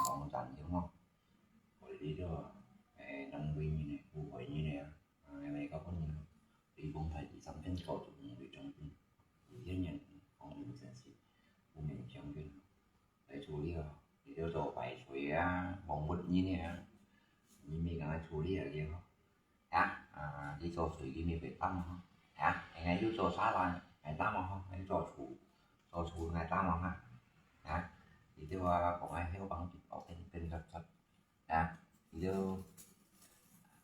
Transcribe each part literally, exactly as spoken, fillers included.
網站上吼，會知道，誒，南非人呢，烏黑人呢，啊，外國本人，對講大致上邊個就毋會將軍，有些人講有sense，毋會將軍。 來處理哦。你就做壞水啊，網物人啊，你咪講來處理啊，你吼。啊，啊，你做水你咪會擔哦。啊，應該有做沙拉，愛擔哦，你做廚，做廚愛擔哦哈。啊，你就話講愛曉幫佢包變變出出。 啊，你就，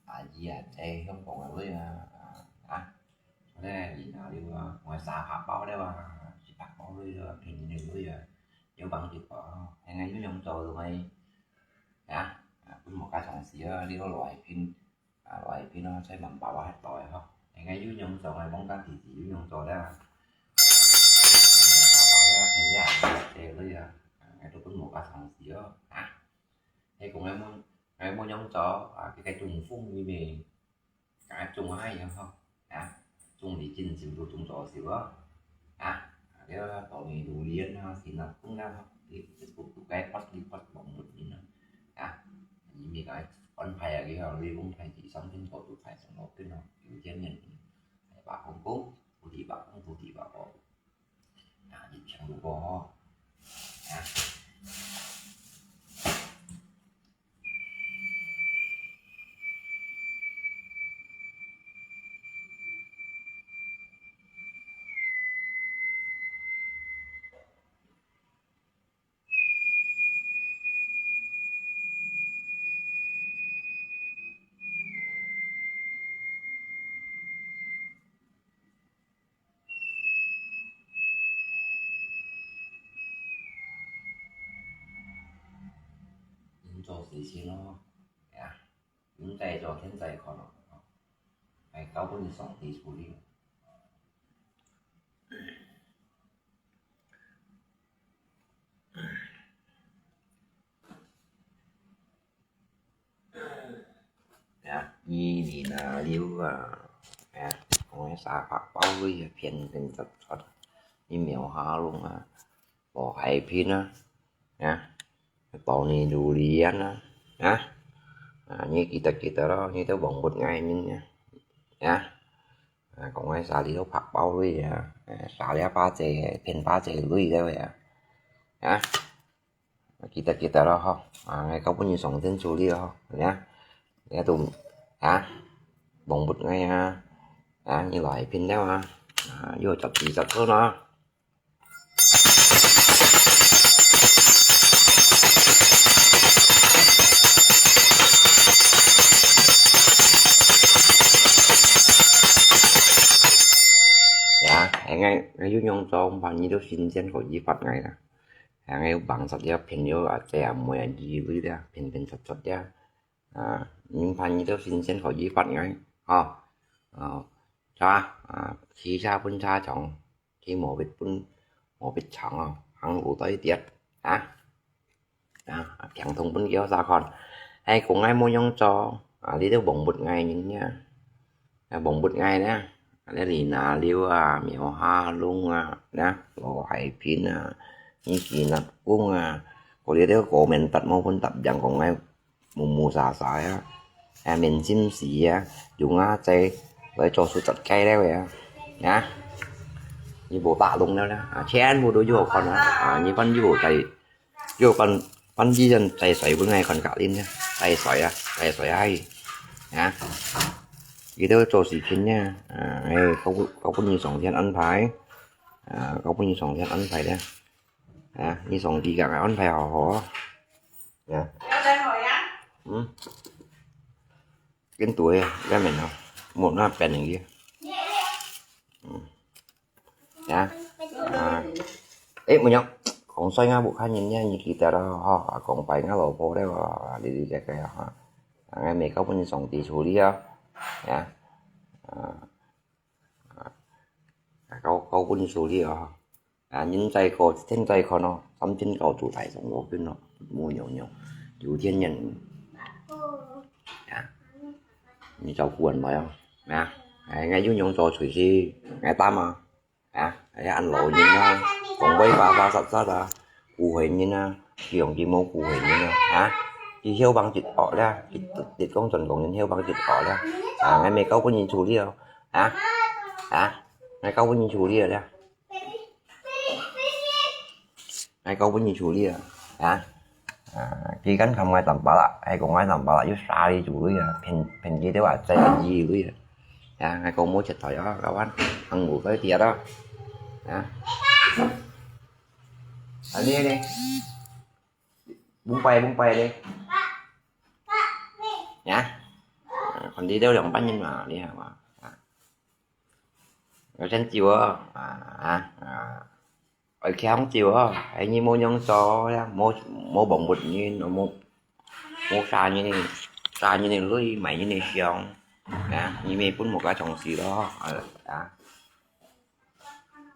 啊，姨啊，在香港个位啊，啊，啊，咧，你那了啊，我三百包了啊，四百包了啊，便宜个位啊，有幫助个哦，现在有用做个位，啊，啊，分我家同事啊，你个来宾，啊，来宾啊，在门包啊，遐多个吼，现在有用做个，望家弟弟有用做了啊，三百包了啊，便宜啊，这个位啊，啊，都分我家同事哦，啊。 係講𠊎無，𠊎無樣做，啊，佢个中風，因為，啊，中下樣吼，啊，中你真少都中做少咯，啊，啊，了，當然榴槤啊，是那講啦，你，你不，不該發，你發網物人啊，啊，你咪該安排啊，佢吼，你講排第三天做就排上落去咯，有天人，白公公，不提白公，不提白公。 啊，你聽有無吼？啊。你做事情咯，哎呀，你再做天再看咯，哎，交分上帝處理。 呀，二二那六啊，呀，講个三百包个啊，便便實實，你秒下弄啊，無海片啊，呀，包你榴槤啊，呀，啊，你記得記得咯，你都忘不了人啊，呀，啊，講个三二六百包个啊，誒，三粒八隻，便八隻鐳个啊，呀。 記得記得咯吼，啊，𠊎交分你上天處理咯吼，呀，你都，啊，忘不了𠊎啊，啊，你來品了啊，啊，有十字十字咯。呀，𠊎，𠊎有用做，毋怕你都新鮮可以發𠊎啦。 啊，𠊎有幫助了，朋友啊，姊妹啊，之類了，便便實實了。啊，你怕你都新鮮可以發𠊎，吼。哦，茶，啊，汽車分車廠，去無必分，無必廠哦，行路對跌，啊。啊，聽通分佢啥看，哎，講𠊎無用做，啊，你都忘不了人呀。 啊，忘不了𠊎呢，啊，這裡那六啊，秒下弄啊，呢，羅海平啊，你記得講啊，嗰啲都過面搭無分搭樣講𠊎無無沙沙呀。啊，明星時啊，用啊，在來做手術个了啊，啊，你無打攏了啦，啊，全部都有看啊，啊，你看有在，有看，看醫生在睡分𠊎看隔離呢，在睡啊，在睡啊，啊，佢都做事情呢，啊，哎，交分，交分你上天安排，啊，交分你上天安排呢，啊，你上帝个安排好好啊，啊，嗯。Ken tuai, ya men no, một năm bèn lagi. Hmm. Ya. Ah. Eh, munyok, kong soi nga bu khan yin ya, ni kita da ha, kong pai nga lo po da, di di da kaya ha. Ngai mei kau pun song ti chuli ya. Ya. Ah. Kau, kau pun chuli ya. À, nhân tài có, thiên tài có nó, tâm thiên có chủ tài sống đó, cứ nó, mua nhiều nhiều, chủ thiên nhân. À, như cháu cuốn mà không? À, ai, ngay dụ nhung cho chửi gì, ngay ta mà. À, ai ăn lẩu nhìn nó, cũng với ba ba sắt sắt à, cụ huệ nhìn à, kiểu gì mua cụ huệ nhìn à, hả? Chỉ hiếu bằng chữ ọ ra, chỉ, chỉ công chuẩn công nhân hiếu bằng chữ ọ ra. À, ngay mẹ câu có nhìn chủ đi không? Hả? Hả? Ngay câu có nhìn chủ đi rồi đó. Ai kau pun ni chuli ya. Ha? Ah, ki kan kam ngai tam pala, ai kau ngai tam pala, yu sa li chuli ya. Phen, phen ki te wa, zai phen ki lui ya. Ya, ai kau mo chet thoi ya, kawan. Ang ngu kai tia da. Ya. Ani ni. Bung pai, bung pai ni. Ya. Ah, kon ti deu yang pan yin ma, ni ha ma. Ah. Ken chiu ah. Ah, ah. Ôi, khéo hông chiu hò, ai nyi mô nhông cho ya, mô, mô bông bụt nyi, mô, mô sa nyi nì, sa nyi nì lui, mày nyi nì xiong. Ya, nyi mê pun mô ka chông sì lo, à, ya.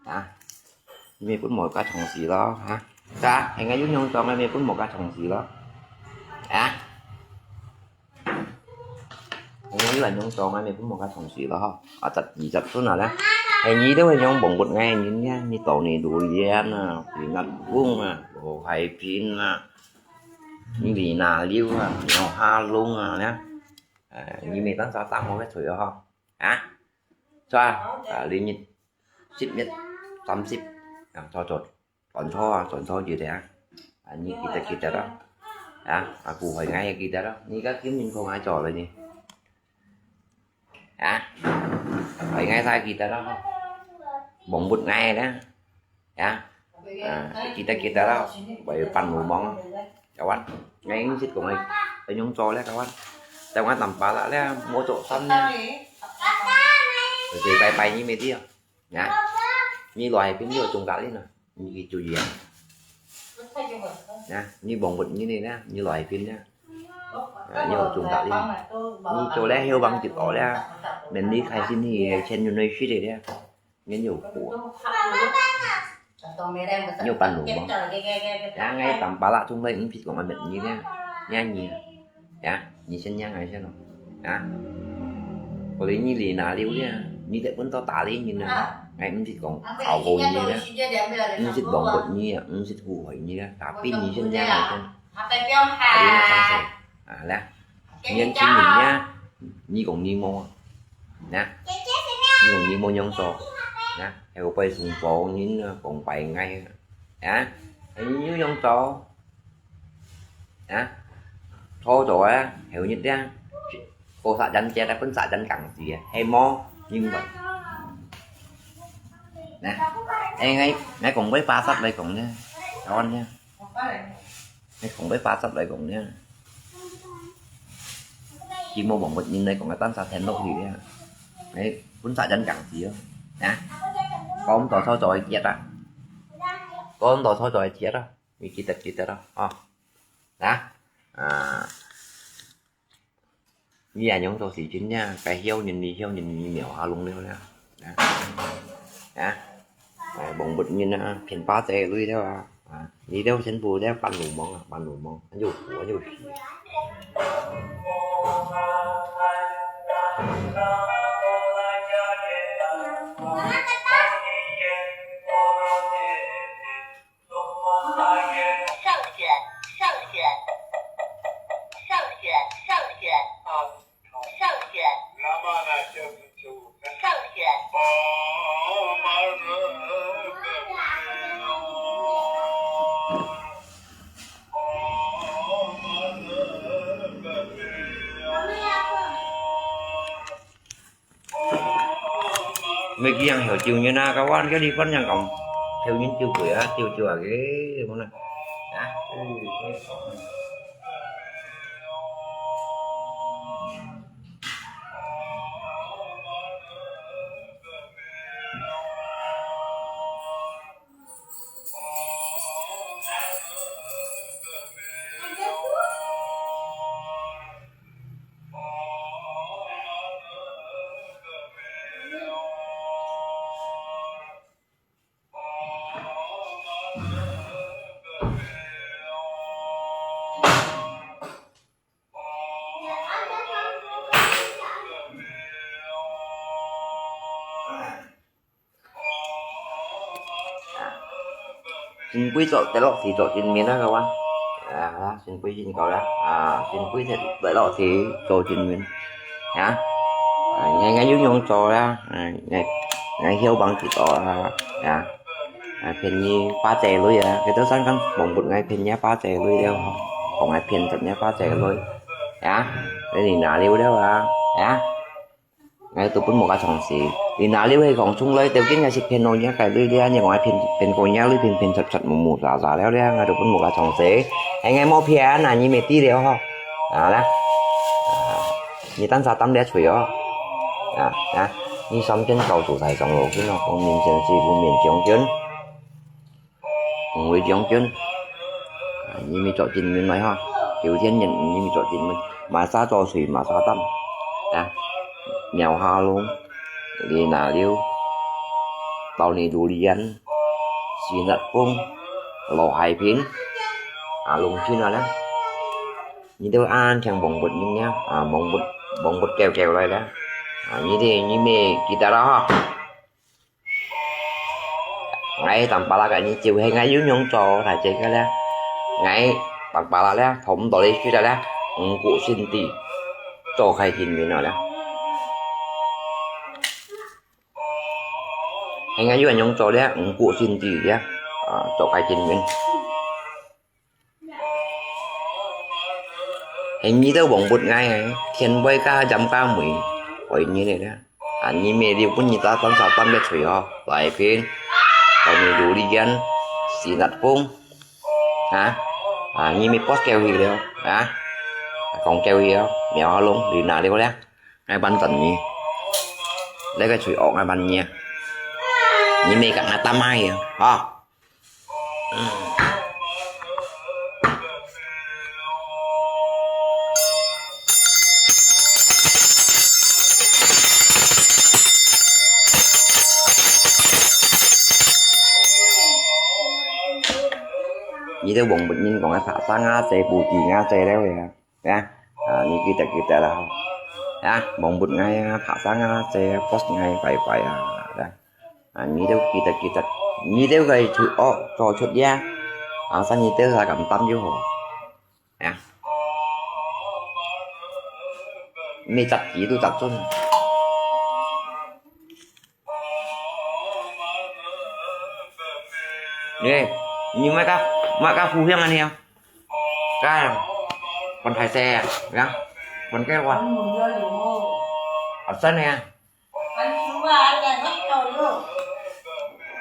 Ya, nyi mê pun mô ka chông sì lo, ha. Sa, ai ngai yun nhông cho, ngai mê pun mô ka chông sì lo. Ya. Ôi, là nhông cho ngai mê pun mô ka chông sì lo, ha. À, chặt gì chặt sun à, la. Ai nyi đâu ai nhông bông bụt ngai, nyi nha, nyi tổ nì đủ liên à, thì ngặt vung à, bộ hai pin à, nyi vì nà liu à, nyi ha lung à, la. À, nyi mê tăng sa tăng mô cái thủy hò. Hả? Sa, à, lý nhị, sip miết, tám sip, à, cho cho. Chọn cho, chọn cho gì đấy à? À, nyi kita kita đó. À, à, aku hỏi ngay kita đó. Nyi các kiếm mình không ai cho rồi nyi. À, hỏi ngay sai kita đó. Bông bụt ngay đó. À, à, kita kita đó. Bởi pan mù mong. Kawan, ngay sit của mày. Tao nhung cho lẽ kawan. Tao ngắt tầm pala lẽ, mua chỗ sắm nè. Rồi thì bay bay như mày đi. Nè, nyi lòi pin yô chung kak lin à, nyi kì chú yèn. Nè, nyi bông bụt nyi nè, nè, nyi lòi pin nè. À, nyi chung kak lin. Nyi cho lẽ hiếu bằng chữ tỏ lẽ, mình đi khai sinh thì chen yun nơi shit đi lẽ. Nyi nhiều khổ. Nhiều pan đủ mong. Nè, ngay tầm pala chung đây, ung phít của mình nyi nè. Nè, nyi. Ya, nyi chen yang ai chen lo. Ya. Ko li nyi li na liu ya. Nyi te pun to ta li nyi na. Ngai ung sit kong khao ko nyi ya. Ung sit bông bột nyi ya. Ung sit hu hoi nyi ya. Tapi nyi chen yang ai chen. Ta li na sang se. À, la. Nyi chen nyi ya. Nyi kong nyi mo. Na. Nyi kong nyi mo nhông so. Na. Heo pai sung po nyi na kong pai ngai. Ya. Nyi nhông so. Hả? Thô cho á, hiểu nhất đó. Cô xã chắn chết đã, phấn xã chắn cẳng gì à? Hay mó, nhưng mà. Nè, ê, ngay, ngay cùng với pha sắt đây cùng nha. Cho anh nha. Ngay cùng với pha sắt đây cùng nha. Chỉ mua bóng một nhìn đây cũng là tan sạt thèn đâu gì đấy. Đấy, phấn xã chắn cẳng gì á. Nè. Có ông tỏ thô cho ai chết á. Có ông tỏ thô cho ai chết á. Nyi kita kita đó, ha. Đó. À. Nyi à nhông tô sì chín nha, cái hiếu nhìn đi hiếu nhìn đi miểu ha lung liu nha. Đó. Đó. À, bông bụt nhìn à, phiền bá tê lui đó à. À, đi đâu chen bu đó, pan lù mong à, pan lù mong. Anh dù phủ, anh dù phủ. Mê kia hàng hẻo chiêu như na, các bạn, cái đi con nhang còng. Theo những chiêu quỷ á, chiêu chiêu à cái, đúng không? Hả? Xin quay cho tới lọ thì cho chính mình đó các bạn. À, xin quay xin cậu đó. À, xin quay thì tới lọ thì cho chính mình. Hả? À, ngày ngày dùng dùng cho đó. À, ngày ngày hiểu bằng chỉ to à. À, phiền nhi ba tệ lui à. Cái đó sáng cắn bóng bụt ngày phiền nhá ba tệ lui đeo. Còn ngày phiền thật nhá ba tệ lui. Hả? Cái gì nã liu đeo à. Hả? Ngai tu pun một cái thằng xí. Đi nã liu hay còn chung lấy tiêu kiến ngai xịt phiền nô nhá cái lui đeo nhưng mà phiền phiền cô nhá lui phiền phiền thật thật mù mù giả giả đeo đeo ngai tu pun một cái thằng xí. Hay ngai mò phiền à nhi mệt tí đeo ho. À đó. À, nhi tan sa tâm đeo chuối ó. À, à, nhi xóm trên cầu chủ tài sống lỗ cái nó không mình chân xí cũng miền chống chuyến. Ung hui chiông chun. Nhi mi chọ chin min mai ha. Kiu thien nyin nhi mi chọ chin min. Ma sa chọ sui ma sa tam. Ya. Miao ha lung. Li na liu. Tao ni du li yan. Si nat pung. Lo hai phin. A lung chin a la. Nhi têu an thiang bông bột nyin ya. A bông bột bông bột kêu kêu lai la. A nhi têu nhi mi kita ra ha. Ngai tang pala ka nyi chiu he ngai yu nyong cho thai che ka le. Ngai tang pala le, thom to le chu da le. Ngku sin ti. Cho khai kin min no le. He ngai yu nyong cho le, ngku sin ti le. A, cho khai kin min. He nyi têu bông bột ngai, thiên bơi ka jam ka mui, oi nyi ne da. A nyi me liu pun nyi ta tan sa tan le chui ho, lai phin. Tao nyi du li yan, si nat pung. Ha? A nyi me post kêu hi liu, ha? Kong kêu hi liu, miao ha lung, li na liu le. Ngai ban tan nyi. Le ka chui ok ngai ban nyi. Nyi me ka ngai tam mai hi, ha? Nyi têu bông bột nyin kong a thả sang a che, bù tì nga che leo ya. Ya, a, nyi kita kita la. Ya, bông bột ngai a thả sang a che, post ngai pai pai a. Ya. A, nyi têu kita kita. Nyi têu gai chu o, cho chut ya. A, sa nyi têu sa kam tam yu ho. Ya. Mi chặt chỉ tu chặt chun. Nè, nyi mai ka, mai ka phu hiang ani ya. Ka, kon thai se, ya. Kon ke wa. A, sa ne.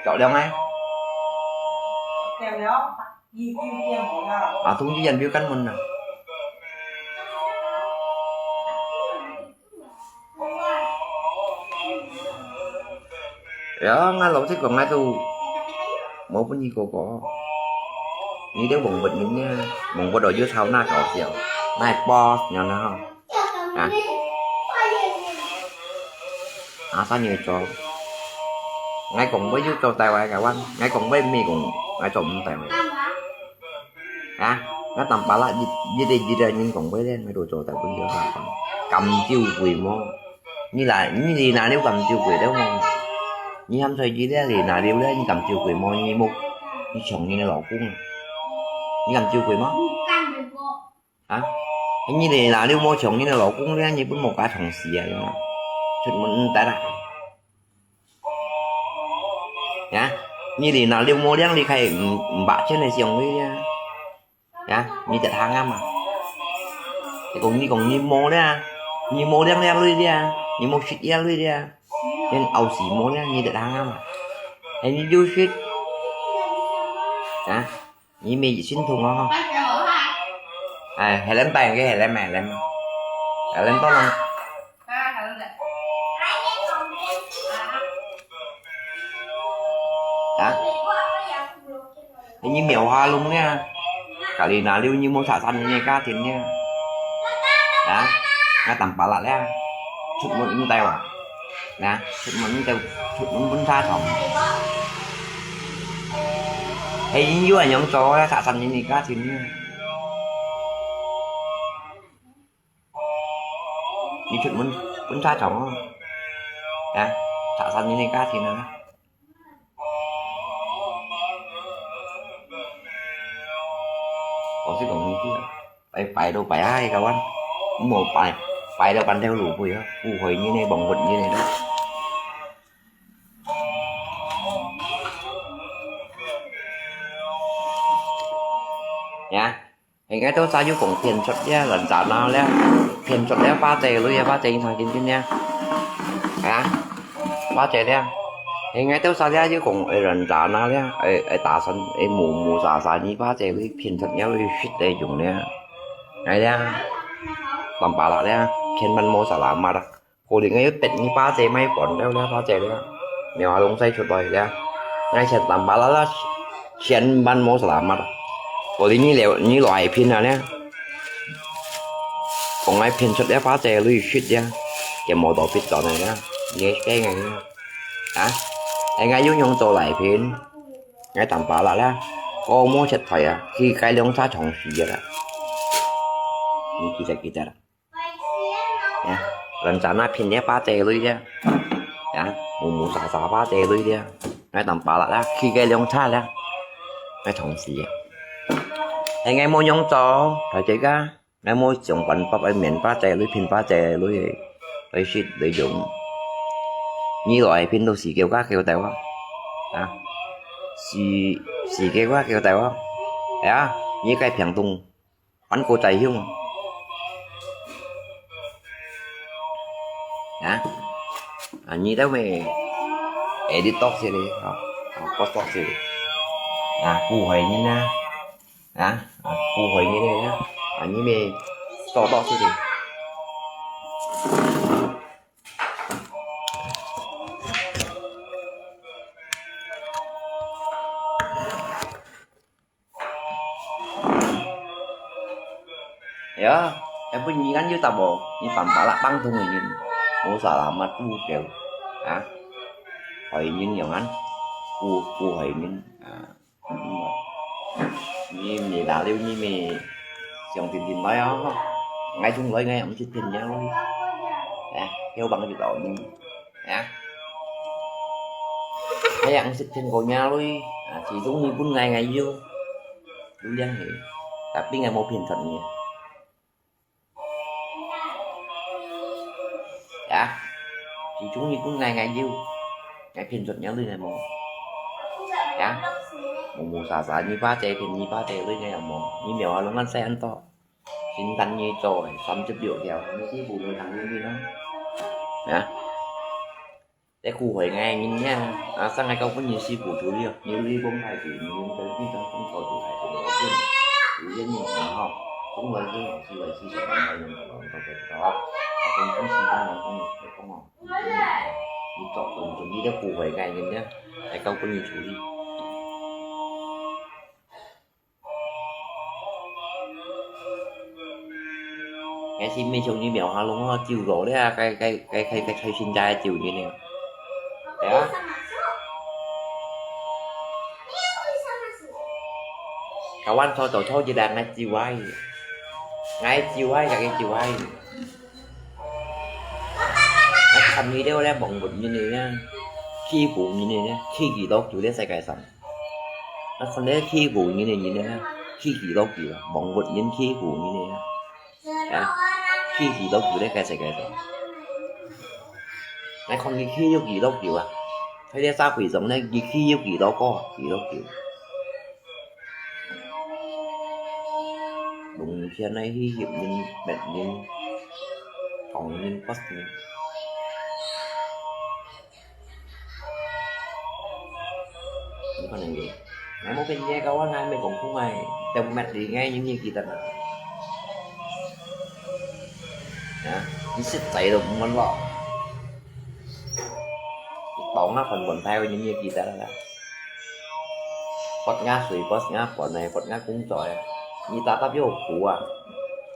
Chọn được ngay. À, thông tin nhận biết căn mình nè. Ya, ngai lo sik kong ngai tu. Mau pun iko ko. Ni dia bông bật ni nha. Bông bật ở dưới sau na có xíu. Nai boss nhau na. À. À, sao nhiều cho. Ngai kong bơi yu cho tai wai ka wan. Ngai kong bơi mi kong ngai cho mun tai wai. Ha, ngai tam pala jit jit jit nyin kong bơi le ngai do cho tai bơi yu ha. Kam chiu kui mo. Nyi la nyi li na liu kam chiu kui liu mo. Nyi ham soi jit le li na liu le nyi kam chiu kui mo nyi mo. Nyi chong nyi lo kung. Nyi kam chiu kui mo. Ha? Nyi li na liu mo chong nyi lo kung le nyi bun mo ka chong si a. Chut mun ta da. Ya, nyi li na liu mo liang li khai mbak chen le siang lui le. Ya, nyi tet hang ama. Kong nyi kong nyi mo le. Nyi mo liang liang lui le. Nyi mo shit ya lui le. 連奧斯莫呢，你得行啊嘛。哎，你就去啊，你没心痛哦。哎，還能辦个，還能买，還能，還能到呢。啊？你苗下弄呢？家里哪里有你無拆散你个家庭呢？啊？那當巴拉了，出門毋帶哇？啊？出門毋帶，出門分車床。係你有恁樣做，要拆散你个家庭呢？你出門分車床啊？啊？拆散你个家庭啊？ 我是講你知啊，拜拜都拜啊，該個彎，莫拜，拜到半條路背啊，不會你呢，忘記你呢。呀，應該都早就講騙出了，人渣男了，騙出了，巴姐女啊，巴姐你聽真真了，啊，巴姐了。 應該都啥了，就講，哎，人渣男了，哎，哎，打算，哎，無無啥啥，你巴姐會騙出了，會識得用了。哎呀，當巴拉了，千萬莫啥啦嘛啦。可能哎，得你巴姐買飯了了，巴姐了，苗下弄晒出來了。哎，千當巴拉啦，千萬莫啥啦嘛啦。可能你了，你來騙啊了。講哎騙出了，巴姐會識了，也無到必轉了，你該个了。 啊，哎，𠊎又用做來品，𠊎當巴拉啦，高莫切台啊，去該兩隻長死个啦。你記得記得啦。啊，人家那品个巴姐類个，啊，無無沙沙巴姐類个，𠊎當巴拉啦，去該兩隻啦，𠊎長死个。哎，𠊎無用做，大家个。 𠊎無想辦法愛面巴姐類、品巴姐類，來食來用。你來品到死狗加狗豆啊？啊？死，死狗加狗豆啊？哎呀，你該平東，反過再用啊？啊？啊，你兜咩？哎，你多些哩，啊，啊，不多些哩。啊，不會呢。 啊，啊，不會你个啊，啊，你们做到这里。哎呀，哎，不，你看有大无？你板板啦，放通个人，我啥啦嘛不够啊，害人样啊，不，不害人啊。 嗯，你，你哪里，你们想听听来啊？𠊎从來，𠊎也毋識騙人類。哎，有幫你找你。哎，𠊎也毋識騙過人類。啊，始終你本來，𠊎有，有兩个，tapi𠊎無騙出你。 呀，始終你本來，𠊎有，𠊎騙出你類个無？呀，無無沙沙，你巴姐騙你巴姐類个也無，你苗下弄恁細恁多，先等你做个三十六條，你是無會當用个咯。呀。 這苦害𠊎个人呀，啊，生个高分人師傅處理哦，你利用太久，你用在地上种高就害死了人，有人用啊吼，种来种去，来去想办法用个，用到这个啊，啊，种种西方人种，讲哦，你做，你这苦害𠊎个人呀，来高分人处理。 𠊎先面上去苗下弄啊，走路了，該，該，該，該，該，該新家个走人了。哎呀。Kawan，坐坐坐一下，𠊎走啊。𠊎走啊，𠊎走啊。𠊎看你了，了，望不人了，欺負人了，欺欺落落了世界上。 啊，看這欺負人个人呢，欺欺落落啊，望不人欺負人个啊，啊，欺欺落落咧，該世界上。𠊎看佢欺又欺落落啊，在這社會上呢，佢欺又欺落過，欺落過。用錢來去騙人、騙人、講人、不人。可能个，𠊎無跟你講啊，𠊎無講過，𠊎都毋知你，𠊎有無記得啊？啊，你實在都毋問我。你當下還問題，你有無記得啊？發芽水，發芽飯呢，發芽工作啊，你打打有苦啊？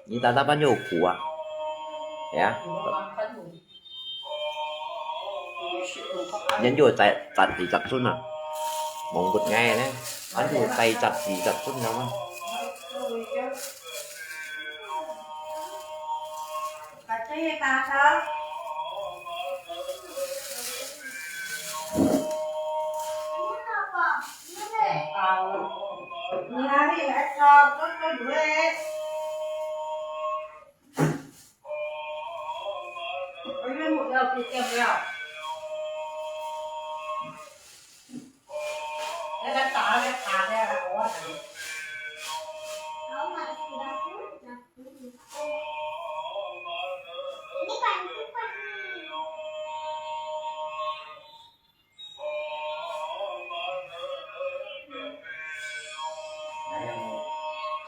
你打打有苦啊？呀？ 人就在，在地責任啊，望不愛呢，人就在責地責任啊嘛。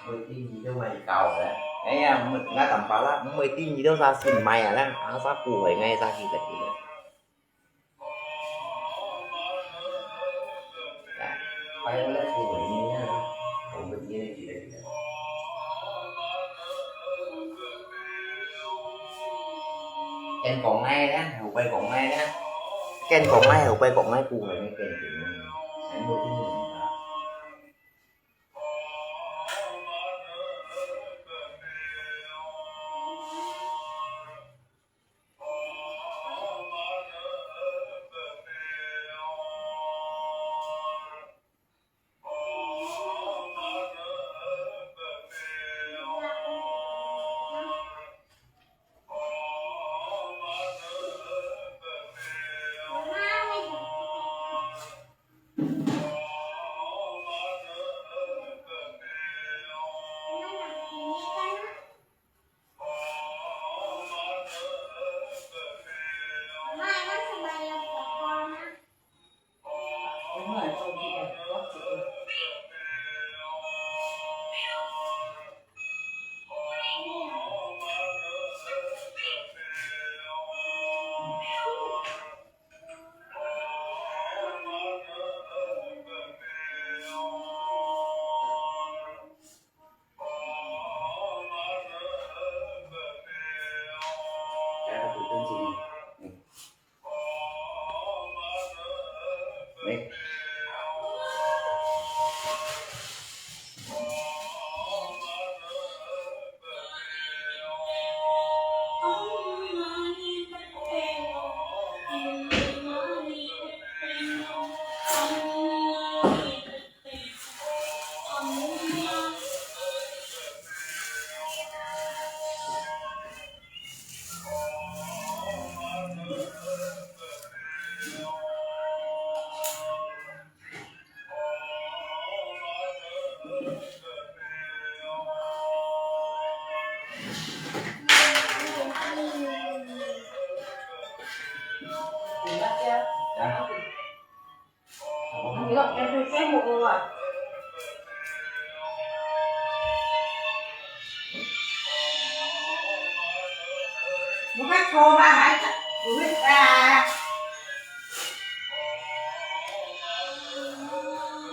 每天你都會搞的。哎呀，𠊎，𠊎坦白啦，每天你都啥新買啊，咱阿啥不會，𠊎啥記得記得。哎，我來不會呢，我每天都記得記得。跟講哎呢，後背講哎呢，跟講哎，後背講哎，不會呢，跟講哎，全部都是你的。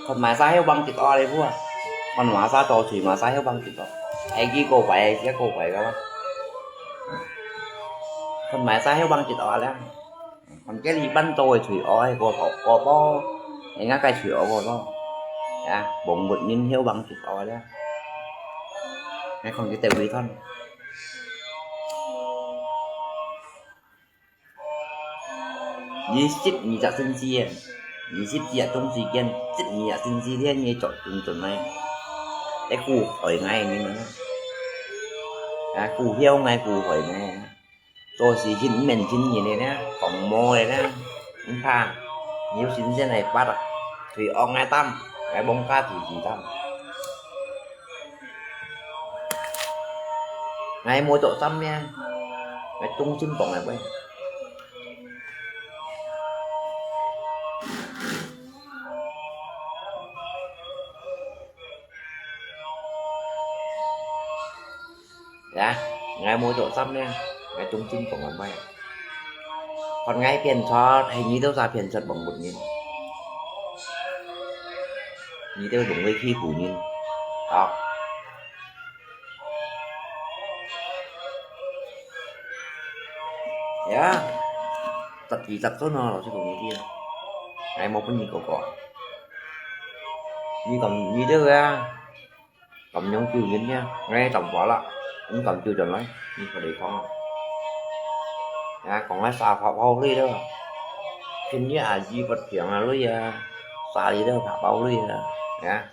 看麼儕曉幫佢哦哩不啊？看麼儕做事麼儕曉幫佢哦？哎，佢過壞，佢過壞个嘛。看麼儕曉幫佢哦哩。 看這裡半島个罪惡个過，過，過多，人家个罪惡過多，啊，無，無人曉幫佢哦哩。𠊎看佢兜會斷。你十二隻星期个，你十二隻中時間，十二隻星期天你做準準个，你顧害𠊎，你明白嗎？啊，顧曉𠊎，顧害𠊎。 做事情毋免盡人个呢，講無个呢，毋怕，你有神仙來拔啊，罪惡𠊎擔，𠊎放假自己擔。𠊎無做三咩，𠊎忠心放𠊎喂。呀，𠊎無做三呢，𠊎中心講个咩？看𠊎騙出，係你兜儕騙出幫不人。你兜用力欺負人。好。呀，十幾十歲咯，老實講你知啊。𠊎無分你哥哥。你講你兜啊， 敢樣救人呀？𠊎當華啦，你敢救轉來？你同你講啊。呀，講个沙發包類了，今日阿姨不平啊類啊，沙裡了怕包類啊，呀。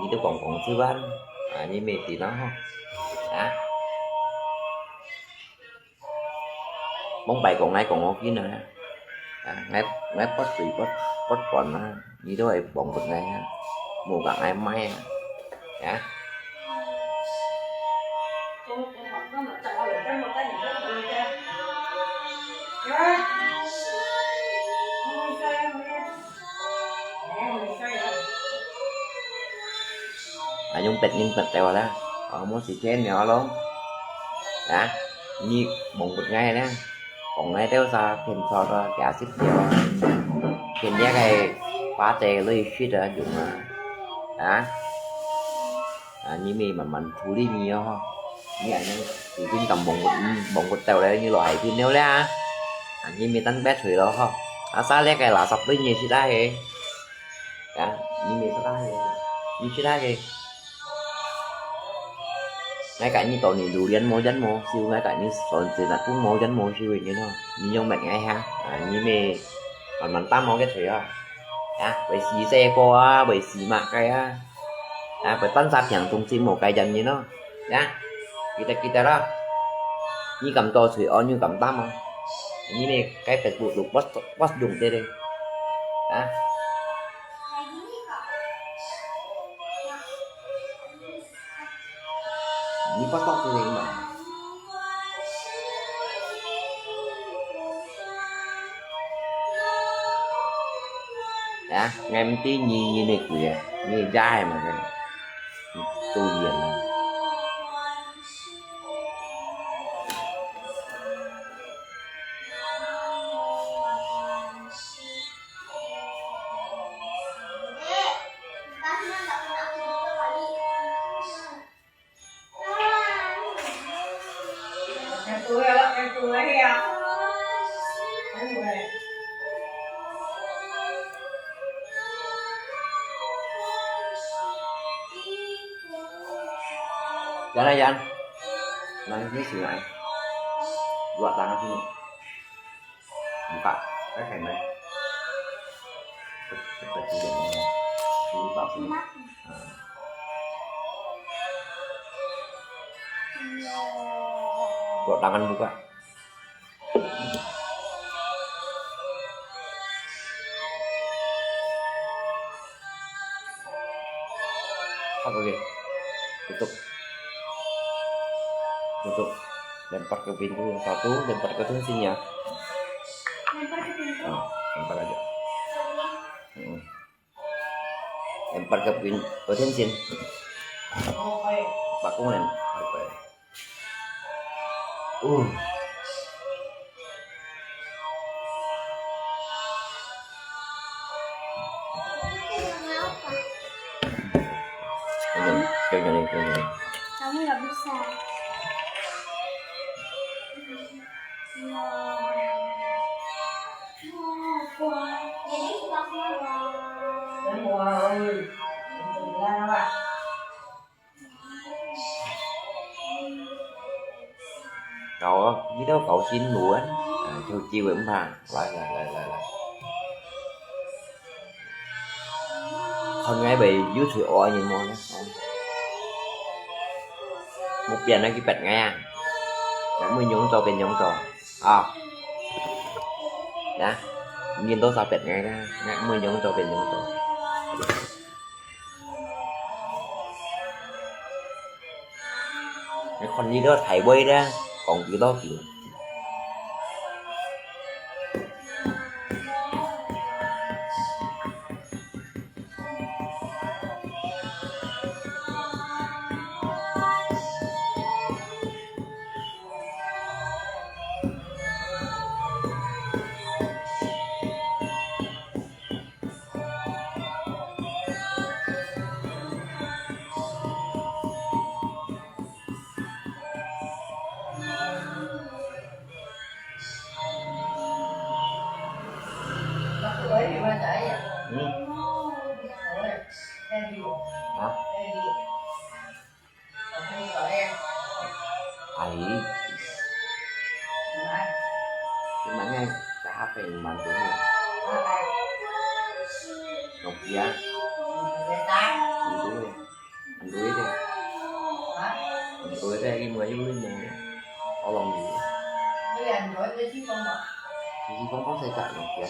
你都講講之外，啊，你沒聽到吼？啊？ 往擺講𠊎講好緊啊，啊，𠊎，𠊎發水發，發汗啊，你都會幫助𠊎啊，無講𠊎賣啊，啊。啊，用別人別條啦，啊，無時間了咯。啊，你忙不𠊎啦，講𠊎兜儕騙錯了，幾十條啊，騙這个花姐類似的用啊，啊，啊，你們慢慢處理你哦，你恁樣已經咁忙不，嗯，忙不到了，你落海邊了啦，啊，你們等別處理咯吼，啊，啥這个垃圾類你食啊嘿。 啊，你沒食啊个，你食啊个。𠊎講你到你榴槤無人無收，𠊎講你酸菜那cũng無人無收个呢咯，你用乜𠊎哈？啊，你乜慢慢擔好个水啊。啊，會死細波啊，會死麼个啊？啊，會單殺平東西無个人呢咯。 呀，記得記得啦。你敢多嘴哦，你敢擔哦？你呢，該Facebook都不不用的嘞。啊？你不多嘴的嘛。 啊，𠊎毋知你，你那鬼啊，你家係麼个？你做人啊。Yan lah, Yan. Nangis ni si Mai. Dua tangan sini. Buka, eh, kayak mana? Cepat, cepat, sini. Sini, Pak, sini. Nah. Dua tangan buka. Apa lagi? Tutup. Tutup. Lempar ke pintu yang satu, lempar ke sini ya. Lempar ke pintu? Ah, lempar aja. Mm-mm. Lempar ke pin-, ke cincin. Pak Kunen. Uh. Ini, ini, ini, ini. Kamu nggak bisa. Cậu, biết đâu cậu xin luôn. À, chú chiêu em mà. Lại, lại, lại, lại, lại. Con gái bị dưới thủy oi nhìn môi. Một biển này cái bẹt ngay à. Nó mới nhúng cho bên nhúng cho. À. Đó. Nhìn tôi sao bẹt ngay đó. Nó mới nhúng cho bên nhúng cho. Cái con đi đó thầy bơi đó. Còn kiểu đó kiểu. Mandu. Nokia. Mandu. Mandu itu. Mandu itu, ini mah, ini mah. Tolong ini. Sisi Kongkong saya tak Nokia.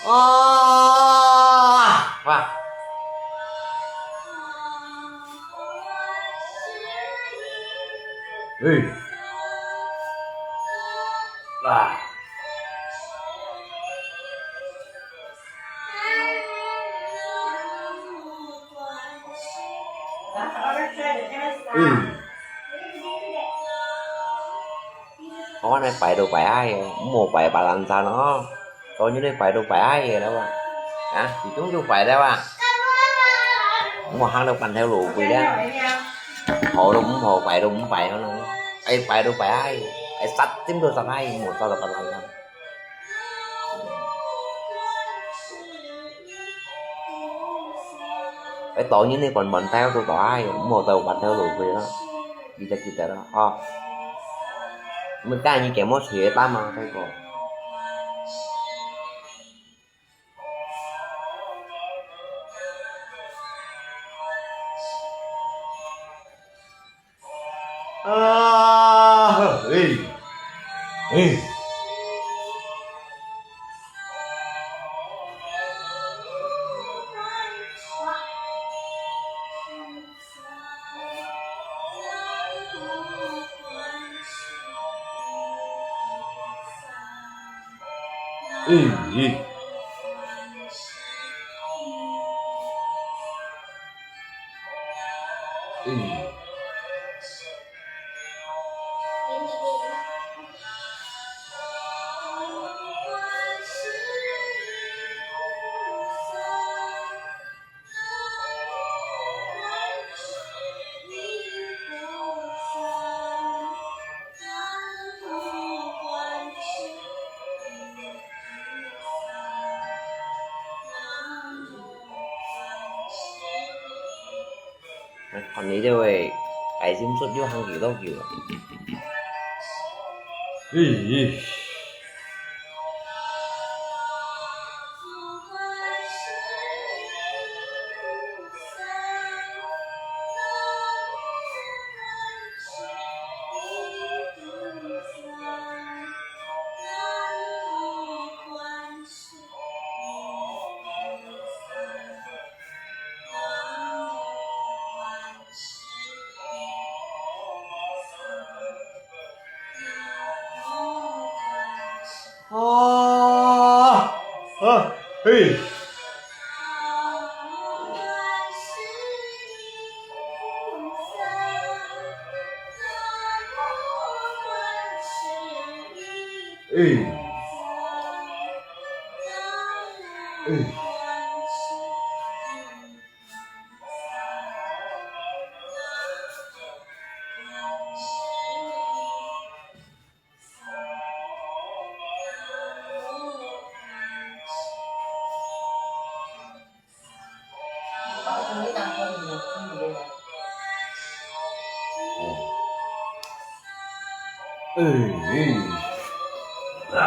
Oh, wah. Hei. Wah. Hei. 講恁樣拜都拜下去，毋好拜白冷餐哦。講恁樣拜都拜下去了哇。啊，你終究拜了哇。毋好行到半條路去了。好都毋好，拜都毋拜了呢。愛拜都拜下去，愛殺點都殺下去，毋好殺到半冷餐。 哎，當然你慢慢走都得，毋好走半條路去啦。記得，記得啦，吼。你今日這麼遲也打嘛，大哥。啊，哎，哎。哎，哎。 嗯。看你這位，愛心術又行幾多久了？咦。 啊，啊，嘿。哎。哎。 哎，哎。啊。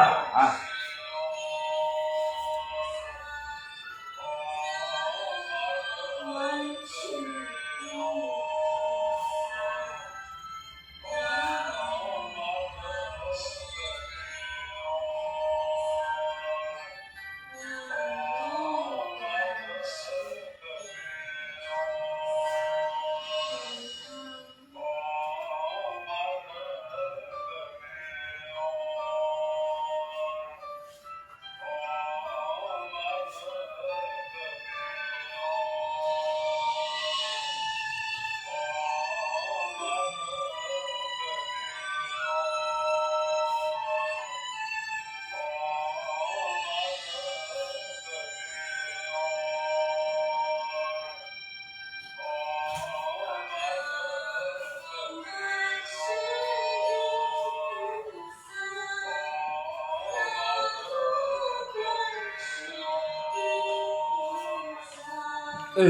哎。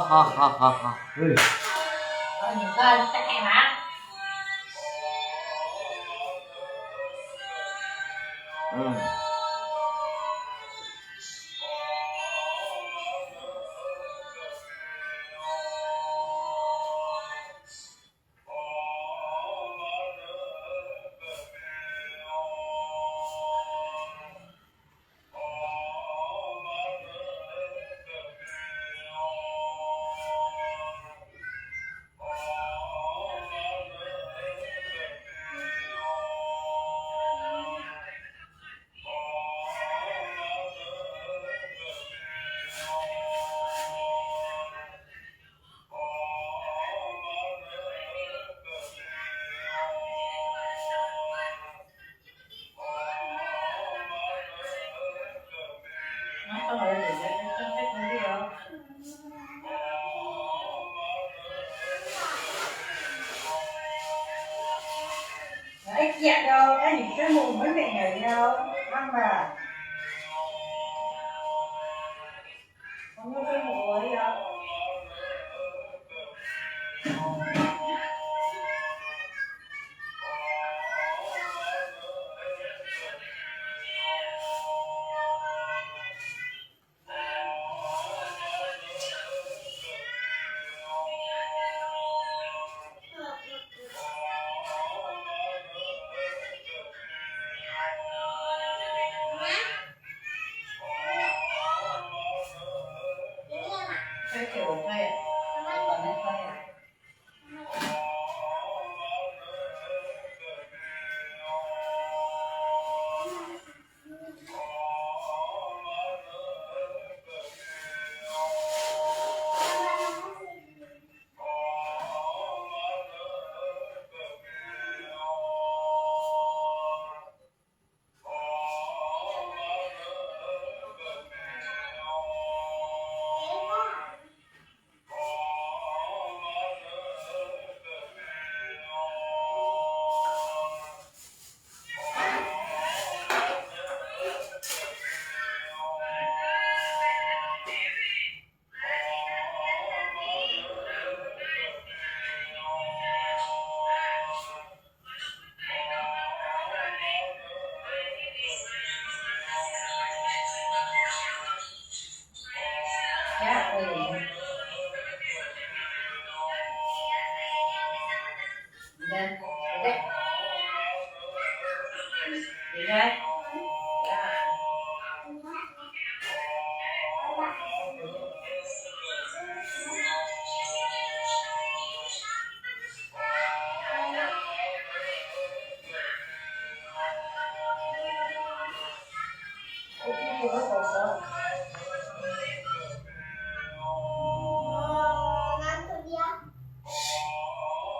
好好好好，嗯。好，你说这干嘛？嗯。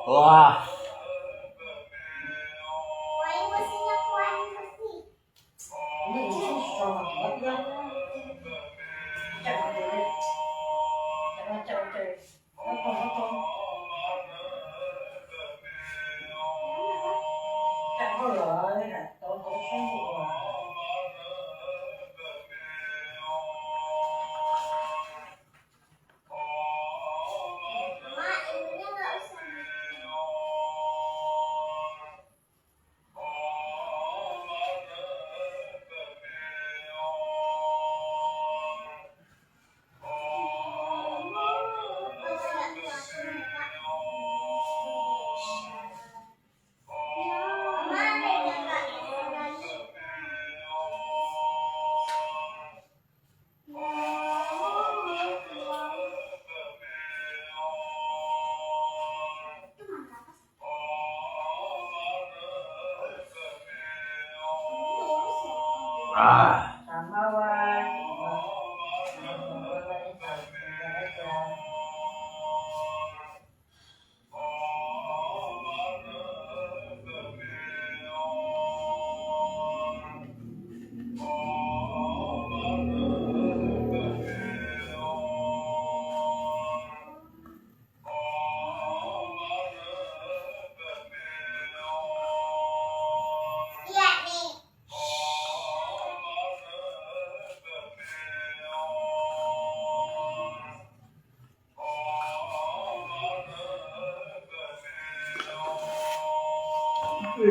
哇！哎。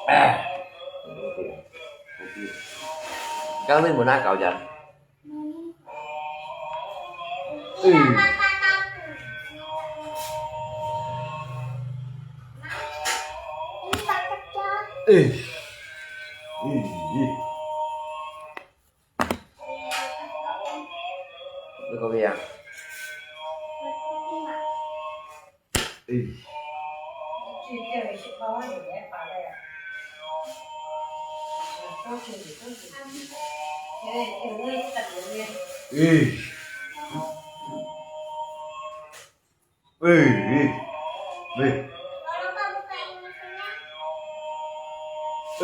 哎，刚才我那搞讲，哎，哎，哎，哎。 你个咩啊？哎。哎。哎，哎，哎。哎。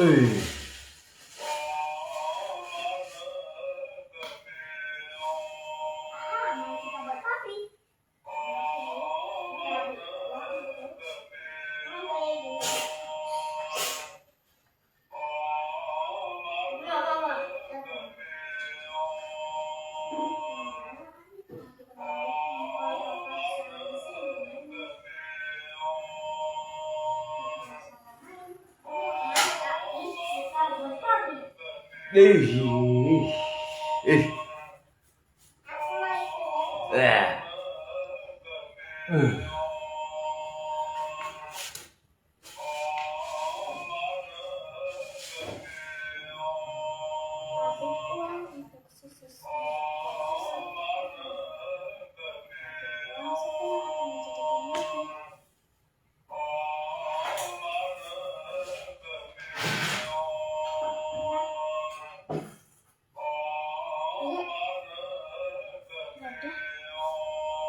哎，哎，哎，嗯。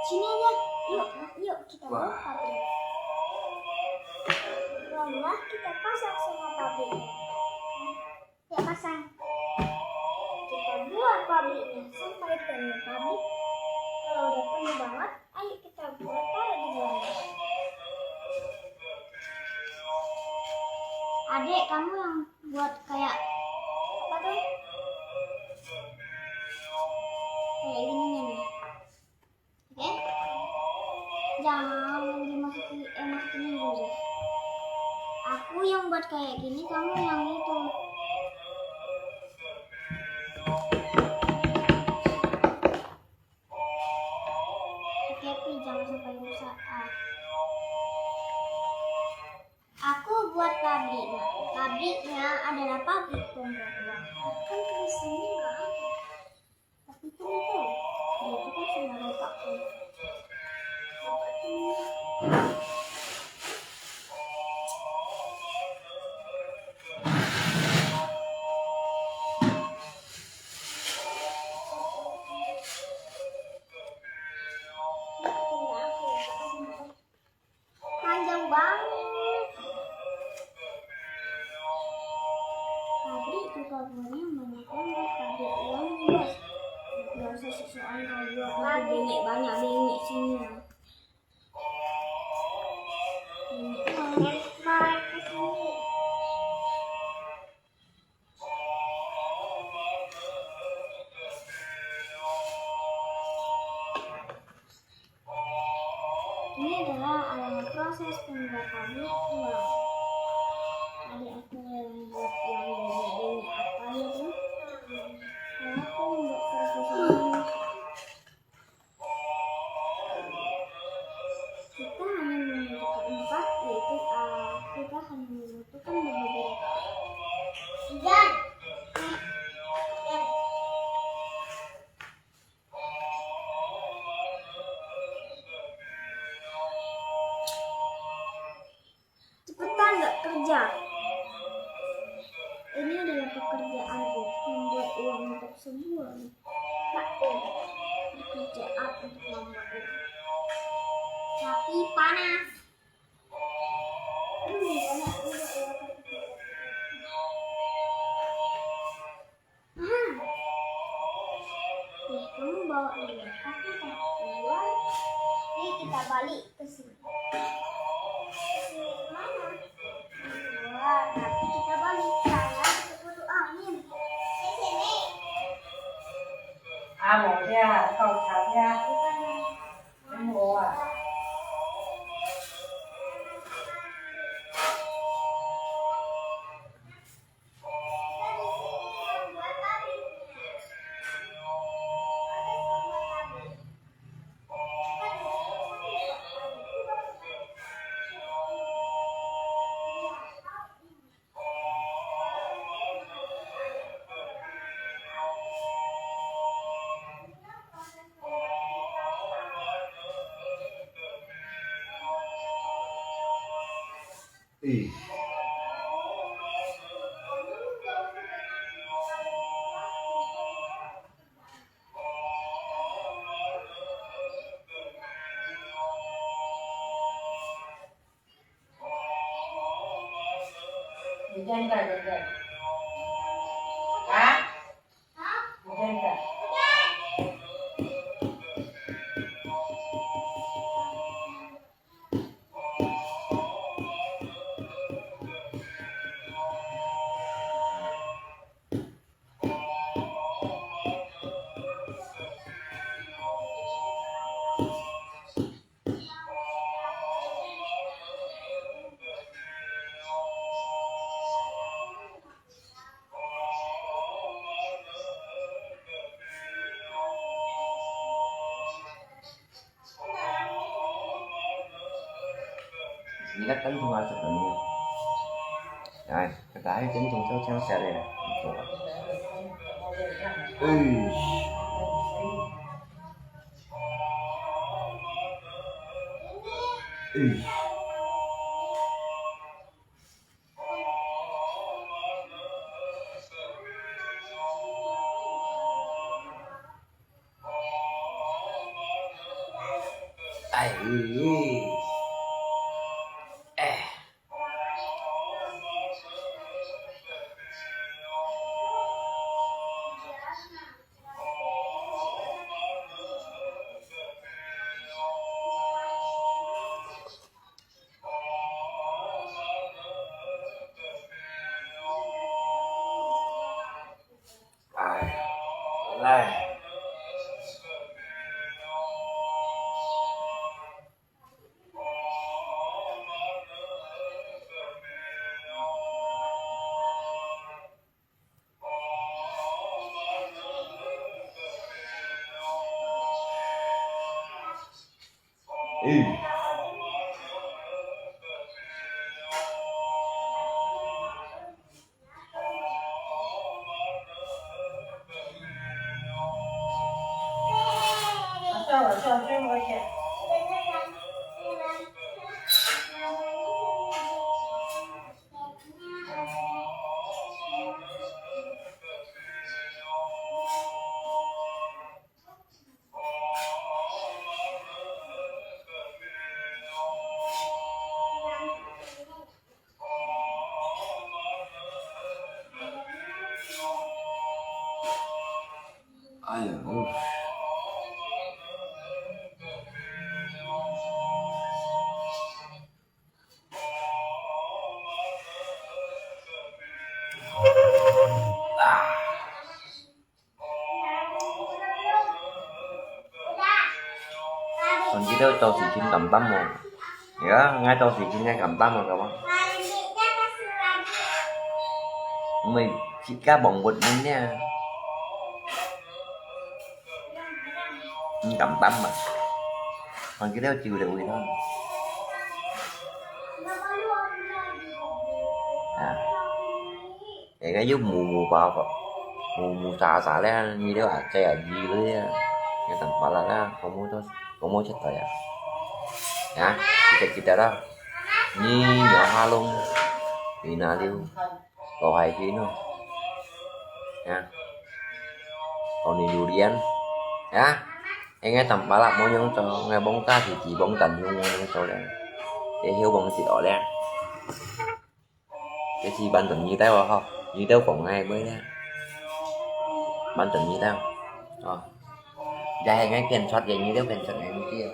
Sini aja. Yuk, yuk, kita buat pabrik. Mama, kita pasang semua pabriknya. Ya, pasang. Kita buat pabriknya sampai penuh pabrik. Kalau udah penuh banget, ayo kita buat taruh di luar. Adik, kamu yang buat kayak apa tuh? Kayak gini nih. Oke? Jangan dimasuki, eh, masukin dulu. Aku yang buat kayak gini, kamu yang itu. Hati-hati, jangan sampai rusak, ah. Aku buat pabriknya. Pabriknya adalah pabrik pembuat uang. Kan tulisannya nggak ada. Tapi kan itu, dia itu kan sudah lengkap kan. Apa itu? Panjang banget. Pabrik juga punya banyak banget, pabrik uang, bos. Gak usah sok-sokan kau buat, nanti banyak, banyak bengek sini ya. Bengek uang. Naik ke sini. Ini adalah, eh, proses pembuatan uang. Adik aku yang buat yang bengek-bengek apa itu? Kalau aku membuat proses ini, kita hanya membutuhkan empat, yaitu, eh, kita hanya membutuhkan beberapa. Cepetan nggak kerja. Ini adalah pekerjaanku, membuat uang untuk sebuah tahun. Pekerjaan untuk membuat uang. Tapi panas. Hmm, banyak juga ya. Hmm. Nih, kamu bawa dulu. Aku tak keluar. Nih, kita balik ke sini. Ke sini mana? Wah, tapi kita balik. Sayang, kita butuh angin. Ke sini. Amo dia, kau tak dia. Bukan. Amo ah. Hujan kah, hujan? Hah? Hujan kah? 你个灯笼啊，这个呢？哎，这个还有灯笼就这样下来了。哎。哎。哎。哎。 哎，来。 哎呀，哦。 Kon知兜到時間敢擔無？Ya，𠊎到時間𠊎敢擔無，敢無？毋係自家忙活人呢。你敢擔嘛？Kon知兜就係會擔。啊。 哎，該又mù mù bà bà，mù mù xà xà咧，你兜啊，這啊，你兜啊，該等巴拉啦，có mua cho, có mua cho tao à? Hả? Kita, kita đó. Ni nhỏ ha lông, vì nà liu, lò hài pin nó. Hả? Còn ni durian. Hả? Ê, ngai tầm bá lạ mua nhung cho, ngai bông ta thì chỉ bông tần nhung mua nhung cho đây. Ê, hiếu bông chỉ đỏ đen. Cái gì bạn tần như tao hả? Như tao cũng ngay mới nha. Bạn tần như tao. Ờ. Giờ hay ngay tiền soát vậy, như tao tiền soát ngay mới kia.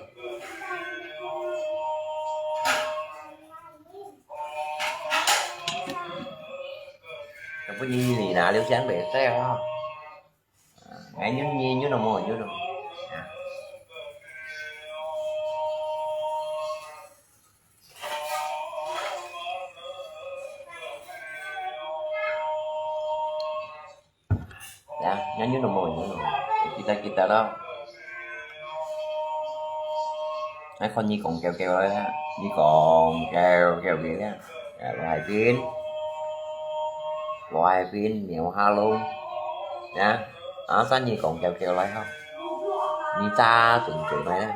Cái bữa như này nè, liêu sáng bể xe hả? Ngai nhún nyi nhún nòng mò nhún nòng. Ya, ngai nhún nòng mò nhún nòng. Kita, kita đó. Ngai khon nyi kòng kèo kèo lai ha. Nyi kòng kèo kèo kèo lai ha. Ya, lò hài pin. Lò hài pin, miêu ha lông. Ya. Á, sa nyi kòng kèo kèo lai ha. Nyi cha tùn tùn lai ha.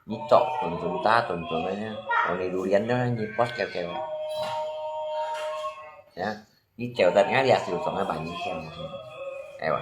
Nyi chọc tùn tùn cha tùn tùn lai ha. Còn nyi durian đó, nyi pot kèo kèo. Ya. Nyi chèo tật ngã liệt xỉu sống hai bạn nyi xem. Ê wa.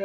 哎，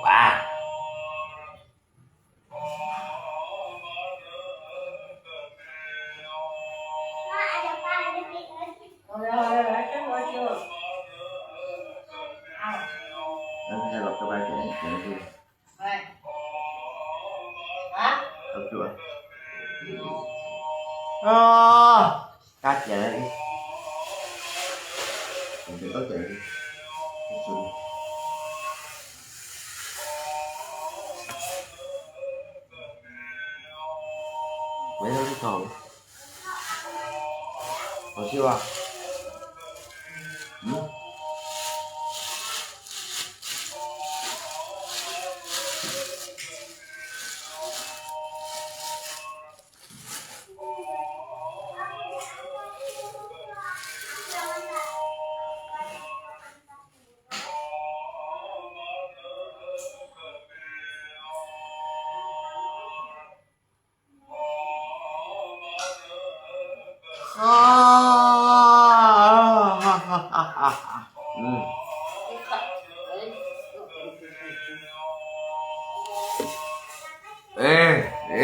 哇！啊！啊！加点了，你，你多点一点，不行。没有一口。 好吃吧？嗯。啊，哈哈哈哈哈。嗯。哎，哎。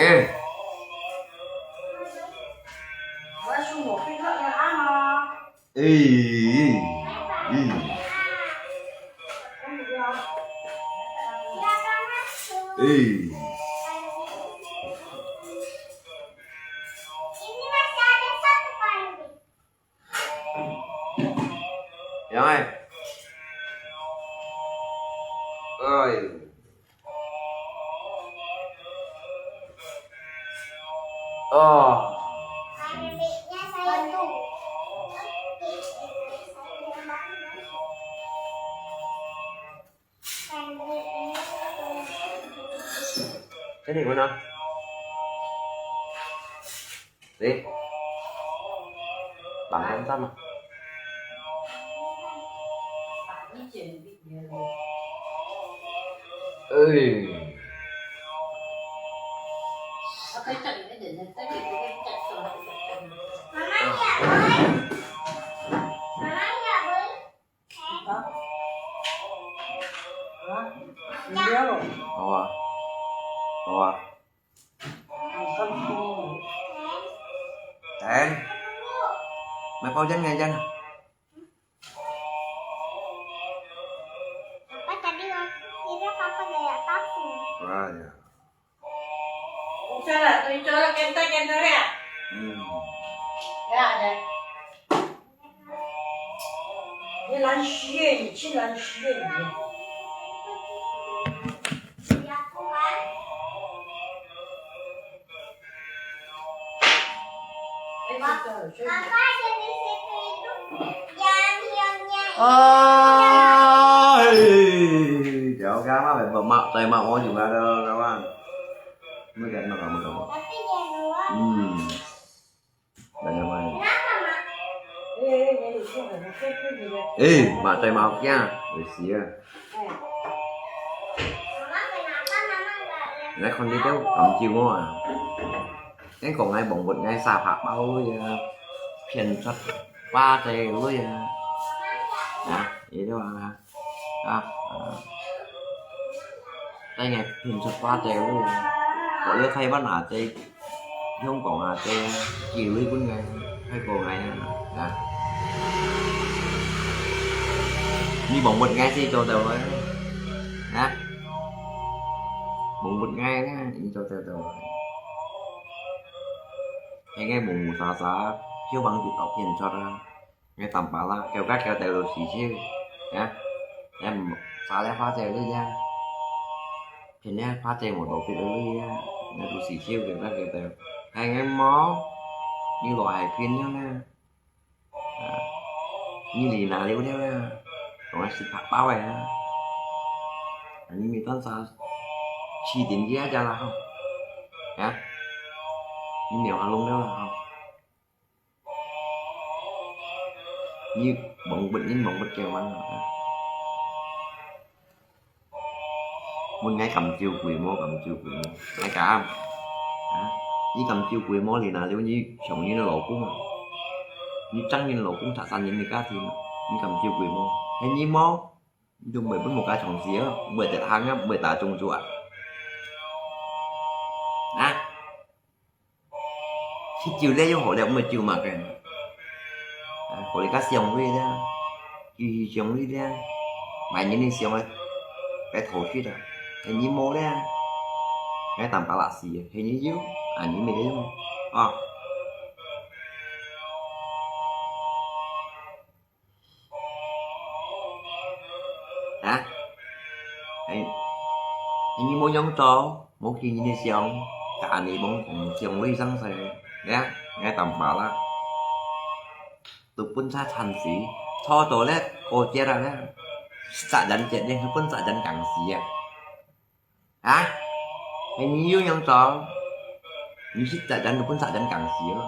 哎，哎，哎。哎。 羊哎。哎。哦。这里闻啊。对。打光站啊。哎。好啊，好啊。 Ten. Mai pau chân ngay chân. Apa tadi, Wan? Ini apa gaya apa? Wah, ya. Udah lah, tu itu lah, kentang, kentang ya. Hmm. Ya, ada. 你懶尸耶，你真懶尸耶，你。 Ai, cháu cá má phải bật mạo tay mạo ó dùng ra đâu các bạn. Mới cái nó không không. Ừm. Đây là mày. Ê, mạo tay mạo kia, rồi xía. Nãy con đi đâu, không chịu ngó à. Cái còn ngay bóng bật ngay xa phạt bao lui à. Phiền thật. Ba tê lui à. Hả? Vậy đó à. À, à. Đây này, phiền thật ba tê lui à. Có đứa thay bắt hả tê. Không còn hả tê. Chỉ lui bún ngay. Thay cô ngay à. Hả? Như bóng bật ngay thì cho tao ấy. Hả? Bóng bật ngay đó, như cho tao tao. Ai ngai mù mù xà xà, hiếu bằng tụi tộc phiền cho ra. Ngai tầm bả la, kêu các kêu tèo lụt xì xiu. Hả? Em xà lẽ khóa tèo lưới da. Phiền nè khóa tèo một tổ phiền lưới da. Ngai lụt xì xiu kêu các kêu tèo. Hai ngai mó. Như loại hai phiền nhau nè. À, như lì nà liu nè. Còn ai xịt phạt bao à. Như mì tón xa. Chi tiền giá cho là không. Hả? Như mèo hà lông đó là không. Như bóng bật, như bóng bật kêu ăn. Muốn ngay cầm chiêu quỷ mô, cầm chiêu quỷ mô. Ngay cả. Hả? Như cầm chiêu quỷ mô thì là nếu như sống như nó lỗ cũng. Như trắng như lỗ cũng thả săn như người cá thì. Như cầm chiêu quỷ mô. Hay như mô. Dùng bởi bất một cái sống gì á. Bởi tệ thang á, bởi ta trông chuột. Hả? Khi chiều lê yong hổ lẹ mười chiều mà cái. À, hổ lẹ cá xiong lui lẹ. Chiều hi xiong lui lẹ. Mà nhìn đi xiong lẹ. Cái thổ suy đó. Cái nhìn mô lẹ. Cái tầm cá lạ xì. Cái nhìn yú. À, nhìn mì đấy không? À. Hả? Ê, ê, nyi mô yong cho, mô khi nyi siông, cả nì bông kông siông lui sang sài, ya, ngai tầm phá la. Tụ pun sa chăn xí, cho tổ lết, cô chết ra lết. Sạ dần chết đi, tụ pun sạ dần cẳng xí à. Hả? Ê, nyi yong yong cho, nyi sạ dần, tụ pun sạ dần cẳng xí à.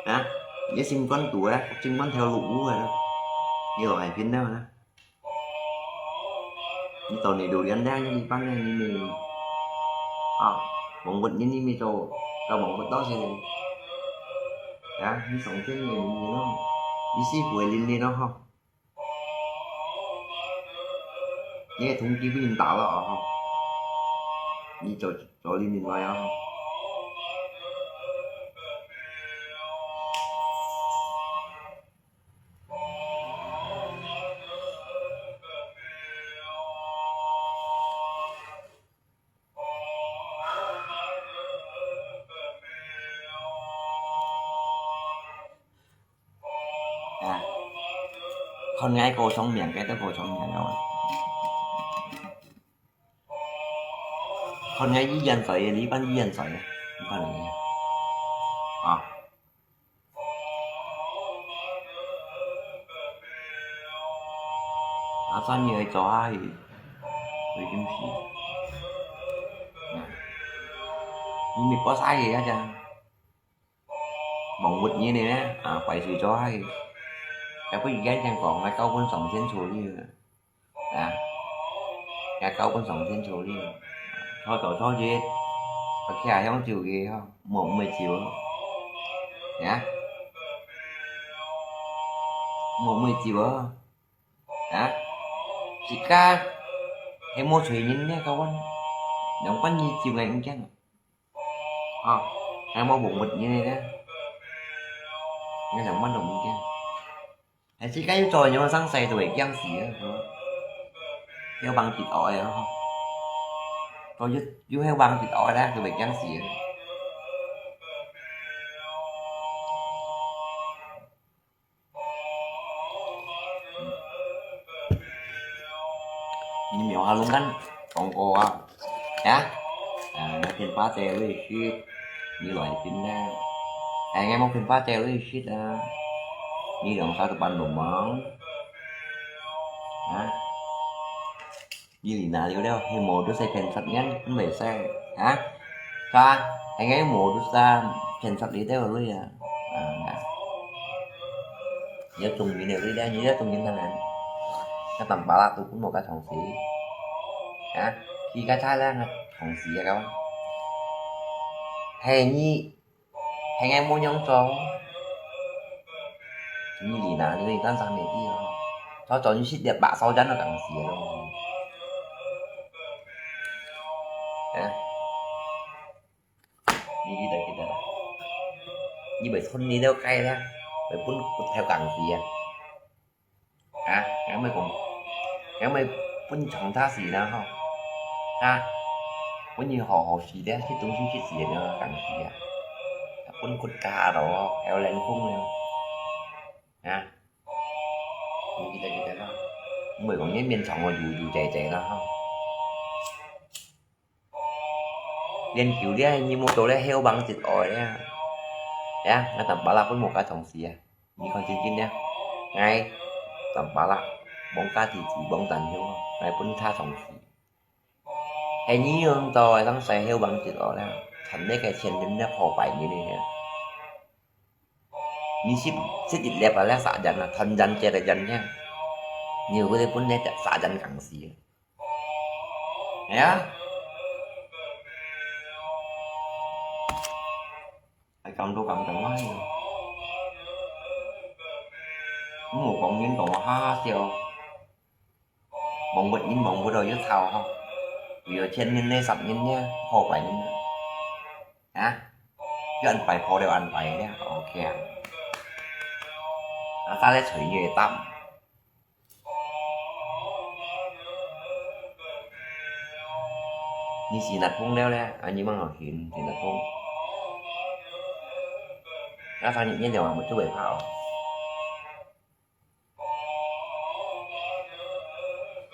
Hả? Nhớ sinh con tủ á, sinh con theo lũ rồi đó. Như là hài phiến đó hả? Như tàu này đồ đi ăn đang như đi bắn này như mình. À, bóng bật như như mình tàu, tàu bóng bật đó thì. Hả? Như sống trên người mình như nó. Như xí quỷ linh đi nó không? Nhé thống ký pin tả lọ hả? Như tàu, tàu linh linh lại hả? À, con gái cô sống miệng, cái đó cô sống miệng đâu. Con gái với dân sợi, lý bắn với dân sợi. Con này. À. À, sao như vậy cho ai? Vì cái gì? Nè. Nhưng mà có sai gì hết trơn. 網活人呢，啊，壞水做下去。也不然講，𠊎交分上天處理了。啊，也交分上天處理了。錯做錯事，屋企向走个吼，莫毋會走哦。啊，莫毋會走哦。啊，自家係無罪人呢，交分，兩班人走𠊎毋驚。 啊，𠊎無網活人呢，𠊎兩班都毋驚。係自家有做樣生事都會驚死啊，有橫直惡个吼。做有，有係橫直惡个咧，都會驚死啊。 你廟下弄間講過啊？呀？啊，𠊎電話借你食，你來邊呢？哎，𠊎無電話借你食啊？你兩儕都扮流氓？啊？ 你離那了了，係無都係騙煞人，毋會使，哈？係啊，係𠊎無都係騙煞你兜鐳啊！啊，你要中人了鐳了，你要中人當然，該當巴拉都分無个同事，啊，佢个差啦，同事啊，該，係你 係𠊎無樣做。你離那，你單生你知哦。早早你識得白手掌都當時咯。啊？你記得記得啦。你會分你了解啦，會分骨頭當時啊。 啊，𠊎毋係講，𠊎毋係分長他時啦吼。啊，分你好好時咧，食東西食時咧，當時啊，分骨架咯，還有冷風咧。啊，你記得記得啦，毋係講你面長哦，油油濟濟啦吼。 連久了，你無做了，後幫一愛了。呀，𠊎當巴拉分無个同事啊，你看真真了。𠊎當巴拉，望家己自望等後，𠊎分他同事。係你用到个當使後幫一愛了，趁那個錢人了破壞你了。你識，識一粒啊，了殺人啊，斷人節个人呀。你有个分那殺人同事。 係啊。還講到講講話呢。毋好講人講哈哈笑。網活人網活到要吵吼。為了錢人呢，十年呢，好壞人呢。啊？要安排好了安排了，OK啊。啊，再來吹牛蛋。 你是哪風了咧？啊，你望好行，是哪風？啊，反正你了啊，就會跑。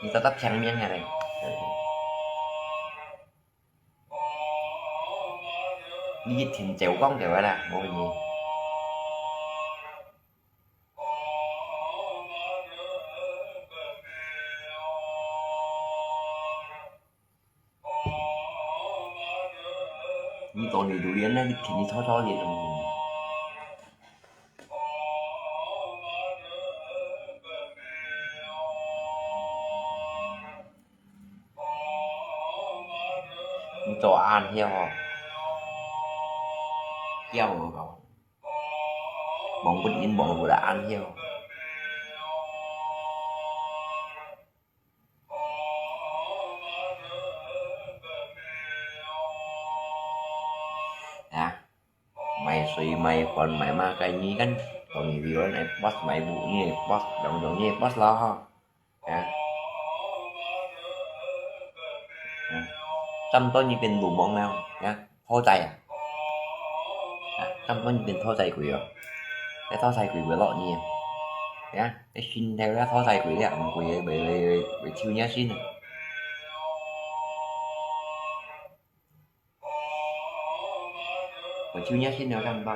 你早早聽明下咧。你一聽就講就係啦，無問題。 你做你榴莲呢，你肯定臭臭的。你做暗曉哦，叫我搞。 網活人網活个暗曉。啊，賣水賣飯賣麼个，你看，當然有人會boss，賣布你會boss，樣樣你會boss咯吼。 啊。啊，差毋多你變流氓了，啊，討債啊。啊，差毋多你變討債鬼哦。該討債鬼會落你啊。啊，你心態了討債鬼了，毋會，會，會，會，會抽你心啊。會抽你心了，差毋多。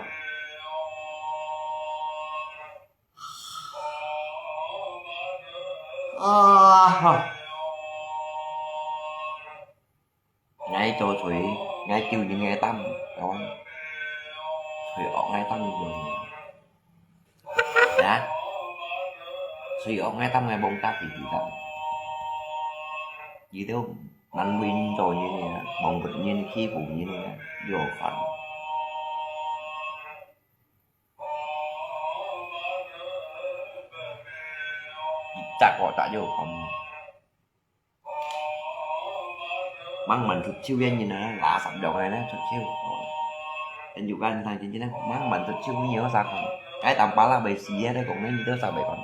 啊哈！𠊎做水，𠊎救人个擔，係嘛？誰惡𠊎當有用？啊？誰惡𠊎當𠊎望得佢知道？佢兜難為人做人啊，望不人欺負人啊，有看。一隻個隻有看。 吂吂出手个人啊，垃圾樣个呢，出手。Tunjukkan tentang cincin呢，吂吂出手，你有啥看？該當巴拉會死个，你講个，你都啥會看到。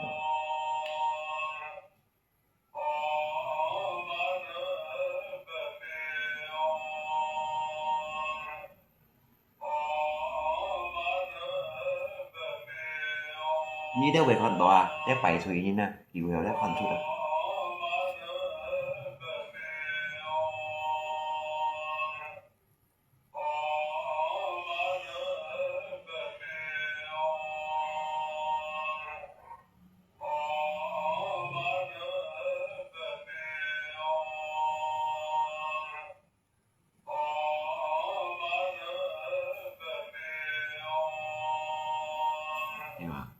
你兜會看到啊，這擺衰人啊，佢會有這看出來。Iya.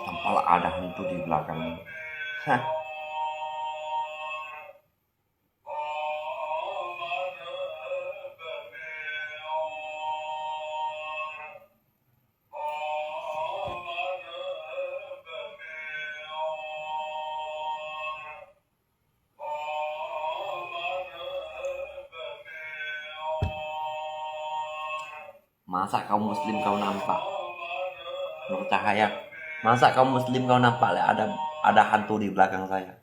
Tampaklah ada hantu di belakang. Hah. Masa kaum muslim kau nampak? Nur Cahaya, masa kaum muslim kau nampak le ada, ada hantu di belakang saya?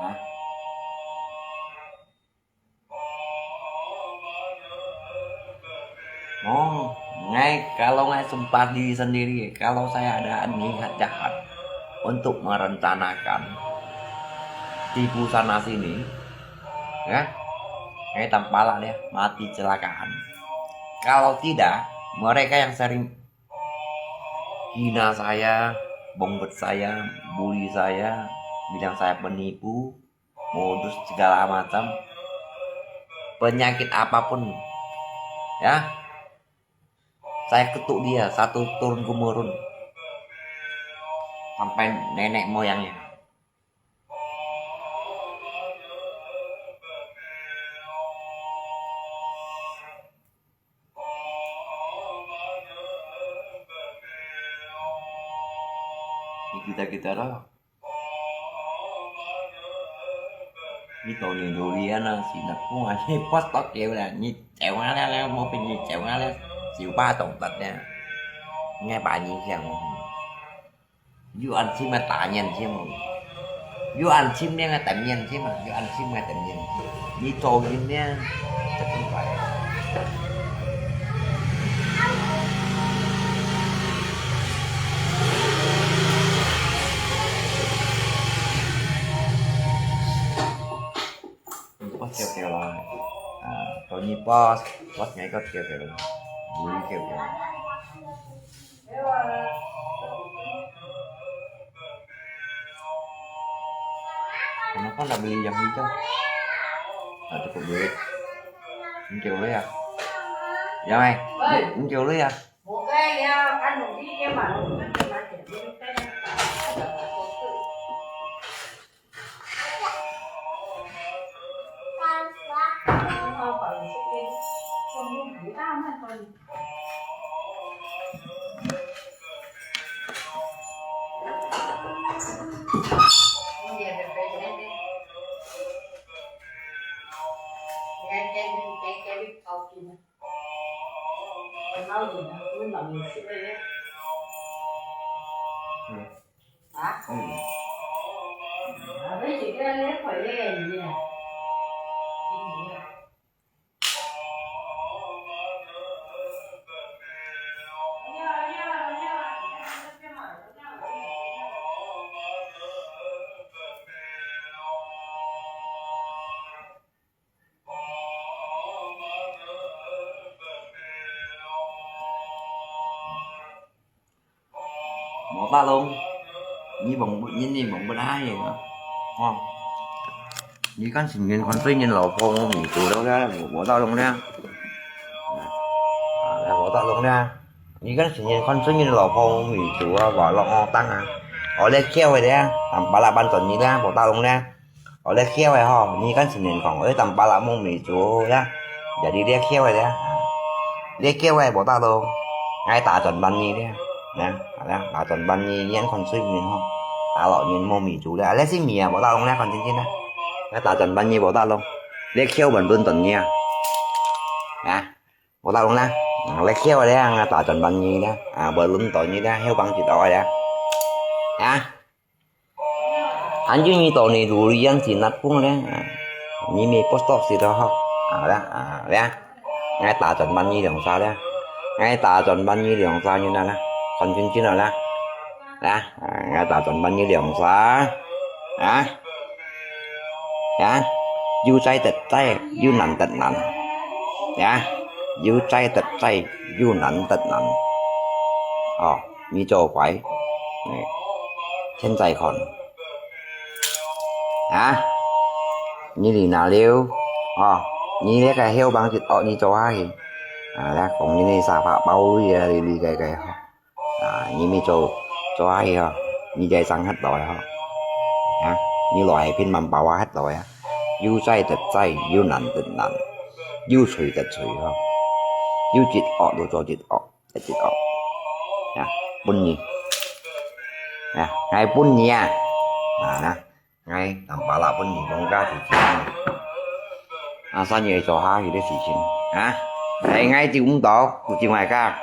Hah? Oh, ngai, kalau ngai sempat diri sendiri, kalau saya ada niat jahat untuk merencanakan tipu sana sini, ya, ngai tampaklah dia mati celakaan. Kalau tidak, mereka yang sering hina saya, bongkot saya, bully saya, bilang saya penipu, modus segala macam, penyakit apapun, ya, saya kutuk dia satu turun temurun sampai nenek moyangnya. Ni kita-kita dah. Ni tau ni durian ah, si nak pun ah, ni pas tak kêu lah, ni cewek lah, lah, mau pergi cewek lah, siapa tong tatnya. Ngai banyi siang. Yu an chim ma ta nyan chim. Yu an chim nyan a tem nyan chim, yu an chim ma tem nyan chim. Ni cho yin nyan. Pas kêu kêu lah. Ah, tau ni pas, pas ngai kot kêu kêu lah. Buli kêu kêu. Kenapa nggak beli yang hijau? Nggak cukup duit. Ini kêu dulu ya. Ya, Mai. Ini kêu dulu ya. Mô ta lông. 你忘不，你，你忘不了个啊。哦，你敢承认看谁人老婆没做了呢？我，我打懂了。啊，我打懂了。你敢承认看谁人老婆没做啊？我老我当啊。我来叫个呀，俺巴拉班转你呢，我打懂了。 哦，你曉个吼，你敢承认講，哎，當巴拉夢沒做呀？Jadi你曉个呀，你曉个無打咯，𠊎打轉半夜了，啊，好啦，打轉半夜，你看睡眠吼，打擾人無沒做了，啊，你是咪啊，無打咯，你看真真啊，𠊎打轉半夜無打咯，你曉問問轉你啊，啊，無打咯啦，啊，你曉个呀，𠊎打轉半夜了，啊，問問轉你了，曉幫佢到个呀，啊。 Anju ni to ni durian sinat pun le. Ni mi postok si to ho. Ah, le, ah, le. Ngai ta chon ban ni liang sa le. Ngai ta chon ban ni liang sa ni na le. Kon chin chin le. Le, ngai ta chon ban ni liang sa. Ah. Ya, yu chai tet chai, yu nan tet nan. Ya, yu chai tet chai, yu nan tet nan. Ò, 你做鬼，哎，天在看。啊，你哪了？哦，你那个后帮子哦，你做下去。啊，那讲你那沙发包里啊，里里个个。啊，你没做，做下去哦，你在上黑道啊。啊，你来平蛮包啊黑道啊，又在得在，又难得难，又吹得吹哈，又急恶都做急恶。 一直哦。啊，分你。啊，𠊎分你啊。啊，𠊎當巴拉分你放假時間。啊，生意做下去个事情。啊，哎，𠊎就毋到，就外家。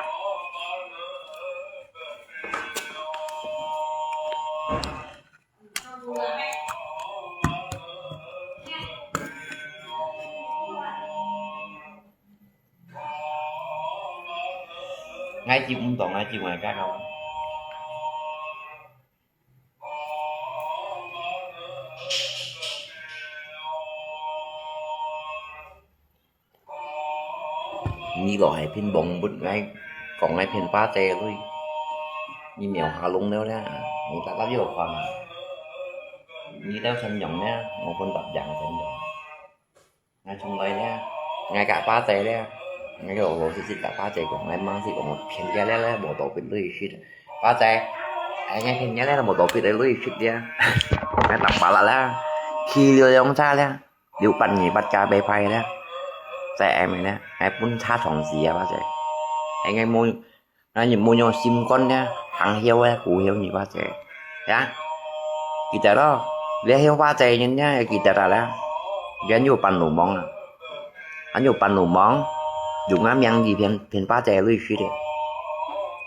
Ngai chịu ung tong, ngai chịu ngai cắt không? 你老係騙戇牯，𠊎講𠊎騙巴姐鐳，你苗下弄了啦，你打打又看啊，你兜成樣呢，我分打樣成樣。 𠊎從來咧，𠊎甲巴姐咧，𠊎老老實實甲巴姐講，𠊎吂識講騙佢咧咧，無道別鐳食。巴姐，哎，𠊎騙佢咧，無道別个鐳食咧。𠊎打巴拉啦，去了兩隻咧，六八二八加白牌咧，在下面咧，𠊎分車撞死啊，巴姐。哎，𠊎無 那你莫用心肝呢，行曉个，古曉你巴姐。呀，記得咯，你曉巴姐人呢，記得啊啦。人有半路忙啊，還有半路忙，用啊名義騙，騙巴姐類似的。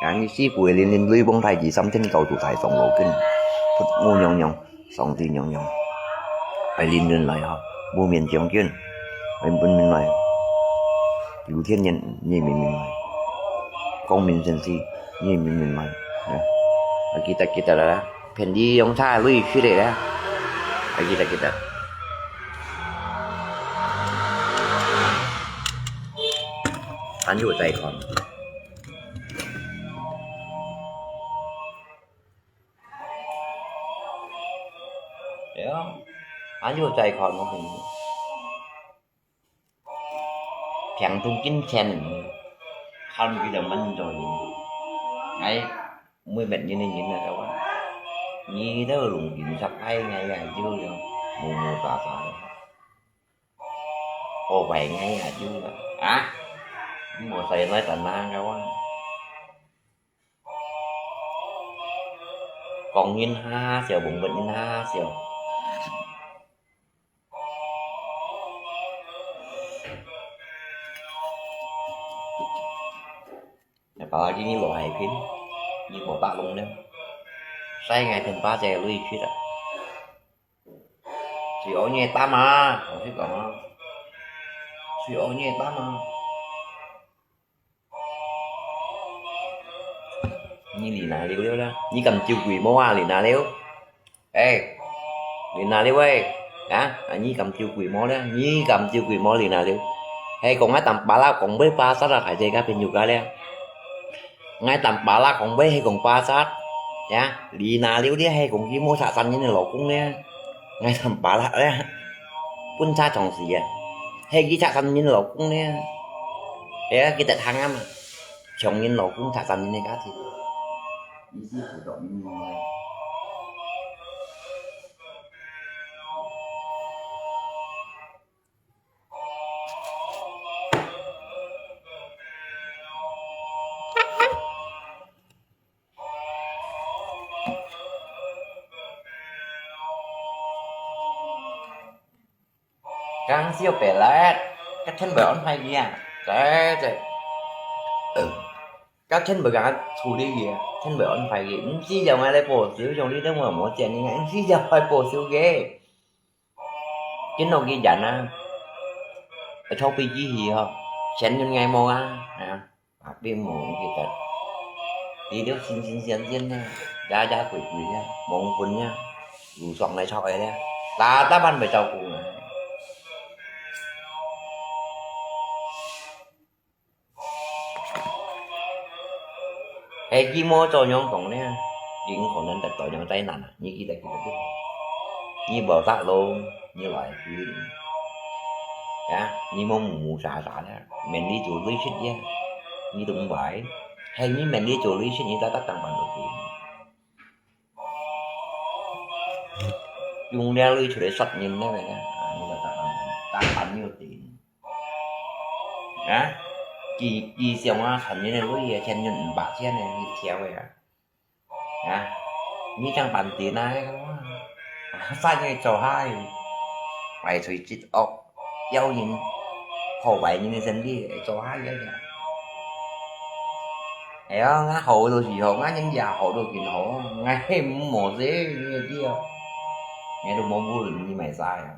啊，你是不會連連雷崩太極三千高度台上路跟，不，不用用。 上帝娘娘，愛臨陣來吼，無面將軍，愛分明來，劉天元，你也明明來，光明先生，你也明明來，啊，啊，記得，記得了啦，騙你用車鐳出來啦，啊，記得，記得。還有再看。 對啊，還有再看我朋友。平常金錢，看佢兩萬左右。哎，每每年的人那个哇，你都弄金十块，哎呀，就了，木木沙沙的。哦，喂，哎呀，就了，啊，你莫说那等那个哇。 講人哈哈笑，戇牯人哈哈笑。Apalagi你老係騙，你無打攏了，使𠊎騙巴姐鐳食啊！誰愛你打嘛？老實講啊，誰愛你打嘛？ 你李哪溜溜啦？你敢救鬼魔啊，李哪溜？哎，李哪溜喂，啊，啊，你敢救鬼魔咧？你敢救鬼魔，李哪溜？係講𠊎當巴拉講會巴煞啊，大家朋友家咧。𠊎當巴拉講會係講巴煞，呀，你那了咧，係講佢無拆散人个老公咧，𠊎同巴拉咧，分拆長時啊，係佢拆散人个老公咧，係啊，佢得行啊嘛，強人老公拆散人个家庭，意思係講，嗯。 Kang siu pelet, kau ten buat on pai dia. Cek, cek. Kau ten buat kang tu dia, ten buat on pai dia. Mesti jauh ngai le po siu, jauh ni dong mo mo jian ni ngai, mesti jauh pai po siu ge. Jin nok ki jan a, chau pi ji hi ho, sian yun ngai mo a, a, a pi mo ki tat. Đi điêu xin xin sian sian ne, ya ya quỷ quỷ ne, mong phun ne, lu suang nai chau ai ne, ta ta ban bai chau ku ne. Hay ki mo cho nyong kong ne, ki kong nan tat cho nyong tai nan a, ni ki tat ki tat. Ni bao ta lo, ni lai ki. Ya, ni mo mu mu sa sa ne, men li chu lui chit ya. Ni tung bai, hay ni men li chu lui chit ni ta ta tang ban lo ki. Yung lia lui chu le sat nin ne, ya, ni ta ta tang ban, tang ban ni ti. Hả? Chỉ, chỉ xiong á, thành như này, với, à, thành như bà chia này, như theo vậy à. Hả? Như chẳng bản tin này, cái đó. Sao như cho hai? Phải suy chít ốc, yêu nhìn, khổ vậy như này xem đi, cho hai cái kìa. Ê, ngã hổ đồ gì hổ, ngã những già hổ đồ gì hổ, ngã hem mổ dế như kia. Nghe đồ mổ vui như mày sai à.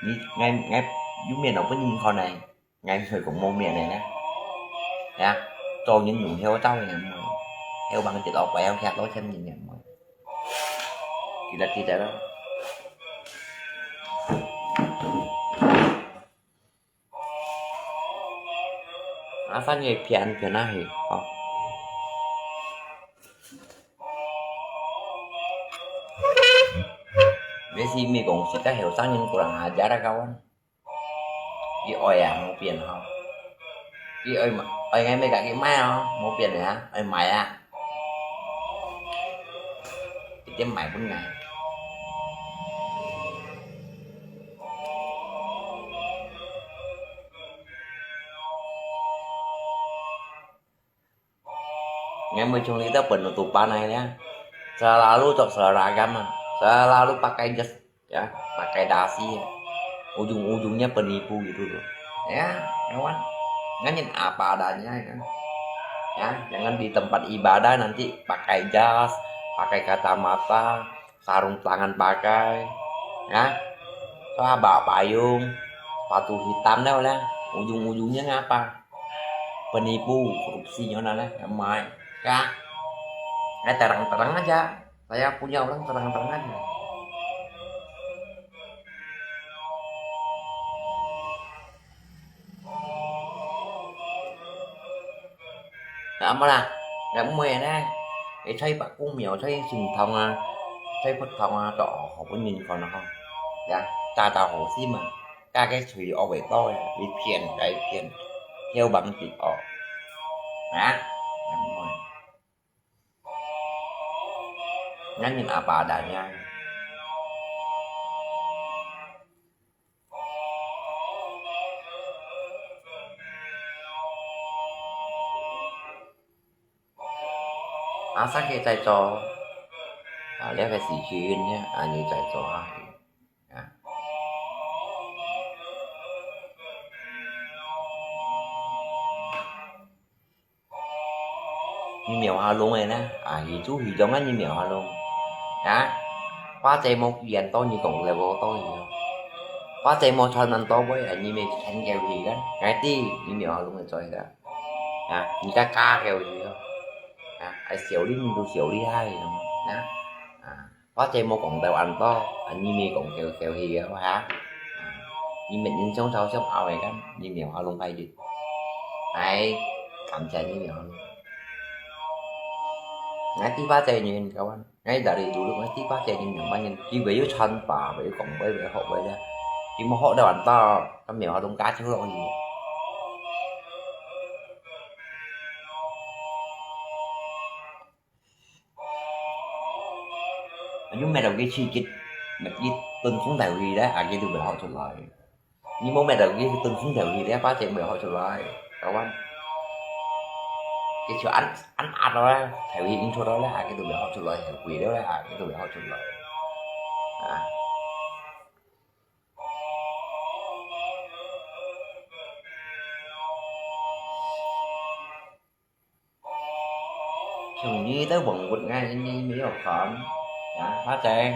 Ni, ngai, ngai, yú miên ong bún yin kho nai, ngai sui kong mông miên nai na. Ya, cho yin yùng hiu chau nai mui. Hiu bang chit ok bai hiu khiak lo chen yin nai mui. Kita, kita lo. Asa ngai phian phian na hi, ho. Besi mi kong si ta hiu sang yin kurang ajar kawan. Ki oi à, mô piên ho. Ki oi, oi ngai mê kak ki mai ho, mô piên à, oi mai à. Ki tiêm mai bún ngai. Ngai mui chung li ta penutupan ai nia. Selalu cok seragam ah. Selalu pakai jas, ya, pakai dasi. Ujung-ujungnya penipu gitu loh. Ya, kawan. Ngan nyen apa adanya ya. Ya, jangan di tempat ibadah nanti pakai jas, pakai kacamata, sarung tangan pakai, ya, celana payung, sepatu hitam dah lah, ujung-ujungnya ngapa? Penipu, korupsi nyonan lah, amai, ya. Eh, terang-terang aja, saya punya orang terang-terang aja. Ngak mah lah, ngak mui nè, eh, choi Bắc Cung Miếu, choi Sùng Thông à, choi Phật Thông à, cho họ có nhìn còn nó không? Dạ, ta tao họ xí mà, cả cái suy ốc về tôi, đi phiền, cái phiền, theo bằng chị ốc. Hả? Ngak mui. Ngak nhìn apa adanya. Asa kê chai cho, à, liao kê sì chhin nhé, à, như chai cho ha. À. Như miêu hà lung này nè, à, hì chú hì dòng á, như miêu hà lung. Hả? Khóa chế mô yên tô như cổng lè vô tô hì. Khóa chế mô chọn năn tô bối, à, như miêu khen kêu hì gắn. Ngay ti, như miêu hà lung này chơi gắn. Hả? Như cá cá kêu hì gắn. Hả? Ai xỉu đi, như tu xỉu đi hai hì gắn. Hả? À. Khóa chế mô cổng tèo ăn tô, à, như miêu cổng kêu kêu hì gắn, hả? À. Như miêu nhìn sống sau sống ao hì gắn, như miêu hà lung hay đi. Ai, cảm謝như miêu hà lung. 𠊎知巴濟人，kawan，𠊎dari dulu，𠊎知巴濟人，兩班人，佢會曉穿法，會曉講話，會曉學話咧。佢無學到恁大，佢無法度加出落去。你搣到佢刺激，搣佢蹲空頭去咧，啊，佢就會學出來。你無搣到佢蹲空頭去咧，巴濟會學出來，kawan。佢就恁，恁壓落咧，頭去硬出來咧，啊，佢就會學出來，後背了咧，啊，佢就會學出來。啊。 從你到黃活，𠊎你沒有看，啊，巴濟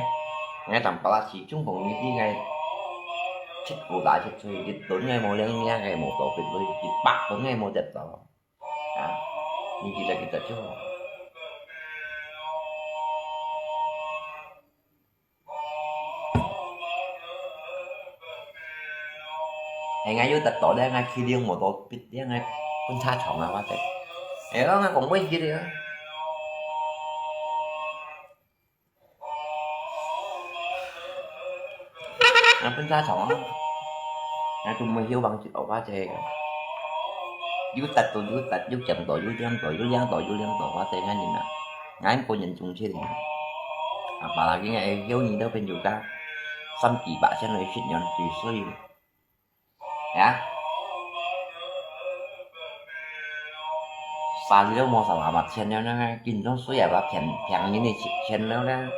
，𠊎當巴拉起中紅你知𠊎，七股打七歲，一噸𠊎無兩兩，𠊎無到別位，一百噸𠊎無得到，啊，你記得記得就好。 哎，𠊎有得到咧，𠊎去了無到別咧，𠊎分車場啊，或者，哎，𠊎講過去了。啊，分車場啊，𠊎都無希望去學或者，有得到有得，有減到有減到，有領到有領到，或者𠊎人啊，𠊎個人中意的，啊，把那個哎，有你都變有个，三幾百千來十年最衰。 呀。沙里都無啥啦嘛，錢了呢，緊張水啊，把騙，騙人的錢了呢，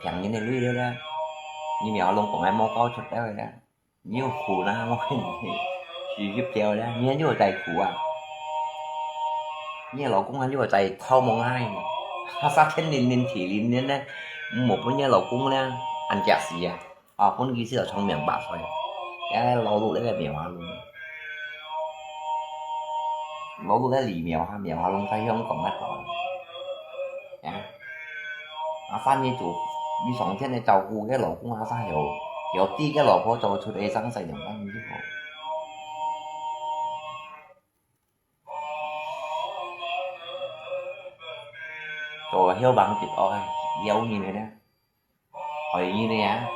騙人的鐳了呢。你苗龍講還無搞出來呢，你有苦呢，我跟你，輸入掉呢，你還有在苦啊？你的老公還有在偷摸啊？他三天零零天零零呢，無分你老公呢，俺家死啊！ 啊，分佢識得聰明白菜，也老路那個苗下路，老路那里苗下苗下路在香港那個，呀，啊，三年做，你上天的照顧个老公啊，啥有，有地个老婆做出來生死两个人就好。做个小帮子哦，哎，要你的呢。 害你呢啊！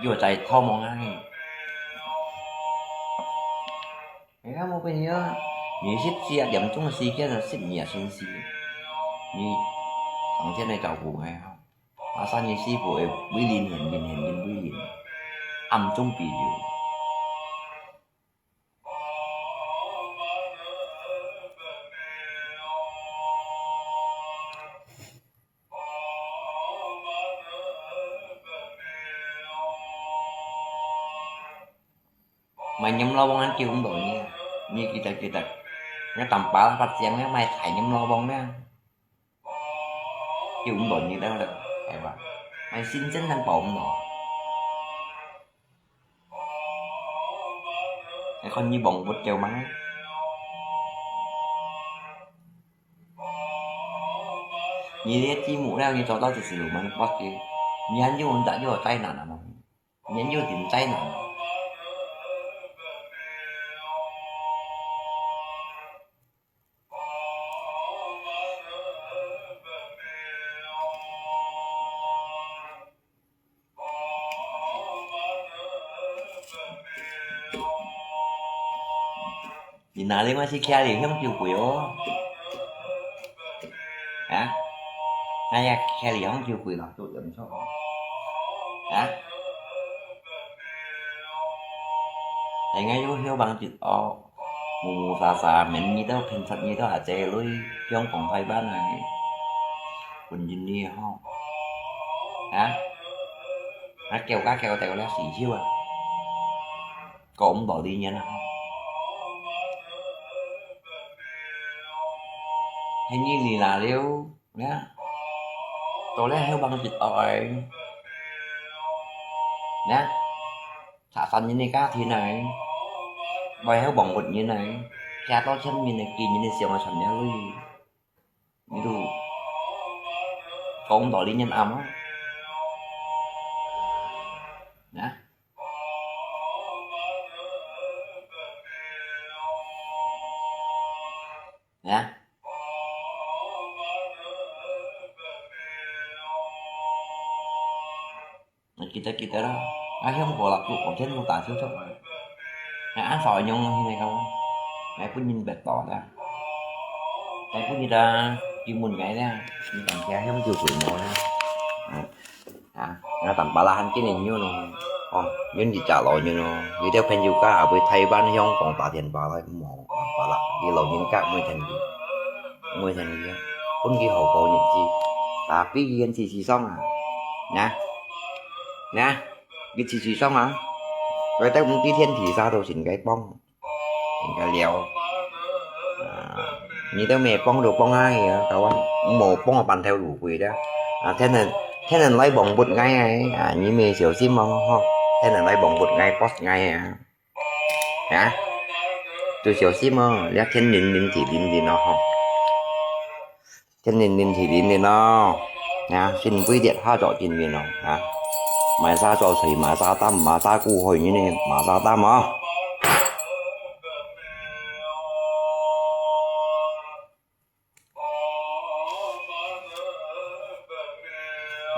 又在偷摸啊你！哎呀，我跟你讲，你十四啊，严重个时间啊，十二啊，星期，你上天来照顾我啊！啊，三年师傅会为灵现灵现灵为灵，暗中庇佑。 買閻羅王恁久毋到呢，你記得記得，該當巴拉發聲呢，買大閻羅王呢。 有毋到你了了，係吧？買新鮮還包毋到。你看你忙不掉嗎？你這節目了，你做到這時候嘛，我講，你還有，你還有災難啊嘛？你還有點災難啊？ 你哪裡還係徛裡向酒鬼哦？啊？哎呀，徛裡向酒鬼啦，做人錯哦。啊？哎，𠊎有希望就哦。 無無沙沙，明日到，平常日到，阿姐女，香港、台灣啊，本人你吼，啊，啊，叫甲叫到了死笑啊，講毋到理人啊。係你你啦了，啊，到了後幫一愛，啊。 查山人个家庭啊，為好亡活人啊，徛到前面个見人个相啊，傳了去，你都講道理人啱啊，啊？記得記得啦，啊，香火蠟燭，我天都打燒出來。哎，恁少人用現在搞，哎，不能別打的。哎，不能的，專門來的，你講家鄉就水魔的。嗯，啊，那當巴拉還今年有咯，哦，有一隻老人咯，有條朋友家也會台灣香港打電話來，無，當巴拉，佢老人家每天佢，每天佢，分佢好過日子，tapi佢很自私爽啊，呀，呀。 佢自私爽啊，佢兜毋知天地沙都先該幫，先該了。啊，你兜咩幫都幫下去啊，搞啊，無幫啊半條路鬼了。啊，天天，天天來幫不𠊎啊，啊，你咩小心哦，吼，天天來幫不𠊎，boss𠊎啊。啊，都小心哦，這天靈靈地靈靈哦，吼。 天靈靈地靈靈哦，啊，先歸跌下做精靈哦，啊，買沙做水，買沙擔，買沙顧害人呢，買沙擔哦。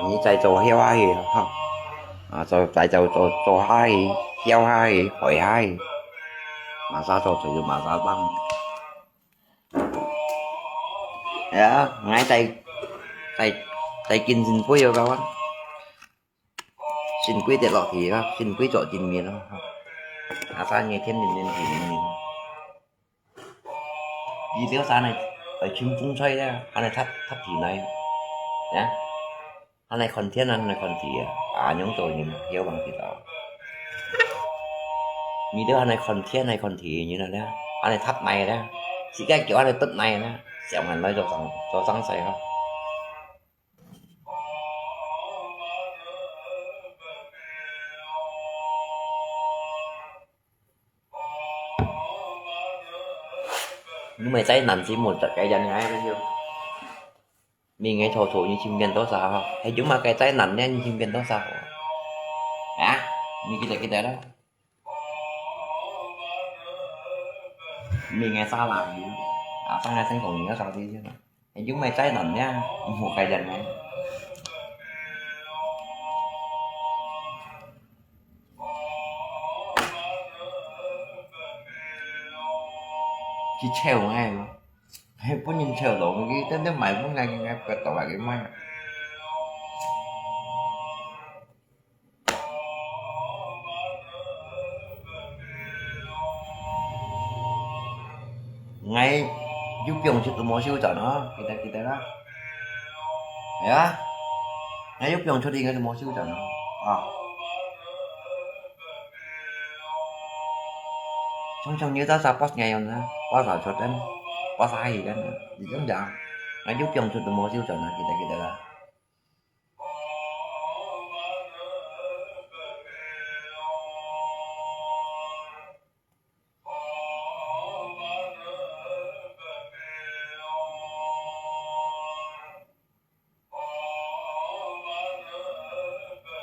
你再做囂下去，哈，啊，做，再做，做，做下去，囂下去，害下去，買沙做水就買沙擔。 哎呀，𠊎再，再，再緊先歸哦，各位。先歸跌落去啊，先歸做精靈咯。啊，三月天靈靈地靈靈。你這個山呢，呃，清風吹的，還能插，插地泥，呀。 恁樣看天，恁樣看地啊，啊，仰做人，曉望知道。你兜恁樣看天，恁樣看地，你呢？恁樣答泥呢？自家叫恁樣答泥呢？想恁來做生，做生事吼。你咪災難之母，該人愛个喲。 明个頭頭你尋變多少吼？還有麼个災難呢？你尋變多少吼？啊？你記得記得啦。明个沙拉魚，啊，上个成功你个啥子去了？還有麼个災難呢？我个人呢？去笑𠊎嘛。 係分人笑到，佢等等賣分𠊎，𠊎，𠊎，佢到𠊎个賣。𠊎有放出都無收轉哦，記得，記得啦。係啊，𠊎有放出去，𠊎都無收轉哦，啊。 常常你在啥pas ngai yon na, pas sa chot kan, pas sa hi kan, di kan ja, ngai ju piong chut mo siu chon na kita kita la.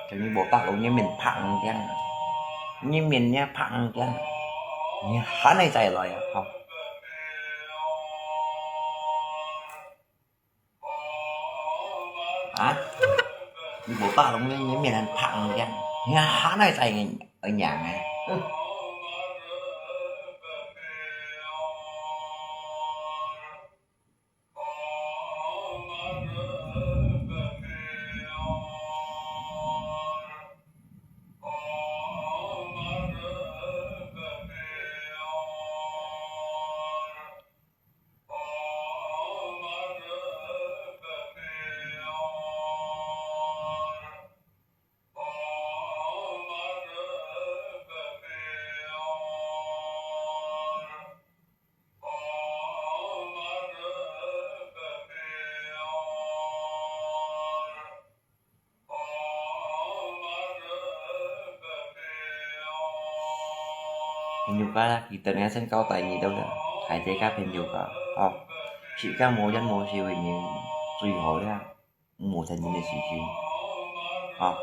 Jadi botak lu nyemin phang kian. Nyemin nya phang kian. Nya hanai cai lo ya, hao. Ha? Ni botak lu nyemin phang kian. Nya hanai cai nge, nyang eh.朋友家啦，佢等下先交代你兜啦，大家个朋友家，哦，自家無冤無仇个人最好啦。 無成人个事情，啊，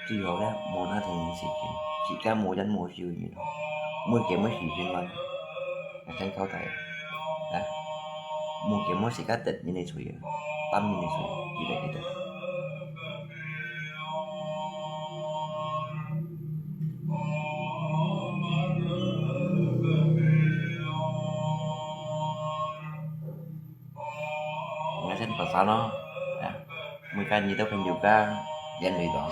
最好咧，無那成人事情，自家無冤無仇个人，莫叫麼事情來，𠊎先交代，啊，莫叫麼自家得人个罪啊，擔人个罪，記得記得。Ano, ya, mereka nyitu kan juga yang itu.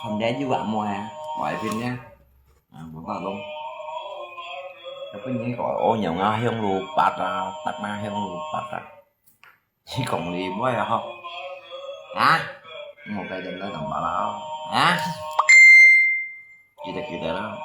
Không để dư luận mua hả? Mọi phim nha. À, bốn bạn luôn. Cái phim này có ô nhiễm à, hương lù bát à, tắc mà hương lù bát à. Chỉ còn đi mua hả? Hả? Một cái chân đó tầm bả lao. Hả? Kita-kita lah.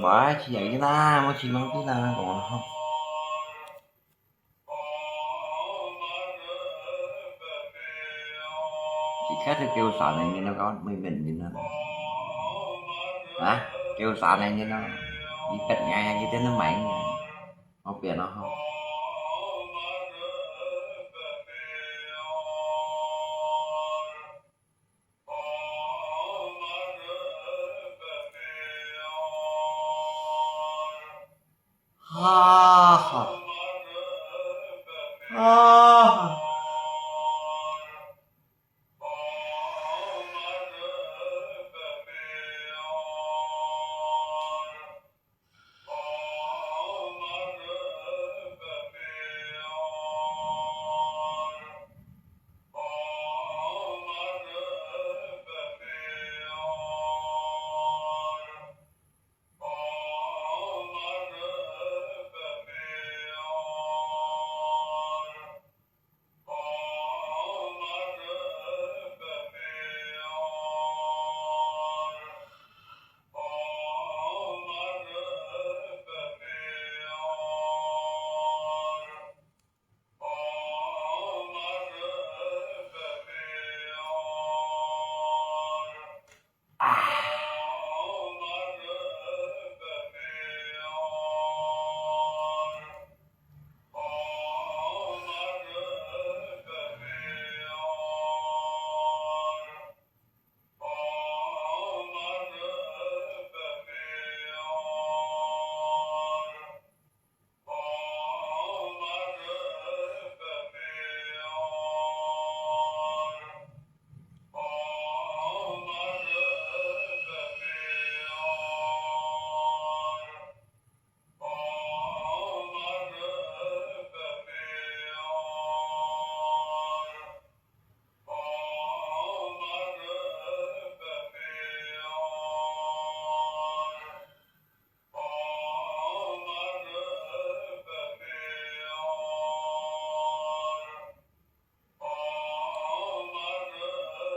Wah, siya kita, mau simang kita, kung ano. Chỉ khác cái kêu xả này như nó có, mình mình như nó. Hả? Kêu xả này như nó. Đi pet ngay, cái tên nó mày. Không biết nó không. Ha ha. Ha ha.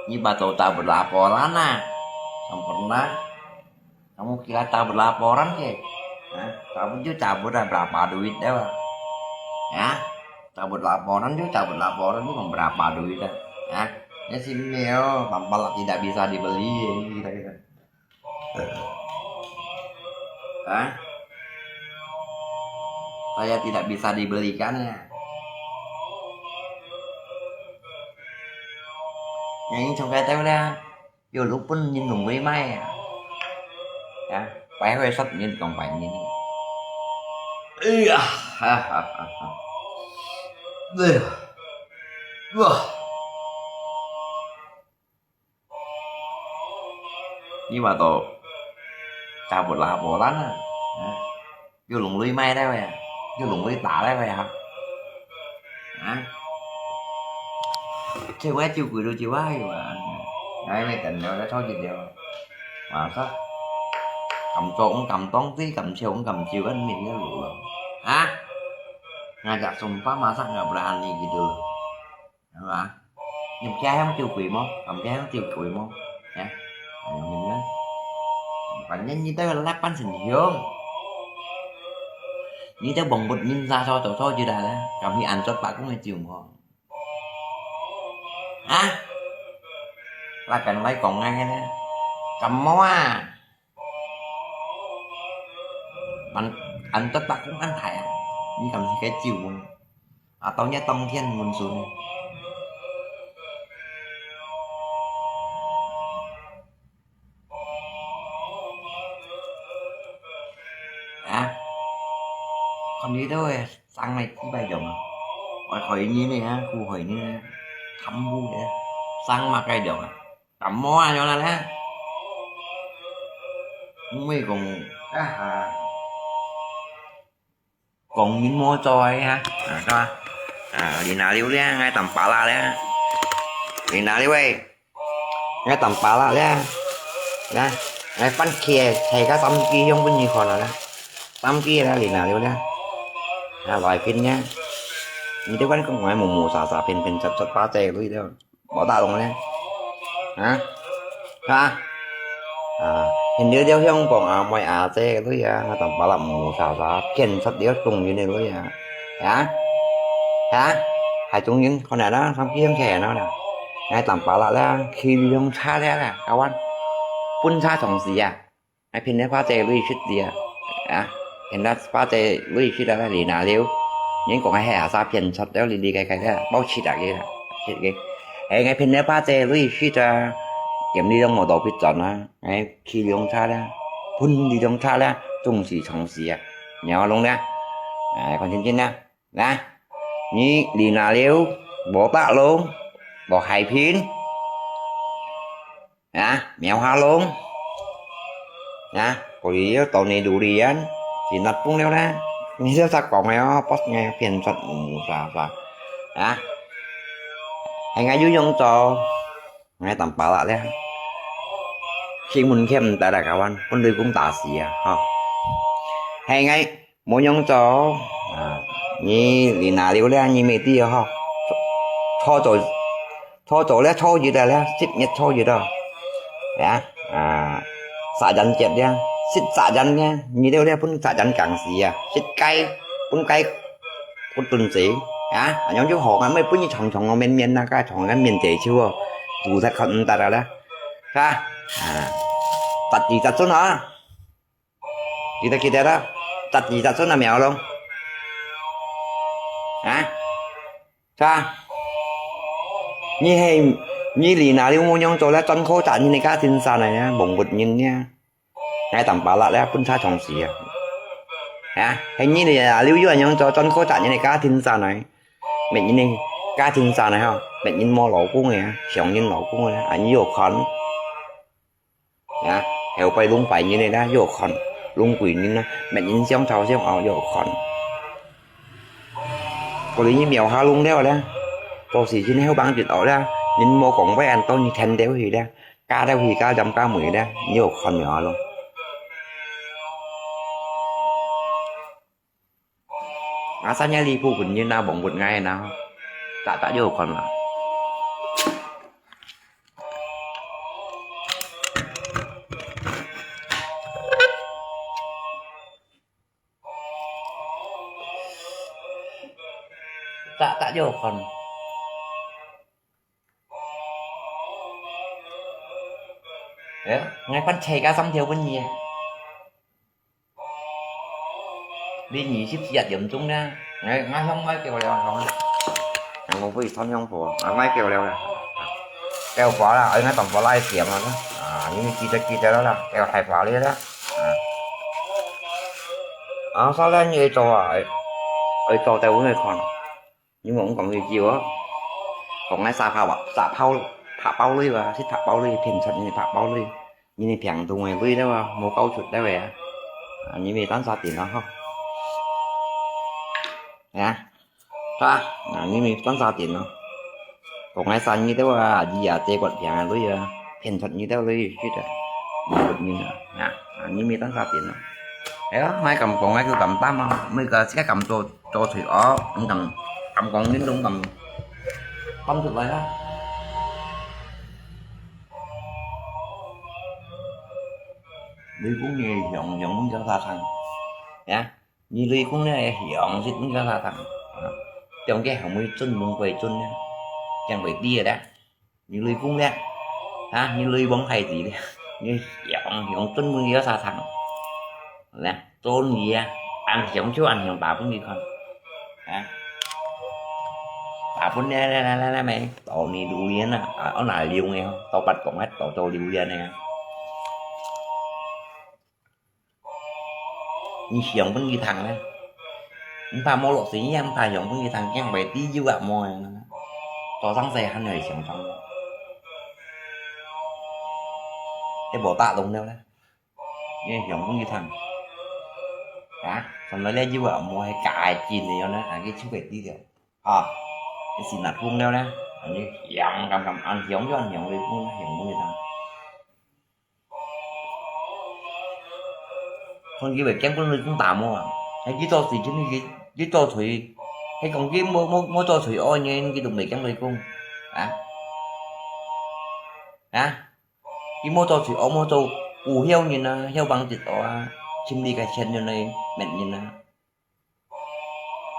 Ini batu tabut laporan ah. Sempurna. Kamu kira tabut laporan ke? Hah? Tabut juga tabut ah, berapa duit dah, Pak? Hah? Tabut laporan juga tabut laporan, bukan berapa duit dah. Hah? Ya si Mio, tampal tidak bisa dibeli, kita-kita. Hah? Saya tidak bisa dibelikan ya. Yang ini congkai tahu dah. Yo, lu pun nhìn lùng với mai à. Ya, phải hơi sắp nhìn còn phải nhìn. Iya, ha ha ha ha. Iya. Wah. Ni mà tổ cha bột là bột lắm à. Hả? Vô lùng lui mai đấy vậy à? Vô lùng lui tả đấy vậy hả? Hả? Cewek jiu kui lu jiu ai wa. Ngai me kan liao, liao chau jiu liao. Masa? Kam chok, kam tong ti, kam chêu, kam jiu kan min liao lu lo. Ha? Ngajak sumpah masa nggak berani gitu. Hả? Nhầm kia hông tiêu quỷ mô, cầm kia hông tiêu quỷ mô. Hả? Hả? Mình nhớ. Bản nhân như tớ là lắp bắn sừng hiếu. Như tớ bồng bột nhìn ra so tổ so chứ đã. Cầm hi ăn chốt bạc cũng là chịu mô. Hả? Là cần lấy còn ngay nè. Cầm mô à. Ăn, ăn chốt bạc cũng ăn thải à. Như cầm hi cái chịu mô. 啊，當日當天問訊。啊，看你兜个生來幾擺樣啊？愛害你呢，啊，苦害你呢，貪污个，生麼个樣啊？感冒啊，樣啊咧？毋會講，啊哈。 講明無做个哈，啊，是吧？啊，你拿溜咧，𠊎當巴拉咧，你拿溜喂，𠊎當巴拉咧，來，𠊎番茄切个三支用分你看啊啦，三支啦，你拿溜咧，啊，來分咧，你這款講𠊎無無啥啥，偏偏出出巴嘴類了。 無打動咧。啊？啊？啊，現在就香港阿妹阿姐个女啊，𠊎當巴拉毋好啥啥，騙出了中人个女啊。啊？啊？還中人，看來啦，三幾樣錢啦。𠊎當巴拉啦，去用車了啦，kawan。分車同時啊。 𠊎騙了巴姐鐳食个啊，啊，騙了巴姐鐳食啊，你拿了，人講个係啊，啥騙出了，哩哩个个个，包七啊个啦，七个。哎，𠊎騙了巴姐鐳食啊，兼你用無到必轉啊，哎，去用差啦，分你用差啦，總是常時啊，你要弄啦，哎，看清清啦，來，你，你拿了，無打弄，無害騙。 啊，苗下弄。啊，可以要到你肚裡啊，今日崩了啦。你就在講个哦，不是變出無啥啥。啊，還愛有用做，𠊎當巴拉咧。新聞看毋得啦，kawan，分雷公打死啊，吼。還愛 無用做，啊，你，你拿了咧，你乜知吼，初，初做，初做咧，初一啊咧，十月初一啊，啊，啊，殺人節咧，食殺人咧，你了咧分殺人講事啊，食雞，分雞，分燉死，啊，恁樣就好啊，乜分你長長个綿綿啊，該長个綿仔手哦，肚食看毋得啊咧，是吧？啊，十二十歲啊。 記得，記得啦，十二十歲那苗咯。啊？是吧？你係，你哩那哩無用做了，專靠責任个家庭上來啊，蒙活人呢。𠊎當巴拉了，分差長時啊。啊？係你哩那哩有用做，專靠責任个家庭上來，別人个家庭上來吼，別人無老公个啊，想人老公个啊，啊，你有看。 啊，後背弄壞人个啦，又看，弄貴人啦，乜人想頭想後又看。過來你苗下弄了啦，到時真後幫一惡啦，人無講話，恁多你聽了去啦，加了去，加針加梅啦，你又看苗下弄。 啊，三年里部分人啊，望不愛啊，咋咋又看啦。咋咋又看。 哎，𠊎看車个三條分你。你二十四點鐘呢？𠊎，𠊎向外叫了，𠊎，𠊎會穿上火，啊，外叫了啦。叫火啦，哎，𠊎當火來點了啦。啊，你記得記得了啦，叫太火了啦。啊。啊，啥啦，你愛做啊？愛，愛做在屋內看。 你莫講佢叫哦，講个沙泡啊，沙泡，白包類啊，係白包類，騙出人个白包類，人个病痛个類了啊，無搞出來个啊，啊，你咪單殺點啊吼，啊，是吧？啊，你咪單殺點咯，講𠊎生意兜啊，阿姨啊，借骨病啊，鐳啊，騙出你兜鐳去啊，你不認啊，啊，啊，你沒當啥變啊。哎呀，𠊎敢講，𠊎就敢擔啊，每個自家敢做，做出哦，你敢，敢講，你都敢擔出來啊。雷公也響，響風交沙場，呀。 你雷公呢，響一分鐘啦，啊，中間還會準門會準呢，將會知个啦。你雷公呢，啊，你雷王太子呢，你響響準門要沙場，呢，做你啊，恁響就恁響打分你看，啊，打分呢，來來來來，咩，到你榴蓮啊，啊，我拿榴蓮哦，到八公啊，到做榴蓮呢。 你響分佢聽呢？你怕無落水，你也毋怕響分佢聽，驚會知有啊無啊？早上細漢就係響鐘，你無打動了呢？你響分佢聽，啊，上來了有啊無？係假个真个樣呢？啊，佢就會知了，啊，你是哪公了呢？啊，你響響響，恁響就恁響，你講響分佢聽。 看佢會驚分雷公打無啊？係佢做事情，佢，佢做錯，係講佢無，無，無做錯惡人，佢都袂驚雷公，啊？啊？佢無做錯惡，無做有曉人啊，曉幫直惡啊，尋你个錢人來滅人啊。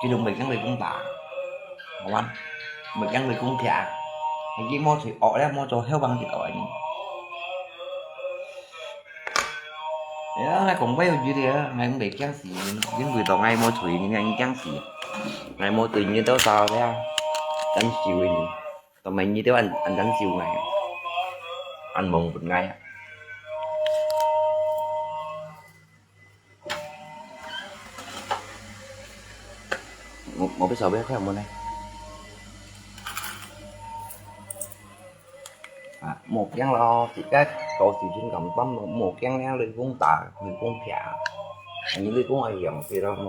佢都袂驚雷公打，好啊，袂驚雷公劈，係佢無做惡了，無做曉幫直惡个人。哎呀，𠊎講話有道理啊，𠊎袂驚死人，因為到𠊎無做人，𠊎驚死，𠊎無對人到啥了，真受人，到每日都恁，恁真受𠊎，恁蒙分𠊎啊。 我，我不晓得看有沒有呢。啊，莫驚咯，自家做事情敢擔咯，莫驚了，雷公打，雷公劈。你雷公愛用，知道嗎？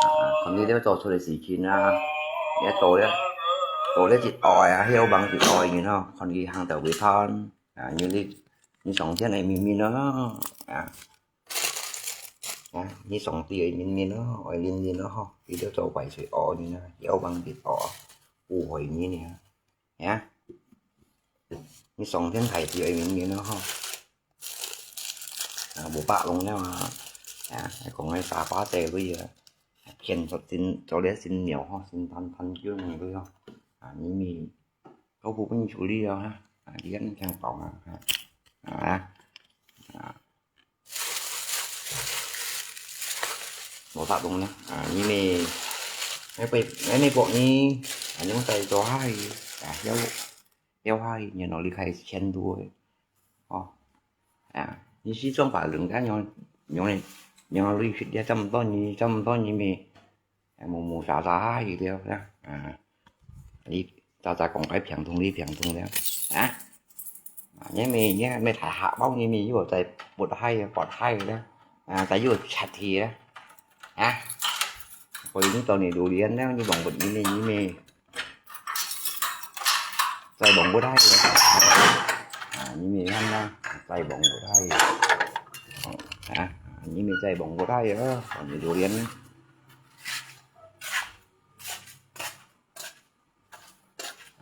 啊，看你這做出來事情啊，你做了，做了一惡啊，曉幫一惡人吼，看你行到幾遠。 啊，你，你，你上天愛面面咯，啊，啊，你上帝愛面面咯，愛認認咯吼，佢兜做壞事惡人啊，曉幫佢惡，不會認啊，啊，你上天大地愛面面咯吼，啊，無白弄了啊，啊，講个沙發仔類啊，騙出真，做了新鳥吼，新tan tan叫那個吼，啊，你咪 都不用處理了哈，啊，你看你看饱啊，啊，啊，啊，無法弄了，啊，因為，因為，因為國語，啊，用在做下去，啊，要，要下去，然後你開始遷都的，哦，啊，你西藏法人家用，用的，用的類似的，這麼多年，這麼多年沒， 哎，無無沙沙下去了啦，啊，你早早講該平通哩平通了，啊，啊，你咪，你咪大客包，你咪又在不嗨啊，不嗨了，啊，在又吃去了，啊，我已經到你榴蓮了，你忘不，你咪，你咪，再忘不嗨了，啊，你咪看啦，再忘不嗨了，啊，你咪再忘不嗨了，到你榴蓮了。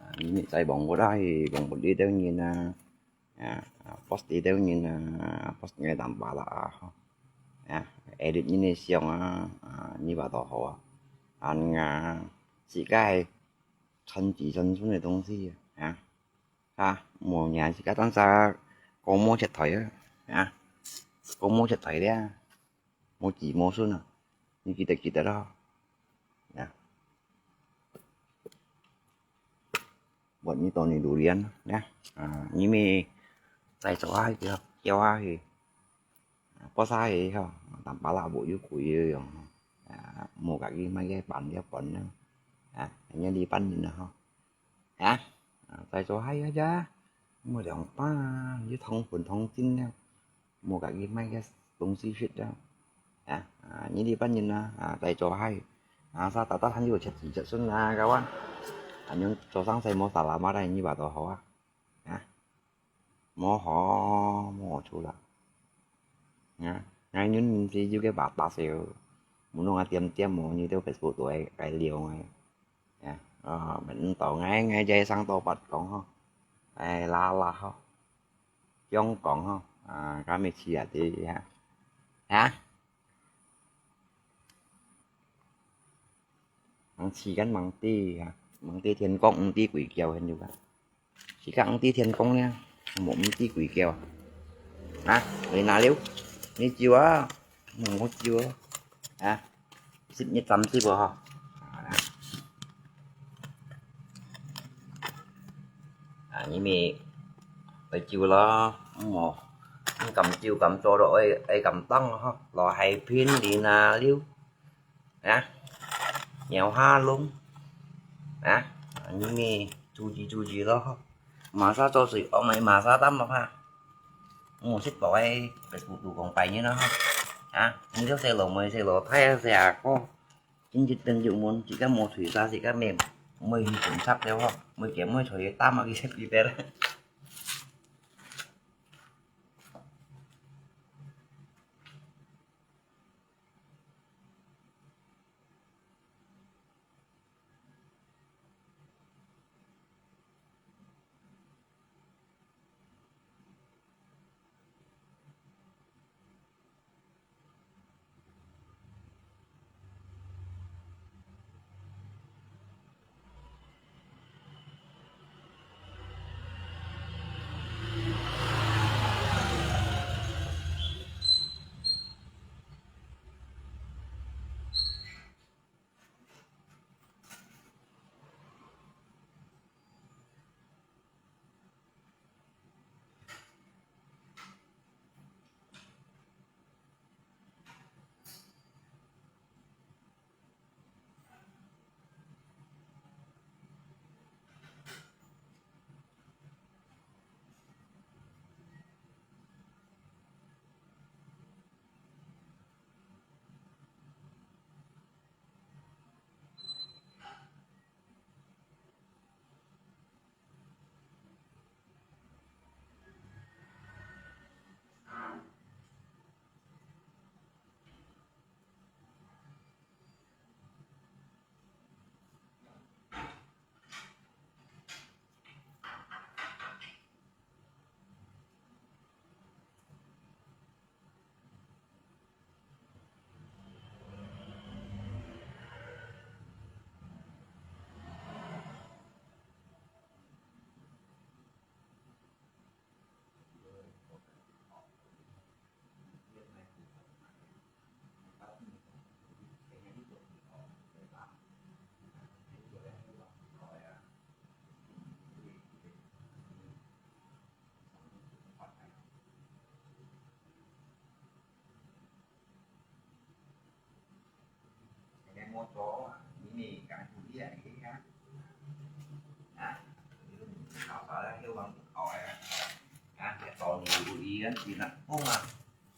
啊，你再望過來，望過這兜人啊，啊，啊，post這兜人啊，post你个單巴拉啊，吼，啊，edit你个相啊，啊，你話都好啊，啊，你啊，自家係傳子傳孫个東西啊，啊，啊，無人自家當下講無出台啊，啊，講無出台了。 無子無孫啊，你記得記得咯。啊，我你到你榴蓮啊，啊，你咪再做下去，叫下去，啊，播下去吼，單巴拉無有貴个用，啊，無家己買个辦个本啊，啊，人家你辦人啊吼。 啊，啊，再做下去啊，莫兩百，你通粉通精了，莫家己買个東西食了。啊，啊，你這班人啊，啊，再做下去，啊，啥打打還有七十七十歲啊，kawan。啊，恁樣做生意無沙拉嘛，但係你話到好啊？啊？無好，無好處啦。啊？𠊎人係有个話打少，無弄啊點點無，你兜Facebook都愛，愛聊个。啊？哦，毋到𠊎，𠊎就生多八講吼，哎，啦啦吼，香港吼，啊，今日試下啲啊，啊？ 吂試過吂知啊，吂知天光，毋知鬼叫，現在啊。自家毋知天光呢，無毋知鬼叫啊。啊，你拿了，你照啊，嗯，我照啊。啊，十月三十號吼。啊，你咪來照咯，嗯，哦，你敢照敢做咯，愛，愛敢當咯吼，老海平你拿了。 啊，貓下龍，啊，你咪注意注意咯吼。Masak做水，哦，毋係masak擔咯哈。嗯，食飽个，別步步講拜年咯哈。啊，你兜細路妹、細路弟啊、細阿哥，緊急等入門，自家無退煞，自家咩，毋會去警察了吼，毋會驚，毋會退擔啊，佢食佢別啦。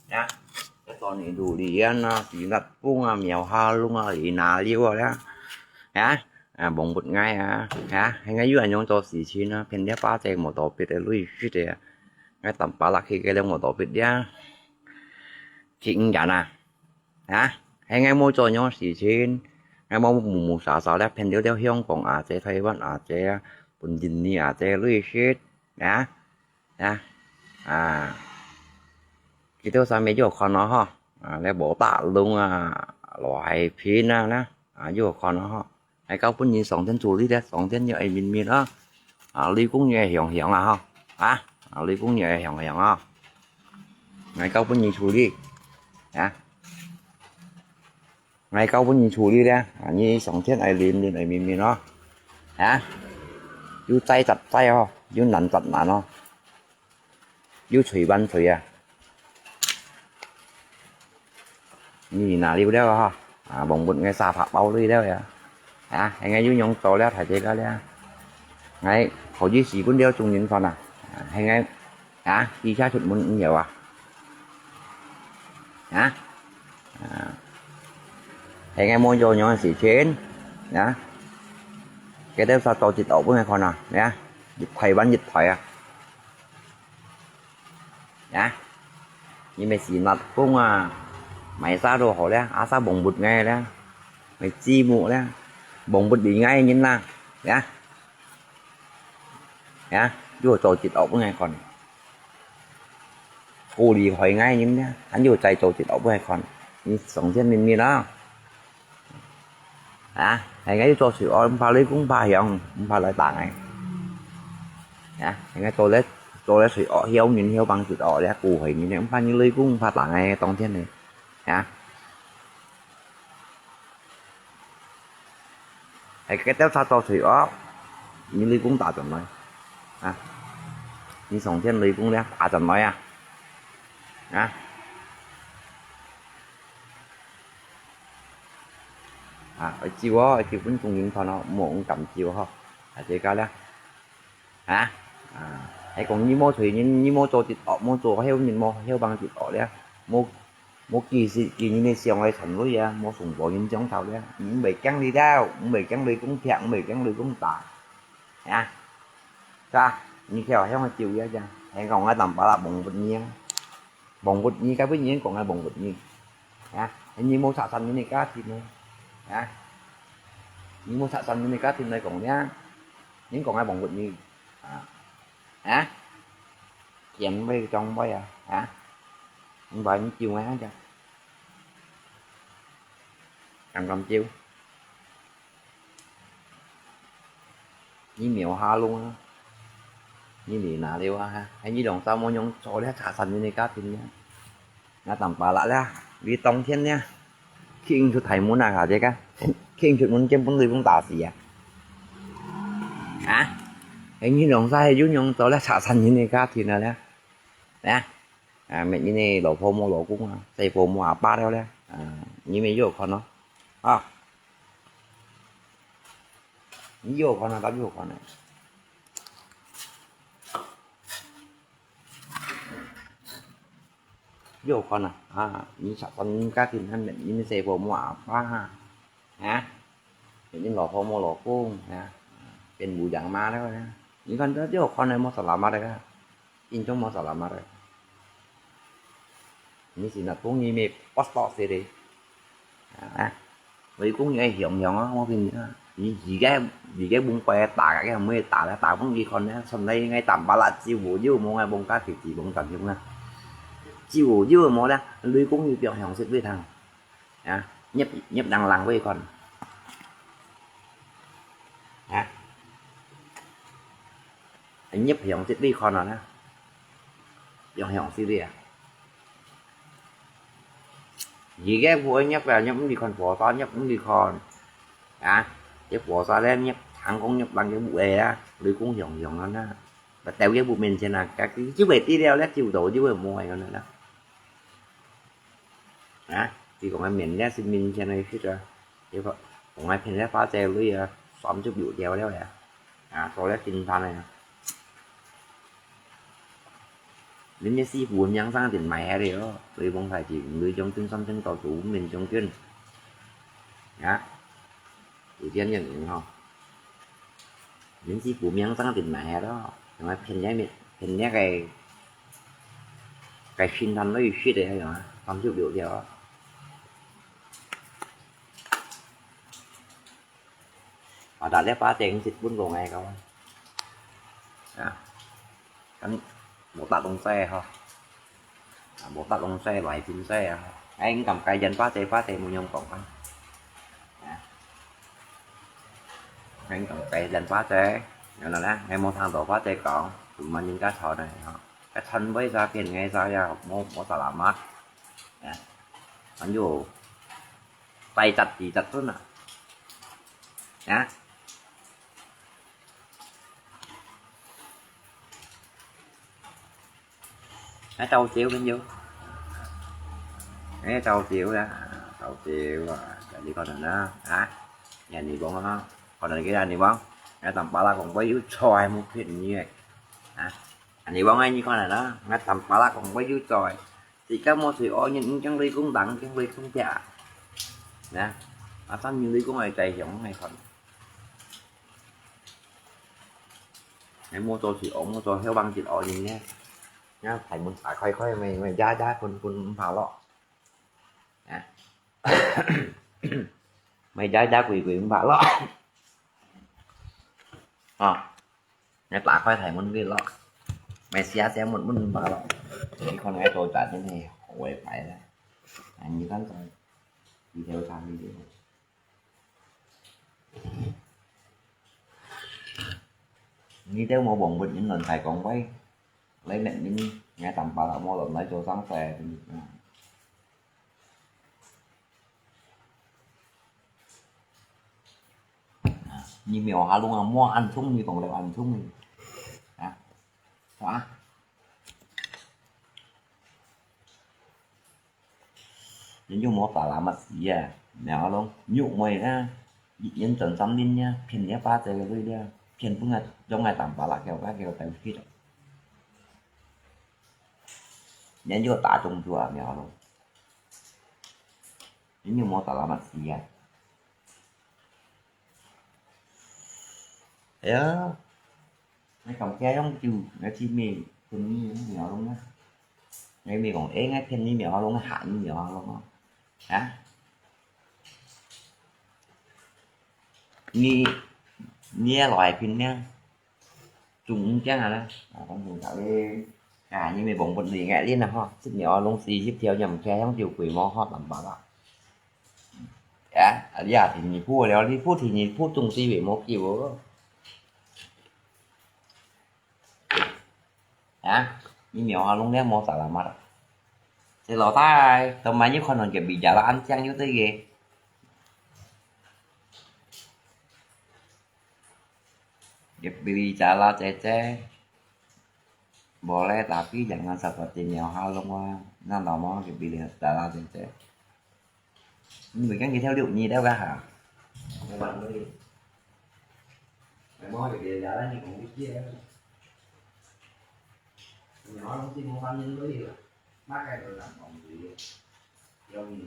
啊，一到年度裡啊，屎朏崩啊，貓下龍啊，你拿了啊，啊，啊，忘不𠊎啊，啊，係𠊎有恁樣做事情啊，騙了巴姐無道別个利息个啊，𠊎擔把落去个了無道別个啊，去五元啊，啊，係𠊎無做樣事情，𠊎無無無沙沙了，騙了了香港阿姐、台灣阿姐啊，分印尼阿姐利息，啊，啊，啊。 佢兜上面有看咯吼，啊，這無打龍啊，羅海平啊，呢，啊，有看咯吼。𠊎交分你上天處理咧，上天你愛明明啊，啊，雷公你愛響響啊吼，啊，啊，雷公你愛響響啊，𠊎交分你處理，啊。 𠊎交分你處理咧，啊，你上天愛靈，靈愛明明哦。啊，有災雜災哦，有難雜難哦，有罪還罪啊。你拿了了哈，啊，忘不𠊎沙發包你了呀。啊，係𠊎有樣做了，大姐个了。𠊎可以死分了眾人看啊，啊，係𠊎 啊，佢家出門毋要啊？啊？啊，係𠊎無做樣个事情，啊？該兜儕做節目分𠊎看啊，呀，一台還一台啊。呀，你乜係拿工啊，賣儕都好了，啊儕忘不𠊎了，賣節目了，忘不理𠊎人啦，呀，呀，又做節目分𠊎看。 顧慮害𠊎人呢，還有在做節目分𠊎看，你上天明明啊！啊，係𠊎有做事哦，毋怕雷公，毋怕響，毋怕來打𠊎。啊，係𠊎做了做了事哦，曉人曉幫節目哦，了顧害人呢，毋怕你雷公，毋怕打𠊎當天呢，啊！ 係該兜儕做事哦，你雷公打轉來，啊，你上天雷公了打轉來啊，啊，啊，愛照哦，愛照分眾人看哦，莫恁敢照吼，大自家了。 啊，啊，係講你無罪人，你無做節目，無做好人，無好幫節目了，無無記事，記人个想愛賺鐳啊，無送報人獎頭了，你毋會驚你了，毋會驚雷公劈，毋會驚雷公打，啊，是吧？你跳向个照一下，係講𠊎當巴拉忘不你啊。 忘不你，該位人講个忘不你，啊，你無拆散你个家庭呢，啊，你無拆散你个家庭來講呢，人講个忘不你，啊，啊，見位撞位啊，啊，毋怕你照个啊，敢敢照。 你廟下弄啊，你廟哪了啊哈？係你兩儕無用做了拆散你个家庭呢？𠊎當巴拉了，你當天呢，去出大門啊，下隻个，去出門見分雷公打死啊！啊？係你兩儕係有用做了拆散你个家庭了咧？啊？啊，乜你个老婆無老公啊，細婆無阿爸了咧？啊，你乜有看咯，啊？ 你有看啊，佢有看啊。有看啊，啊，你拆散家庭，恁樣，你細婆無阿爸啊，啊，你老婆無老公啊，變無娘媽了啊。你看，佢有看啊，無selamat个啊。 印象無selamat个。你係拿東西乜不知道事个。啊，所以講你愛想想啊，我跟你講，你自家自家問過打个，毋會打个，打分佢看呢，從來𠊎當巴拉照無，又無𠊎問家己，自問感受啊。照無又無咧，雷公又表現識分佢聽。 啊，入入冷冷分佢看。啊，入向色分佢看啊，呢，用向色个啊。而家毋愛入啊，入毋使看菩薩，入毋使看。啊，這菩薩咧，入行公入冷个屋个啊，雷公向向啊，呢。 Bắt đầu cái bụi mịn trên là các cái chứ vậy tí đeo lét chịu đổ chứ vậy mua hay còn nữa đó. Hả? Thì cũng ai mịn lét xin mịn trên này xích rồi. Thì có cũng ai phin lét phá xe lui à, xóm chụp dụ theo đeo vậy. À, có lét xin phan này. Đến cái sĩ phu miếng sang tiền mày hay đi đó. Lui bông phải chỉ lui trong chân xóm chân tàu chủ mịn trong chân. Hả? Thì tiên nhân cũng không. Những sĩ phu miếng sang tiền mày hay đó. Nó phin nhé mịn, phin nhé cái cái xin thằng nó xích đấy hay hả? Xóm chụp dụ theo đó. Ở tại lét phá xe cũng xịt bún vào ngày không? À. Kan một tát lông xe ha. À, một tát lông xe loại phim xe ha. Anh cầm cái dàn phá xe, phá xe mua nhông cộng ha. À. Anh cầm cái dàn phá xe. Rồi là anh một thằng tổ phá xe cộng. Tụi mà nhìn cái thọ này ha. Cái thân với ra phiền ngay sao ya một một tát là mát. À. Anh dù tay chặt chỉ chặt thôi nè. À. Nó trâu xíu bên vô. Nó trâu xíu đó. Trâu xíu à. Chả đi con nữa đó. Hả? Nhà đi bóng đó. Còn là cái này đi bóng. Nó tầm ba la còn có yếu cho ai muốn phiền như vậy. Hả? Anh đi bóng ấy như con này đó. Nó tầm ba la còn có yếu cho ai. Thì các mô thủy ô nhưng chẳng đi cũng đắng, chẳng đi cũng chả. Nè. Nó thăm như đi cũng ai chạy giống hay còn. 你莫做事哦，莫做後幫節哦，人呢，你大門打開開，咪，咪呀呀，滾滾，毋怕落。啊，咪呀呀，滾滾，毋怕落。啊，你打開大門，滾落。咪寫寫，滾滾，毋怕落。你看你做啥，真係好會擺啦。啊，你看看，你條長一點。 你兜無望分人亂大講話，來面面，𠊎當巴拉無亂來做生事。你廟下弄啊，莫恁聰明，講了恁聰明。啊，哇！ 你又莫打啦嘛死啊！然後咯，又莫啊，一年賺三年呀，騙你阿爸仔个鐳了，騙分啊，用啊打巴拉，叫个叫带去了。人又打中途啊，然后咯，你又莫打啦嘛死啊！哎呀， 你咁樣樣就，你知咩？佢呢，苗龍啊。你咪講，誒，𠊎騙你苗龍啊，嚇你苗龍啊。啊？你，你也來騙呢？中午這樣啊啦，啊，講中午咧，啊，你咪忘不了𠊎呢吼，食苗龍四十條，又毋開香就鬼毛吼，明白啦。 啊，啊，你啊，第二步了，你步第二步總是會無救哦。啊，你苗下弄了無啥啦嘛？這老大，都買一款人給比較啦，安醬又這個。Dia beli jalan ceceh. Boleh, tapi jangan seperti Nyoha Long ah. Nah, lama dia beli jalan ceceh. Ini kan kita liuk ni dah kah? Memang beli. Memang dia beli jalan ni kong dia. Nyoha Long sih mau panggil beli lah. Makai tu nak kong beli. Yang ni.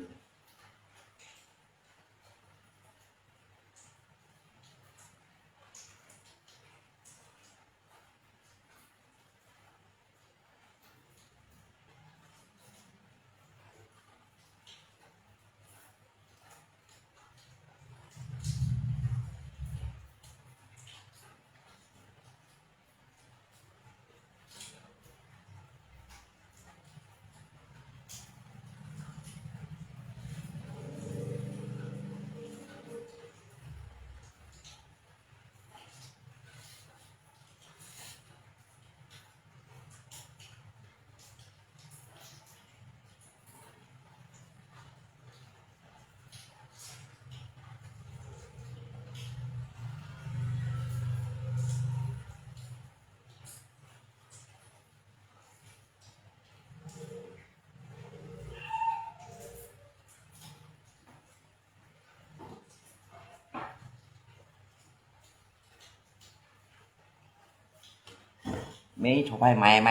ไม่ชอบไปไหมไหม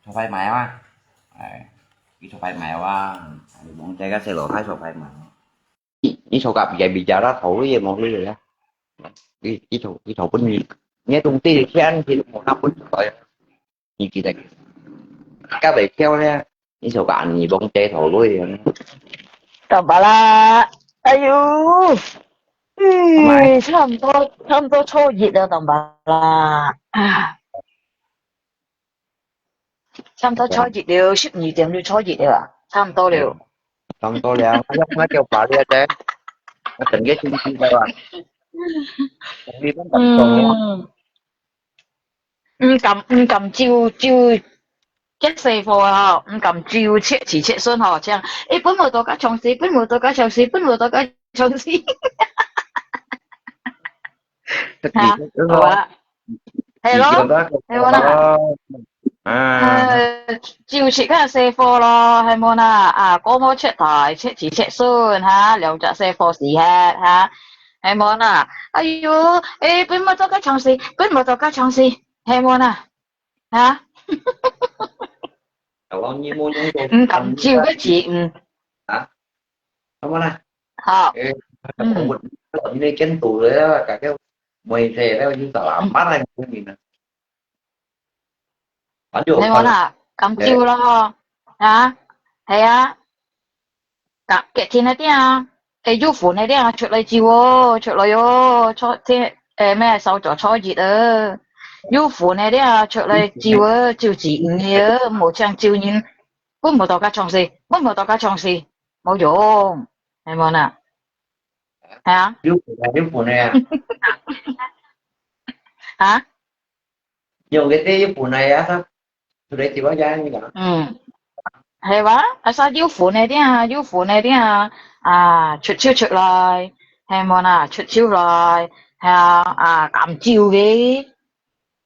ชอบไปไหมวะไอ้อีชอบไปไหมวะไอ้หลวงใจก็เสียหลวงให้ชอบไปไหม 你坐甲邊邊家啦，頭路也無路了。你你坐你坐本你，你總得先去無那本來。你記得，甲袂跳咧，你坐甲你無地頭路啊。當巴啦，哎喲，嗯，差毋多差毋多初一了，當巴啦。啊。 差毋多初一了，十二點就初一了啊，差毋多了。差毋多了，我我叫爸了啫，我等个星期了啊，你们敢动了？嗯，毋敢毋敢就就接細貨啊，吼，毋敢就切切切順吼，像，誒，分我多个長時，分我多个長時，分我多个長時。 哈，好啊。係咯，係無啦？啊，就切个細貨咯，係無啦？啊，過無切大，切切切順哈，兩隻細貨時核哈，係無啦？哎喲，誒，分我多个長時，分我多个長時，係無啦？哈？毋敢就个字，嗯。啊？ Apa lah? 好，誒，嗯。講你見到了，大家妹仔，那个就找阿妈那个人啊。反正我看，你講啦，講究咯，啊，係啊，結，結婚个點啊，誒，有份个點啊，出來招哦，出來哦，初，天，誒，咩，燒早初一啊，有份个點啊，出來招啊，招子女个啊，無請招人，分無到家長勢，分無到家長勢，無用，係無啦？係啊？有份个，有份个啊。啊？ 用个地又本來啊，出來就愛這樣講。嗯，係哇？啊，啥有份个點啊，有份个點啊，啊，出手出來，係無啦？出手來，係啊，啊，敢招个，係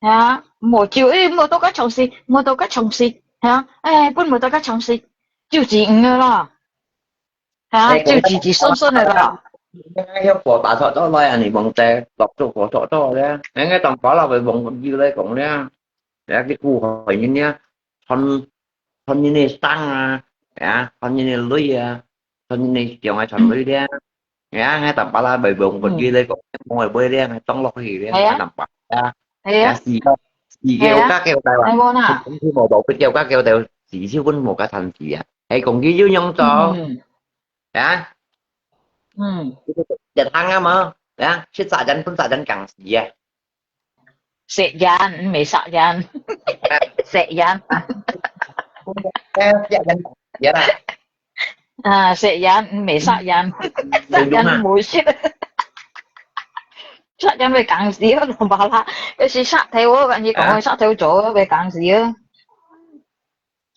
啊，無招，誒，無到該場時，無到該場時，係啊，誒，本無到該場時，就只有个啦。 哈，就子子孫孫个啦。哎，要火把炒到來啊，你忙得落做火炒到咧，人家當把老板忙有來講咧，人家顧好人咧，傳，傳人个生啊，啊，傳人个女啊，傳人个相啊，傳女咧，啊，還當把老板忙不有來講，忙會不會咧，還當落去咧，係啊。還當把啊，係啊。啊，四個，四個家叫台灣，係無啦？全部無，不叫家叫台灣，四十分無个談事啊。 係講佢有樣做，嗯。啊？嗯。一行啊嘛，啊？食啥人分啥人講事啊？食人，毋係殺人。食人。誒，食人講事啦。啊，食人，毋係殺人。殺人無食。殺人會講事啊，老爸啦。要是殺頭，我跟你講，啊？殺頭做會講事啊。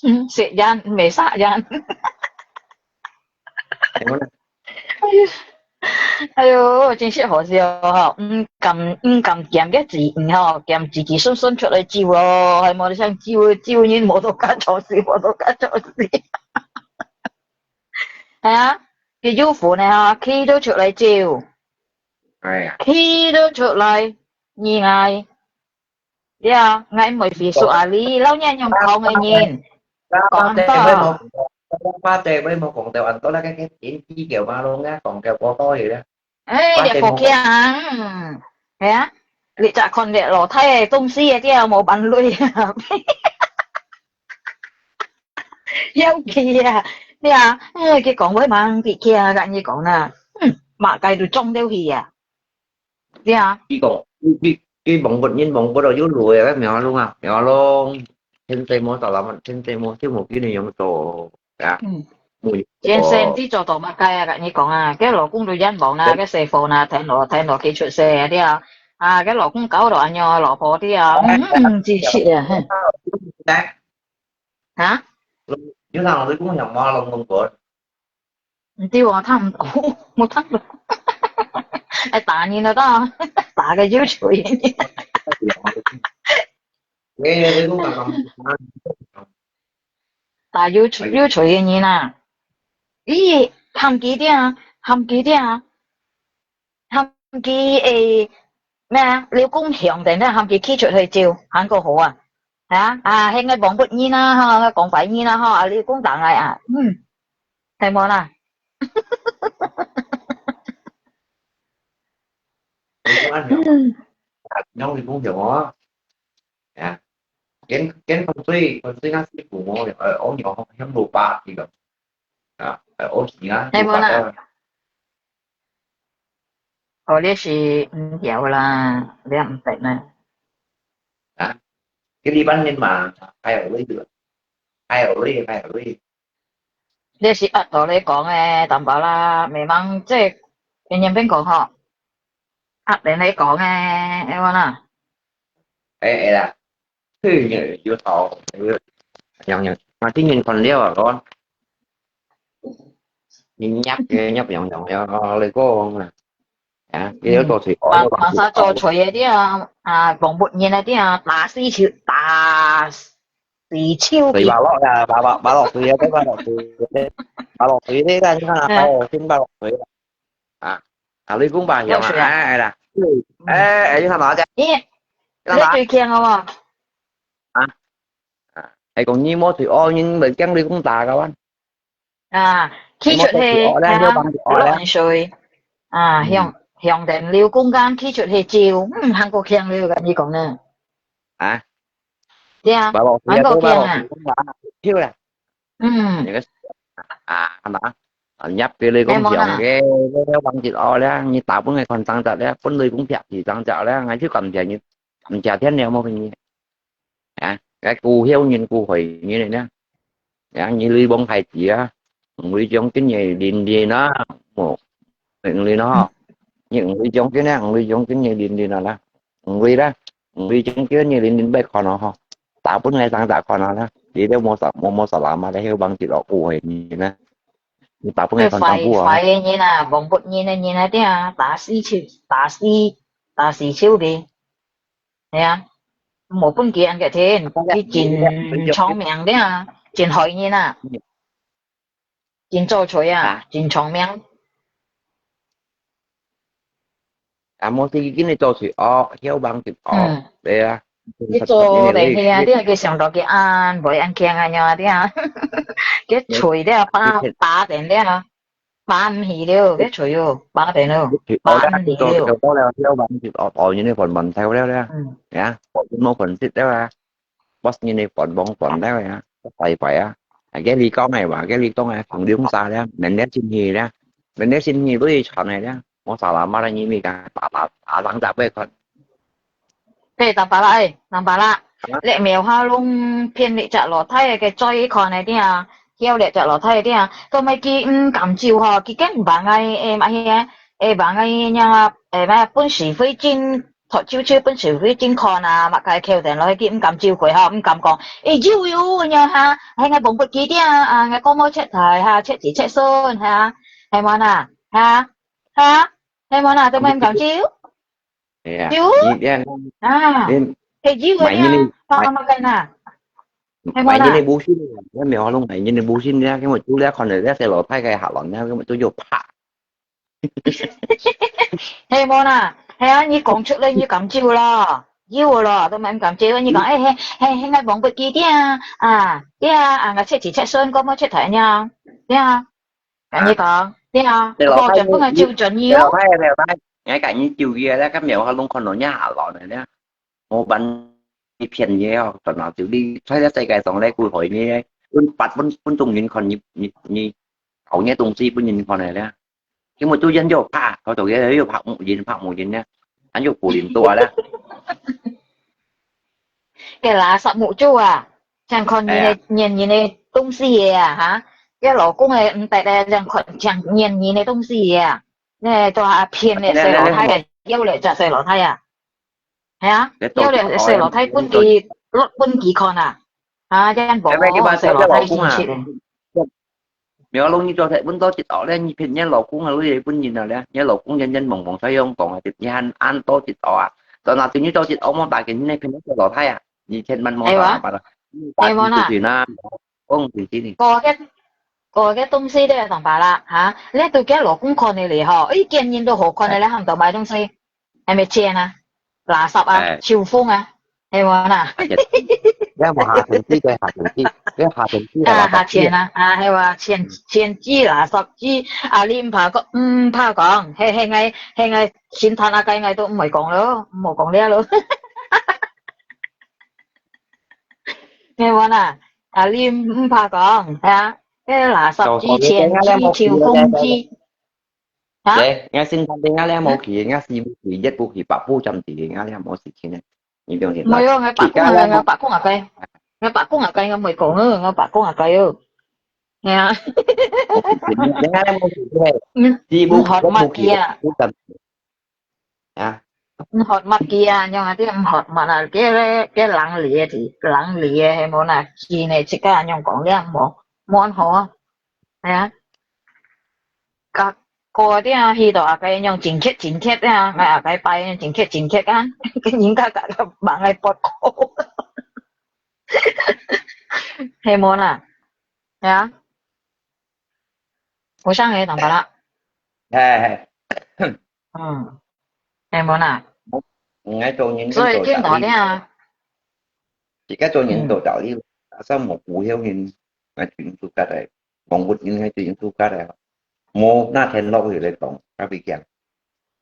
嗯，食人，毋係殺人。哎喲，哎喲，真係好笑吼！毋敢，毋敢兼个子女吼，兼子子孫孫出來招咯，還無想招，招人無到家做事，無到家做事。係啊，佢有份个吼，佢都出來招，哎呀。佢都出來，你愛。 呀，𠊎毋會Facebook啊，你老年用講个人，講恁多。爸爸，你莫講到恁多啦，該，該電視叫嘛，攏講到過多去了。哎，你好強，係啊，你再看這老太个東西个，這無辦法。要氣啊，你啊，哎，佢講話嘛，別氣啊，跟你講啦，嗯，馬該都撞到去啊。 對啊。佢講，佢，佢，佢忙不人忙不到有路个，苗龍啊，苗龍，現在無到啦嘛，現在無，就無今日用做，啊。嗯。無用做。先生，你做到麼个啊？跟你講啊，該老公都冤枉啊，該細貨啊，聽落，聽落佢出世啊，對啊。啊，該老公搞到恁樣，老婆對啊，嗯，嗯，支持啊，嘿。來。啊？有聽老公講麼？老公講。 毋知我聽毋到，無聽到。哎，打人了噠，打个有錘个人。打有錘，有錘个人啊！咦，喊佢聽啊，喊佢聽啊！ 喊佢，誒，咩啊？劉公雄等等，喊佢企出去招，還過好啊。啊，啊，該个王八人啊，吼，該講白人啊，吼，啊，劉公打𠊎啊，嗯，係無啦？你講恁樣，嗯。啊，你講你講什麼？啊，跟，跟風水，風水那是父母，呃，我有向路八這個，啊，呃，我是啊，係無啦？路八啊。 哦，這是毋曉啦，這毋識呢。啊，佢這半年嘛，還有鐳个，還有鐳，還有鐳。這是阿婆來講个，淡薄啦，毋係講這，人人變講吼，阿婆來講个，係無啦？哎，哎啦， 嘿，有頭，有，樣樣，啊，今年看了啊，講，你入个入樣樣了，哦，你講啦，啊，你要做水，哦，馬，馬上做水个對啊，啊，王八人个對啊，打死就，打死就水馬落啊，馬落，馬落水啊，對，馬落水，馬落水咧，你看啊，哎。馬落水，馬落水。 啊，啊，雷公吧，有水啊。哎，哎啦，哎，哎，你看嘛，這，咦，你看嘛，你最強好無？啊，啊，係講你無水，哦，你會驚雷公打个哇？啊，企出去，你無水，哦，那就幫你，哦，那。亂水，啊，嗯。向，向等了，公間企出去照，嗯，還過強了，跟你講呢。啊？對啊，還過強啊。跳啦。嗯。那個啊，那啊，入去雷公像个，這個王吉哦咧，你打分佢看生隻咧，分雷公劈死生隻咧，𠊎就感謝你，感謝天了，無分你。啊，該古曉人古害人个咧。啊，你雷公害子啊，你雷將今日零零啊，哦，零零啊，你雷將今日，你雷將今日零零啊啦，你雷啦，你雷將今日零零不要看了哈，打分佢生隻看了啦，你都無啥無無啥啦嘛，你曉幫佢落古害人呢，你打分佢看生壞壞个人啊，忘不人个人啊，對啊，打死手，打死打死手个。 係啊，無分佢恁个天，佢真長命个啊，真害人啊，真做罪啊，真長命。啊，無事，佢今日做罪惡，曉幫佢惡，嗯。對啊。佢做咧，係啊，你係佢想到佢恁，會恁強啊，樣啊，對啊。佢罪咧，打打等咧。 辦毋起了，該罪哦，辦得了，辦毋起了。到了，要辦就哦，哦，人家還問題了了，嗯。呀，我都沒還息了啊，我人家還忘還了呀，拜拜啊，啊，該你講个話，該你講个，放兩儕了，明天先去了，明天先去都要傳个了，我啥啦，嘛，你咪講，打打打打打打看。 嘿，當巴拉，欸，當巴拉，你廟下弄騙你隻老弟个嘴看个定啊，曉你隻老弟个定啊，都毋係佢毋敢照吼，佢驚吂个，欸，麼个，欸，吂个樣啊，欸，麼个本事會真，托手手本事會真看啊，麼个口等落去，佢毋敢照佢吼，毋敢講，欸，有有，樣哈，係𠊎忘不記定啊，啊，𠊎講無切菜哈，切子切孫哈，係無呐？哈？哈？係無呐？都毋敢照？ 係啊，有？你這樣，啊，你係有个呀，買你的，放那个呐，係無啦？買你的無信啊，你沒有弄買你的無信的，根本就來看了，那些老太太下來，那根本就就怕。係無啦？係啊，你講出來，你敢照咯？有咯，都毋敢照，你講，欸，係，係，係，𠊎忘不記定啊，啊，對啊，啊，𠊎切子切孫，講無切菜呢，對啊。 跟你講，對啊，你老弟，我全部个照準你哦。你老弟，你老弟，𠊎跟你照佢啊，該廟下弄看到你下來呢，無辦法騙你哦，真啊，就你在這世界上咧，佢害你咧，分八分分眾人看你，你，你搞你東西分人看个咧，因為都人又怕，佢做嘢又怕無人，怕無人咧，還有古人多咧。該垃圾目珠啊！ 想看人个，哎呀。撿人个東西个啊，哈！該老公个毋得咧，想看，想撿人个東西个啊！你都還騙咧，細老弟个，要咧隻細老弟啊！係啊，要咧細老弟分佢，分佢看啊！啊，真無，細老弟生出來。沒有，你做得問到這道咧，你騙你老公啊，你也分人了咧，你老公人人懵懵在用講啊，你還恁多這道啊，到哪天你到這道，莫打給你那騙那個老太啊，你千萬莫打吧啦，你打出去啦，講出去呢。个，个東西咧，上把啦，哈，你都叫老公看你咧吼，一見人都好看的咧，喊到買東西。 係無錢啊？垃圾啊，哎。秋風啊，係無啦？哎呀，這無下層地，對下層地，這下層地啊，啊，垃圾地啊。下錢啊，啊，係無？錢，錢紙垃圾紙，啊，你毋怕講，毋怕講，係，係𠊎，係𠊎心淡啊，該𠊎都毋會講咯，毋好講了咯。係無啦？啊，你毋怕講，係啊？該垃圾紙、錢紙、秋風紙。 哈？對，𠊎先生聽下咧，無去，𠊎四步去，一步去，八步站地，𠊎咧無事情咧。你放心啦。毋係哦，𠊎伯公啊，𠊎伯公啊該，𠊎伯公啊該，𠊎毋會講哦，𠊎伯公啊該哦。係啊。𠊎咧無事情咧，嗯，四步，毋好罵佢啊。八步去，八步站地。啊。毋好罵佢啊，樣啊，你毋好罵啊，佢咧，佢冷厲个，冷厲个，係無啦？佢呢，自家樣講，你毋好，無好啊。係啊。 該，該个啊，去到啊，該樣真缺真缺啊，𠊎啊，該拜真缺真缺啊，該人家个，个忙个不過。係無啦？係啊。有聲个，當巴啦。係，係。嗯。係無啦？𠊎做人所以見到你啊。自家做人做道理，嗯。Asal無辜曉人，𠊎全世界个。 講不應該就應該該个，無那天落去來講，特別強。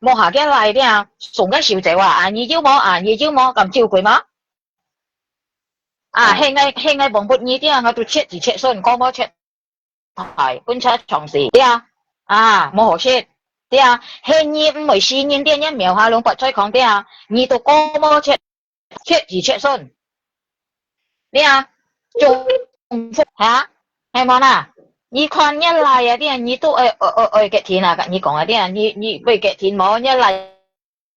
無下个來个，送个收走啊，啊，你有無啊？你有無？敢照佢無？啊，係𠊎，係𠊎忘不你个，𠊎都切子切孫，過無切菜，分車長時，對啊，啊，無好食，對啊，係你毋會死人个，你苗下攏發菜糠，對啊，你都過無切，切子切孫，對啊，中風哈，係無啦？你看你來啊，對啊，你都愛愛愛愛決定啊，你講啊，對啊，你你會決定無？你來。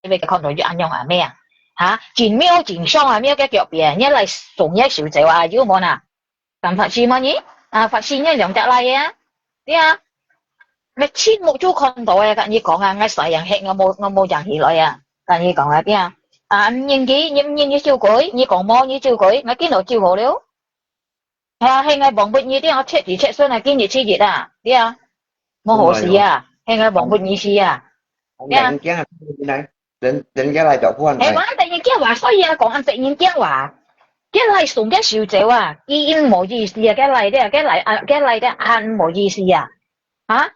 你看到就恁樣啊，咩啊？哈，真妙真爽啊，妙个腳邊，你來送你收走啊，有無啦？敢發誓無呢？啊，發誓你兩隻來个啊，對啊，𠊎親目珠看到个，跟你講啊，𠊎sayang忒，𠊎無𠊎無養起來啊，跟你講啊，對啊，啊，毋認佢，你毋認佢照佢，你講無，你照佢，𠊎見到照好了。 係啊，係𠊎忘不你，對啊，切子切孫啊，今日七月啊，對啊，無好事啊，係𠊎忘不你事啊，對啊。人驚啊，來，人人家來找不完係，來。我等人驚話，所以啊，講恁得人驚話，該來送个收走啊，佢因無意思啊，該來个，該來啊，該來个還無意思啊，啊？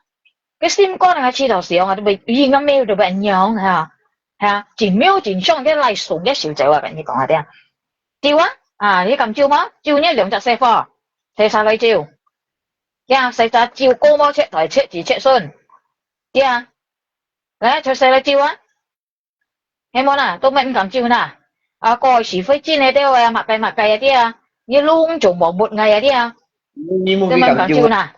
个心肝啊，試到想啊，都會，應該沒有都會樣哈，哈，真妙真爽个來送个收走啊，跟你講啊，對啊，照啊，啊，你敢照嗎？照你兩隻細貨，洗晒來照，呀，洗晒照，過無切菜，切子切孫，對啊，來，切晒來照啊。 係無啦，都毋敢照啦。啊，過時會真个對啊，麼个麼个啊對啊，你攏總無問𠊎啊對啊，你問佢敢照？都毋敢照啦。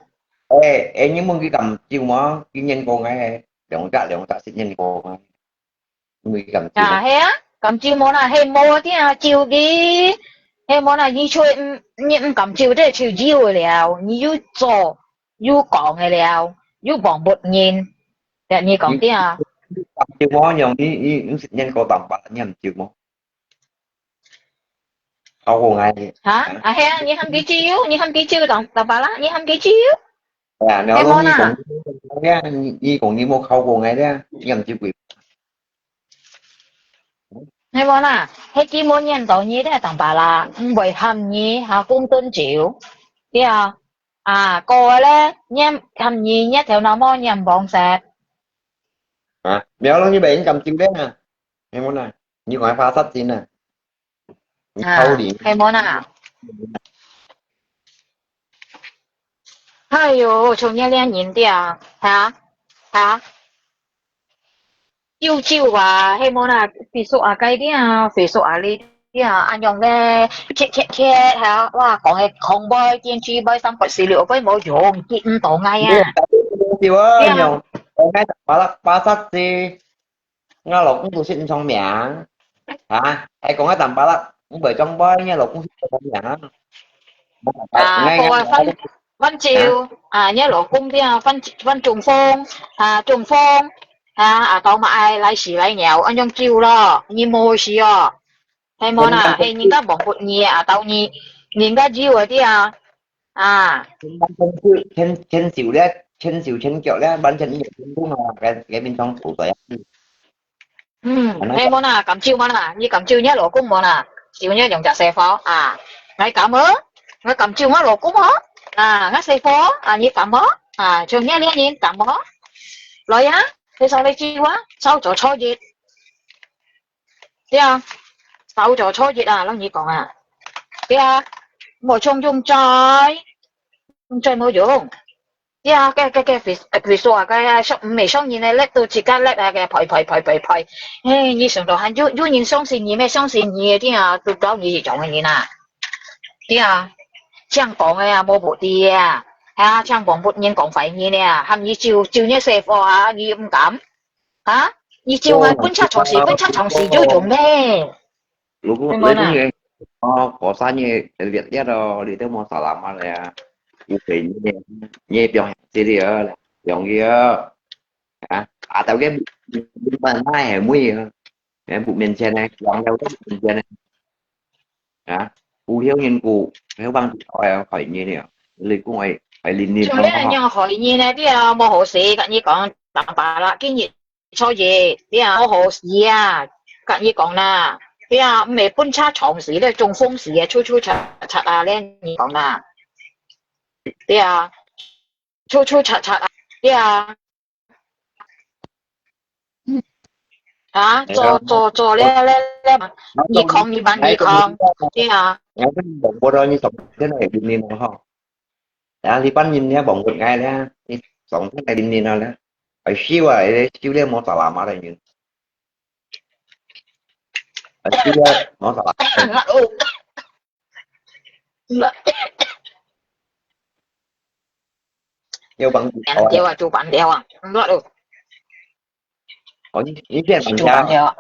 誒誒，你問佢敢照無？佢認過𠊎，兩隻兩隻識認過𠊎，你問佢敢照？啊，係啊，敢照無啦？係無啊對啊，照佢，係無啦，你就毋你毋敢照，這就有了，你又做。 又講个了，又忘不人。這你講對啊。你毋照無？你你你識認過當巴，你毋照無？考過𠊎。哈？啊係啊，你喊佢照，你喊佢照當當巴啦，你喊佢照。係啊，你係無啦？你講你你講你無考過𠊎咧，你毋照佢。 係無啦？係佢無認到你咧，當巴啦，毋會喊你哈公頓酒，對啊。啊，過个咧，你喊你，你頭腦無認黃色。啊，苗龍你袂敢照咧啊？係無啦？你講花煞精啊？你啊，可憐。係無啦？哎喲，像你這人對啊，哈？哈？ 有酒啊，係無啦，Facebook啊，該啲啊，Facebook啊，你啲啊，恁樣咧，切切切，係啊，哇，講个空杯、電器杯、三八四六杯無用，見毋到𠊎啊。你有酒啊，對啊。用，講該巴拉巴薩字，𠊎老公都識毋上名，啊，還講該淡巴拉，毋會裝杯，你老公識毋上名啊？啊，𠊎𠊎𠊎𠊎酒，啊，你老公啲啊，犯犯中風，啊，中風。 啊，啊，到嘛愛來死來了，恁樣酒咯，你無事哦。係無啦，係人家忘不你啊，到你，人家酒个啲啊，啊。牽牽手咧，牽手牽腳咧，完全毋成功啊，該該面上吐水啊。嗯，係無啦，敢酒無啦，你敢酒你老公無啦，酒你兩隻細貨啊，𠊎敢哦，𠊎敢酒我老公哦，啊，𠊎細貨啊，你敢無？啊，像你這人敢無？來啊！ 你上來酒啊，少做錯一。對啊，少做錯一啊，老實講啊。對啊，無像用嘴，用嘴無用。對啊，該該該，比比說啊，該上毋係上人个力都自家力啊，該拍拍拍拍拍。嘿，你想到還有有人相信你咩？相信你个，對啊，都到你這種个人啊。對啊，像講个啊，無目的啊，啊，像講不人講壞人啊，喊你酒酒你細貨啊，你毋敢。 啊？你就愛分車長時，分車長時有用咩？老公，你講啊。你講个，哦，過三日，熱熱咯，你都無salam啊了呀。有病呢，你放這裡啊，放佢啊。啊，啊，到个，你問哪係妹啊？哎，不面前呢，講了不面前呢。 啊，有曉人講，曉幫助，哎呀，害你了。你講愛愛認認好好。像你恁樣害你呢，對啊，無好事，跟你講，當巴拉，今日初一，對啊，無好事啊，跟你講啦，對啊，毋係分車撞死咧，中風死啊，出出擦擦啊，咧，你講啦，對啊，出出擦擦啊，對啊。啊，做做做了了了，你講你慢你講，對啊。然後你講過了，你總真的有命令了哈。然後你半夜你還講過來了，你總真的命令了了，哎，笑啊，哎，笑了莫打喇嘛的人，哎，笑了莫打喇嘛。要帮你关掉啊，就关掉啊，唔得哦。哦，你你先关掉，就关掉啊。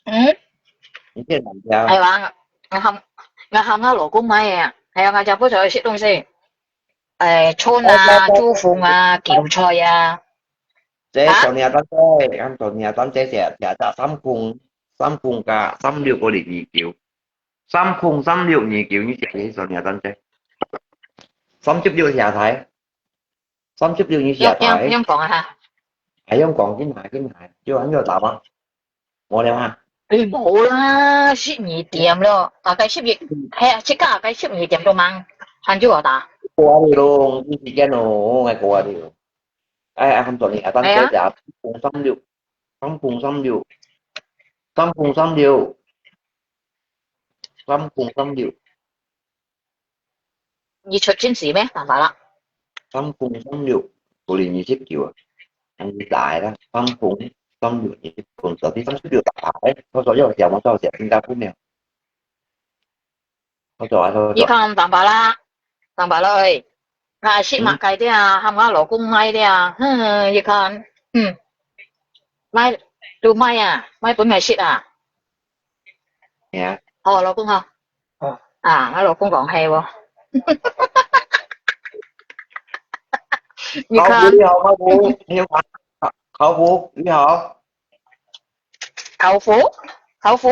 嗯，你先关掉。係啊，我喊我喊我老公買啊，係啊，我就不想去食東西。誒，春啊，珠峰啊，韭菜啊。這昨日當姐，咁昨日當姐食食隻三公三公加三六嗰啲二九。 三空三六二九，你寫一首你要單词。三十六寫台，三十六你寫台。用用用講啊哈。還用講緊下緊下，就很有答案。無了哈。誒，無啦，十二點了，大概十二，係啊，即刻大概十二點鐘嘛，還就有答。過了咯，這時間咯，我愛過了。哎，啊，很早呢，啊，單詞寫三空三六，三空三六，三空三六。 三空三六。你出真時咩？辦法啦。三空三六，過年二十九啊，很大啦。三空三六，二十九，到底三十六大牌，我說要寫，我說寫新加坡沒有？我說啊，我說。你看辦法啦，辦法啦，哎。啊，食麼个的啊，喊我老公買的啊，哼，你看，嗯，買，都買啊，買本來食啊。 係啊。好，老公好。啊，我老公講係喎。你看。考古，你好，考古，你好，考古，你好。考古？考古？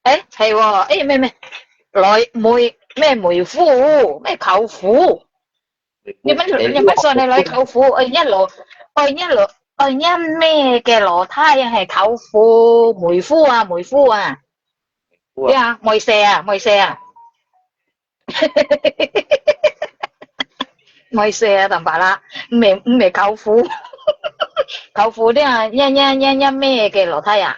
誒，係喎，誒，咩咩，來梅咩梅夫，咩考古？ 你們你們說的來考古，哎呀老，哎呀老，哎呀咩个老太啊，係考古，梅夫啊，梅夫啊，對啊，梅西啊，梅西啊，梅西啊，等把啦，毋係毋係考古，考古的啊，呀呀呀呀咩个老太啊。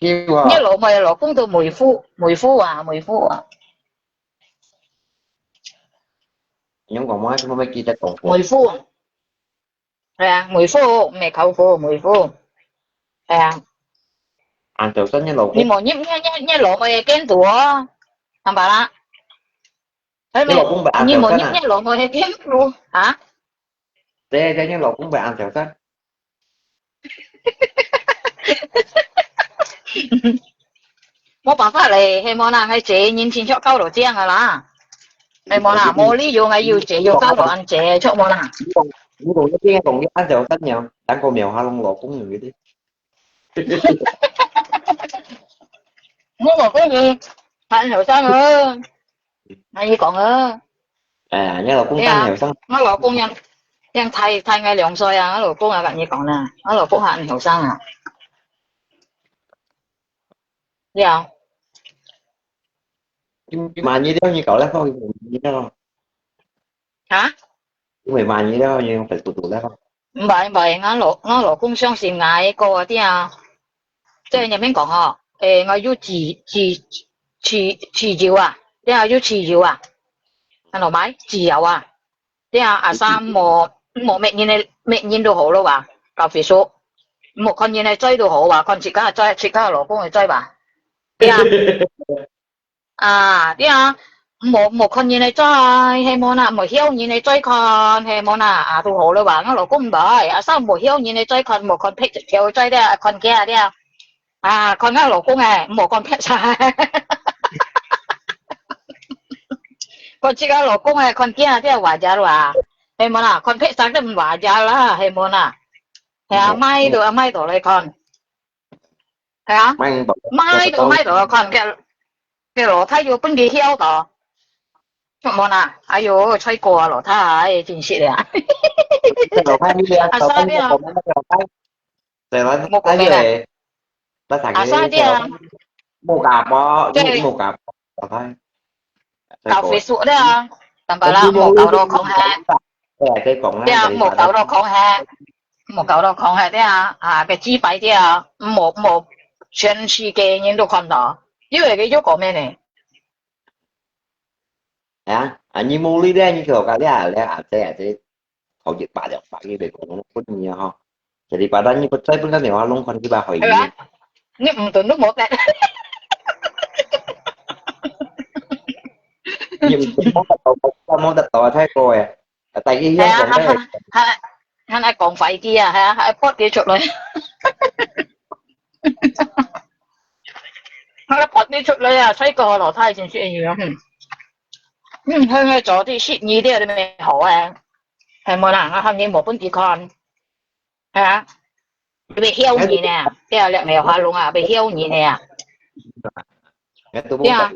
你老妹老公都梅夫，梅夫啊，梅夫啊。你講麼个？做麼个記得講過？梅夫。係啊，梅夫，毋係考古，梅夫。係啊。晏晝先你老公。你無入你你你老妹个間肚哦，坦白啦。你老公毋係晏晝先啊？你無入你老妹个間肚啊？對對，你老公毋係晏晝先。 無辦法咧，係無啦，𠊎姐人情卻交到這樣个啦。係無啦，無理由𠊎有姐有交到恁姐，著無啦？你講，你講一定講你晏晝三秒，等個秒下攏老公有一點。我老公佢還後生啊，𠊎講啊。哎呀，你老公當後生。對啊，我老公樣樣大大𠊎兩歲啊，我老公啊，跟你講啦，我老公還後生啊。 了。你滿意了，你搞了，好，你滿意了。啊？你滿意了，你用Facebook了。毋係毋係，𠊎老𠊎老公相信𠊎个啊，對啊。即係入面講吼，誒，𠊎有自自自自由啊，對啊，有自由啊，看到無？自由啊。 對啊，阿三無無搣人个搣人都好了吧？搞Facebook，無看人个嘴都好吧？看自家个嘴，自家个老公个嘴吧？對啊，啊，對啊，無無看人个嘴，係無啦？無曉人个嘴看，係無啦？啊，都好了吧？𠊎老公毋係，阿三無曉人个嘴看，無看別條个嘴了，看佢啊了。 啊，看𠊎老公誒，毋好看別儕。看自家老公誒，看囝這話題啦，係無啦？看別儕都毋話題啦，係無啦？係啊，買都買到來看。係啊，買到買到來看，該該老太又分佢曉到。無啦，哎喲，衰過啊，老太，真是的啊。老太，你啊，阿三你啊。 對啦，莫講咩啦。哎，大家阿三姐啊，莫搞波，對，莫搞波，拜拜。搞Facebook了，等下啦，莫搞到空下。對，再講啦，對啊，莫搞到空下。莫搞到空海个啊，啊，个雞排个啊，莫莫全世界人都看到，因為个有个咩呢？啊，啊，你無力咧，你就講咧，咧，啊，這啊，這，頭一百兩百，你別講，分你啊，吼。這禮拜單你不再分个電話弄看，你把回應。係啊，你毋准都無得。你毋准摸得到，摸得到，太過誒。啊，大家一樣講个。係啊，還還還還愛講快啲啊，係啊，還愛發啲出來。還愛發啲出來啊，細個老太真係一樣。嗯，嗯，佢愛做啲事，你這都未好誒。係無啦？我喊你無分佢看。係啊，你會曉人啊，對啊，你沒有話弄啊，會曉人啊。對啊。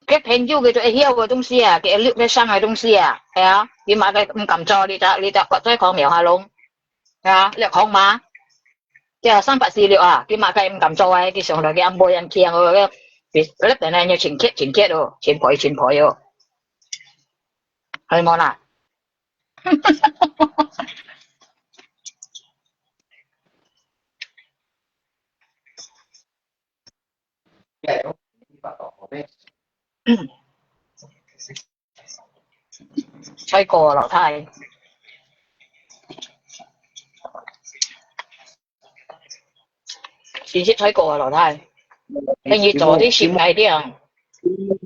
佢朋友个就會曉个東西啊，佢會錄个聲个東西啊，係啊，你麼个毋敢做，你就你就再講苗下龍，係啊，你講嘛，叫三八四六啊，佢麼个毋敢做啊，佢上來佢暗晡人聽哦，佢佢等下要請客請客哦，請陪請陪哦，係無啦？最高啊，老太。其實最高啊，老太。跟你做啲事情啊。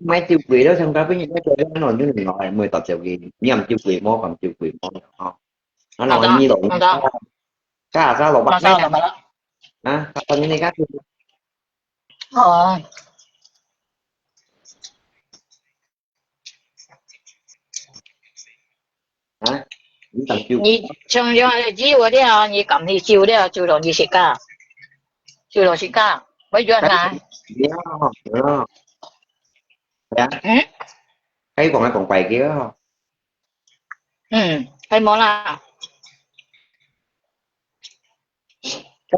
買酒鬼了，像佢本人那个，那种就很好，没到酒鬼，你要酒鬼么，讲酒鬼么，哈。那老二老二，好的，好的。加加老板，加加老板了。啊，他他那个。哦。 啊，你敢救？你像像你我了，你敢去救了，救了你自家，救了自家，我救啥？不要，不要。呀，嗯？还有讲还讲白个哦。嗯，还没啦。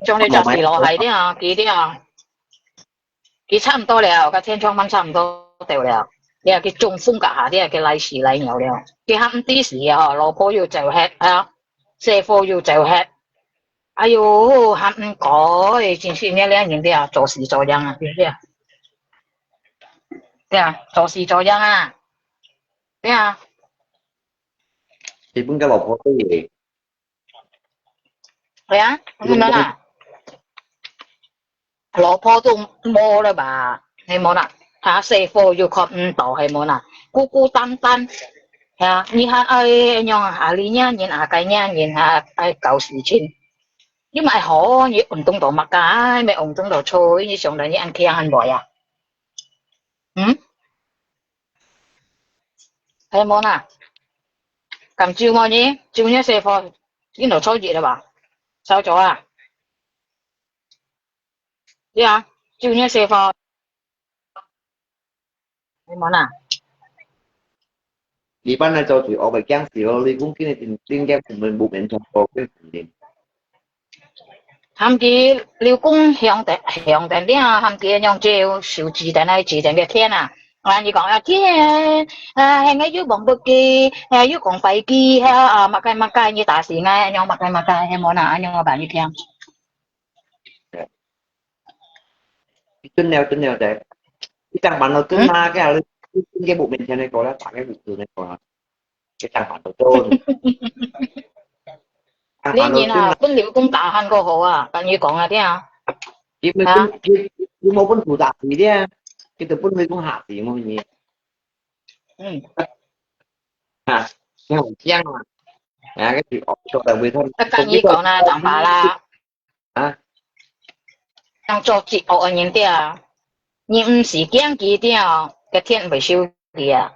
將來就係落海了，佢了，佢差毋多了，佢千千萬差毋多到了。了，佢中風該下了，佢來死來了了。佢還毋知死啊，吼，老婆又走忒啊，細伙又走忒。哎喲，還毋改，真係你這人了，做事做樣啊，對不對？對啊，做事做樣啊，對啊。佢分个老婆對耶。 係啊，你看啊，老婆都無了吧？係無啦？啊，細伙又看毋到，係無啦？孤孤單單，係啊，你還愛仰啊？啊，你這人啊，該這人啊，愛搞事情。你買好，你運動到麼个？哎，沒運動到錯，你想到你恁強很無呀？嗯？係無啦？敢救無呢？救你細伙， 你老早熱了吧？燒咗啊？對啊，就那些貨。你們啊？一般來做最惡个僵屍咯，你講今日定定个根本無面做過个事情。他們佢老公響等響等了，他們佢用招手指等來指等个天啊！啊，你講啊天，啊，現在又望不見，啊，又講拜祭，啊，麼个麼个，你打死𠊎，恁樣麼个麼个，係無啦，恁樣我話你聽。真了，真了的。你當晚都真啊，該你，你，你無面前个講啦，打个五十个講啦，你當晚都做。你人啊，分老公打還過好啊，跟你講啊，聽啊。佢無分，佢，佢無分手打死的啊，佢都分老公嚇死麼你。嗯。啊，像這樣啊，啊，該就惡做得會痛。啊，跟你講啦，當爸啦。 啊？當做罪惡个人對啊，你毋係驚佢對啊，該天毋會收佢啊。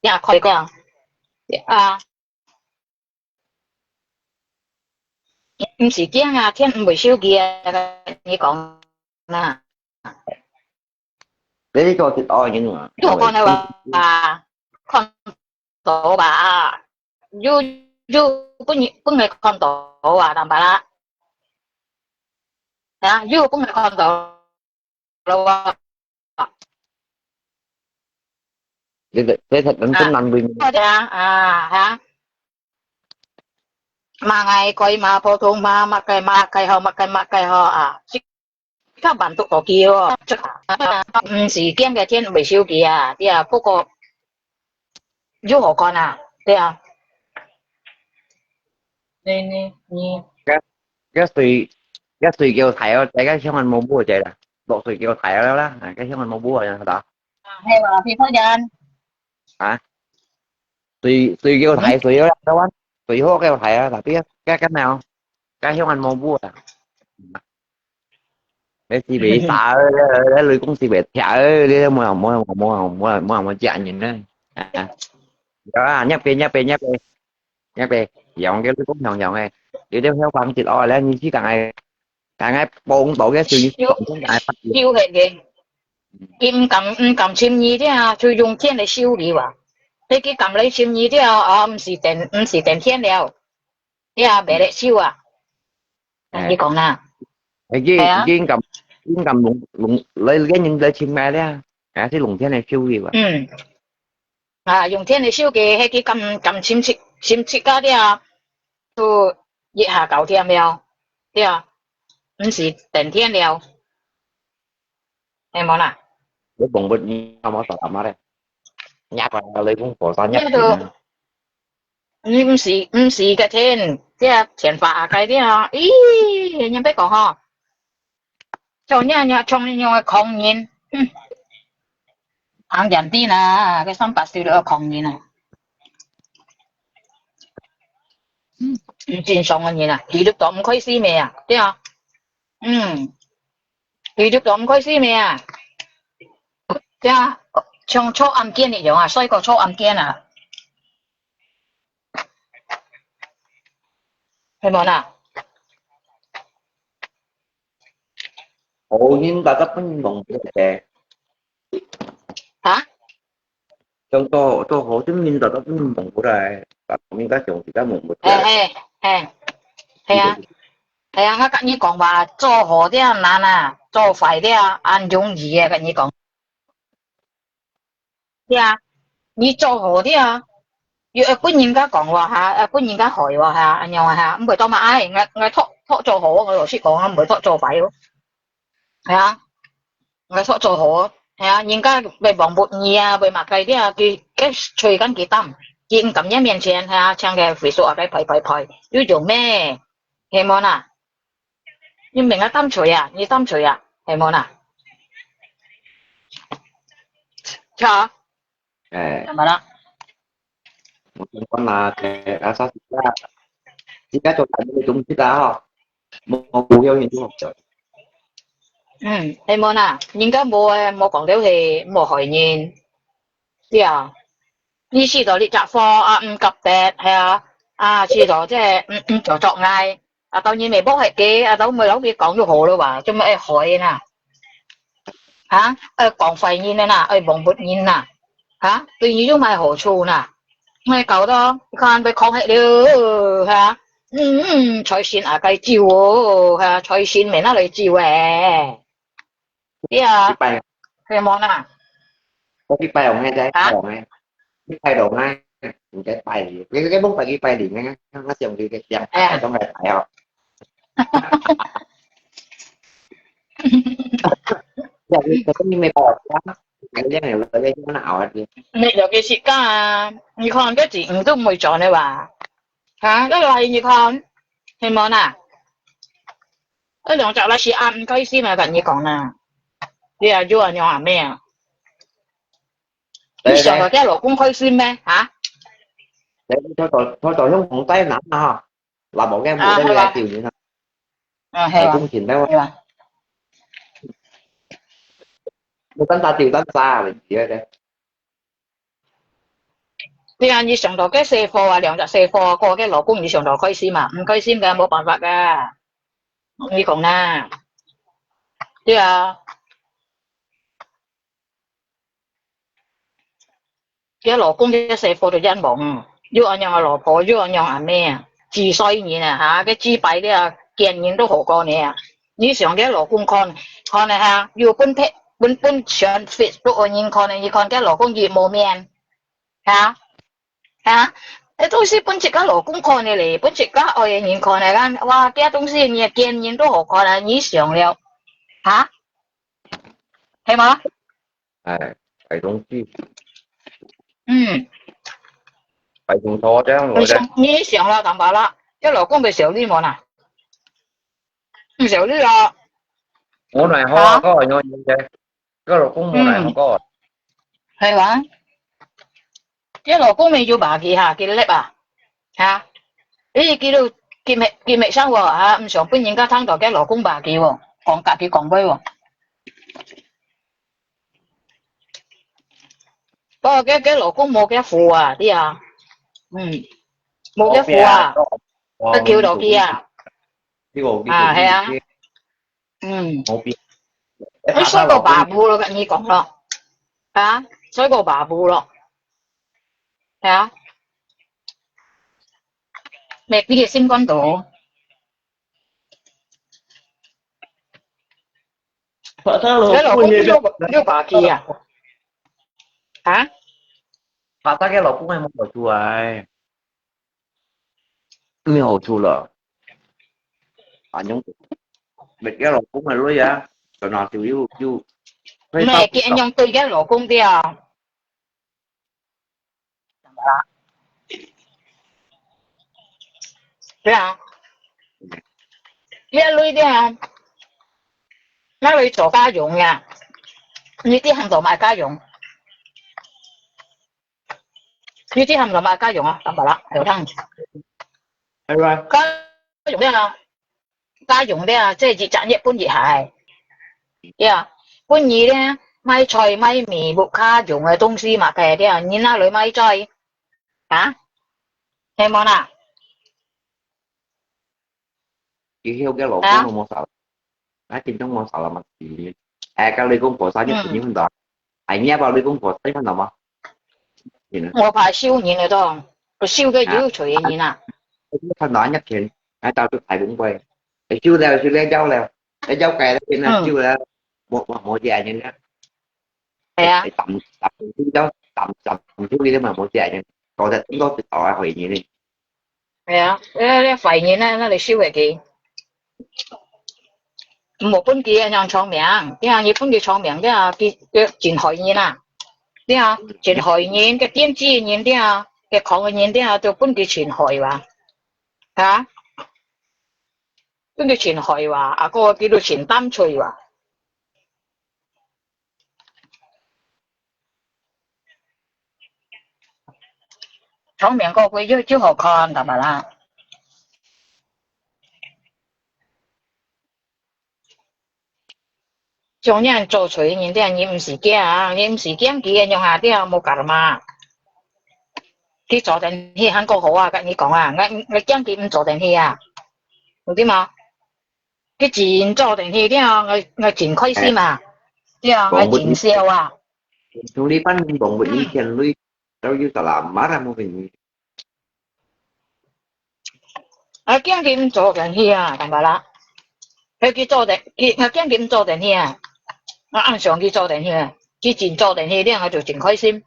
也可以講，啊，毋係驚啊，天毋會收佢啊，你講啦。 你呢個係愛人啊？有看到吧？看到吧？有，有，本，本來看到啊，當白啦。啊，有本來看到了啊。你你你等等難為你。好的啊，啊哈，馬來改馬普通話，馬來馬來好，馬來馬來好啊，這較慢讀過去哦，這毋是今个天袂收皮啊，對啊，不過有好看啊，對啊，你你你，該該水該水叫大哦，這个香港冇補个啦，落水叫大了啦，啊，該香港冇補个啦，係吧？啊，係啊，你看人。啊，水水叫大水了，台灣水好叫大啊，tapi該該咩哦，該香港冇補啊。你是袂傻，你雷公是袂跳，你無無無無無無無接人呢。啊，有啊，入邊入邊入邊入邊，用个雷公用用个，你都曉講一哦，你去講个，講个幫到个水，講个。收忒个。佢毋敢毋敢尋你了，就用天來收你哇。你佢敢來尋你了，啊，毋是等毋是等天了，你啊，袂得收啊。你講啦，已經已經敢已經敢弄弄來跟人來尋買了，還是弄天來收你哇。嗯，啊，用天來收个，迄佢敢敢尋食尋食个了，就一下搞掂了，對啊，毋是等天了。 係無啦？你講不你阿媽打媽咧，你阿爸雷公火山一你毋是毋是个天，這天花下界个啊！咦，你別講吼，像你你像你个狂人，哼，行遠啲啦，个三八歲个狂人啊！嗯，正常个人啊，佢都當毋開心个啊，對啊，嗯。 佢就當開心咩啊？對啊，像坐暗間一樣啊，睡過坐暗間啊，係無啦？好人大家分人講个，啊？像做做好人民大家分人講過來，大家應該像自家問問係係係係啊！ 係啊，𠊎甲你講話，做好了難啊，做壞了恁容易啊，甲你講。係啊，你做好了，又愛分人家講話哈，愛分人家害話哈，恁樣啊哈，毋會當嘛，哎，𠊎𠊎托托做好，𠊎老實講，𠊎毋會托做壞哦。係啊，𠊎托做好，係啊，人家會忘不你啊，會麼个了，佢佢吹緊佢擔，佢毋敢你面前，係啊，像个回收啊，該排排排，有用咩？ 係無啦？你明啊擔吹啊，你擔吹啊，係無啦？好，哎，怎麼了？我想講啦，哎，啊，啥時間？自家做大人个東西啦吼，無無有人做。嗯，係無啦？人家無誒，無講了係無害人，對啊。你試到你隻貨啊，毋夾得，係啊，啊，試到這毋毋做作孽。 啊，到你咪無係个，啊，到尾老尾講就好了哇，做麼愛害人啊？哈，愛講壞人个啦，愛忘不人啦，哈，對你有麼好處啦？愛搞到，你看被講忒了，哈，嗯，嗯，財神啊，該招哦，哈，財神咪拿來招誒。 對啊，一拜，係無啦？我一拜紅个，再拜紅个，一拜紅个，你再拜，你你你拜一拜零个，我想你个想，哎拜中个拜哦。呀，你你没拜红啊？你这样有个在那熬啊，你你有个時間啊，你看个錢都毋會賺个哇？哈，該來你看，係無啦？該兩隻來是啊，毋開心啊，甲你講啦。你啊，有啊，娘啊，咩啊？你想到這老公開心咩？哈？你偷偷偷偷用紅帶拿哈，那冇个冇个来丢你哈，啊，係啊，公平的话，係啊。你单杀丢单杀，你觉得？對啊，你想到个細貨啊，兩隻細貨，過个老公你想到開心嘛？毋開心个，無辦法个。你講啦，對啊。 佢老公个細貨都冤枉，又恁樣个老婆，又恁樣阿妹啊，幾歲人啊，哈，个幾百个啊，見人都好過你啊。你想个老公看，看了哈，又分貼，分分全 Facebook 个人看了，你看个老公佢無面，啊，啊，該東西分自家老公看个咧，分自家愛个人看个，講，哇，這東西你見人都好看啊，你想了，啊，係無？哎，擺東西，嗯，擺東西這樣，你我在想，你想了，淡薄啦，這老公會笑你無啦？毋笑你啊，我來好啊，个有人个，个老公無來好个，係啊，這老公咪有把佢哈，佢叻啊，哈，咦，佢都佢未佢未生活哈，毋想分人家聽到佢老公把佢喎，講家己講話喎。不過佢佢老公無佢苦啊，對啊，嗯，無佢苦啊，佢求到佢啊，呢個啊係啊，嗯，冇變，佢衰過爸母咯，跟你講咯，啊，衰過爸母咯，係啊，未必佢心肝度，把他老佢老公公也六六把佢啊，啊，把大家老公還冇搞出來，沒有好處了。反正每個老公的累啊，轉來就又又毋係，佢恁樣對佢老公對啊。對啊，你愛累點啊，那你做家用呀，你啲行動買家用，你啲行動買家用啊，等下啦，有聽。係吧？家用啊，家用啊，即係一隻月分一下，呀，分你咧買菜買米屋下用个東西嘛，係啊，你哪裡買菜？啊？係無啦？以後个老公都冇少，那聽眾冇少了嘛？哎，跟雷公菩薩就肯定很多，哎，你要不要雷公菩薩看到嗎？我怕收人个都，收个有罪个人啊。看到人家錢，哎，到處排公会，哎，收了收了交了，哎，交改了，现在收了，我我我这样呢，系啊，抌抌丢掉，抌抌丢你都嘛冇这样，搞得多少啊回你呢？系啊，你你坏人啊，那你收个佢，无分佢个人长命，你看你分佢长命，你啊，佢佢真害人啊，你啊，真害人，个点子人，你啊，个狂个人，你啊，就分佢真害哇，吓，分佢真害哇，啊个佢都真胆脆哇。 场面个个又就好看，干嘛啦？像人做错人，你毋使惊，你毋使惊佢个用下掉，无干嘛。佢做等去还过好啊，跟你讲啊，我我惊佢毋做等去啊，有对吗？佢真做等去了，我我真开心啊，对啊，我真笑啊。 从你班房个一千里，都有得啦，马上冇给你。啊，驚佢毋做等去啊，干嘛啦？佢佢做等，佢佢驚佢毋做等去啊，啊，暗想佢做等去啊，佢真做等去，了我就真开心，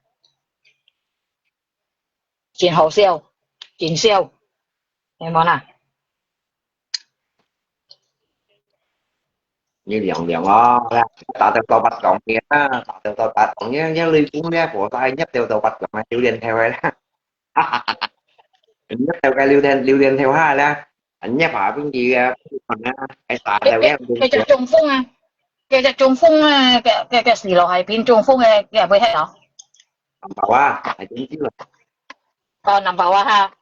真好笑，真笑，明白啦？ 你涼涼哦，打到到八講嘅啊，打到到八講嘅，一雷公咧，火大一掉到八講啊，榴蓮頭啊，一掉个榴蓮榴蓮頭下咧，一下邊佢啊，啊，係打到嘅，佢就中風啊，佢就中風啊，佢佢佢死落係變中風嘅，佢係會黑啊？南包啊，係點知啦？哦，南包啊哈，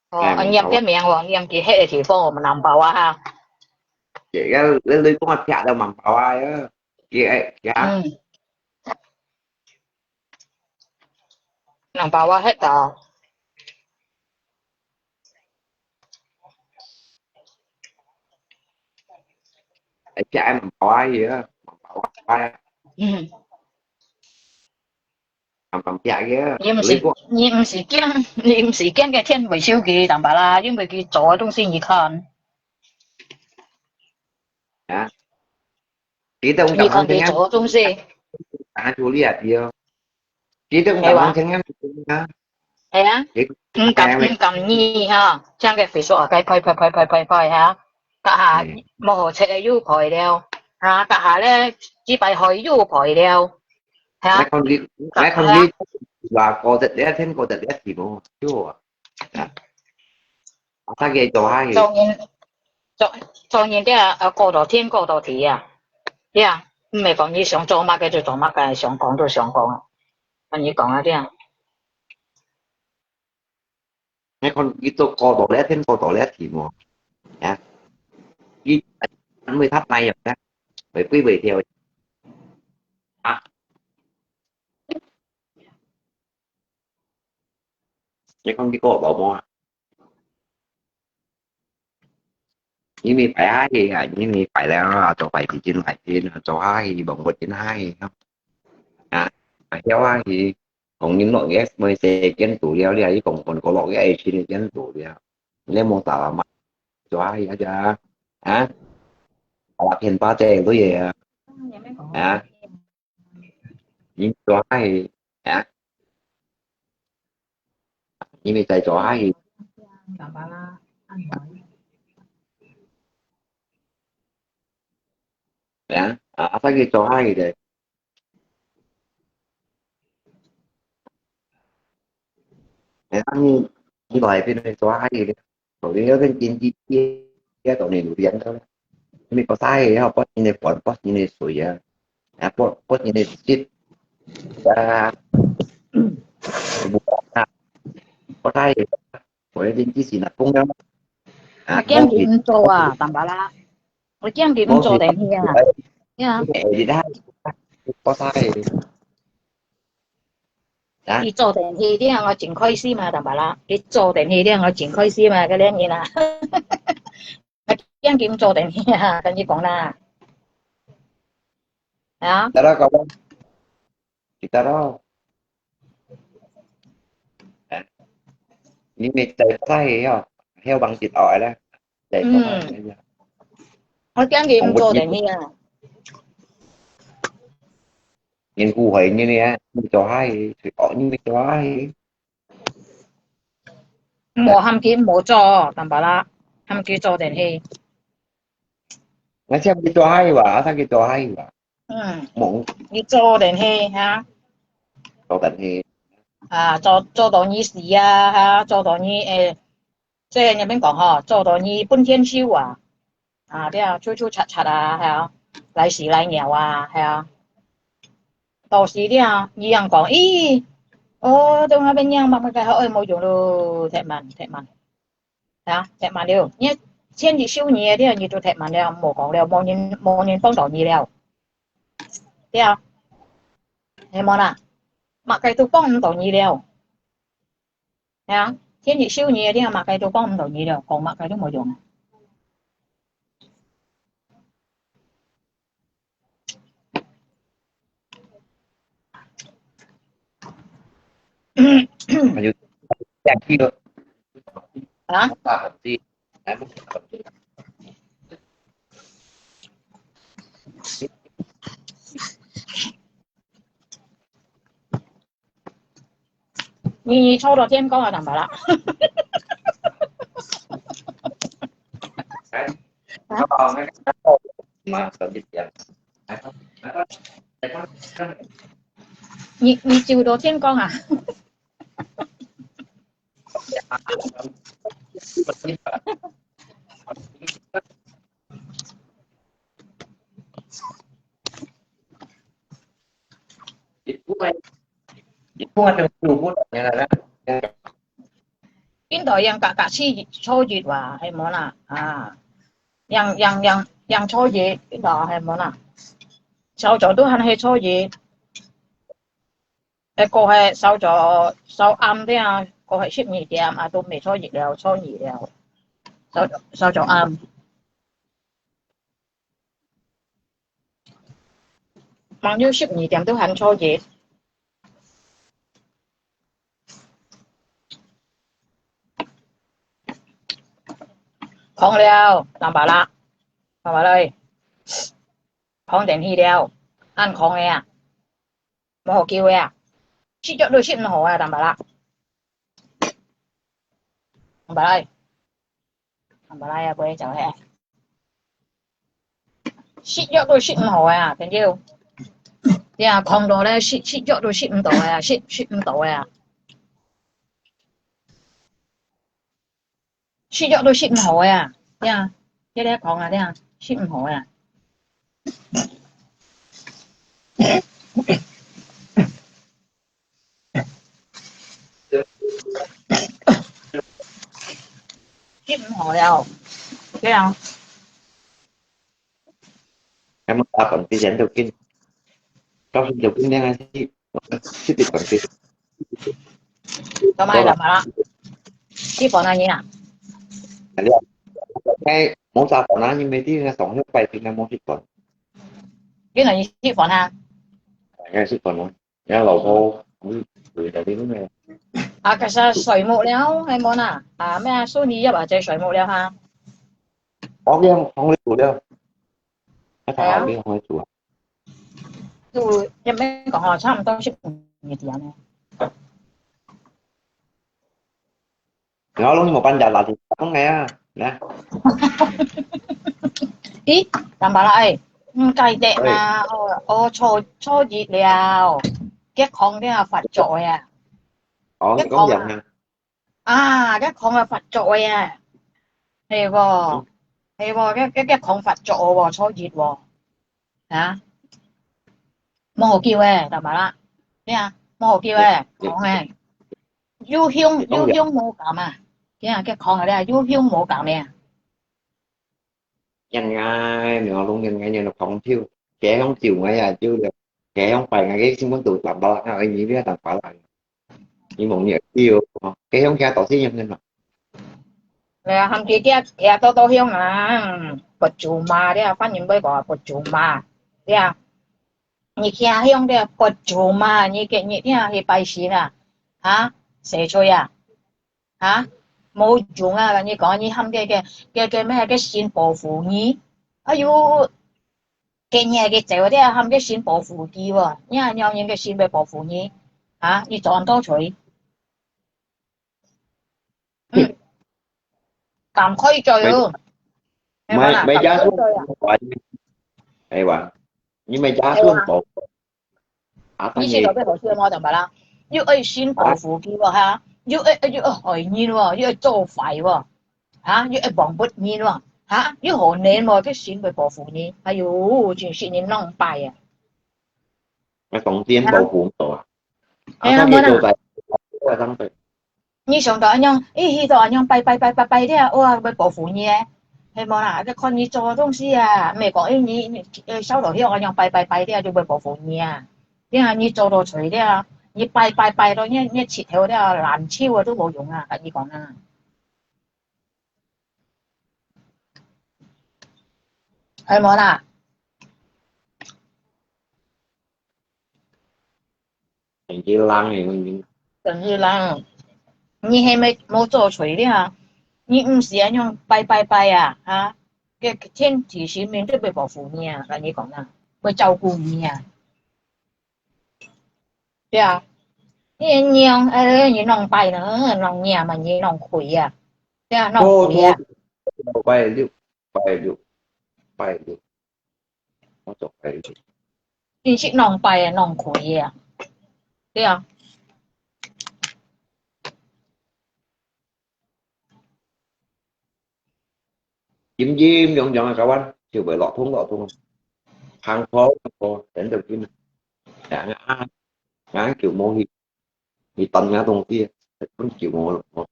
哦，念个名哦，念佢黑个地方，我們南包啊哈。 Vậy á, lấy lấy con mạch chạ đâu mà bảo ai á. Kìa, kìa. Ừ. Nang bawa hết tao. Ai chạ em bảo ai vậy á. Bảo ai. Ừ. Làm làm chạ kìa. 你毋是，你毋是驚，你毋是驚个天會燒佢，但罢啦，因為佢做个東西你看。 Hả? Chỉ tao你看佢做个東西。 Hả, chú lý à, kìa. Chỉ tao không tao không chén ngắm. 係啊，你毋敢，毋敢你哈，像个Facebook啊，該拍拍拍拍拍拍哈，這下無好食个又拍了，哈，這下咧，幾百號又拍了，哈，來看你，來看你，話過得了天，過得了地無，就啊，啊，大家做下去。做人，做，做人个啊，過到天，過到地啊，對啊，毋係講你想做麼个就做麼个，想講就想講啊，跟你講啊，對啊。你看，你做過到了天，過到了地無？啊，你，因為他哪樣呢？會飛會跳啊？你看你過到無啊？因為擺下去啊，因為擺了啊，做擺比真擺真，做下去，忙活真下去，啊，啊，跳下去。 講音樂个，每世間度了，你還講講過落个愛情个間度了，你莫打了嘛，做下去啊，啊，打天霸這對个啊，啊，你做下去啊，因為在做下去，啊，啊，再去做下去的。 哎，你，你來這邊做下去咧，所以要跟經濟界，要到你有錢的咧。你不晒也好，不你的飯，不你的水啊，啊，不，不你的食，啊，不啊，不晒，我一定支持那公了。啊，驚佢毋做啊，淡薄啦。 我驚佢毋做電器啊。呀，你做電器了，我真開心啊，淡薄啦。你做電器了，我真開心啊，个兩人啊。我驚佢毋做電器啊，跟你講啦。啊。得了，講，得了。啊，你咪在在哦，還有幫佢熬來了。 嗯，我驚佢毋做電器啊。人苦害人呢，你做下去，哦，你做下去。無喊佢毋好做，淡薄啦，喊佢做電器。我想佢做下去吧，我想佢做下去吧。嗯，無，你做電器哈？做電器。啊，做，做到你死啊，哈，做到你，誒， 所以人民講吼，做到你分天收啊，啊，對啊，出出插插啊，係啊，來屎來尿啊，係啊。到時了，你樣講，咦，哦，到那邊樣，慢慢个好，哎，無用咯，忒慢，忒慢，係啊，忒慢了。你千二收你个，你就忒慢了，無講了，無人，無人幫到你了，對啊，係無啦？麼个都幫毋到你了。 係啊，天日燒你，你有麼个都幫毋到你了，講麼个都無用啊。還有，啊？ 你，你坐到天光啊，淡薄啦。啊？你，你坐到天光啊？邊度樣隔隔次坐月話，係無啦？啊，樣樣樣樣坐月，邊度係無啦？朝早都還係坐月。 誒，過係朝早，朝暗點，過係十二點啊，都未坐月了，坐月了。朝，朝早暗。還有十二點都還坐月。講了，淡薄啦，淡薄啦，講電器了，恁講个啊。 無好救个啊。食藥都食毋好啊，淡薄啦。坦白來，坦白來啊，不會走嘿。食藥都食毋好啊，朋友。對啊，講到咧，食食藥都食毋到啊，食食毋到啊。 食藥都食毋好个啊，對啊，這个講啊，對啊，食毋好个啊。食毋好了，對啊。 Em ta còn cái chén đầu kinh. Trong đầu kinh đang ăn thịt. Thịt còn thịt. Tao mai làm mà. Thịt còn ăn gì à? Ngay, muốn sao còn ăn nhưng mà thịt là tổng hết bài thì là muốn thịt còn. Cái này thịt còn à? Ngay thịt còn. Ngay lẩu khô. Ui, ui, tại vì lúc này. À, cái sao sỏi mụn leo, hay món à? À, mẹ à, số đi à, bà chạy sỏi mụn leo ha. Có cái không, không lấy tủ leo. Cái thằng nào cái không lấy tủ à? 就也没讲吼，差不多是五年的呢。然後弄你没搬家啦，就弄哎啊，来。咦，坦白啦，哎，嗯，该得嘛，哦，哦，初初一了，个空了发作呀，哦，个空啊。你讲人啊？ 啊，个空啊发作个啊，係無？係無？个个个空发作个無，初一無？啊？無好救个，大妈啦，咩啊？無好救个，空个，有香有香無減啊，咩啊？个空个咧，有香無減咩啊？ 人ai，你話弄人ai，人講笑，佢樣笑𠊎也笑了，佢樣拜𠊎，佢心肝肚淡薄，啊，你不要淡薄啦。你望你笑，佢樣佢到底樣个嘛？哎呀，含佢佢佢多多香啊，佛祖嘛，你啊，反正要講佛祖嘛，你啊，你佢香个佛祖嘛，你个你你啊去拜神啊，啊，洗罪啊。 哈？無用啊！你講你喊个个个个咩个神保護你，哎喲，个你个走个喊个神保護佢喎，你還要人个神會保護你，哈？你做恁多罪，嗯，趕快做喲！沒沒加速，哎哇，你沒加速保。 啊，你知道最好笑麼？怎麼啦？又愛神保護佢喎，哈？又愛又愛害人喎，又愛做壞喎，哈？又愛幫不人喎，哈？又好人喎，這神會保護你。哎喲，真是你弄敗啊！那當天保護到啊！哎呀，啊，他可以做在，我上去。 你想到恁樣，誒，去到恁樣拜拜拜拜拜了，哇，會保護你誒，係無啦？就看你做个東西啊，毋係講，誒，你你誒，燒到香恁樣拜拜拜了就會保護你啊。你看你做到罪了，你拜拜拜到你你舌頭了，爛手啊都無用啊，跟你講啊，係無啦？ 等於人誒，等於人。你係無無做罪了，你毋係恁樣拜拜拜啊，哈？个天地神明都會保護你啊，跟你講啊，會照顧你啊。對啊，你樣，誒，你弄拜呢，弄你啊嘛，你弄虧啊，對啊，弄虧啊。拜六，拜六，拜六。 我做係。真係浪費啊，浪費啊。對啊。陰陰陽陽啊，該彎就會落風落風啊。行過行過，等到今。啊，啊，啊，就無去，去等那東西，本就無，無。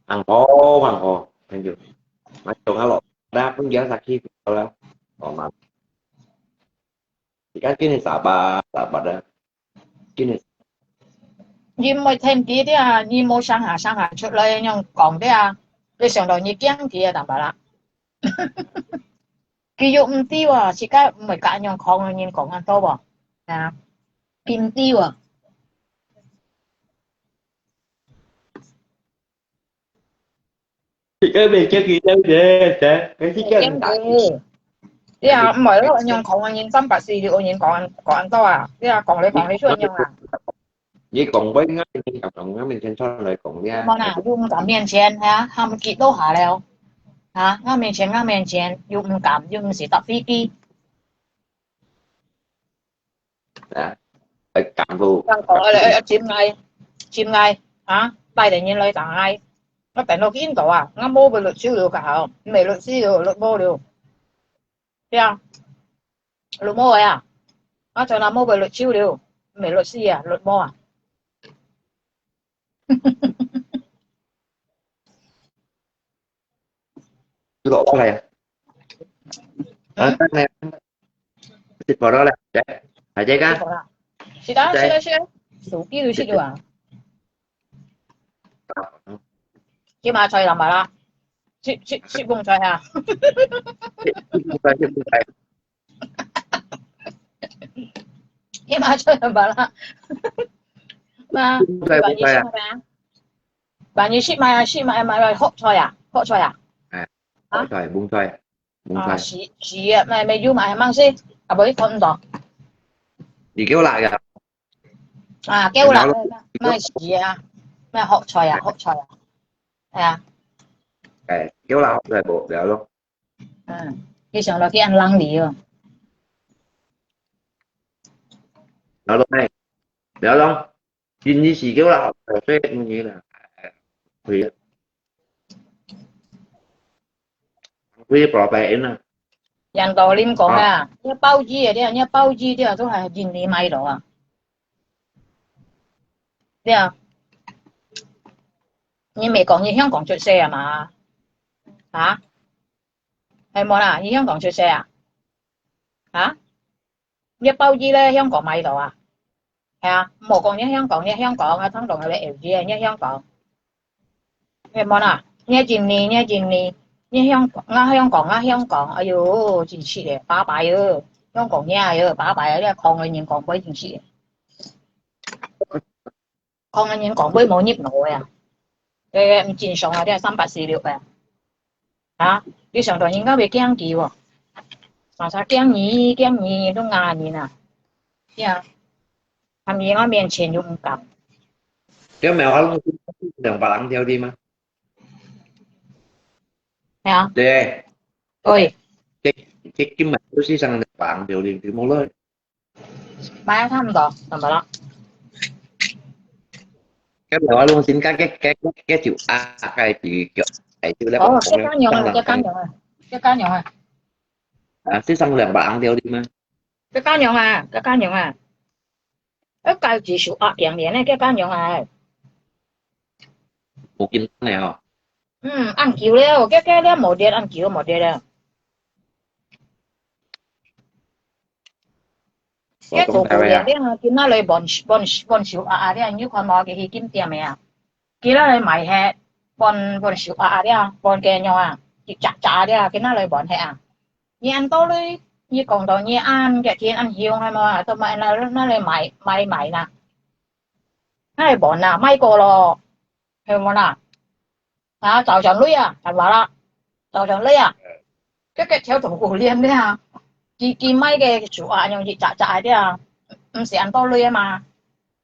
Ang ko, ang ko. Thank you. Mas yung alo. Dah pun dia sakit kalau. Oh, man. Ikan kini sabar, sabar dah. Kini. 你毋會聽佢啲啊，你無聲下聲下出來，恁樣講啲啊，你想到你驚佢啊，坦白啦。佢又毋知喎，自家毋係甲恁樣講，人講恁多喎，啊，佢毋知喎。 Cái bên kia kì đâu vậy? Cái cái kia Em đi. Đi à, mọi lúc anh Nhung không anh Nhung tâm bác sĩ đi anh Nhung còn còn to à. Đi à, còn lấy còn lấy suốt anh Nhung à. 佢講話，𠊎面前敢講，𠊎面前出來講呀。無啦，又毋敢面前，係啊，喊佢落下了。啊，𠊎面前，𠊎面前，又毋敢，又毋識搭飛機。啊，愛敢無？敢講，愛，愛，愛，真愛，真愛，啊，拜登人來打愛。我等到印度啊，我無被律師了，較好，毋係律師了，律無了。對啊，律無个啊，我從來無被律師了，毋係律師啊，律無啊。 落過來啊。啊，等下，食飯了，來，來，大家看。係啦，係啦，係啦，手機都食了啊。這馬菜冷吧啦，食，食，食飯菜啊。食飯菜，食飯菜。 你媽出來吧啦。嘛，不會，不會啊。萬一食麼个啊？萬一食麼个啊？食麼个，麼个，學菜啊？學菜啊？哎，啊？學菜，蕹菜，蕹菜。啊，是，是啊，麼个，麼个有麼个，麼个食？啊，無，你看毋到。你給我來个。啊，給我來，然後，麼个，麼个是啊？麼个學菜啊？學菜啊？哎呀。哎，給我來學菜無？了咯。 嗯，你想到去恁冷哩哦。了咯，哎，了咯，今日是叫啦，所以你啦，可以，可以，拜拜，嗯啊。楊道林講啊，啊。你包子啊，你，你包子啊，都係印尼買到啊。對啊。你毋係講你香港出世啊嘛？啊？ 係無啦？你香港出世啊？啊？你包子咧，香港買到啊？係啊，無講你香港，你香港啊，通常係L G，你香港。係無啦？你印尼，你印尼，你香港，啊香港，啊香港，哎喲，真係咧，拜拜哦，香港你哎喲，拜拜啊，你講个人講毋會真係咧。 講个人講話無入腦个啊。誒，毋正常啊，這三八四六啊。啊，你想到人家會驚佢哦？啥啥驚你，驚你，都罵人啊。對啊。他們在我面前又毋敢。這沒有，他們兩百人條例嗎？係啊。對。對。這，這根本就是上兩百人條例，對無咧？ 買啊，差毋多，差毋多啦。該無我攏先甲該，該，該，該就啊，該就叫，哎，就咧哦，講講該家娘啊，該家娘啊，該家娘啊。啊，這上兩百行條的嗎？該家娘啊，該家娘啊。該該就手壓平連呢，該家娘啊。無緊張个吼。嗯，恁久了，該，該了無跌，恁久無跌了。 該做姑娘了，今仔日搬，搬，搬手啊啊了，你有看無？佢去金店个啊，今仔日賣忒，搬，搬手啊啊了，搬雞肉啊，一隻隻了，今仔日搬忒啊。你恁多鐳，你講到你恁个天恁凶，係無啊？做麼个拿，拿來賣，賣，賣啦？拿來搬啊，賣過咯，係無啦？ 啊，找錢鐳啊，係無啦？找錢鐳啊，這個條條可憐的啊，佢，佢賣个手啊，用一隻隻个啊，毋係恁多鐳啊嘛。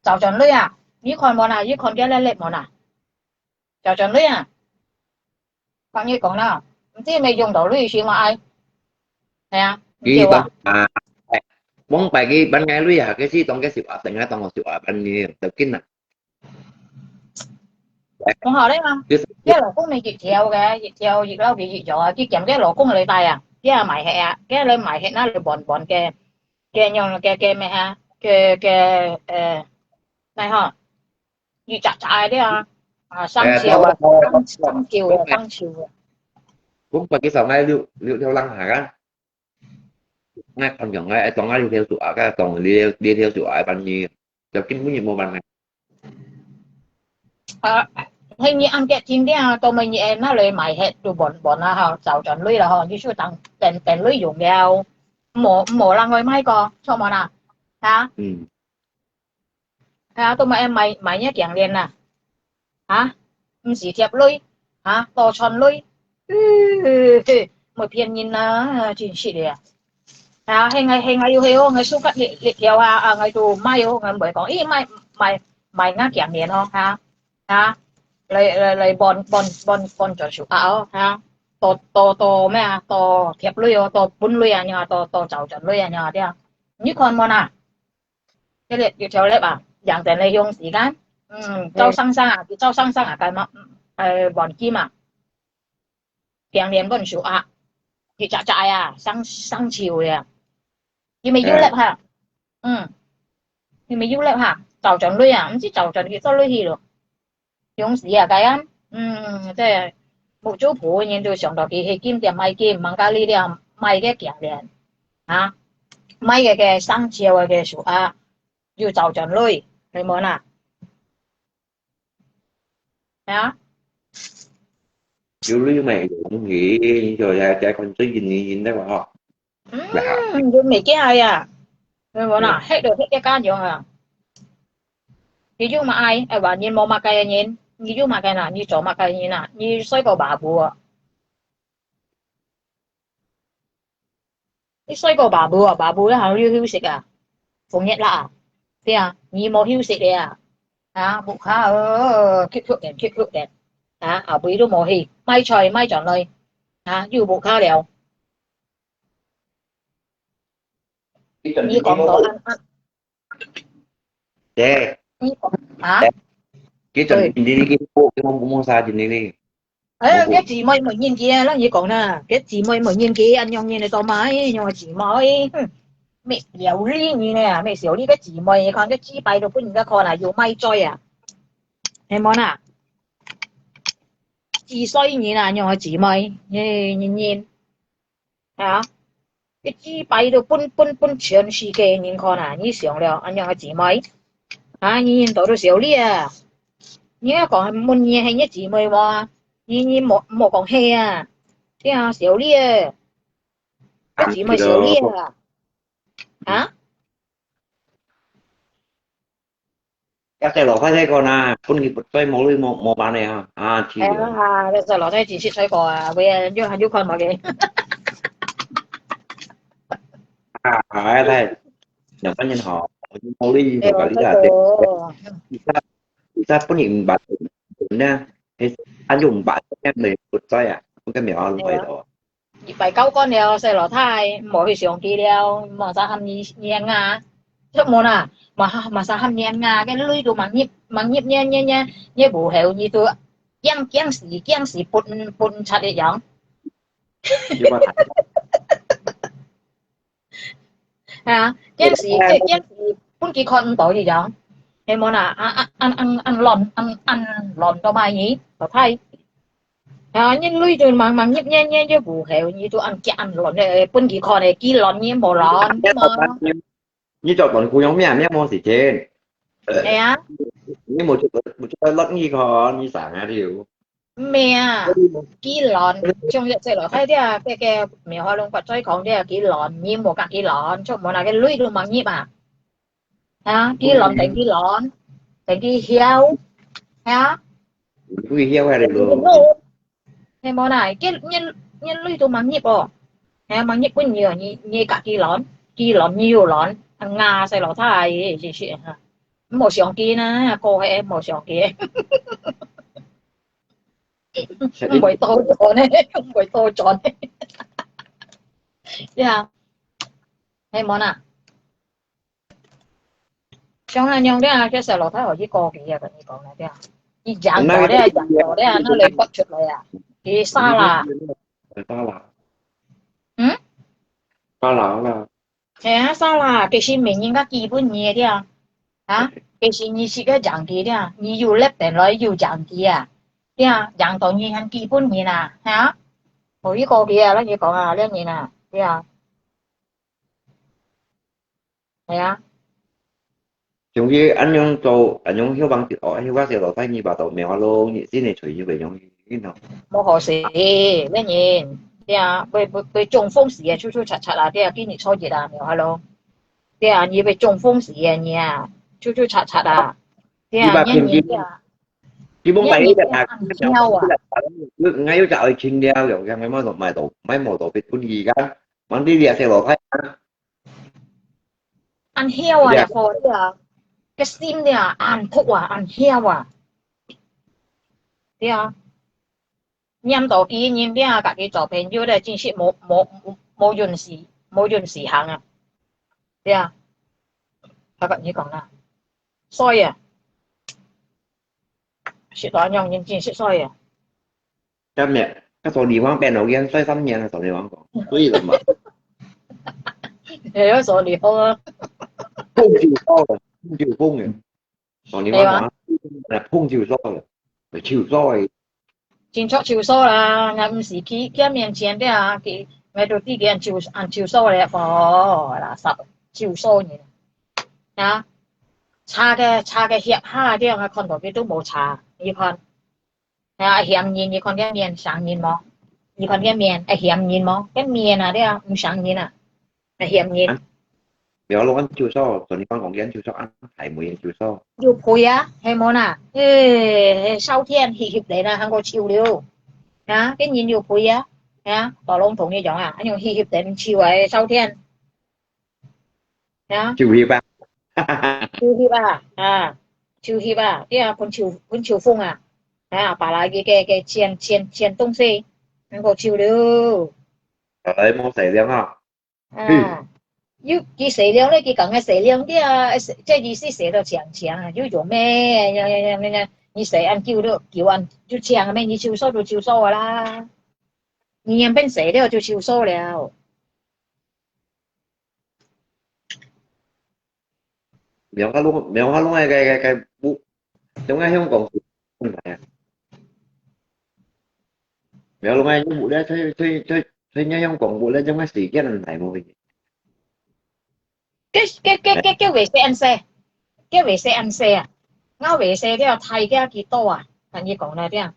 找錢鐳啊，你看無啦？你看見了無啦？找錢鐳啊，同你講啦，毋知有無用到鐳先嘛愛。係啊，毋對啊。佢當啊，哎，往擺佢搬个鐳啊，佢係當个手啊，等下當我手啊搬你，就緊啦。 講好了嘛，佢老公你一條个，一條一條佢一條啊，佢兼个老公來帶啊，佢也賣忒啊，佢來賣忒那來搬搬个，个用个个咩哈，个个呃，奈何，一隻隻个啊，啊，生肖啊，生生肖啊，生肖啊。講白佢上來六六條人下啊。 𠊎看樣，𠊎，𠊎當𠊎這條手啊，該當你，你條手啊，辦你，就根本就無辦法。啊，係你恁个天天啊，到尾你愛拿來賣忒，就搬，搬啦吼，找錢鐳啦吼，你就等，等，等鐳用了，無，無人會買過，著無啦？哈？嗯。 係啊，都買，買，買若項鏈啊？啊？毋係貼鐳？啊？多串鐳？呃，嘿，莫騙人啊，真實个啊。係啊，係𠊎，係𠊎又係哦，𠊎手甲裂，裂條啊，啊，𠊎都買哦，𠊎毋會講，咦，買，買，買吾鏡鏈哦，哈，哈，來來來換換換換轉手鐲哦，哈，多多多咩啊，多貼鐳哦，多分鐳啊，仰啊，多多找轉鐳啊，仰啊，對啊。你看無啊？這粒有條粒啊，養等來用時間，嗯，照生生啊，照生生啊，該嘛，呃，黃金啊。 鏡鏈分手鐲，一隻隻啊，生生鏽个啊。佢乜有力哈，嗯，佢乜有力哈，找轉鐳啊，毋知找轉去做落去咯。用時啊，該樣，嗯，這目珠婆人都想到佢去金店買金，蒙加利店買个鏡鏈，啊，買个个生鏽个个手鐲，又找轉鐳，係無啊？ 啊？有鐳乜有用，你就也也看最近你用个話吼。嗯，有物件啊，係無啦？嗯。食就食个家用啊。你有麼个？哎，話人無麼个个人，你有麼个啦？你做麼个人啊？你睡過馬步啊？ 你睡過馬步啊？馬步咧，還有休息啊？風熱啦啊？對啊，你無休息咧啊？啊，屋下哦，曲曲等，曲曲等，啊，後背都無去，買菜買轉來，啊，又屋下了。你講到恁恁，對，你講啊？佢真你你你，我我我啥真你你。 哎，該姊妹問人佢啊，人佢講啦，該姊妹問人佢，恁樣人來做麼个？樣个姊妹，哼，乜料理人呢，乜料理个姊妹，你看該幾擺都分人家看啊，有賣嘴啊，係無啊？幾歲人啊，樣个姊妹，人人人。 啊，佢幾擺都分分分全世界人看啊！你想了，恁樣个姊妹，啊，你人都都笑你啊！你愛講問你係你姊妹無啊？你你莫莫講係啊！對啊，笑你啊！个姊妹笑你啊！啊？ 該細老太太講啊，分佢不追無鐳無無辦法啊，啊，去了。哎呀，該細老太真識衰過啊，佢啊，又又看無个。啊，哎，太，兩百年好，無鐳就搞你个。哎呦，你再你再分佢五百呢，哎，他就五百，那不追啊，我跟苗阿龙拜托。 一擺交關了，細老太，無去想佢了，無啥喊你念啊，出門啊，嘛嘛啥喊念啊，該鐳都吂入吂入念念念，你無曉你都驚驚死驚死分分拆一樣。有啊。 係啊，驚死，這驚死，分佢看毋到一樣。係無啦？啊啊，恁恁恁亂，恁恁亂到麼个？老太。啊，你鐳就吂吂入念念就無曉，你就恁驚恁亂个，分佢看个，佢亂你無亂，對無？你做短褲用咩咩無時間？係啊。你無出無出來落雨看，你生啊條。 毋係啊，佢亂，像這細老太這，該个苗阿龍發嘴講這，佢亂，你無佮佢亂，出門啊，該鐳都吂入啊。啊，佢亂等佢亂，等佢曉，啊，佢曉下來咯。係無啦，該你你鐳都吂入哦，係啊，吂入分你哦，你你佮佢亂，佢亂你又亂，啊，細老太，是是哈，無相機呢，過去無相機。 毋會倒轉呢，毋會倒轉呢。呀，係無啦？像恁樣个啊，該細老太可以過去啊，跟你講个，對啊。佢贏到咧，贏到咧，那來發出來啊，佢沙啦。沙啦。嗯？沙啦啦。 係啊，沙啦，其實名人家基本你个啊，啊，其實你是个贏佢个啊，你有力等來有贏佢啊，對啊，贏到你還基本人啊，哈，無一個佢啊，咱就講啊，兩人啊，對啊，係啊。 像佢恁樣做，恁樣休幫哦，休个細老太，你把到苗啊咯，你真係隨意个樣，你喏。無好勢，恁人，對啊，會會會中風死个，出出插插啊，對啊，今日初一啊，苗啊咯，對啊，你會中風死个你啊，出出插插啊，對啊，你把天天，你你啊，你幫白日啊，你你啊，你啊，𠊎有隻愛情了，有樣買到買到買無到別本意个，問題你啊細老太啊。 恁曉啊，這課啊。个心了，恁毒啊，恁囂啊。對啊，念到佢人了，甲佢做朋友了，真係無無無運勢，無運勢行啊。對啊，我甲你講啦，所以啊，識到恁樣人真係所以啊。 下面，佢說你往邊路邊睡三年，佢說你往講，所以了嘛。也有說你好啊。碰就好了，碰就碰了。說你往講，碰就好了，就好了。真著就好啦，若毋係佢佢面前的啊，佢，𠊎都知佢恁就恁就好了，哦，垃圾，就好人啊，差个差个協下，這樣啊，看到佢都無差，你看。 啊，嫌人，你看个面像人無？你看个面，會嫌人無？个面啊，對啊，毋像人啊，會嫌人。啊，了，攏恁就好，昨日講講恁就好，啊，還無恁就好。有配啊，係無啦？誒，誒，燒天翕翕人啊，還過笑了。啊，个人有配啊，啊，大龍同你講啊，恁樣翕翕人笑啊，燒天。 啊，就翕啊。就翕啊，啊，就翕啊，對啊，噴秋噴秋風啊，啊，把那个个个錢錢錢東西，能夠收了。哎，無洗涼啊。啊，又佢洗涼咧，佢講个洗涼个啊，這意思洗到強強啊，又做咩？呀呀呀呀呀，你洗恁久了，久恁就強咩？你收收就收收个啦，你原本洗了就收收了。 苗下弄，苗下弄个个个个屋，中間香港係問題啊。苗弄个屋咧，推推推推人香港屋咧，中間時間問題無去。个个个个个衛生細，个衛生細啊，𠊎衛生了大个幾多啊？同你講了點，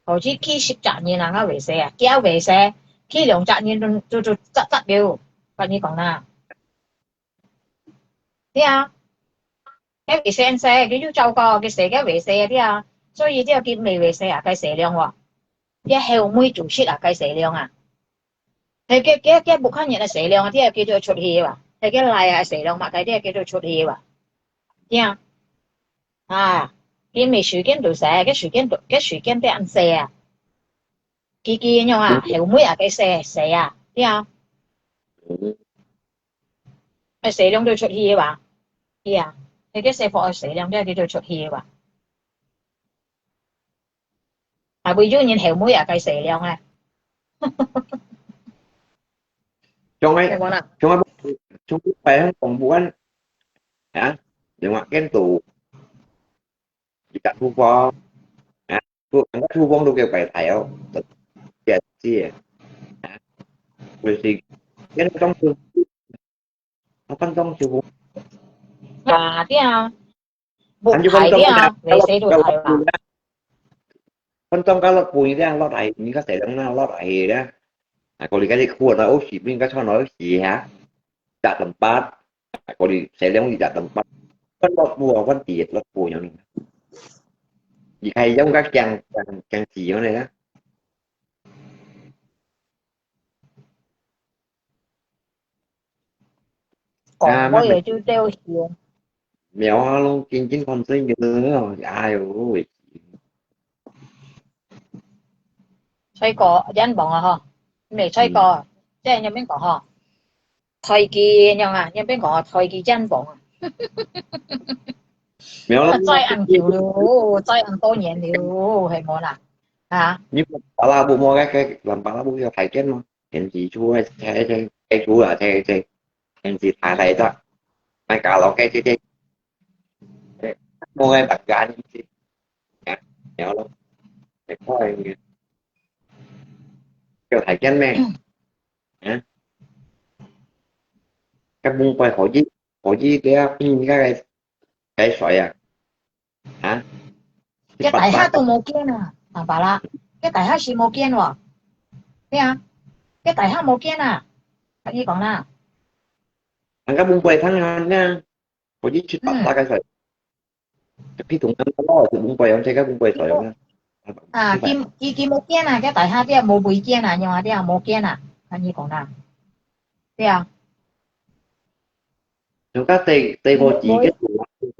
好似幾十隻人啊，𠊎衛生啊，幾衛生，幾兩隻人都都都扎扎了，同你講啦。 對啊，該衛生細，佢有照顧，佢洗个衛生，對啊，所以這个佢毋係衛生啊，該洗涼哇，這後尾煮食啊，該洗涼啊，係該該該屋下人个洗涼啊，對啊，佢就出去哇，係該倈啊洗涼嘛，該對啊，佢就出去哇，對啊，啊，佢毋係隨間都洗，該隨間都該隨間都恁洗啊，佢佢樣啊，後尾啊，該洗洗啊，對啊。 愛洗涼就出去个哇。係啊，你个洗服愛洗涼，你就出去个哇。啊，會有人後尾也該洗涼啊。像个，係無啦？像个，像个擺向公布案，啊，另外間都，一個廚房，啊，都，個廚房都叫擺台哦，這這，啊，就是，現在裝修 啊，分裝修。啊，對啊，木材對啊，你洗都大啦。分裝个落布這樣落來，你个洗涼那落來个。啊，過你个你褲那有洗，你个穿那有洗哈。Dak tempat，啊，過你洗涼你dak tempat。分落布啊，分地落布樣呢。你還用个鏡鏡鏡子樣呢？ 講話也就這樣。苗啊，攏緊緊看水面咯，哎喲喂！吹過煙王啊吼，毋係吹過，即係入面講吼，台語樣啊，入面講啊，台語煙王啊。苗咯，再恁久咯，再恁多年咯，係無啦？啊？你巴拉布莫該該藍巴拉布要太監嘛？ 電視出个，个个个出啊，个个電視大大隻，買卡拉OK个个，个，無个白干，啊，了咯，你看个，叫太監咩？啊？个門牌可以，可以个，應該个，个水啊。 啊？該大廈都無見啊，阿爸啦，該大廈係無見喎。對啊，該大廈無見啊，同你講啦。人家門牌通啊，那，可以七八百个水。嗯。Tapi同人家咯，就門牌，人家門牌水啊。啊，佢，佢，佢無見啊，該大廈店無，無見啊，樣啊，店無見啊，同你講啦。對啊。人家地，地無錢，無，無。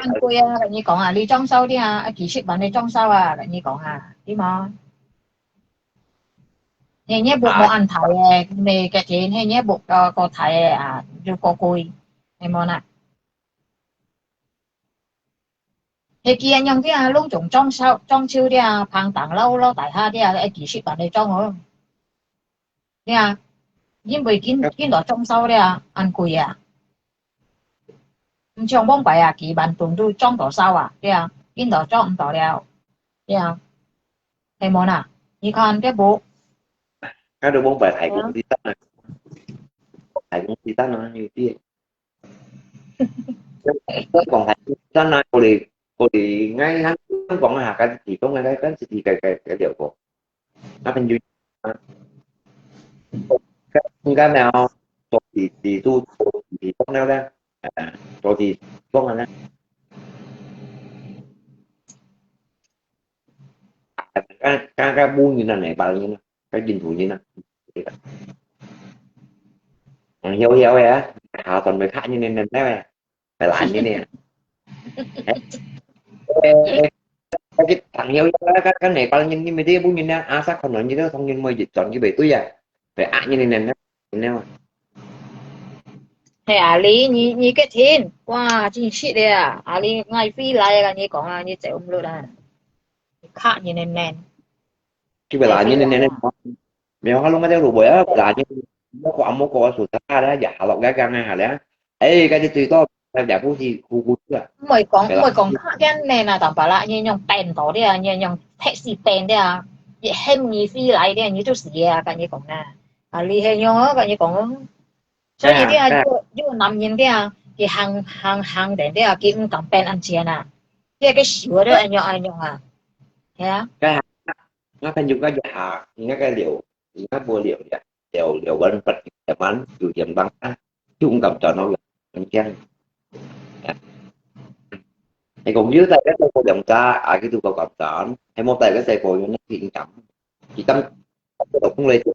恁貴啊，跟你講啊，你裝修的啊，啊幾十萬的裝修啊，跟你講啊，對嗎？你你屋無恁大誒，你結婚，你你屋個個大誒啊，就過貴，係無啦？係佢恁樣的啊，攏總裝修裝修的啊，房東樓樓底下的啊，愛幾十萬的裝哦。 對啊，因為緊緊到裝修了，恁貴啊。毋像往擺啊，幾萬噸都裝到燒啊，對啊，緊到裝毋到了，對啊，係無啦？你看這無？該就往擺大公司單啊，大公司單啊，有啲。講大公司單啊，我哋我哋愛香港啊，該地方啊，該該自己該該該了個。 那朋友啊，應該沒有，多幾幾度，多幾度了咧，呃，多幾度了咧。啊，剛剛剛無人啊，哪班人啊，該印度人啊，嗯，有有呀，下段會看你那那那。 係懶个呢。誒，誒，誒，朋友，該該該哪班人，你們這屋人呢？阿叔可能你都同人們一轉去排隊啊，排啊，你你你你，係啊，你你你个天，哇，真實个啊！啊，你愛飛來啊，你講啊，你走毋落啊，你卡你你你，去排啦，你你你你，沒有，他弄那條路不要啦，你莫過莫過，手下來也好了，該該該好了。 誒，該就最多，該也毋係苦苦啊。毋會講，毋會講較簡單啊，但係啦，你用變到了，你用taxi變了，你喊你飛來了，你就死啊，跟你講啊。啊，你係用啊，跟你講啊。所以你啊，有有男人的啊，佢行行行等的啊，佢毋敢變恁樣啊，佢个手啊都恁樣恁樣啊，係啊。該，該朋友該一下，應該該了，應該無了了，了了完不了完，九點半啊。 就毋敢轉咯，很驚。你講有帶个細個兩隻，啊，佢都毋敢轉，係無帶个細個有那個影響。佢當佢老公來做，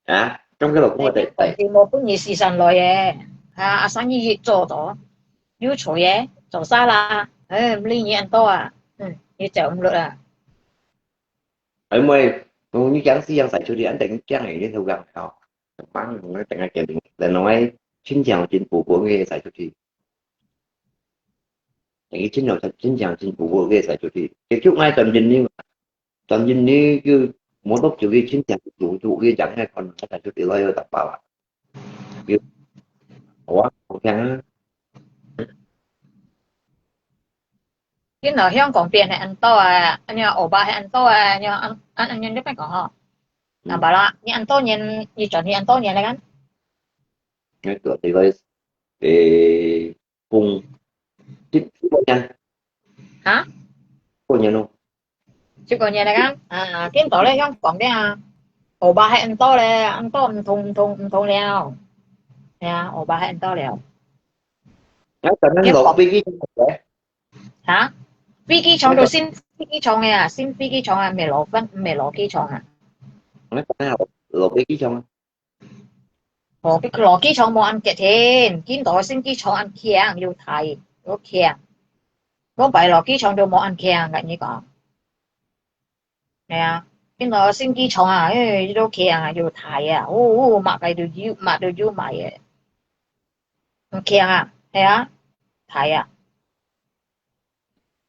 啊，當佢老公來帶，佢無分你時間來个，啊，啊，生意一做到，又做个，做啥啦？誒，毋理你恁多啊，嗯，你走毋落啊。 哎，妹，我你講死樣晒出去，俺等講个，你頭講哦，忙，我等下決定，等我親像真步步个晒出去，等於親像親像真步步个晒出去，結局俺轉印尼嘛，轉印尼就摩托車个親像步步个樣，還看晒出去，來有打包啊。 有，好啊，好聽啊。今日香港變係恁多啊，恁樣歐巴係恁多啊，恁樣恁恁恁樣你別講吼。嗯。那巴拉，你恁多年，你轉去恁多年了kan？該個這個，誒，公，一一個年。哈？過年咯。十過年了啊，啊，見到了香港了啊，歐巴還恁多咧，恁多毋同毋同毋同了。係啊，歐巴還恁多了。那咱們老飛機場咧？啊？飛機場就新飛機場个啊，新飛機場啊，毋係老飛，毋係老機場啊。那咱們老，老飛機場啊？ 哦，佢老機場無恁結添，見到新機場恁強，又大又強。講擺老機場都無恁強，跟你講。係啊，見到新機場啊，誒，又強啊，又大啊，哦，哦，麼个都有，麼都有賣个。毋強啊，係啊，大啊。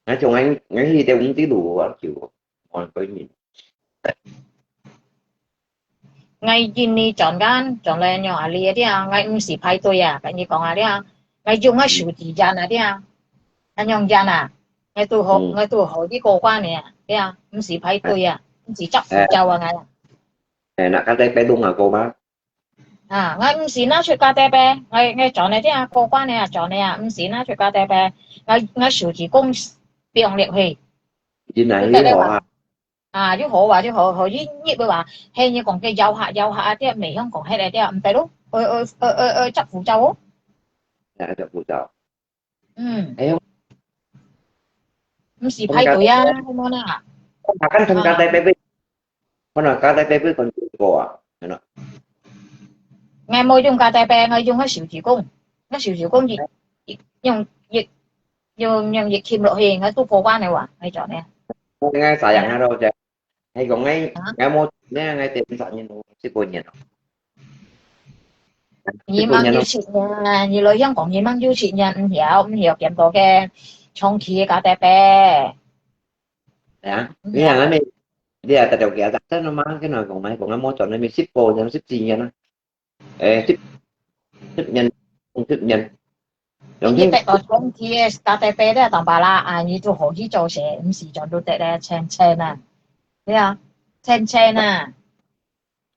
那種俺，俺去得五十路啊，就，我個人。 𠊎印尼轉間，轉來用阿里个啊，𠊎毋使排隊啊，跟你講啊，啊，𠊎用𠊎手機印啊，啊，恁樣印啊，𠊎都好，嗯。𠊎都好去過關个啊，啊，毋使排隊啊，毋使執護照啊，𠊎啊。哎，那KTP都拿過嗎？啊，𠊎毋使拿出KTP，𠊎，𠊎轉來啊，過關个啊，轉來啊，毋使拿出KTP，𠊎，𠊎手機公放落去。印啊，就得了嘛。 啊，就好啊，就好，好，一入去話，係你講个遊客，遊客啊，對，毋係香港歇个對，毋得咯，愛，愛，愛，愛，愛執護照哦。哎，執護照。嗯。哎喲。毋使排隊啊，係無啦？我看參加在北北，我那加在北北跟過啊，係咯。𠊎無用KTP，𠊎用个手機公，𠊎手機公一，一，用一，用，用一撳落去，𠊎都過關了哇，𠊎做呢。應該啥樣啊？都係。 係講𠊎，啊？𠊎無錢啊，𠊎等十年咯，十過年咯。你吂有錢啊，你來香港你吂有錢啊，毋曉，毋曉咁多个長期个KTP。係啊，毋曉。你啊，你，你啊，大條嘅，真係嘛，跟佢講，講𠊎無錢，你十過年、十幾年啊。 誒，十，十年，十年。你得到長期个KTP个當巴拉啊，你就好去做事，毋使轉都得咧，錢錢啊。對啊，錢錢啊。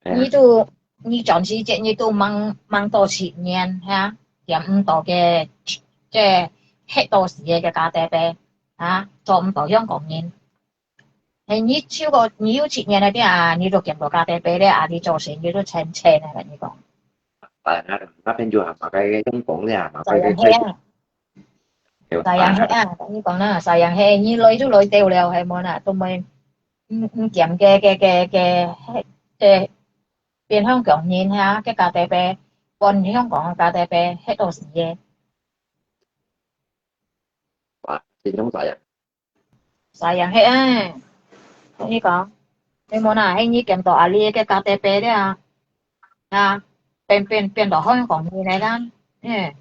哎呀。你都，你轉時節你都吂，吂到十年，哈，點毋到个，這，歇到時个个KTP，哈，做毋到香港人。 係，你超過，你有七年个點啊，你都見到KTP了啊，你做生意都賺錢啊，跟你講。哎，那，那邊就還嘛該用講了，嘛該个，係啊，係啊，跟你講啦，係啊，係，你來就來到了，係無啦，都無，毋，毋見个，个，个，个，个，變香港人哈，个KTP，換香港个KTP，歇到時个。哇，真正係啊。 Sayang係啊，你講，你無啦，係你見到阿里个KTP了啊，啊，變，變，變到香港人來啦，嗯，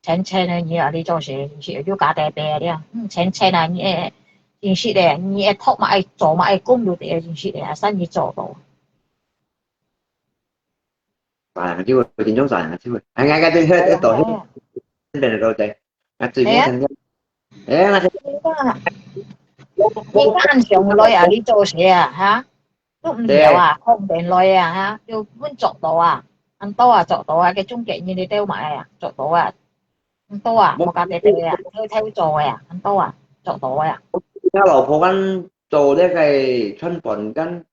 錢錢个你啊，你做事，你係有KTP了，嗯，錢錢啊，你，你係个，你愛讀嘛，愛做嘛，愛工都得，你係个，生意做到。 啊，機會，真正係啊，機會。哎，哎，哎，對，對，對，對，對，對，啊，最尾成功。哎呀，那个，你看上來啊，你做事啊，哈？都毋曉啊，空電來啊，哈？又搵做到啊，恁多啊，做到啊，个中國人你兜買啊，做到啊，恁多啊，無KTP啊，偷偷做个啊，恁多啊，做到啊。我老婆跟做那个餐馆跟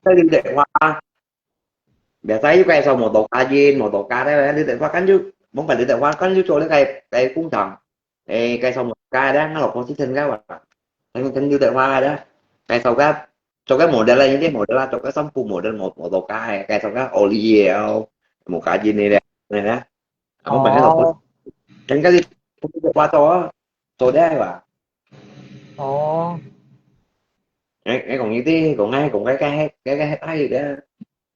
該劉德華，biasa又介紹摩托車，摩托車咧，劉德華跟住，往擺劉德華跟住做那个，个工廠，誒，介紹摩托車咧，𠊎老婆去參加哇，跟，跟劉德華咧，介紹个，做个model啦，一定model啦，做个衫褲model，摩，摩托車，介紹个奧利个哦，摩托車个咧，咧，往擺𠊎老婆，哦。跟个劉德華做啊，做得哇。哦。 誒，誒，講你知，講𠊎，講該，該，該，該，該，該，該，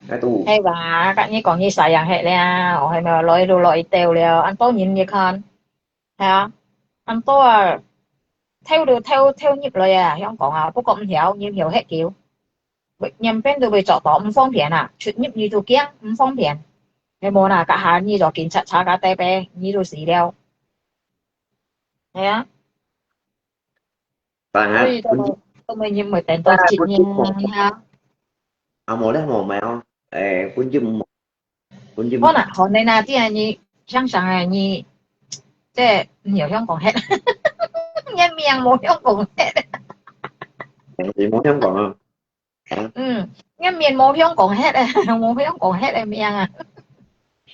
該都。係吧？該你講你sayang係了，哦，係無？來都來到了，恁多人你看，係啊，恁多啊，偷都偷，偷入來啊，香港啊，不過毋曉，你曉歇久，兩邊都會做到，毋方便啊，出入你都驚，毋方便。係無啦，該下你就警察查該底背，你都死了。係啊。 但係，所以都，都無人會等到今年啊。啊，無咧，無買哦。誒，本金無，本金無。好啦，好，你那這樣你想想誒，你，這，你有香港客，个命無香港歇。你無香港啊？嗯，个命無香港歇个，無香港歇个命啊。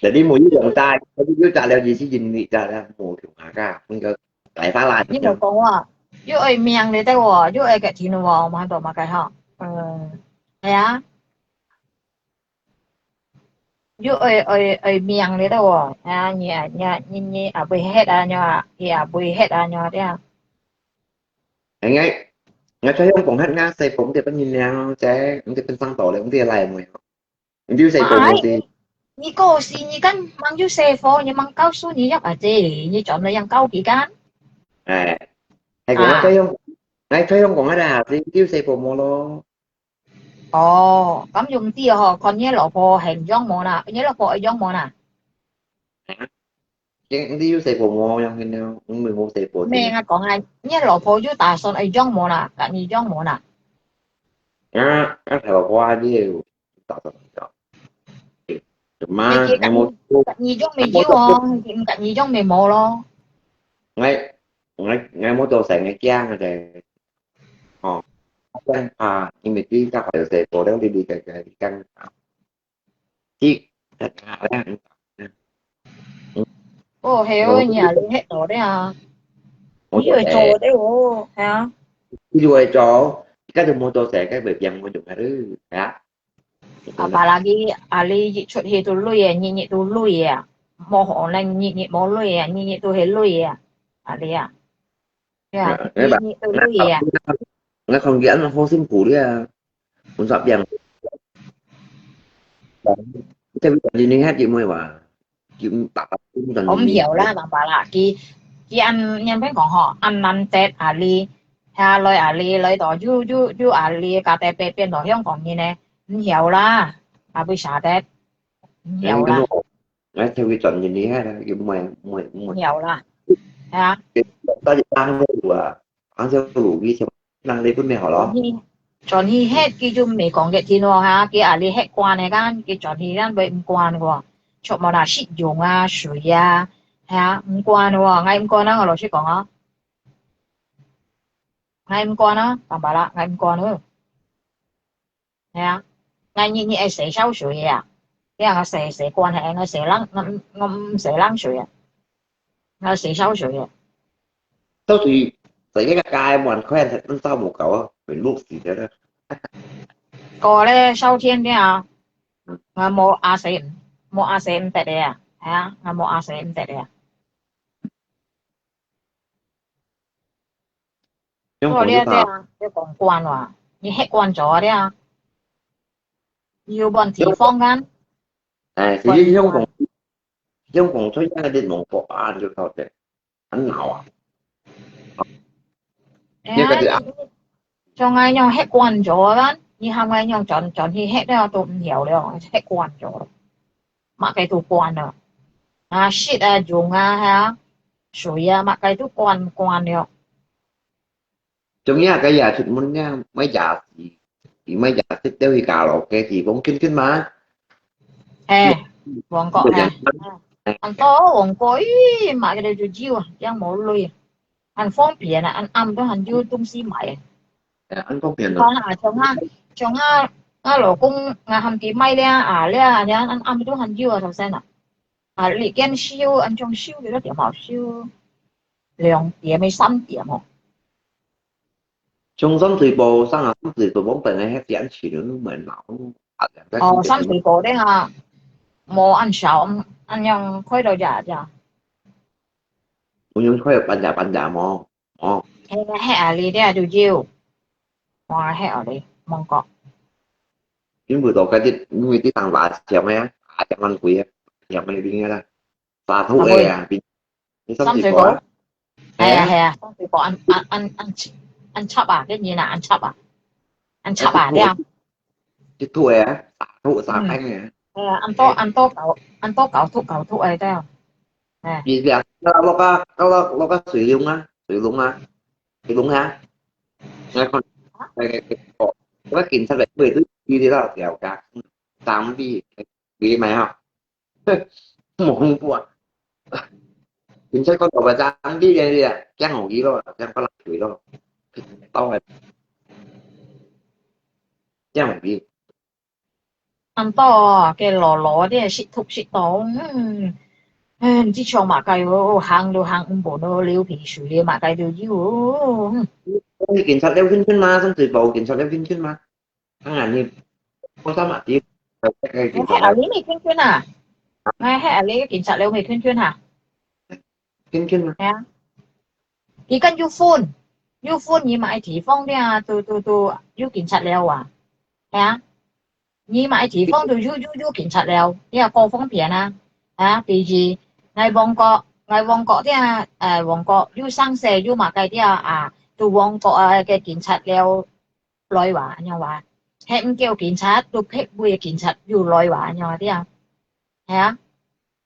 但你無一樣大，你又大了，你是因為大了，無用啊，該那個白发啦。你無講啊，又愛命你得哦，又愛个錢哦，無多麼个哈。嗯，係啊。 又愛愛愛命你了哦，啊，你啊你啊你你啊會歇啊，你啊，你啊會歇啊，你啊，對啊。哎，我我在香港歇，我細婆毋知分人了，這毋知分生到了，毋知來無。你有細婆無先？你過世，你敢mang有細婆，你mang告訴你要啊，這你轉來樣高幾間？哎，係講我在香，我在香港歇啦，你有細婆無咯？ 哦，咁用啲吼，看你老婆肯養無啦，你老婆愛養無啦？你你有細婆無？養佢了，我咪無細婆。咩啊講啊，你老婆有打算愛養無啦？甲你養無啦？啊啊，老婆啊，你有打算養？嘛，你甲我你甲你養咪有哦，你毋甲你養咪無咯。我我我冇做成个驚个。 哦，真怕，因為佢家下有細婆了，你你个个你驚怕。佢个个咧，哦，係哦，你啊，你歇到咧啊，我你會做咧哦，係啊。你會做，而家就冇做成，該會變我用个咯，係啊。啊，apalagi啊，你一出去都累啊，日日都累啊，無可能日日無累啊，日日都係累啊，啊你啊，對啊，日日都累啊。我看佢恁好辛苦咧，本身變，這个你你還有冇話？有打打工的我毋曉啦，明白啦。佢佢恁樣般講吼，恁難得啊你，下來啊你，來到又又又啊你，家底變變到香港人呢，毋曉啦，啊為啥得？毋曉啦。我聽佢轉人你看，又毋會毋會毋會。曉啦，係啊。到底打好啊，打好路以前，人你分你好咯。轉去歇，佢就毋係講个天哦哈，佢啊你歇慣个kan，佢轉去kan會毋慣个，全部拿食用啊、水啊，係啊，毋慣个，𠊎毋慣啊，我老實講啊，𠊎毋慣啊，明白啦，𠊎毋慣啊。 係啊，𠊎日日愛洗燒水啊，這樣洗洗慣係，𠊎洗冷，𠊎𠊎毋洗冷水啊，𠊎洗燒水啊。到底在這个街門口，恁早無搞啊，會錄死的了。過咧燒天的啊，𠊎無阿洗，無阿洗毋得的啊，係啊，𠊎無阿洗毋得的啊。 香哦，你啊，對啊，你講慣了，你歇慣咗了，你有問題放啊。哎，其實香港，香港出現个這種國安就靠這，很惱啊。哎呀，你像𠊎樣歇慣咗啦，你喊𠊎樣轉轉去歇了都毋曉了，歇慣咗了，麼个都慣了，啊，食啊，用啊，哈，水啊，麼个都慣慣了。 中意个也出門呢，買夜市，佢買夜市都去卡拉OK地方近近嘛。嘿，旺角嘿，很多旺角，咦，買个就有啊，這樣無累，很方便啊，很暗都很有東西買。很方便啊。像啊，像啊，啊老公啊，喊佢買了啊，了啊，很暗都很有啊，頭先啊。 啊，你見燒，恁樣燒幾多點啊？燒兩點、三點哦。從深水埗上啊，深水埗往北个遐點去都蠻老。哦，深水埗个啊，無恁少，恁樣開到夜夜。有樣開到半夜半夜無？哦。係啊，係啊，你這就有。哇，係啊，你望過。因為到該啲，因為啲當華強个啊，華強恁貴啊，強个邊个啦。 沙土个啊，你深水埗。係啊係啊，深水埗恁恁恁恁恁插啊，跟人啊恁插啊，恁插啊，對啊。一土个啊，沙土沙坑个。係啊，恁多恁多搞恁多搞土搞土个，對啊。哎。你兩个落个落个落个水龍啊，水龍啊，水龍啊，那看，那个，我警察来，我都知道了噶，当地，你买哈。 無恐怖啊。警察講老闆，這樣你，你啊，驚好佢咯，驚發爛佢咯，到啊，驚好佢。恁多啊，該老老个，識讀識懂，嗯，唉，毋知唱麼个哦，行都行毋分哦，流鼻水了，麼个都有哦，嗯。你警察了圈圈嗎？深水埗警察了圈圈嗎？當然你，我上馬地，該警察了。哎，阿里你圈圈啊？哎，嘿，阿里警察了没圈圈啊？圈圈嗎？哎呀，佢跟有分，有分你買地方的啊，都都都有警察了啊，哎呀。 你買地方都有有有警察了，你也過方便啊。啊，第二，𠊎旺角，𠊎旺角這，呃，旺角有上社有麼个這啊，都旺角啊个警察了來哇，恁樣哇。係毋夠警察，都別位个警察又來哇，恁樣啊，這啊。係啊。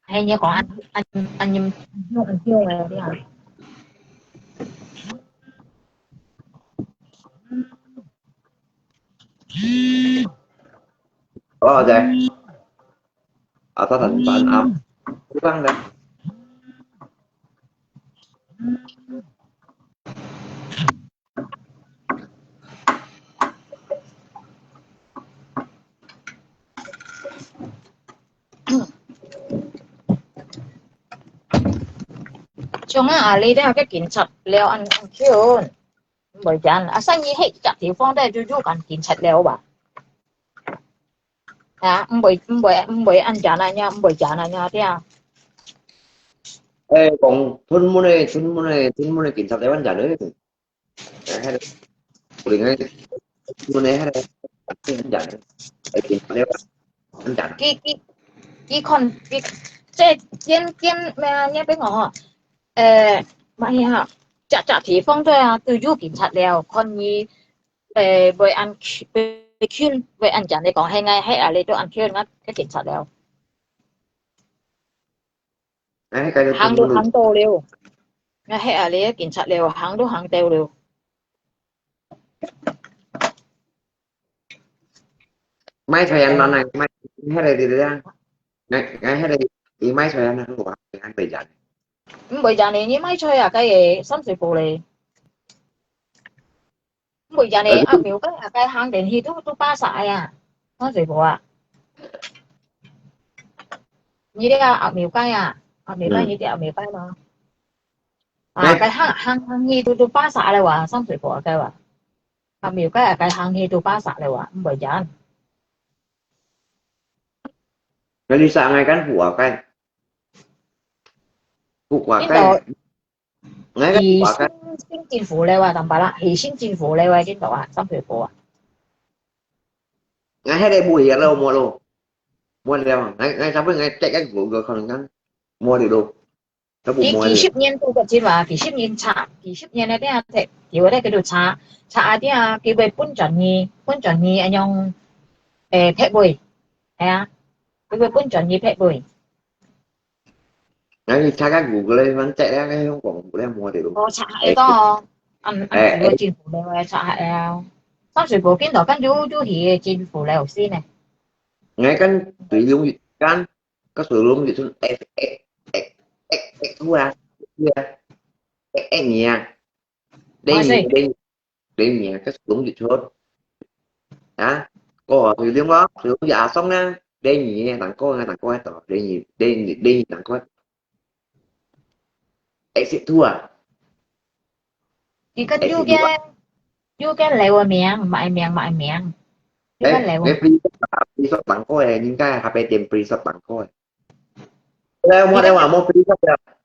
係，你講恁，恁，恁，恁，恁，恁，恁，恁，恁，哦，對。啊，他很煩啊，不让的。 像啊，阿里這个警察了恁，恁久，毋會講，啊，生意係一隻地方咧，就有間警察了吧？啊，毋會，毋會，毋會恁樣啊，毋會講恁樣，對啊。誒，講屯門个，屯門个，屯門个警察了恁樣咧。 哎，該个，有另外个，有另外个，很簡单，哎，很簡单，很簡单。佢，佢，佢看，佢，這間，間，咩啊，你別講吼，呃，麼个啊，隻隻地方都啊，都有警察了，看你，呃，會恁近，會近，會恁近，你講，係𠊎，係啊，你都恁近，𠊎，該警察了。 哎，該个行都行到了。𠊎係啊，你个警察了，行都行到了。賣菜啊，拿來賣，迄个，迄个啊，哎，哎，迄个，你賣菜啊，那个我還可以講。毋會講你，你賣菜啊，該个三水poulet。 毋會講呢，阿廟街啊，該行電去都，都巴煞个啊，看水果啊。你這阿廟街啊，阿廟街，你這阿廟街嘛。啊，該行，行，行去都，都巴煞了哇，上水果啊，該哇。阿廟街啊，該行去都巴煞了哇，毋會講。該你上來跟富華街，富華街。 𠊎个話个，新政府了啊，當巴啦，係新政府了啊，見到啊，上水果啊。𠊎迄个無去咯，無咯，無了，𠊎，𠊎差不多𠊎蹛个Google可能講，無了咯，都無無了。幾，幾十年都過去哇，幾十年差，幾十年个點啊，有个叫做差，差啊點啊，佢會搬轉去，搬轉去，恁樣，誒，別位，係啊，佢會搬轉去別位。 𠊎去查个Google个，反正咧，該香港Google咧，無得咯。哦，查下个哦，嗯，嗯，哎，哎。政府了，查下个。上水果見到，跟住就去政府了先呢。𠊎跟水龍月間，个水龍月村，哎，哎，哎，哎，哎，好啊，好啊，哎，哎，你啊，你，你，你啊，个水龍月村。 啊，過水龍咯，水龍阿松啊，第二个難過啊，難過喺度，第二，第二，第二難過。Exit two啊。佢个有个，有个樓个名，買名，買名。有个樓个。你，你Prinsep啊，Prinsep難過个，應該下背點Prinsep難過个。 咧，我咧話，無比你說，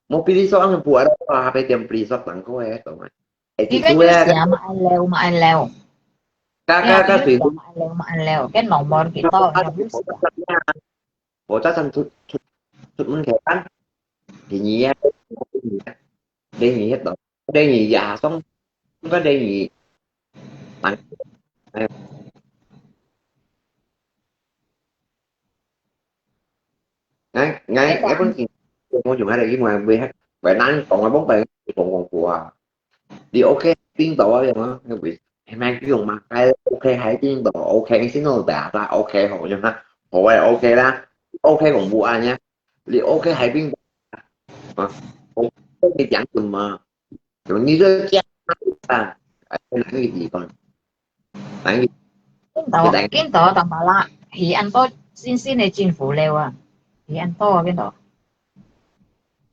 無比你說，恁樣buat咧，話下背點比你說難過个，懂嗎？哎，你个有寫嘛愛留，嘛愛留。个，个，个，水，嘛愛留，嘛愛留，个nomor幾多，有寫。我早上出，出，出門口啊，第二啊，第二啊，第二迄度。 第二也送，應該第二，哎，哎。哎，哎，哎，本身，我用下个英文，會，會難講啊，講白，講講過啊。你OK，冰島啊，用啊，那會，哎，那用嘛，哎，OK，還冰島，OK，先弄白啦，OK，好，用啊，好，我也OK啦，OK，恐怖啊，你啊，你OK，還冰島。 啊，哦，你讲什么？你这讲啊，哎，哪个地方？哪个？印度，印度同埋啦，去恁多新新个政府了啊，去恁多啊，印度。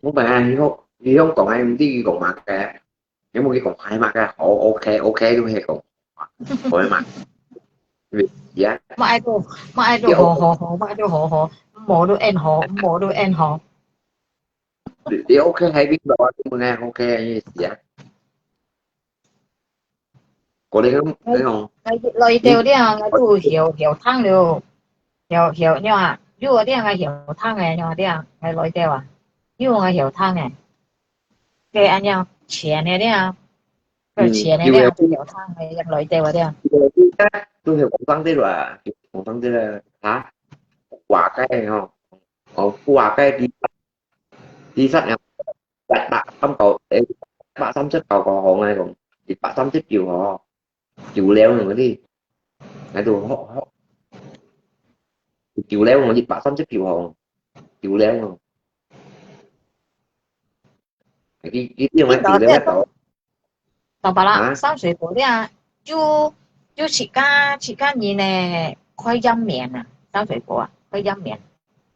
我本来你讲，你讲讲，哎，你讲嘛个，你冇去讲，哎嘛个，好，OK，OK，都系讲，好嘛，呀，乜爱到，乜爱到好好好，乜爱到好好，冇都 end 好，冇都 end 好。你你 OK 喺边度啊？你问啊，OK 嘅意思啊？嗰啲咁，你讲，来到了，我都晓晓听了，晓晓你啊，有啲人晓听个，有啲人来到啊，有人晓听个，个安样钱个了，个钱个了，都晓听个，入来个了。都系讲翻啲啦，讲翻啲啦，吓，话该哦，哦，话该啲。其实啊，一百三九，誒，一百三十九个行啊，講一百三十九个，九了嗰啲，喺度學學，九了我一百三十九个，九了我，佢佢用个九了一到。大把啦，三水果店就就自家自家人呢，快一面啊，三水果啊，快一面。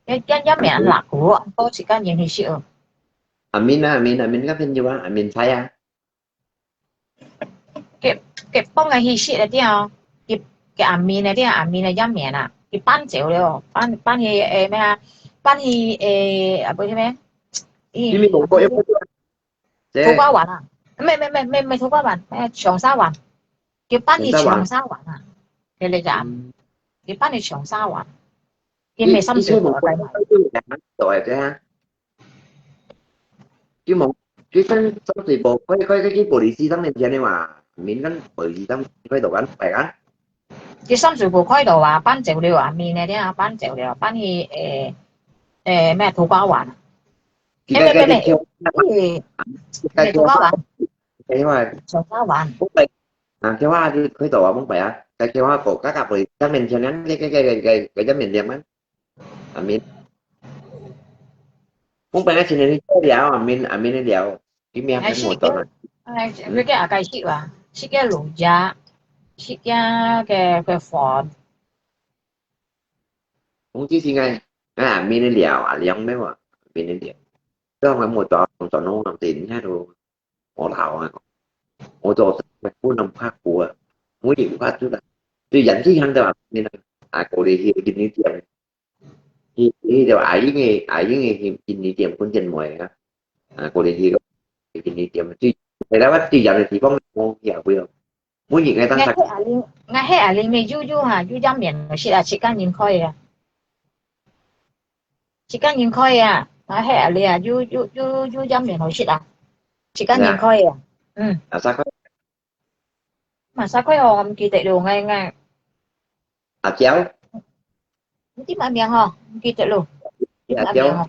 一一一面辣个，多自家人去食哦。阿明啊，阿明，阿明个朋友啊，阿明猜啊。佢佢幫佢去食个啲哦，佢佢阿明个啲阿明个一面啊，佢搬走了，搬搬去誒咩啊，搬去誒啊不係咩？你咪講過一個，土瓜灣啊，咩咩咩咩咩土瓜灣，誒長沙灣，佢搬去長沙灣啊，佢哋就佢搬去長沙灣。 因為三水果个嘛。對啊，佢望佢跟三水果開開開去玻璃市當年前的嘛，明跟玻璃市當開到緊，係啊。佢三水果開到啊，搬走了啊，面个啲啊，搬走了，搬去誒誒咩土瓜灣啊？誒，咩咩咩，誒，咩土瓜灣，因為長沙灣。啊，佢話佢開到啊，冇擺啊，佢佢話個價格玻璃，當年前呢，佢佢佢佢佢佢面店啊。 阿明。Kung pwede sila ni Cherry, ah, Amin, Amin ni Liao. Kimi ang mo to na. Ay, sige, agay siwa. Sige, luya. Sige, ke ke fon. Kung ti singa, ah, Amin ni Liao, aliang me wa, Amin ni Liao. Ito ang mo to, ang tanong ng tin niya do. 我老啊，我做不能怕苦啊，我也不怕苦的。对人这样的啊，你呢？啊，过来去给你讲，你你就啊，因为啊，因为给给你点分钱买啊，啊，过来去给你点，对，来到对人的地方，我也不要，我应该当他。我係阿玲，我係阿玲咩？有有哈，有张面是啊，自家人开啊，自家人开啊，我係阿玲啊，有有有有张面好食啊，自家人开啊，嗯。啊，啥个？ Masa kau orang kita lu ngai ngai. Aciau. Nanti mak miang ho, kita lu. Aciau.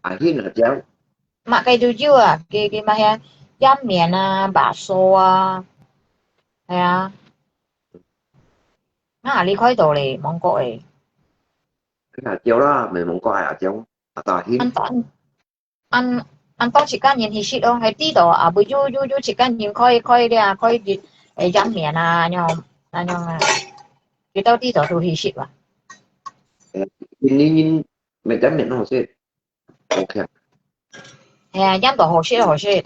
Ahin aciau. Mak kai tuju ah, ke ke mah ya, yam mian ah, bakso ah. Ya. Nah, li koi to le, Mongkok eh. Aciau lah, memang kau aciau. Atau ahin. Anton. 恁恁多自家人去食咯，係知道啊，會有有有自家人開開咧，開誒飲麵啊，恁樣恁樣啊，佢兜知道都去食啊。你你你，每家面好食，OK。係啊，飲到好食好食。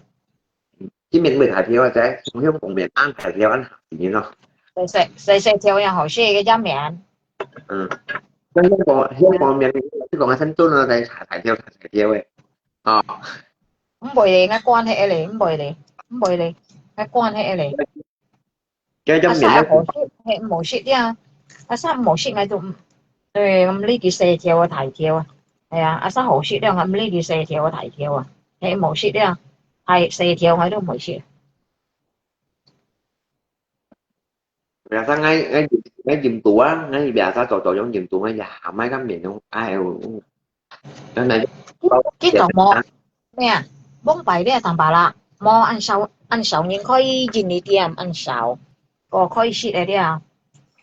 這面會大條啊，在從香港面啱大條啱行咯。細細細細條也好食个飲麵。嗯，在香港香港面，香港个深圳啊，在大大條大大條个。 啊。毋會咧，𠊎慣勢咧，毋會咧，毋會咧，𠊎慣勢咧。該種面咧，好食，係毋好食了，啊，啥毋好食，𠊎都毋，對，毋理佢細條啊，大條啊，係啊，啊，啥好食了，𠊎毋理佢細條啊，大條啊，係毋好食了，係細條，𠊎都毋會食。 Biasa ngai ngai ngai jimtu ah, ngai biasa cocok yang jimtu ngai ya hamai kan minum ai u. Kan nai 佢都無咩啊？往擺咧上班啦，無恁少恁少人開印尼店，恁少個開始个了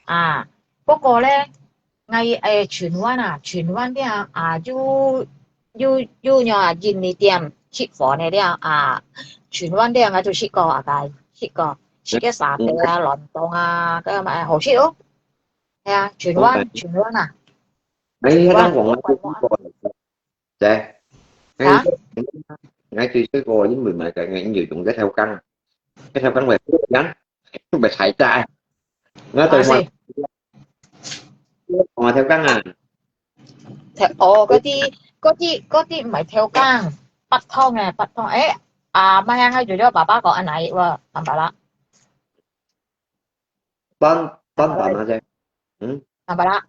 啊。不過咧，𠊎誒全灣啊，全灣咧啊，有有有樣啊印尼店，食飯个了啊，全碗了，𠊎就食過啊，該食過，食个沙爹啊、卵凍啊，該麼个好食哦。係啊，全碗全碗啊。哎，全碗。你講講啊，對，哎，啊？哎，最衰个因為買个，因為用个豆干，个豆干會樣，會太大。我對我，我豆干啊。豆，哦，嗰啲，嗰啲，嗰啲毋係豆干，八湯个，八湯。誒，啊，乜樣啊？有有爸爸講安哪位，我明白啦。 Tan, tan tama je. Hmm? Tambala.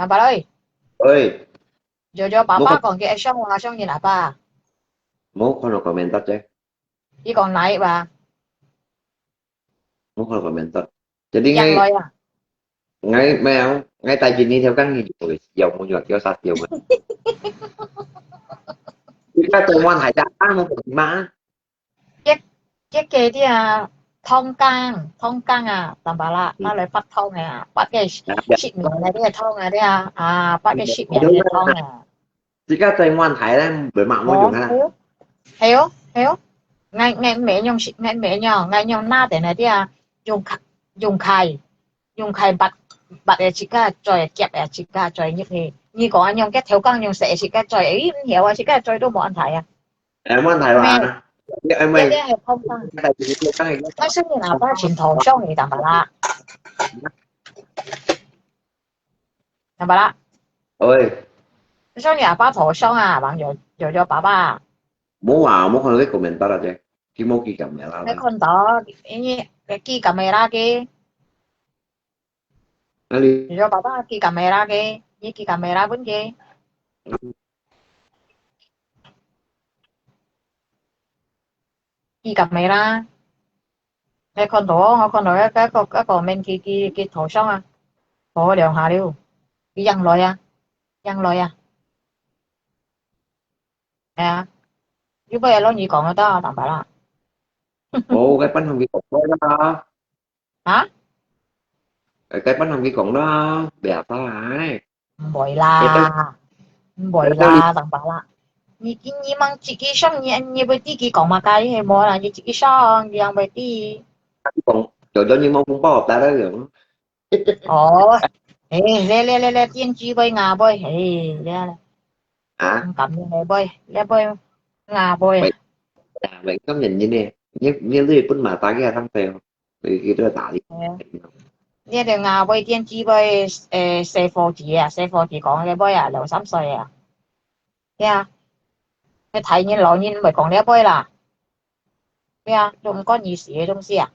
Tambala ơi. Ơi. Yo yo papa con kia sông wa sông yin apa. Mo kono komentar je. Ih con nai wa. Mo kono komentar. Jadi ngai, ngai mèo, ngai tai jin ni theo kang ni yo mo yo yo sa yo mo. Ika to wan hai ja ang mo ma. 這，這个這啊，湯羹，湯羹啊，淡薄啦，拿來發湯个啊，發个食麵个這个湯个這啊，啊，發个食麵个湯啊。自家在問題咧，毋會罵我用啊。係哦，係哦，係哦。𠊎，𠊎毋會用食，𠊎毋會用，𠊎用拿等个這啊，用筷，用筷，用筷拔，拔个自家嘴，夾个自家嘴入去。你講用个頭講用食个自家嘴，咦，毋曉啊，自家嘴都無安排啊。 誒，問題話，因為，因為，但是你阿爸全頭上你淡薄啦，淡薄啦。喂，上你阿爸頭上啊，網友，有有爸爸。無啊，無看到你comment到啦，這，佢無佢講咩啦。你看到，因為佢講咩啦，佢。 Ani? Yo papa ki kamera ke, ni ki kamera pun ke. Ki kamera. Ngai khon to, ngai khon to, ka, ka, ka comment ki, ki, ki to song a. To liang ha liu. Ki yang loi a. Yang loi a. Ya. Yo ba ya lo ni kong ta, tang ba la. Oh, cái bánh hồng kia đó. Hả? Cái, cái bánh hồng kia còn đó, bè ta ai. Không bội là, không bội là, tặng bà là. Nhi, nhi, nhi mang chỉ cái song, nhi, nhi bơi tí cái còn mà cái hay mò là nhi chỉ cái song, nhi ăn bơi tí. Còn, chỗ đó nhi mang phun bao ta đó rồi. Ồ, ê, lê, lê, lê, lê, tiên tri bơi ngà bơi, ê, lê. Hả? Không cảm nhận bơi, lê bơi ngà bơi. Vậy, à, vậy cảm nhận như nè, như, như lưỡi bún mà ta kia thắng tèo. 你記得打你。你條牙會電子會，誒，細伙子啊，細伙子講个會啊，兩三歲啊。係啊，你大人老人毋會講這會啦。係啊，都毋關你事个東西啊，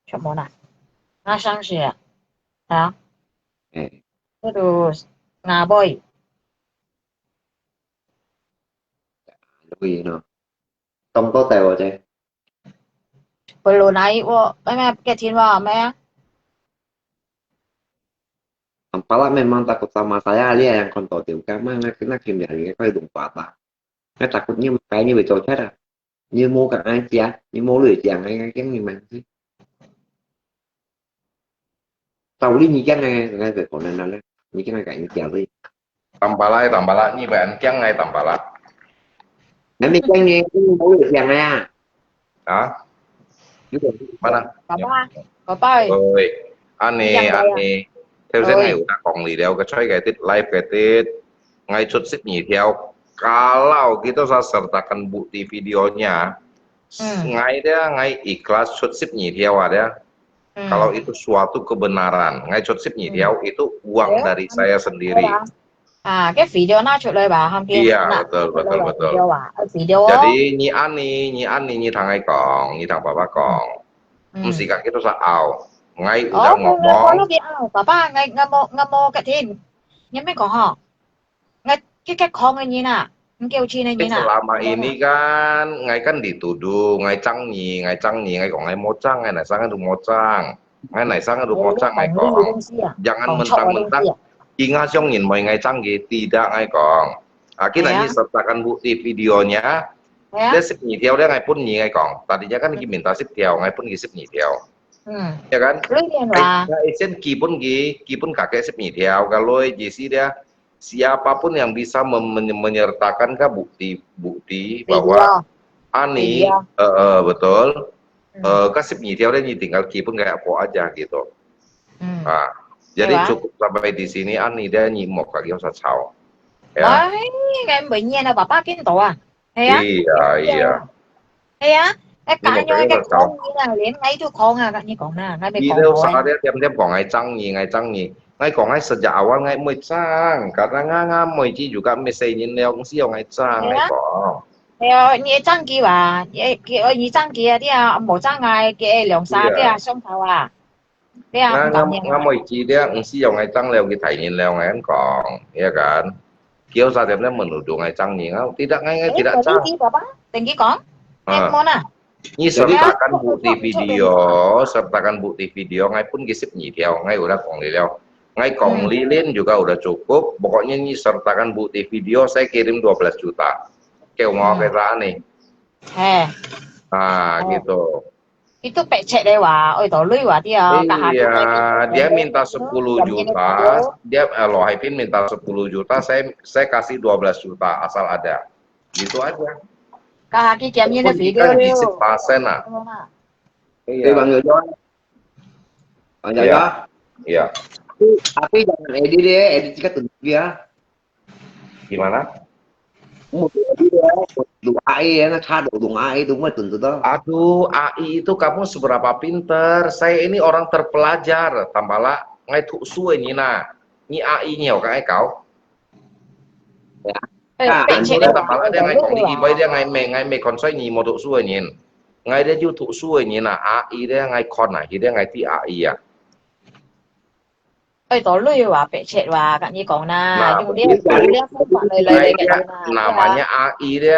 全部啦，那上事啊，啊，誒，這都牙會。會喏，當多帶我啫。 Belum naik wo, eh, meh, ke tin wo, meh. Ang pala memang takut sama saya, dia yang kontor dia. Bukan mah, nak, nak kimia dia, kau hidung patah. Ngai takut ni, makanya betul cara. Ni mau kat ngai cia, ni mau lu cia, ngai, ngai, ngai, ngai, ngai. Tau li ni kiang ngai, ngai, ngai, ngai, ngai, ni kiang ngai, ngai, ngai, ngai. Tampalai, tampala, ni bai an kiang ngai tampala. Ngai mi kiang ni, ni mau lu kiang ngai a. Hả? Mana? Papa, papa ơi. Ôi, ani, ani. Theo sen ngai udah kong li liao, cái choi cái tit, live cái tit. Ngai chut sip ni theo. Kalau kita sa sertakan bukti videonya, ngai dia, ngai ikhlas chut sip ni theo ada. Kalau itu suatu kebenaran, ngai chut sip ni theo, itu uang dari saya sendiri. À, cái video nó chụp lại bà không kia. Iya, betul, betul, betul. Video à, video. Jadi, nyi ani, nyi ani, nyi thang ngai kong, nyi thang papa kong. Mesti kak kita sa au. Ngai udah ngomong. Papa, ngai, ngai mau, ngai mau cái tin. Ngai mai kong ho. Ngai, cái, cái kong cái nyi na. Ngai kêu chi ngai nyi na. Selama ini kan, ngai kan dituduh, ngai chang nyi, ngai chang nyi, ngai kong ngai mau chang, ngai nai sang ngai mau chang. Ngai nai sang ngai mau chang, ngai kong. Jangan mentang-mentang. Ingat siang nyin moi ngai chang ki, tidak ngai kong. Aki nai nyi sertakan bukti videonya. Dia sip ni theo dia ngai pun nyi ngai kong. Tadinya kan ki minta sip theo, ngai pun ki sip ni theo. Ya kan? Ngai, ngai sen ki pun ki, ki pun kakek sip ni theo. Kalau J C dia, siapapun yang bisa mem-, menye-, menyertakan ka bukti-bukti bahwa video, Ani, video. Eh, eh, betul. Hmm. Eh, ka sip nyi tiaw dia nyi tinggal kipun kayak apa aja gitu. Hmm. Ah, jadi cukup sampai di sini, Ani dia nyi mau kaki usah cau. Ya. Ai, kan banyak lah, Papa kin tahu ah. Iya, iya. 係啊，你講啊，你講啊，連𠊎都講啊，你講啊，𠊎咪講啊。佢兜成日點點講𠊎爭你，𠊎爭你。𠊎講𠊎 sejak awal𠊎毋會爭，karena𠊎，𠊎妹子juga毋係細人了，毋使愛𠊎爭，𠊎講。係啊，你爭佢啊，你，佢，你爭佢啊，佢啊，無爭𠊎，佢兩儕佢啊，相鬥啊。 對啊，𠊎，𠊎，𠊎妹子這毋使愛𠊎爭了，佢大人了，𠊎講，ya kan？佢有啥點點 menuduh𠊎爭你，啊，tidak，𠊎，𠊎tidak爭。等佢講，啊。你sertakan bukti video，sertakan bukti video，𠊎分佢十二條，𠊎有得講你了。𠊎講你連juga udah cukup，pokoknya你sertakan bukti video，saya kirim dua belas juta。Kêu mau kaya ni。係。啊，gitu。 Itu pek cek leh wa, oi to lui wa dia, kahaki. Iya, dia minta sepuluh juta, dia, eh, Lo Hai Pin minta sepuluh juta, saya, saya kasih dua belas juta, asal ada. Gitu aja. Kahaki kiam ni video. Di persen lah. Iya. Bang Yoyo. Bang Yoyo. Iya. Tapi jangan edit deh, edit kita tunjuk dia. Gimana? Aduh, Ai, itu kamu seberapa pinter? Saya ini orang terpelajar, tambala ngai thuk sue ni na. Ni Ai ni ka ai kau. Tambala dia ngai kong ni ibai dia ngai me, ngai me kon soi ni mo thuk sue ni. Ngai dia ju thuk sue ni na, Ai dia ngai kon na, hi dia ngai ti Ai ya. 愛多鐳哇，白切哇，跟你講啦，用這，用這方法來，來，來，來，namanya Ai咧，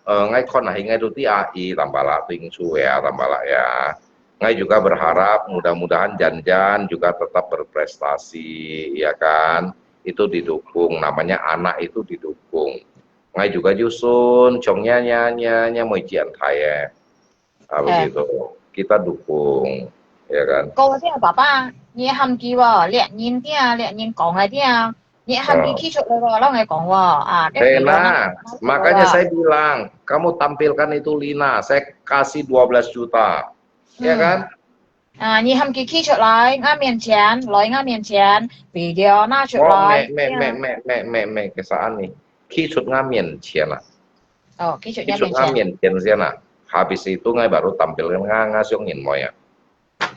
呃，𠊎看啊，應該都知Ai，tambala，對，應該啊，tambala ya。𠊎juga berharap mudah-mudahan Jan Jan juga tetap berprestasi, ya kan? Itu didukung, namanya anak itu didukung. 𠊎juga就信，像呀呀呀呀，每件台誒。 啊，begitu。Kita dukung, ya kan? 講个爸爸，你喊佢哦，掠人聽，掠人講个聽，你喊佢企出來哦，讓佢講哦，啊，Lina，makanya saya bilang, kamu tampilkan itu Lina, saya kasih dua belas juta, ya kan? 啊，你喊佢企出來，𠊎面前，來𠊎面前，video拿出來。咩咩咩咩咩咩咩，kisaan ni？企出𠊎面前啊？ 哦，企出𠊎面前。企出𠊎面前先啊，habis itu𠊎baru tampilkan𠊎，𠊎像人妹啊。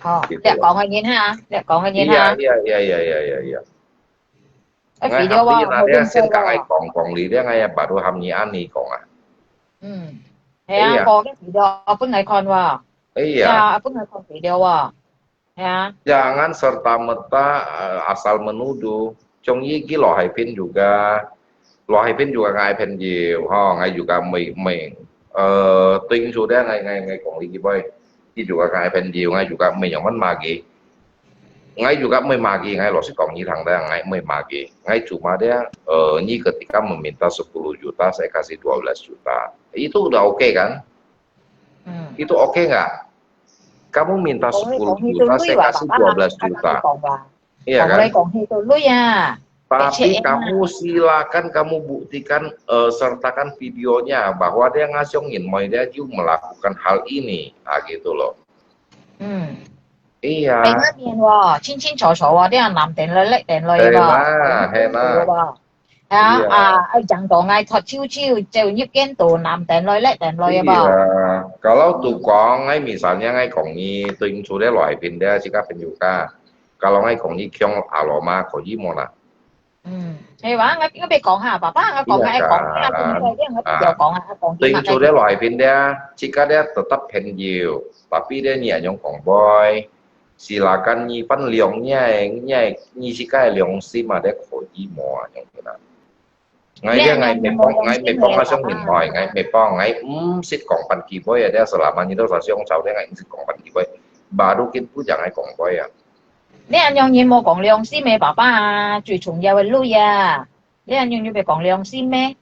哦，你講个人哈，你講个人哈。Iya，iya，iya，iya，iya，iya。哎，video啊，我先講，講你，你𠊎baru喊你安尼講啊。嗯，係啊，講个video分𠊎看哇。Iya。呀，分𠊎看video啊。 Ya. Jangan serta-merta, eh, asal menuduh. Trong yi ki Lo Hai Pin juga, Lo Hai Pin juga ngai pen jiu, ho, ngai juga mei, mei, eh, ting su dia ngai, ngai, ngai kong li ki boy. Ki juga ngai pen jiu, ngai juga mei nyong man magi. Ngai juga mei magi, ngai lo si kong yi thang dia, ngai mei magi. Ngai cuma dia, eh, ni ketika meminta sepuluh juta, saya kasih dua belas juta. Itu udah oke kan? Hmm. Itu oke nggak? Kamu minta sepuluh juta, saya kasih dua belas juta. Iya kan? Tapi kamu silakan kamu buktikan, eh, sertakan videonya bahwa dia ngasong inmoy dia juga melakukan hal ini. Ah, gitu loh. Hmm. Iya. 係啦，清清楚楚哦，你係男定女、女定女哦。係啦，係啦。 啊，啊，愛講到𠊎脫手手，就入間到男定女、女定女啊嘛。Iya, kalau tukang ngai misalnya ngai kong ni tuing sudah Lo Hai Pin dia sika penyuka. Kalau ngai kong ni kiong aloma kong ni mona. 嗯，係哇，𠊎，𠊎別講哈，爸爸，𠊎講，𠊎講，𠊎講，𠊎講，𠊎講，tuing sudah Lo Hai Pin dia sika dia tetap 朋友，tapi dia nyi anyong kong boy. Silakan nyi pan liong nyi, nyi, nyi sika liong sim ada kho yi mo anyong kena. Ngai dia ngai mepong, ngai mepong asong nyi mo, ngai mepong, ngai msit kong pan ki boy ada selama nyi do sa siong chau dia ngai msit kong pan ki boy. Baru kin pu jang ngai kong boy ya. 你恁樣人無講良心咩，爸爸啊，最重要个鐳啊！你恁樣你會講良心咩？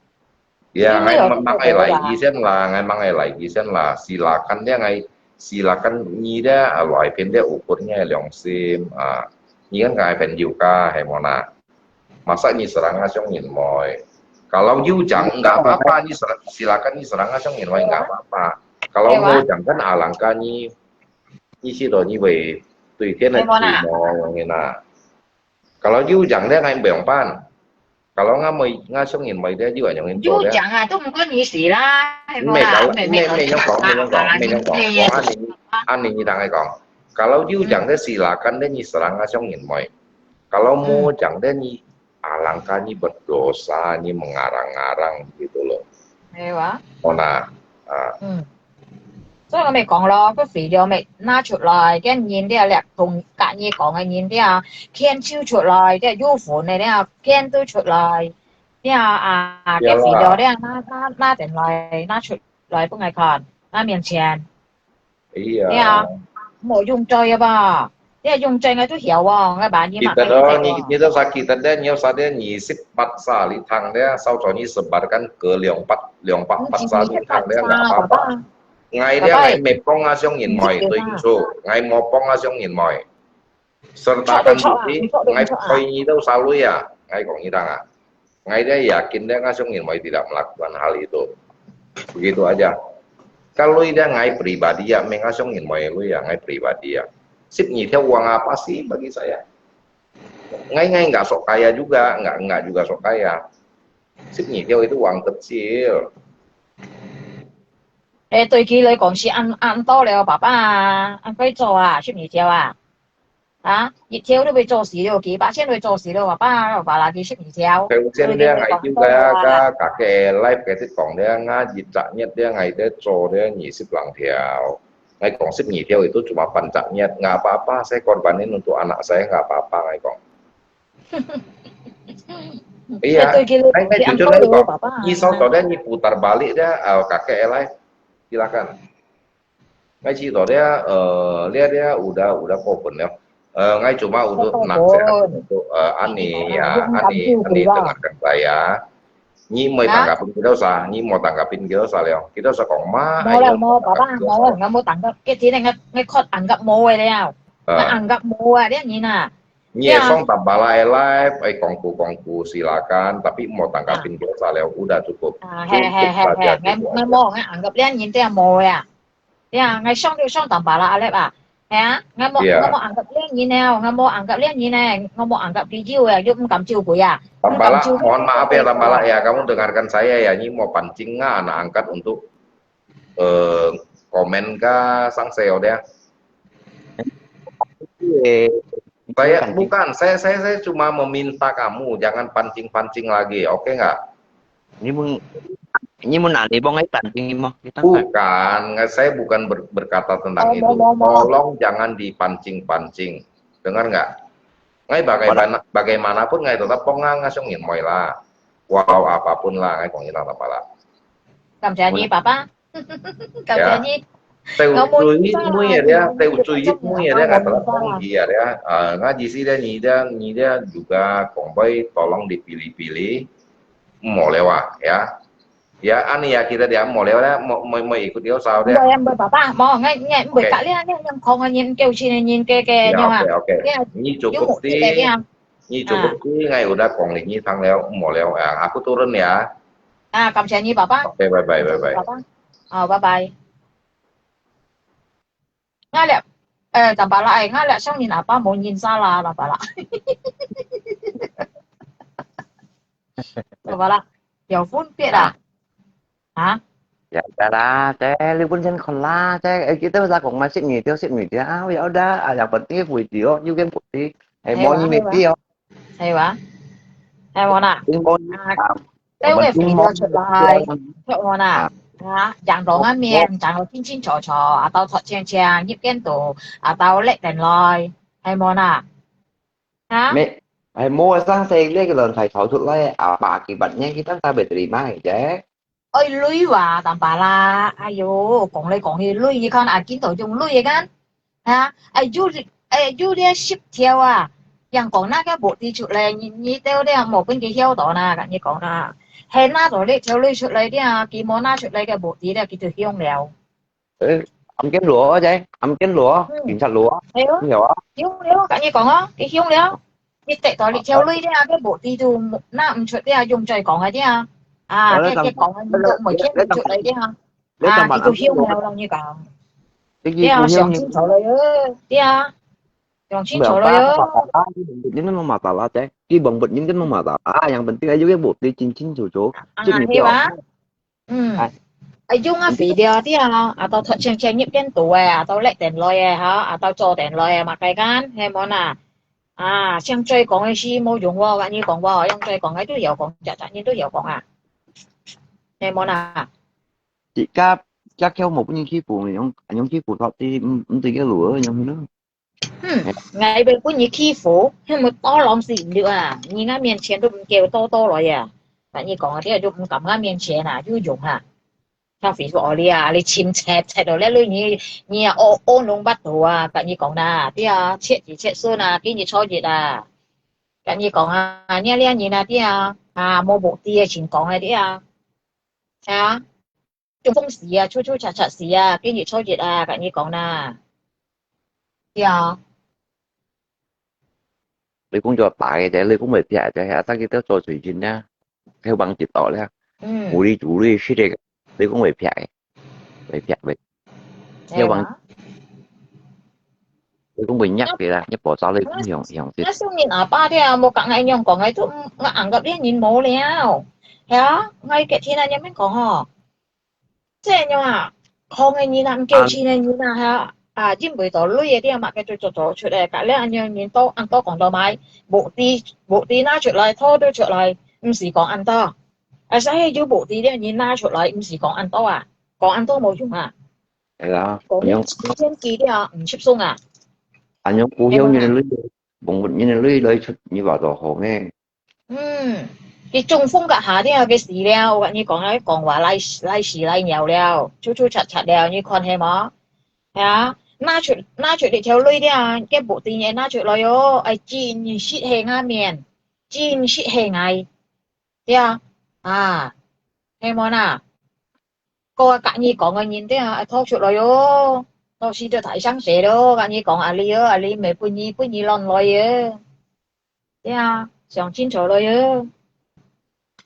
Ya，ngai mang ai lai gi sen lah，ngai mang ai lai gi sen lah。Silakan dia ngai，silakan nyi dia，啊，Lo Hai Pin dia ukur ngai良心啊。Nyi kan ngai pen juga，係無啦？ Masa ni serang asyong ngin moi? Kalau you jang nggak apa-apa, ni serang, silakan ni serang asyong ngin moi, nggak apa-apa. Kalau mau jang kan alangkah ni, ni si to ni wei, tui tian na ti mo ngin na. Kalau you jang dia ngai biang pan. Kalau ngai moi, ngai asyong ngin moi dia, you anyong ngin to dia. 有獎啊，都毋關你事啦，係無啦？Mei kalau, mei, mei, mei nyong kong, mei nyong kong, mei nyong kong. Kong ani, ani ni tang ai kong. Kalau you jang dia silakan dia ni serang asyong ngin moi. Kalau mau jang dia ni alangkah ni berdosa ni mengarang-arang gitu loh. 係啊。好啦，啊。嗯。所以我咪講咯，個肥料咪拿出來，跟人哋啊，同隔日講个人哋啊，牽手出來，即係有份个咧，牽都出來，咧啊，啊，个肥料咧，拿拿拿等來，拿出來分佢看，拿面前。 哎呀。Iya, mo 用嘴啊吧？你用嘴我都曉哦，我把你 Kita dah, ni, ni dah sakit dah, ni usah dah, ni sip pat sa li thang dah, sau cho ni sebarkan ke 兩百, 兩百 pat sa li thang dah, nggak apa-apa. Ngai dah, ngai mepong asyong ngin moi, 對唔住，ngai mopong asyong ngin moi. Sertakan bukti, ngai poi ni tau salui ya, ngai kong ni tang ah. Ngai dia yakin dia ngasong ngin moi tidak melakukan hal itu. Begitu aja. Kalau dia ngai pribadi ya, mengasong ngin moi lui ya, ngai pribadi ya. Sip ni dia uang apa sih bagi saya? Ngai, ngai nggak sok kaya juga, nggak, nggak juga sok kaya. Sip ni dia itu uang kecil. 誒，對佢來講係恁，恁多了，爸爸啊，恁貴做啊，十二條啊。啊，一條都會做死了，幾百千會做死了，爸爸，爸爸拿佢十二條。頭先咧，𠊎就該个，該个live解釋講咧，𠊎一隻月咧，𠊎在做咧二十零條。𠊎講十二條itu cuma半隻月，nggak apa-apa，saya korbanin untuk anak saya，nggak apa-apa，𠊎講。 Iya, ngai, ngai jujur ngai kong, ni sau tau dia ni putar balik dia, uh, kakek lai, silakan. Ngai ci tau dia, uh, dia, dia udah, udah 過分了. Uh, ngai cuma untuk nasihat untuk, uh, Ani ya, Ani, Ani dengarkan saya. Ni mau tanggapin kita usah, ni mau tanggapin kita usah liao. Kita usah kong ma, 無啦，無，爸爸，無，𠊎無tanggap，佢天天𠊎，𠊎確tanggap無个了，𠊎tanggap無啊，這人啊。 你也上Tambala个live，哎，講古講古，silakan，tapi莫tanggapin dosa了，udah cukup。啊，係係係係，𠊎𠊎無，𠊎anggap這人這無呀。呀，𠊎上就上Tambala个live啊，係啊，𠊎無，𠊎無anggap這人呢，𠊎無anggap這人呢，𠊎無anggap佢有啊，又毋敢照佢啊，毋敢照佢。Tambala，mohon maaf ya Tambala ya，kamu dengarkan saya ya，你莫pancing啊，anak angkat untuk，呃，komen ka sang seo dia。 Saya bukan, saya, saya, saya cuma meminta kamu jangan pancing-pancing lagi, oke nggak? 你問，你問哪裡幫佢pancing麼？Bukan, saya bukan ber-, berkata tentang itu. Tolong jangan dipancing-pancing. Dengar nggak? Ngai bagaimana, bagaimanapun ngai tetap pong ngasong ngin moi lah. Walau apapun lah, ngai kong ngin apa lah. 感謝你，爸爸。 Kau janji. Teu cui mui ya dia, teu cui mui ya dia, nggak telat pong dia dia. Ah, nggak di sini dia, ni dia, ni dia juga kong boy tolong dipilih-pilih. Mau lewat ya. Ya, ani ya kita dia mau lewat ya, mau, mau, mau ikut dia usah dia. Mbai, mbai, papa, mau ngai, ngai, mbai kak lia, lia yang kong ngai nyen kêu chi nyen ke ke nyo ha. Oke, oke. Ni cukup ti, ni cukup ti, ngai udah kong ni tang leo, mau leo. Ah, aku turun ya. Ah, 感謝你，爸爸。OK，拜拜，拜拜。爸爸。好，拜拜。Ngala, eh, Tambala, eh, ngala siyang nin apa mo nin sala, Tambala. Tambala, 有分別啊？啊？ Ya udah lah, Cek. Lu pun sen kon lah, Cek. Eh, kita usah kong masih ni, dia sih ni, dia. Ah, ya udah, ah, yang penting video, you can put di. Eh, mau ni video. 係哇？係無啦？啊，兜个肥料出來，著無啦？啊，養到个面，養到清清楚楚，啊，到脫淨淨，入間肚，啊，到拎等來，係無啦？啊？係無生死呢個輪胎走出來，啊，百幾萬年，佢當下會terima，係啫。 愛鐳哇，Tambala，哎喲，講來講去，鐳，你看啊，今頭用鐳个kan，啊，哎，有，哎，有這十條啊，人講那個目的出來，你，你兜這無分佢曉得啦，跟你講啦，係拿到這條鐳出來的啊，佢無拿出來个目的了，佢就響了。 誒，暗間羅啫，暗間羅，警察羅，係哦，有啊，響了，跟你講哦，佢響了。你得到這條鐳了，該無知就拿毋出了，用嘴講个了。啊，該，該講个你都毋會聽毋出來了。啊，佢都曉了，同你講。對啊，想清楚了喲，對啊，想清楚了喲。你們 masalah 啫，佢問問你們 masalah，yang penting aja佢無知清清楚楚，啊，係吧？ 嗯，啊，用啊肥料啲啊，啊，到清清入間肚个，啊，到搦等來个，哈，啊，到做等來个，嘛，該間，係無啦？啊，像嘴講个係無用哦，𠊎你講哦，用嘴講个都有講，隻隻人都有講啊，係無啦？自家，自家無分人欺負，用，用欺負到底，毋，毋對个路，用去咯。 哼，𠊎會分你欺負，你無多lòng死毋了啊！你那面前都毋夠多多來啊！𠊎你講啊，這就毋敢那面前啊，有用啊！他非說哦，你啊，你尋切切到這類你，你啊，屙，屙弄不到啊！𠊎你講啦，對啊，切子切孫啊，今日初一啊！𠊎你講啊，你這人啊，對啊，啊，無目的个情況啊，對啊，啊。 中風死啊，出出插插死啊，今日初一啊，𠊎你講啦。對啊。你講做白个，你講會撇个，啊，大家都做隨身啦，佢往一道啦。嗯。無理無理，是這个，你講會撇个，會撇个。係啊。你講會弱个啦，你保守你講用，用這。那少年阿爸个啊，無講𠊎樣講个，都𠊎硬个變人無了。係啊，𠊎个天啊，你免講吼。 這樣啊，窮个人啊，毋夠錢个人啊，哈，啊，因為到鐳个點嘛，佢就做做出來，隔了恁樣人都恁多講到買，目的，目的拿出來，偷都出來，毋係講恁多。啊，所以有目的个人拿出來，毋係講恁多啊，講恁多無用啊。係啊，講你千幾了，毋集中啊。恁樣股票人个鐳，蒙人个鐳來出，你話做好咩？ 嗯，佢中風該下了，佢死了，𠊎你講啊，講話來，來屎來尿了，出出插插了，你看係無？係啊，拿出，拿出這條鐳了，佢無定个拿出來喲，哎，真實係𠊎面，真實係𠊎，對啊，啊，係無啦？ 該隔日講个人對啊，愛拖出來喲，到時就大聲勢咯。隔日講阿里哦，阿里毋係分你，分你亂來个。對啊，想清楚了喲。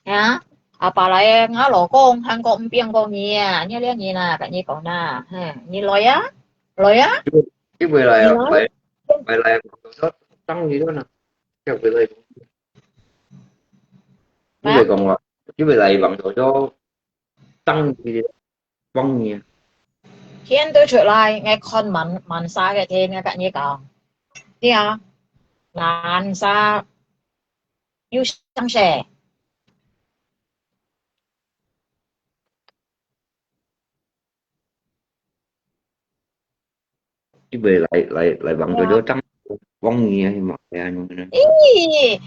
啊，阿爸來个，𠊎老公還過毋變過你啊，你這人啊，隔日講啦，嘿，你來啊，來啊。你會來啊，你來。來，來，來，當然啦，要回來。你會講話，你會來幫助，當然。 幫你啊。天都出來，𠊎看滿，滿沙个天，𠊎跟你講。對啊，滿沙有上色。 佢會來，來，來幫助到當幫你啊，係嘛？係啊，恁樣。咦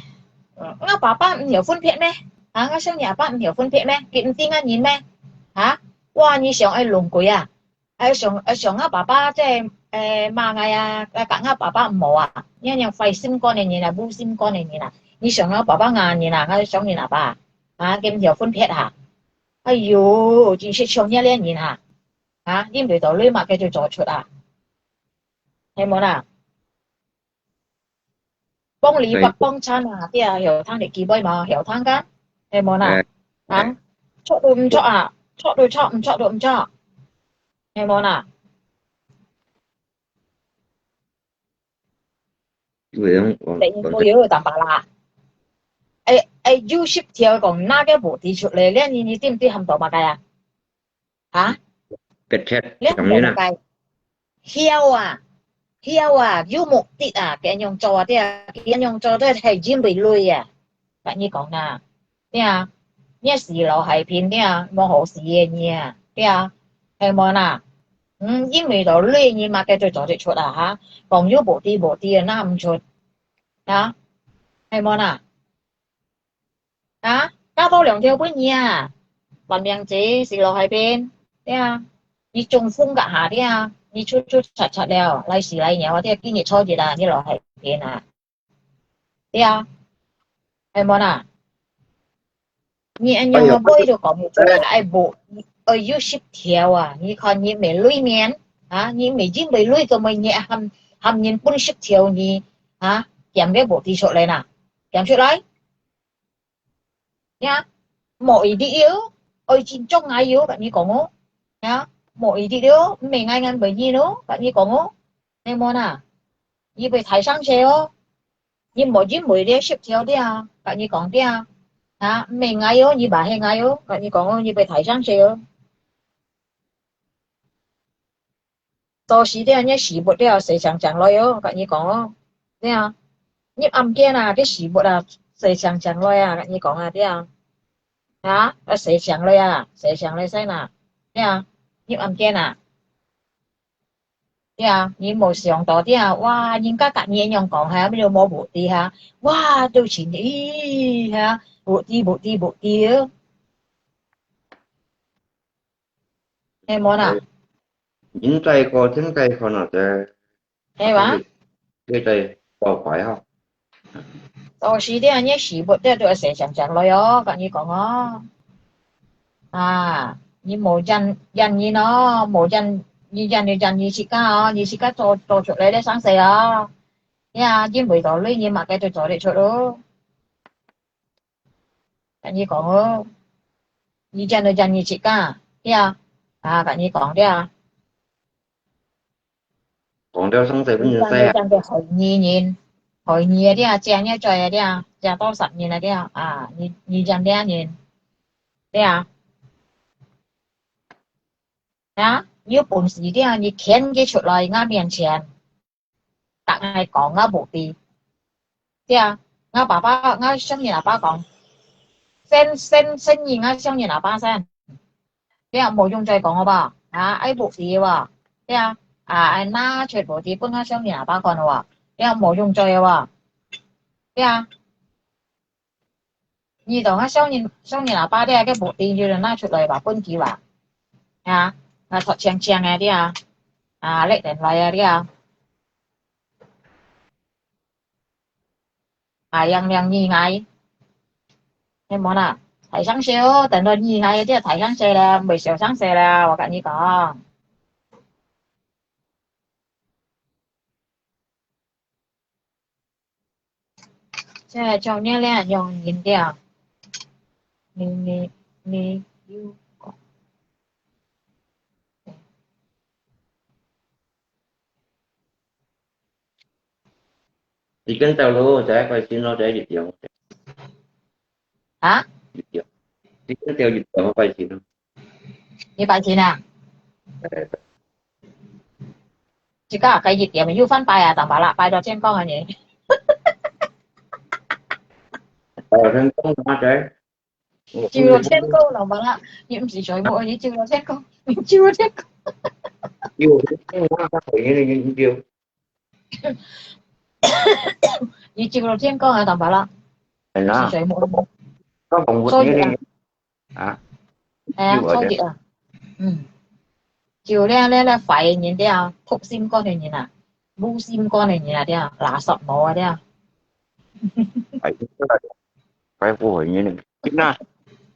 ，𠊎爸爸毋曉分別咩？啊，𠊎想你阿爸毋曉分別咩？佢毋知𠊎人咩？哈？哇，你想愛弄鬼啊？愛想，愛想𠊎爸爸這，誒，罵𠊎啊，𠊎講𠊎爸爸毋好啊？你恁樣壞心肝个人啊，無心肝个人啊！你想𠊎爸爸罵人啊，𠊎想你阿爸啊？啊，佢毋曉分別哈？哎喲，真係像你這人哈！啊，因為到你嘛，佢就做出啊。 係無啦？幫理不幫親啊，對啊，曉聽你幾杯嘛，曉聽个，係無啦？啊，著都毋著啊，著都著，毋著都毋著，係無啦？因為講，第二個有淡薄啦。哎，哎，有十條講哪個無提出來，連你，你知毋知喊到麼个啊？ 哈？你係講麼个？曉啊，曉啊，有目的啊，佢恁樣做啊，對啊，佢恁樣做都係因為鐳啊。跟你講啦，對啊，你係死路係偏，對啊，無好死个你啊，對啊，係無啦？嗯，因為到鐳你嘛，佢就做得出啊，哈，講有目的無的啊，拿毋出，啊，係無啦？ 啊，加多兩條分你啊！爛命仔，死路係偏，對啊，你中風該下，對啊，你出出插插了，來屎來尿啊，對啊，今日初一啊，你路係偏啊，對啊，係無啦？你恁樣个話就講毋出，愛無，愛有十條啊！你看你毋係鐳面啊，你毋係因為鐳做麼个你喊，喊人分十條你啊？鹹个目的出來啦，鹹出來。呀，無一定哦，愛尊重𠊎哦，摎你講哦。呀，無一定哦，毋係𠊎，𠊎毋會認哦，摎你講哦。你無啦，你會大生氣哦。你無認為這食條了，摎你講了。啊，毋係𠊎哦，你嘛係𠊎哦，摎你講哦，你會大生氣哦。 到時了，你屎朏了，洗淨淨來哦，摎你講哦。對啊，入暗間啊，該屎朏啊，洗淨淨來啊，摎你講啊，對啊。啊，愛洗淨來啊，洗淨來先啊，對啊，入暗間啊。對啊，你無想到對啊，哇，人家佮你恁樣講哈，你都無目的哈，哇，都情意哈，目的目的目的哦。 係無啦？人在過，天在看啊，這，係嘛？這在搞怪吼。到時這你屎朏這都愛洗淨淨來哦，摎你講哦。啊，你無怨，怨人哦，無怨，你怨就怨你自家哦，你自家做，做出來个生事哦。呀，因為道理你嘛該就做得出哦。 摎你講哦，你真係真你自家，對啊，啊，摎你講對啊。講了生事分人知啊。你真係真係害你人，害你个對啊，借你个罪个對啊，借多少人个對啊，啊，你，你真這人，對啊。啊，你有本事對啊，你牽佢出來，𠊎面前。 摎𠊎講𠊎無知。對啊，𠊎爸爸，𠊎想你阿爸講，先，先，先你，𠊎想你阿爸先。對啊，無用再講好無？啊，愛無知个無？對啊，啊，愛拿出無知分𠊎想你阿爸看好無？對啊，無用再个無？對啊。 你同𠊎想你，想你阿爸這个目的就拿出來吧，分佢吧。啊，𠊎讀清清个對啊，啊，列等來个對啊。啊，樣樣你𠊎，你無啦，大生事哦，等到你𠊎个對啊，大生事了，毋會小生事了，我跟你講。 這種人咧，用人了。你，你，你有講。你跟到路，再開心咯，再一點。啊？一點。你跟到一點，開心咯。 你拜神啊？哎。這个該一點又翻拜啊，當巴拉拜到天光啊你。拜到天光啊，對。就到天光，當巴拉，你毋係睡目，你就到天光，你就到天光。有天光啊，他回應你，你就。你就到天光啊，當巴拉。係啦。毋係睡目。他講我所以啊，啊？哎呀，有啊，所以啊，嗯，就咧，咧，咧，壞个人了，毒心肝个人啊，無心肝个人啊，了，垃圾毛啊，了。哎，該不會呢，真啊，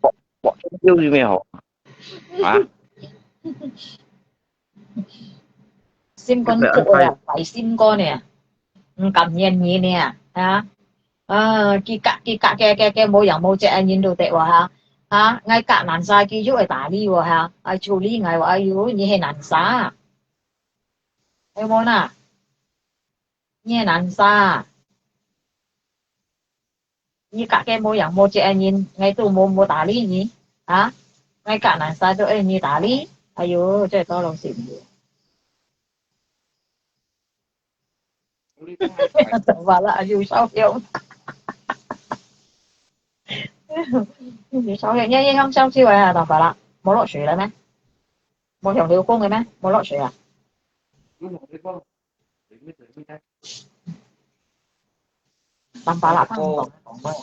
我，我，有咩好？啊？心肝毒个啊，壞心肝个啊，毋甘願人个啊，啊？ 啊，佢甲，佢甲个，个，个無樣無跡个人都得哇哈。啊，𠊎甲難儕，佢又會搭理哇哈。愛處理𠊎哇，哎喲，你係難儕。係無啦？你係難儕。你甲个無樣無跡个人，𠊎都無，無搭理你。啊，𠊎甲難儕都愛你搭理。哎喲，這多老實。 怎麼了？有燒香。有燒香，你，你香燒燒啊，怎麼了？無落水了咩？無向流風个咩？無落水啊？怎麼了？放鬆，講過呀。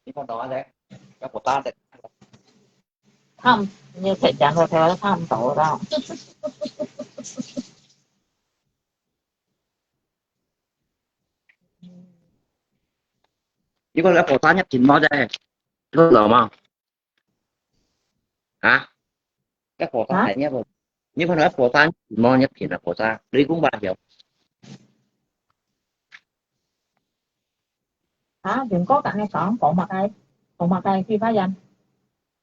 你看到啊？要不打的。看，你可以讲说台湾看不到的。你个火山要紧毛的，个老吗？啊？个火山还要不？你看到佛山，望一片啊，佛山，雷公芭蕉。啊，元哥刚才講講麼个？講麼个？非法人，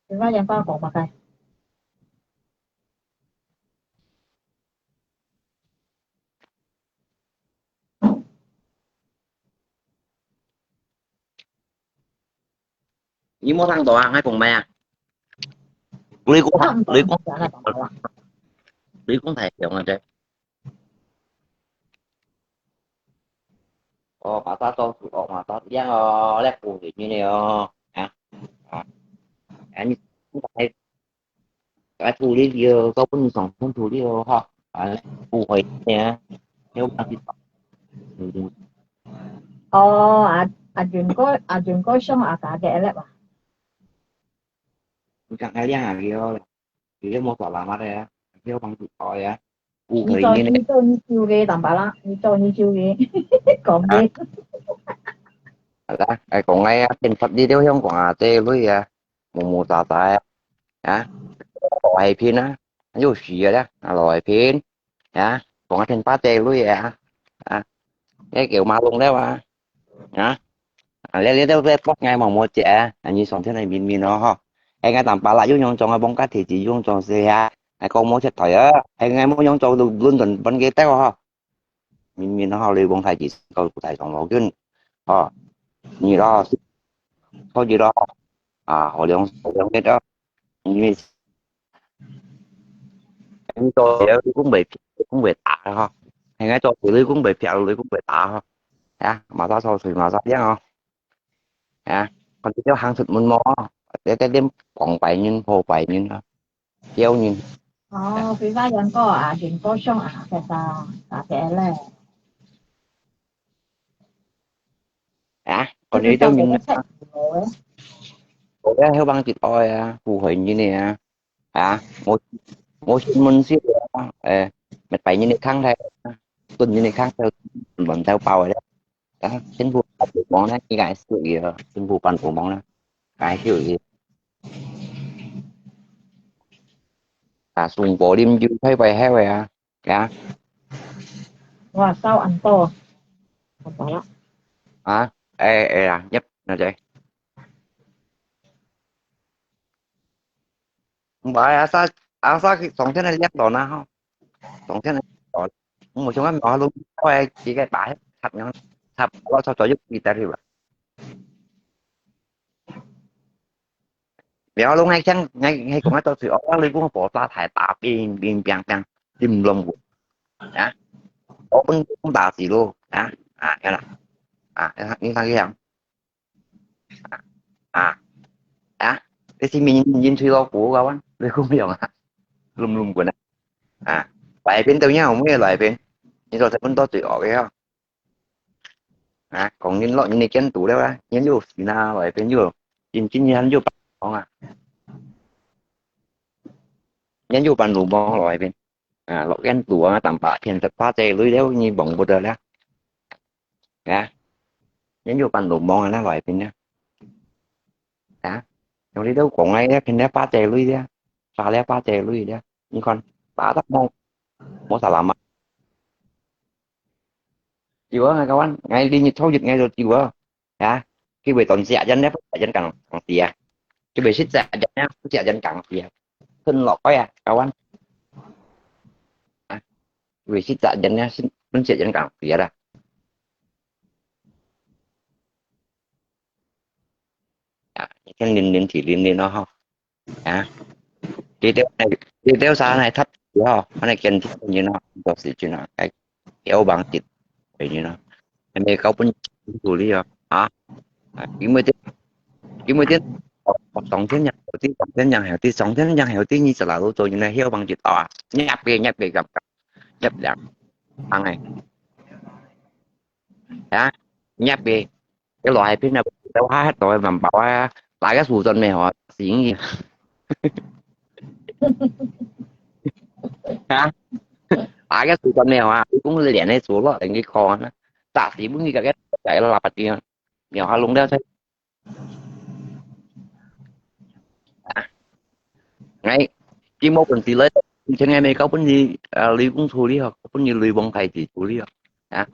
非法人講講麼个？你無聽到啊？𠊎講咩啊？雷公，雷公，雷公大雄啊，這。哦，馬上到處，哦，馬上靚哦，這古人呢哦，啊，啊，啊，你，你 啊，處理了，到本上先處理了哈。啊，不會呢，有問題。嗯，哦，阿，阿俊哥，阿俊哥想阿家个了吧？你講該兩個了，你又莫說啦嘛的，有幫助哦呀，不會呢。你做，你做你修个，淡薄啦，你做你修个，講个。好啦，哎，講个呀，先發你了，香港啊，這類啊。 無無喳喳啊，啊，老海平啊，又死了啦，啊，老海平，啊，講下天把這類啊，啊，該狗馬弄了啊，啊，啊，這這這這幫𠊎毛毛姐啊，啊，你上天來明明哦吼，哎，𠊎當巴拉又用裝啊，幫个提子用裝是啊，哎，講無切台啊，哎，𠊎無用裝倫倫敦分佢兜吼。 明明吼，你講大致到大上老君，吼，你咯，可以咯，啊，好兩好兩日咯，因為你做嘢你講袂，講袂打吼，現在做事你講袂漂，你講袂打吼，啊，馬上做事馬上變哦，啊，看你要行出門無，這這點講白人，好白人啊。 刁人。哦，非法人講啊，人過上啊，其實大家咧。啊，講你都明白。我要後幫佢愛啊，不會人的啊，啊，我我新聞是啊，誒，乜擺人的康台，蹲人的康台，亂到爆的。 啊，政府幫忙呢，應該係有个，政府幫忙呢，該係有个。啊，送果林就快快好个啊，啊。哇，燒恁多，好飽啦。啊，哎哎呀，入那仔。毋係啊，沙啊沙佢上天个掠到啦吼，上天个掠到，我想講我都快幾個把插樣插我插咗一幾得去吧。然後攏係講，係係講啊，到時我你講火沙太大，乒乒乓乓，乒隆隆啊，我本本打死咯啊啊，係啦啊，你看你看。 啊啊，這是面面吹到鼓个哇，你講樣啊，隆隆滾啊，啊，來邊都有，我也來邊，你說這本到最惡个啊，啊，講人落人的見度了啊，人又死啦，來邊又，真真人又講啊，人又半路望來邊。 啊，落眼肚啊，當把天色花仔雷了，你望不得了。啊，人有半路望啊，來邊呢？啊，用你都講啊，一片了花仔雷了，花了花仔雷了，你看，打得望，無啥啦嘛。有啊，𠊎講，𠊎連日頭日𠊎都有啊。 啊，佢會當食人呢，食人講講事啊。佢會食隻人呢，食人講事啊。吞落去啊，kawan。啊，佢會食隻人呢，食，吞食人講事啊啦。啊，一天零零提零零咯吼。 啊，佢兜，佢兜啥來讀書吼，恁樣堅持你咯，做事情咯，愛有幫助，你咯，還沒搞分清楚你哦，啊，啊，因為這，因為這，哦，上天養猴子，上天養猴子，上天養猴子，你是哪路做人呢？有幫助啊，你別，你別講，你別，哎，啊，你別。 一來係邊啊，都下下都係萬寶啊，哪個手段沒有啊？行啊，哪個手段沒有啊？你講連个做咯，等佢看啊，打死本佢个个个喇叭tiếng，然後弄了才，啊，哎，佢無本事了，以前个，毋係交分你，呃，雷公處理哦，交分你雷王大帝處理哦。啊，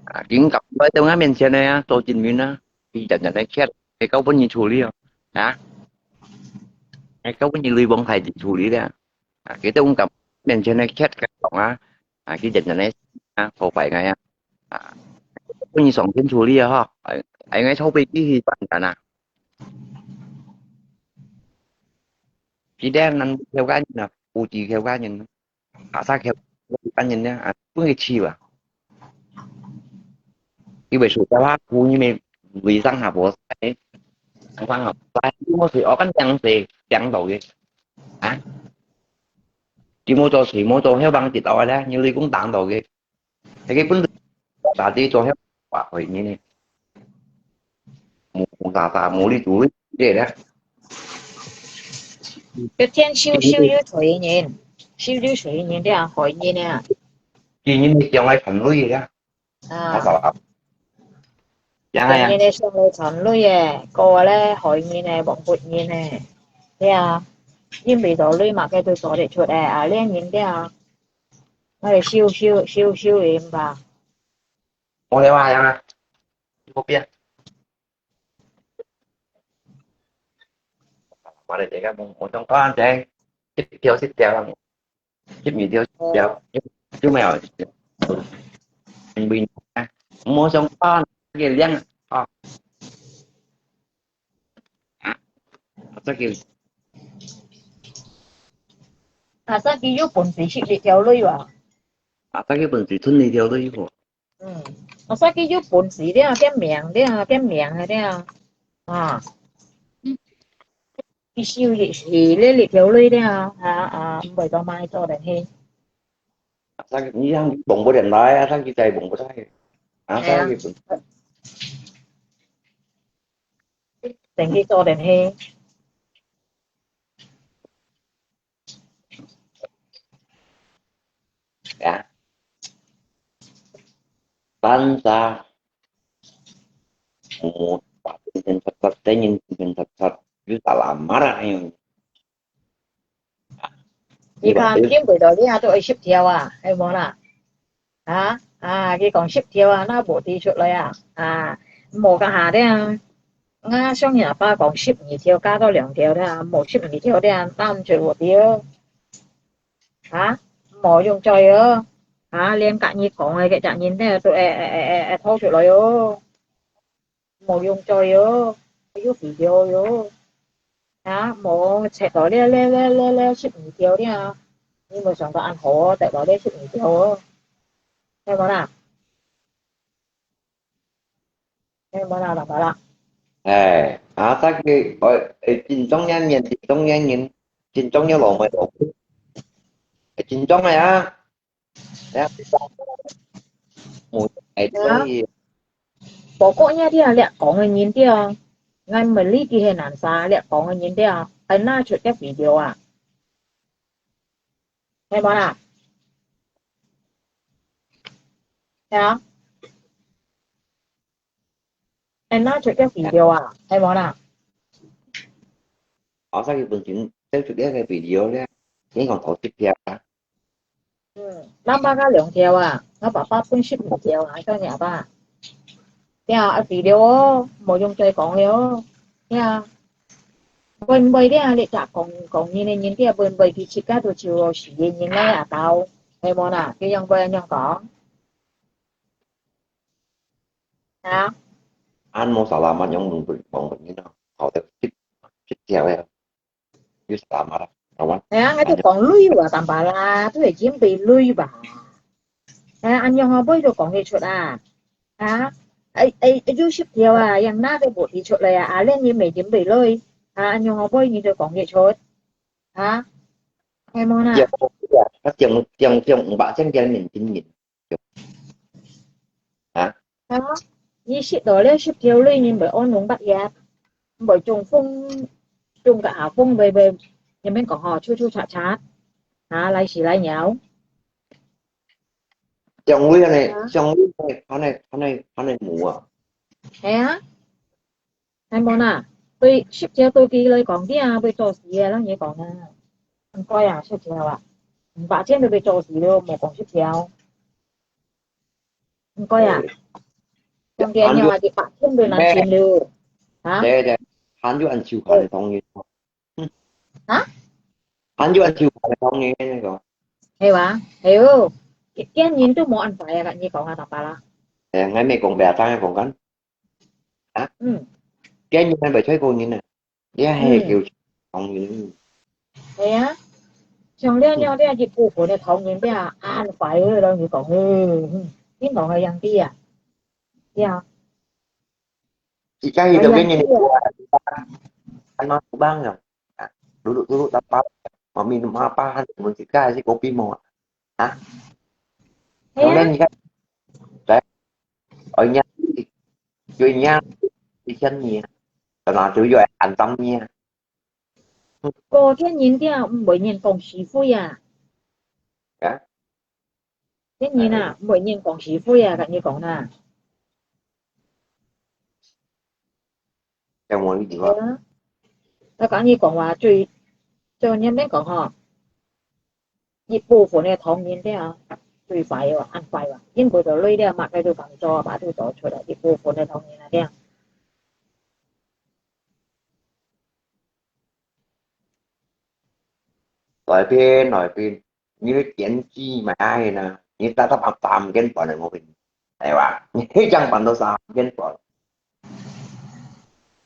啊，今晡日來到𠊎面前个啊，做證明啊，佢日日來check，毋係交分你處理哦。啊，毋係交分你雷王大帝處理个。啊，佢到𠊎面前來check个講啊，啊，佢日日來啊，破壞𠊎啊。啊，分你上天處理啊，吼。哎，哎，𠊎抽飛機去辦展啊。 佢等人客家人啊，福建客家人，客家客家人呢，啊，分佢笑啊。因為暑假話，苦你們為上下坡，哎，上下坡，你莫水，我跟講水，講到个，啊，你莫做水，莫做，後幫跌倒个咧，你雷公打到个。 係佢本身打地做遐壞人呢，無，無打打，無你做你，這咧。佢天修修有罪人，修有罪人，這樣害人啊。佢人係將來傳累个，啊。啊，好啊。樣啊，人係上來傳累个，過來害人个，亡佛人个，對啊。因為到累嘛，佢都做得出个，啊，連人對啊。 𠊎兜修修修修个吧。無咧話樣啊，無變。嘛咧，這個無，無相干啫，一條一條，一米條一條，就，就沒有，因為啊，無相干，這個量啊。 啊，阿叔佢，阿叔佢有本事識這條女哇。阿叔佢本事吞這條女無？嗯，阿叔佢有本事了，變名了，變名个了。啊。嗯。佢收這，係這，這條女了，啊，啊，毋會做麼个做得去。阿叔佢，你像蹦不得來，阿叔佢再蹦不得。啊，係啊。阿叔佢本事。 等佢做等去。呀，單儕，無，天天擦擦，天天天天擦擦，有啥啦，嘛啦，哎喲。 你看，今晡日到這都愛十條啊，係無啦？啊，啊，佢講十條啊，那無提出來啊？啊，無該下咧啊。𠊎想你阿爸講十二條加到兩條咧，無十二條咧，那毋就無條。啊，無用嘴哦。啊，連隔日講个，个隻人咧，都會，會，會，會，會吐出來哦。 無用嘴哦，有video哦。啊，無切到了，了，了，了，了，十二條了，你無想到恁好哦，得到了十二條哦。係無啦？係無啦，老爸啦？哎，啊，大家，哎，哎，緊張个面，緊張个人，緊張个老妹老妹，哎，緊張个啊。 無愛做去。無過你這這講个人對，𠊎毋理佢係男儕，這講个人對，愛拿出隻video啊。係無啦？係啊。 愛拿出隻video啊，係無啦？我上去本身走出這個video咧，你講頭一條啊？嗯，咱爸爸兩條啊，𠊎爸爸分十二條啊，叫你阿爸。對啊，啊video哦，無用嘴講了哦。對啊。會毋會咧？你隻講，講人个人，對啊，會毋會佢自家都就死个人來啊，到，係無啦？佢樣會恁樣講？ 啊？恁無salamat樣問問，問問你咯，好得一，一條个，有salamat啦，好啊。哎呀，𠊎都講鐳哇，淡薄啦，都係準備鐳吧。哎呀，恁樣哦，尾都講得出啊？啊？哎，哎，有十條啊，樣拿都無提出來啊，啊，連你未準備鐳，啊，恁樣哦，尾你都講得出？啊？係無啦？佢講，佢講，佢講五百千條面頂面。 啊？啊，你食到了十條鐳，你毋會屙膿發炎，毋會中風，中個下風，毋會，毋會，你免講吼，抽抽插插，啊，來屎來尿。像鐳恁呢，啊？像鐳恁呢，恁呢，恁呢無啊？係啊。 係無啦？對十條對佢來講，你也會做事个，人也講啊。毋怪啊，十條啊。五百千都被做死了，無講十條。毋該啊，像佢恁樣啊，一百千都難尋了。啊？對對，還有恁少下个當然。啊？還有恁少下个當然那個。係哇，係哦，見人都無恁快啊，你講啊，大把啦。誒，𠊎毋係講別个，講緊。啊？嗯。見人還袂出過人啊。 這係叫同人。係啊，像這樣這一部分个同人，這恁壞个人就講，嗯，嗯，你講个樣子啊，對啊。自家去到別人个，安到不幫人，啊，dulu-dulu tak apa, mami mapa han mun自家係kopi mo，啊，係啊。像這樣你看，來，哦，人家，就人家一千年，然後就又安到你啊。 過天人店毋會人講是非啊。啊？天人啊，毋會人講是非啊，跟你講啦。有無你講？係啊，𠊎跟你講話最，最人面講吼，一部分个同人店啊，最壞哦，恁壞哦，因為到累了嘛，佢就講做，把就做出來，一部分个同人啊，這樣。 來賓，來賓，你个電視買下去呢？你打到三點半了，我跟你，係吧？你一張板都三點半，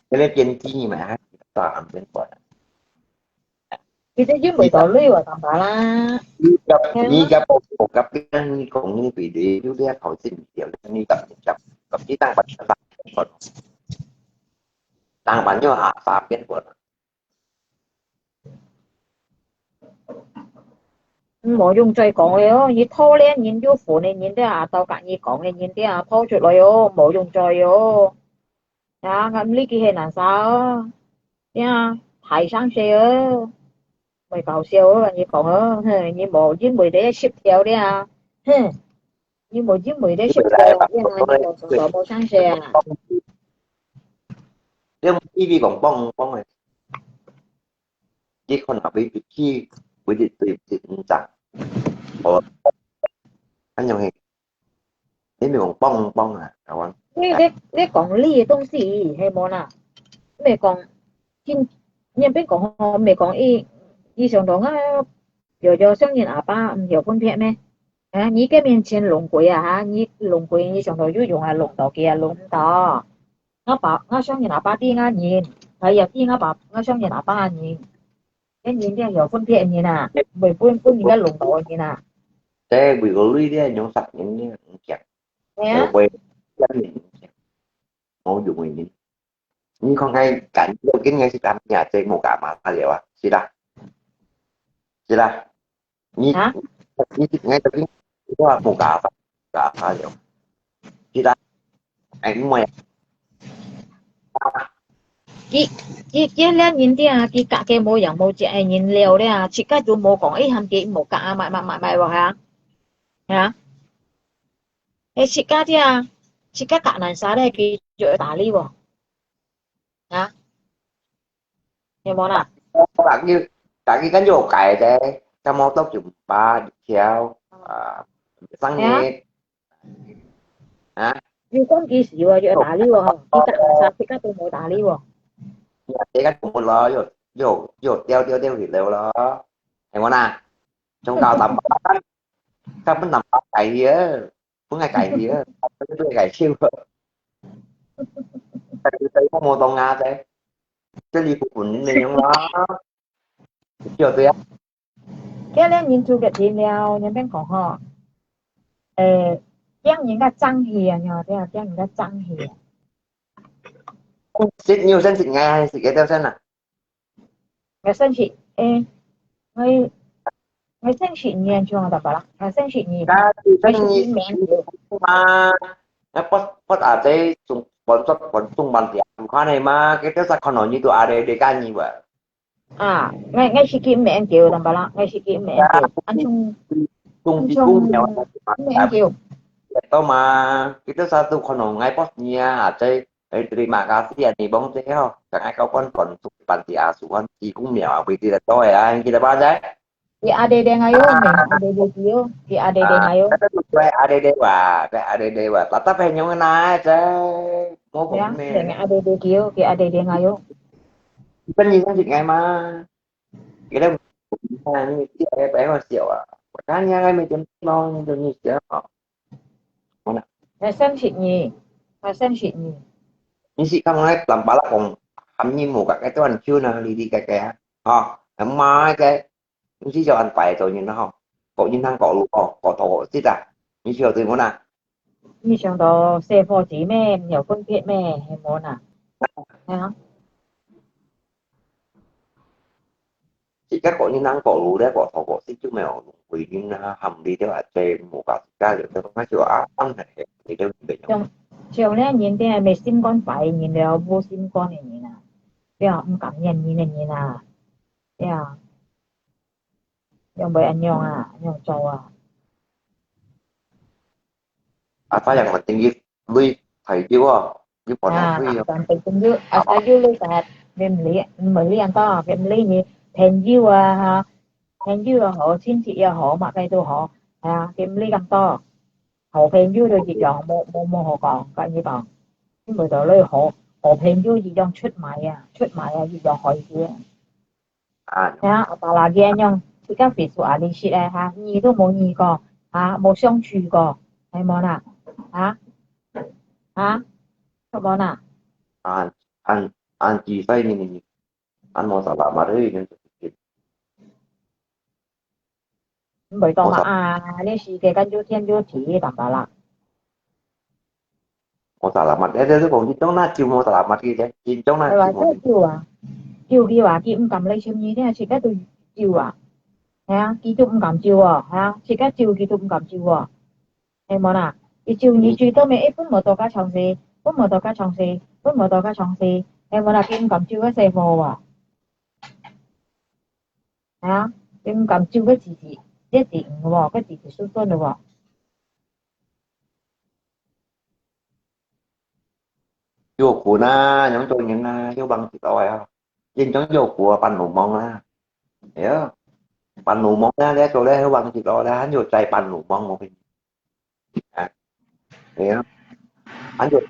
你个電視買下去三點半。其實因為到累我幹嘛啦？你个，你个婆婆个邊，你講你比你有點好心一點，你敢讲，敢去当板三点半，当板就啊三点半了。 無用再講了哦，你拖連人有份个人都啊，到甲你講个人都啊，拖出來哦，無用再哦。呀，𠊎毋理佢係難啥哦，呀，太生事哦，會搞笑哦，你講哦，哼，你無因為這十條了啊，哼。 你無因為這食个，你講上到無相識啊？你用T V講講講个，你看下邊去，佢對對五張，哦，恁樣个，你咪講講講啊，台灣。你你你講你个東西係無啦？你講，今，你邊講吼，你講一一想到啊，有有相信阿爸，毋曉分別咩？ 啊，你个面前攏鬼啊哈，你攏鬼，你想到有用啊，攏到佢啊，攏毋到。𠊎爸，𠊎相信阿爸知𠊎人，佢也知𠊎爸，𠊎相信阿爸人。該人家有分別人啊，袂分分人家攏到个人啊。對，為个累咧，用殺人咧，毋驚。係啊。會，無用个人。你看該敢，今日是敢呀，這無敢嘛，他了啊，是啦，是啦。 你，啊？你，你，你，你，我無假法，假法了。其他，哎，因為，啊，佢，佢，佢連人店啊，佢甲个無樣無隻个人了咧，自家都無講，哎，喊佢無甲啊，買，買，買，買，哇，哈？啊？哎，自家店啊，自家甲難殺咧，佢就會打你喎。啊？有無啦？Lagi, lagi kan juga ada, sama tu jumpa di Kiau, ah, sang ni, ha? 有講幾時啊？有打你喎，吼！佢打三十个都無打你喎。Ya, dia kan umur lo, yo, yo, yo, tiao, tiao, tiao, gitu lo. Yang mana? Trong kau tambah kan, kan pun tambah kaya. 本來介意啊，本來介意笑。但係對方無當啱啫，這裡不分你樣啦。對啊，對啊。今日人做个天了，人變講吼，誒，驚人家爭氣啊，你知啊，驚人家爭氣啊。識，你有識識𠊎還係幾多識啊？ 𠊎識識，誒，𠊎，𠊎識識你，像啊，大伯啦，𠊎識識你，𠊎識識你名。嘛，𠊎不，不啊，這中，本作，本中文字，有看个嘛，佢兜儕看到你都啊，你，你講你哇。啊，𠊎，𠊎識佢名叫，大伯啦，𠊎識佢名叫，恁像，中，中，中，中，名叫。到嘛，佢兜儕都看到𠊎post你啊，這 Ay, terima kasih ya, ni bông teh ho. Kang ai kau kon kon tu panti asuhan, si kung miao, apa itu dah tahu ya, kita baca. Di ada dia ngayo, meng ada dia kio, di ada dia ngayo. Kata tu kue ada dewa, kue ada dewa. Tata penyong na je, mau kong me. Meng ada dia kio, di ada dia ngayo. Ikan ni kan ngai ma. Kita ni dia ada apa yang siapa? Makanya kami jemput mau Indonesia. Mana? Hai三十二，hai三十二。你是講个Tampalak kong ham你無个，該段就那里里个个啊？哈，很麻个，你是叫人擺到人吼，各人行各路吼，各頭各節啊，你曉得無啦？你想到細伙子咩，有分別咩，係無啦？係啊。 自家个人人个路咧，个頭个事就無有歸零啊，含你兜啊，最無甲自家有得講，就啊，當然係，你兜毋會用。像，像咧，人哋係無心肝壞个人了，無心肝个人啊，對啊，毋甘願人个人啊，對啊，用會恁樣啊，恁樣做啊。啊，太陽嘛，等於你太久啊，你本來啊，對啊。啊，但係朋友，啊，朋友你就係，你毋理，毋理恁多，你毋理你朋友啊，哈，朋友也好，親戚也好，麼个都好，係啊，你毋理恁多。好朋友就一樣，無，無，無好講，跟你講，因為到你好，好朋友一樣出賣啊，出賣啊，一樣害死啊。 啊，啊，apalagi恁樣，自家visualisasi咧，哈，遇都無遇過，哈，無相處過，係無啦？哈？哈？係無啦？啊，恁，恁仔細呢，恁無salamat呢，毋會當嘛啊，你世界間有天有地，Tampalak。 無salamat，你，你，你講，你講那就無salamat个啫，真正那就無。係啊，就啊，就佢話，佢毋甘你心意，你自家都就啊。係啊，佢都毋甘就哦，係啊，自家就佢都毋甘就哦。係無啦？佢就你最多咩？誒，分無到加長些，分無到加長些，分無到加長些，係無啦？佢毋甘就个細伙啊。係啊，佢毋甘就个自己，這自己哦，个自己輸分了哦。 有苦呐，仰做人啊，有幫自己啊，人總有苦啊，半路忙啊，哎呀，半路忙啊，你做咧，有幫自己咧，還有在半路忙，我跟你啊，哎呀，還有，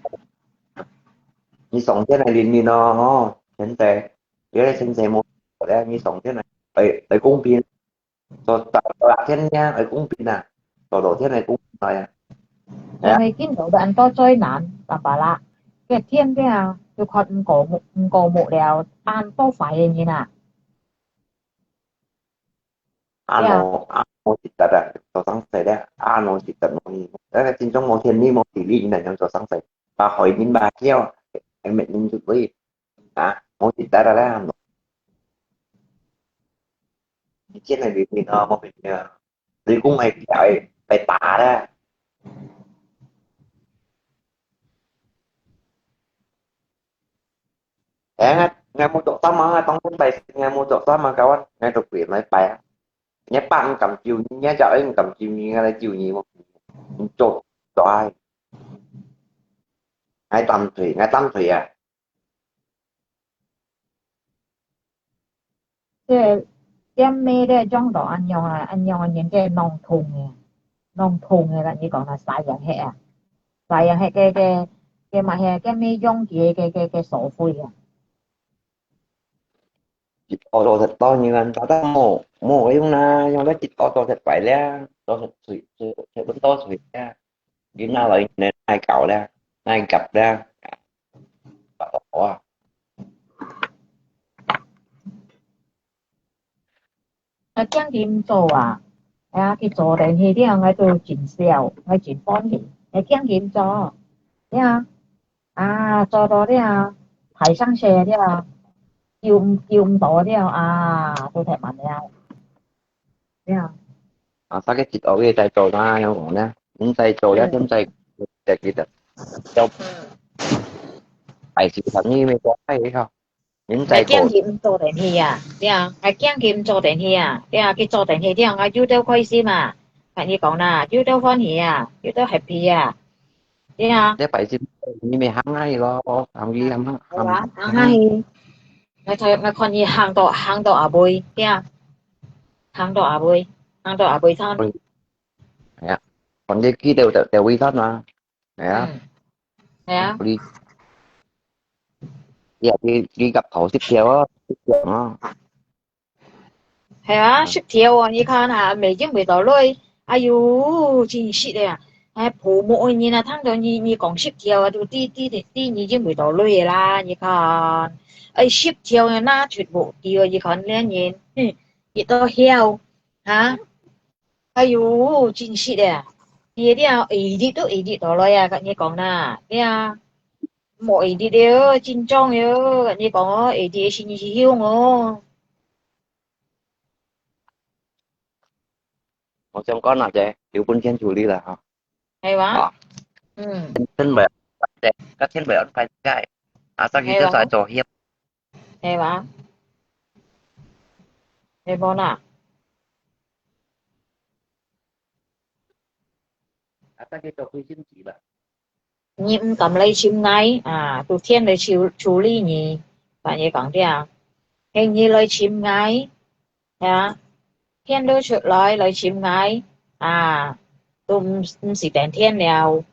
你上天來領領咯，吼，現在，原來現在無咧，你上天來，來，來公平。 做，做，做天呢，愛公平啊，做到天來公平來啊。因為今頭个恁多災難，爸爸啦，个天个啊，就看毋過目，毋過目了，恁多壞个人啊。啊，無，啊，無值得啊，做生事咧，啊，無值得，無意義。那個真正無天理、無地理，你哪樣做生事？把害人把噭，還滅人族類。 啊，無值得啦，你真係你你哦，莫變啊！你講係愛，愛打啦。哎，𠊎，𠊎無做啥嘛，當中拜神，𠊎無做啥嘛，kawan，𠊎都跪來拜啊。你爸毋敢救你，你阿姐毋敢救你，𠊎來救你，我，你做，做愛。𠊎擔罪，𠊎擔罪啊！ 這店尾咧，種到恁樣啊，恁樣个人个腦痛个，腦痛个啦，你講啦，sayang係啊，sayang係个个个嘛係店尾用佢个个个所費啊。一到到到你們大家無無用啦，用到一到到食擺咧，到食水水食不到水咧。 你拿來呢，愛搞咧，愛夾咧，把握啊。啊，驚佢毋做啊，啊，佢做等去了，𠊎都真笑，𠊎真歡喜。啊，驚佢毋做，呀，啊，做到了，排上去了，救毋救毋到了啊，都忒慢了，呀。 啊，大家一個月再做啦，樣講呢，人再做也正在在記得，要還是等於美國愛哈，人再做。𠊎驚佢毋做等去啊，對啊，𠊎驚佢毋做等去啊，對啊，佢做等去，對啊，𠊎又都開心啊，同你講啦，又都歡喜啊，又都happy啊，對啊。這擺是你咪行下去咯，行去行行。好啊，行下去。𠊎看，𠊎看你行到行到阿妹，對啊。行到阿妹，行到阿妹餐。哎呀，反正佢兜兜兜位餐嘛，哎呀，嗯，係啊，你，你你你夾頭食條啊，食條啊。係啊，食條啊，你看啊，每日每道來，哎喲，真食个啊！哎，婆母个人啊，聽到你你講食條啊，都知知知你已經每道來个啦，你看，哎，食條啊，那全部掉，你看兩人，嗯，一道曉，哈，哎喲，真食个，你了，哎，你都哎，你到來啊，跟你講啦，你啊，莫哎，你了，緊張了，跟你講哦，哎，你係你係凶哦。 我想講啊，這留分天處理啦，哈。係哇？啊，嗯。天會，該天會安排个，啊，再去做再做協。係哇？係無啦？啊，再去做開心事啦。 你毋敢來尋𠊎，啊，都天來處處理你，把你講掉。係你來尋𠊎，啊，天都出來來尋𠊎，啊，都毋毋使等天了。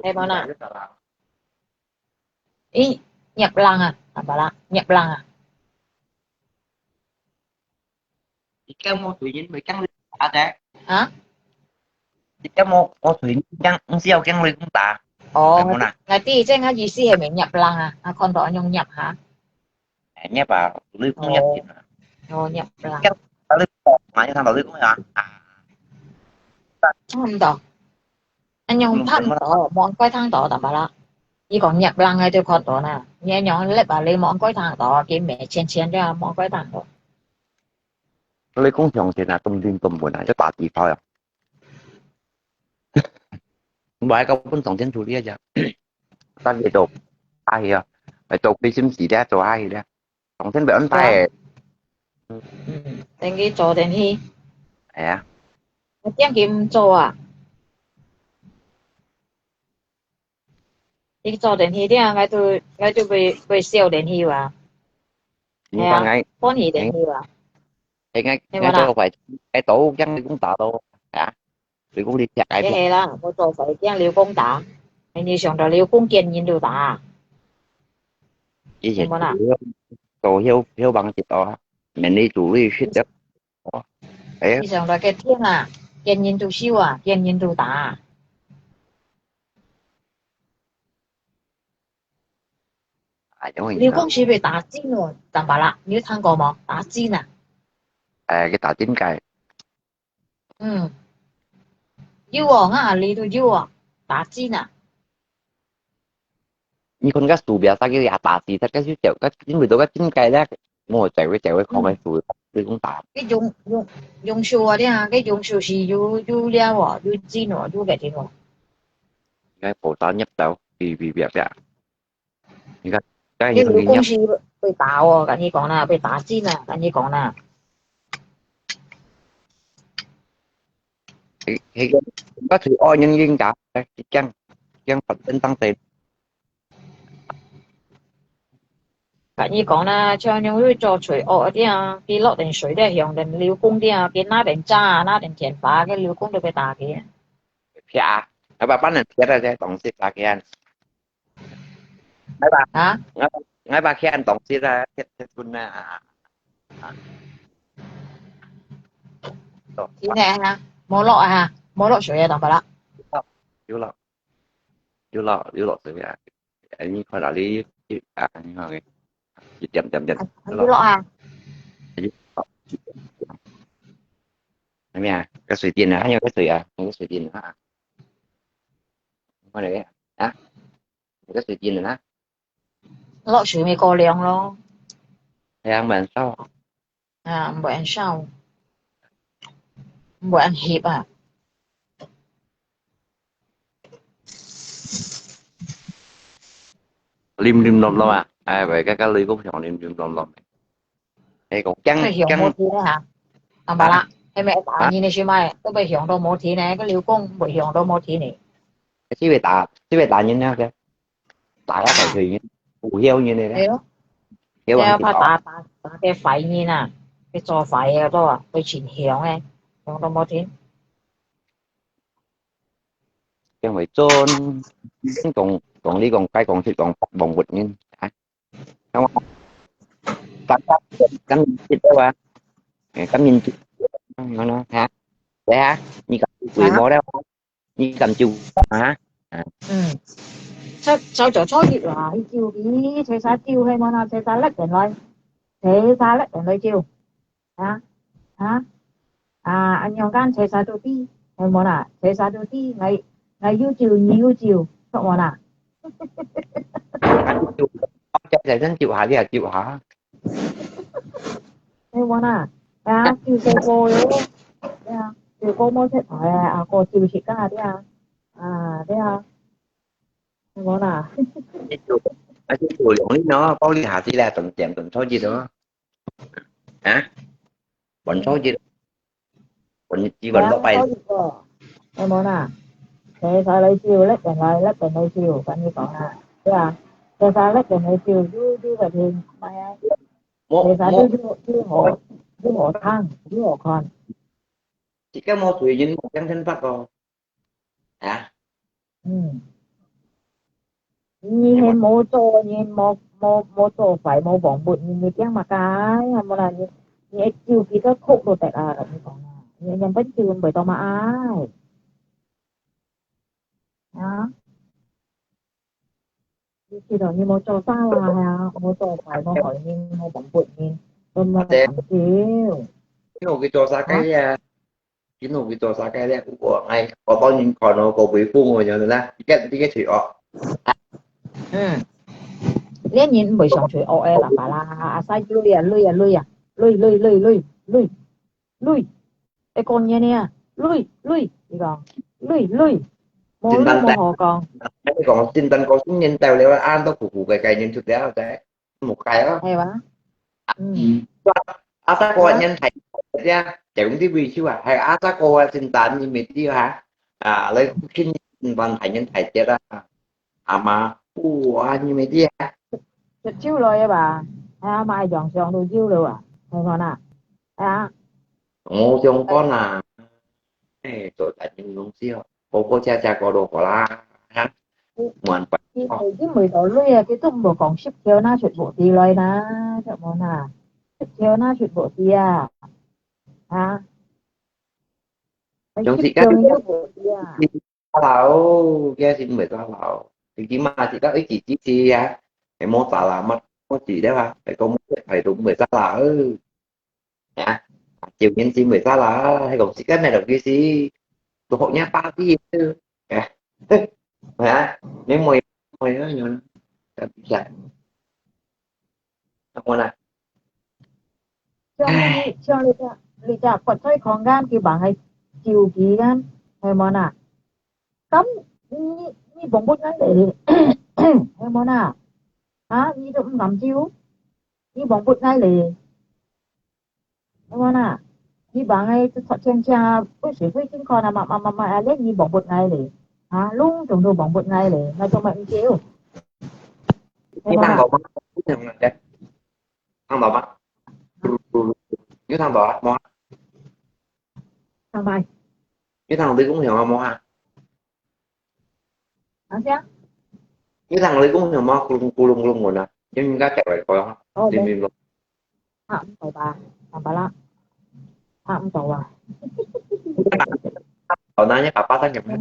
係無啦？咦，入冷啊，係無啦？入冷啊？ 你驚我隨人會驚你打啫？啊？你驚我，我隨人驚，毋使要驚雷公打。哦，係無啦？𠊎知，這𠊎意思係咪入冷啊？啊，看到恁樣入哈？哎，入啊，雷公入定啊。哦，入冷。驚，雷公，嘛，你看到雷公啊？啊。差毋多。 恁樣拍毋到，無怪聽到，大把啦。你講入冷个就看到啦，你恁樣粒啊，你無怪聽到，佢咩淺淺个，無怪聽到。你講相信啊，當真當本啊，一打地炮啊。我還搞分上天處理一下，但係做下去啊，係做開心事咧，做下去咧。 當天會安排个。嗯，等佢早點去。係啊。你點佢毋做啊？你早點去，這樣𠊎就𠊎就會會少點去啊。你講𠊎，半夜點去啊。係𠊎，係無啦？𠊎做壞，𠊎都驚你講打到，啊？ 你講你踢𠊎。係啦，𠊎做事驚劉公打，你想到劉公見人就打。以前係無啦？做曉曉幫一道啊，免你做你識得。哦，哎。你想到个天啊，見人就燒啊，見人就打。哎，因為劉公是不是打針哦？怎麼啦？你有聽過無？打針啊？哎，佢打針个。 嗯。有哦，𠊎阿里都有哦，打針啊。你看个手表，大概也打針，大概就走个，因為都个針个咧，我在位在位看个手，你讲打。个用用用手啊，你啊，个用手是有有料哦，有针哦，有个针哦。应该无打入到，比比比比。 你看，該你你有公司被打哦，跟你講啦，被打針啊，跟你講啦。迄迄个，該最惡人應該，驚驚發生當地。跟你講啦，像你會做罪惡啲啊，佢落點水咧，向人流工啲啊，佢拿點渣啊，拿點錢把，个流工都被打嘅。啪，要不然人撇了，這東西打開。 𠊎把，啊？𠊎把，𠊎把佢安東西啦，結結婚啦，啊，啊。哦，天呢哈，無落啊，無落水啊，當不啦？有落，有落，有落水啊！哎，你看哪裡？啊，你看个，一點點點，啊，有落啊。有落。哎呀，个水電啊，還有个水啊，有个水電啊。看哪个啊？ 你个水晶人啊？落水咪過涼咯。係啊，毋會燒。啊，毋會燒，毋會翕啊。淋淋落落啊，哎，喂，該个雷公像淋淋落落。 係講驚，佢響無停个哈，明白啦？係咪打人个時嘛，都會響到無停个，个流光會響到無停个。只會打，只會打人啊，个。打个壞人，有效人个咧，係咯，曉人去打。打打打个壞人啊，佢做壞个都啊，會盡響个，響到無停。因為真，講講你講，該講出講亡活人啊，咁啊，大家感恩節啊，誒，感恩節，嗯，好啦，哈，來啊，你講鬼魔了。 你敢救啊？啊，嗯，早早就初一啦，去救佢，齊儕救係無啦？齊儕搦等來，齊儕搦等來救，啊啊啊！恁樣間齊儕都知，係無啦？齊儕都知，𠊎𠊎有救，你有救，係無啦？啊，救，救下，你也救下。 你問啊，係啊，救細個喲，係啊，細個無食飯啊，阿哥救食家啲啊，啊，對啊，你問啊，啊，就做兩年咯，包你下次咧，等等等初一咯，啊，等初一。 分，基本都拜。係啊，所以講，係無啦？齊儕來燒，搦等來，搦等來燒，跟你講啊，對啊，齊儕搦等來燒，有有个天，係啊，無，齊儕都有有好有好聽，有好看。自家無罪人，無驚天罰哦。 啊？嗯。你係無做，你無無無做壞，無亡活，你你驚麼个？係無啦？你你愛救幾多哭都得啊！你講啊，你原本救毋會到麼个？啊？ 你知道你無做啥啦，係啊，無做壞，無害人，無亡活人，都無感受。你有去做啥个呀？你有去做啥个呀？我哎，我幫你看哦，個微風哦，樣啦，你个你个腿哦。嗯，連人毋會想罪惡个啦，巴啦，阿晒累啊累啊累啊，累累累累累累。 會講人呢啊，累累，佢講累累，無累無好講。你講聖誕過新年到了，恁多苦苦个概念出了，在無解咯。係哇？嗯。啊，再過年大節啊，就用啲回收啊，係啊，再過啊聖誕你咪知哈，啊，來去聖誕大年大節啊，阿媽，哇，你咪知啊。食酒來啊吧，係啊，買洋上都酒了啊，係無啦？係啊。 無相干啊。哎，做大人東西哦，過過家家過落過啦，哈，無辦法。佢佢佢為到累啊，佢都無講十條拿出屋地來啦，著無啦？十條拿出屋地啊，啊？用時間十條你都無地啊？ Hello，佢係毋會做hello。佢起碼係到一支支持啊，係無咋啦，乜乜住了啊，係講乜係都毋會咋啦，呃，啊，照面先毋會咋啦，係講時間咩東西，都學人巴啲，啊，係啊，你唔會唔會啊，樣，咁樣。 Ang una. 像你像你這你這發財狂間，佢還係照佢間，係無啦？咁你你幫不𠊎咧，係無啦？啊，你都毋敢照，你幫不𠊎咧，係無啦？你還係出錢請啊，不是會健康啊，嘛嘛嘛嘛啊，連你幫不𠊎咧，啊，攏總都幫不𠊎咧，𠊎做麼毋照？係無啦？你聽到嗎？ 聽到嗎？有聽到啊？無啊？聽到。有聽到你講啥啊？無啊？啊，啥？有聽到你講啥無？咕隆咕隆咕隆个啊，應該食來講，哦，明明咯。聽毋到吧？聽到啦。聽毋到啊。哦，那你爸爸在講咩？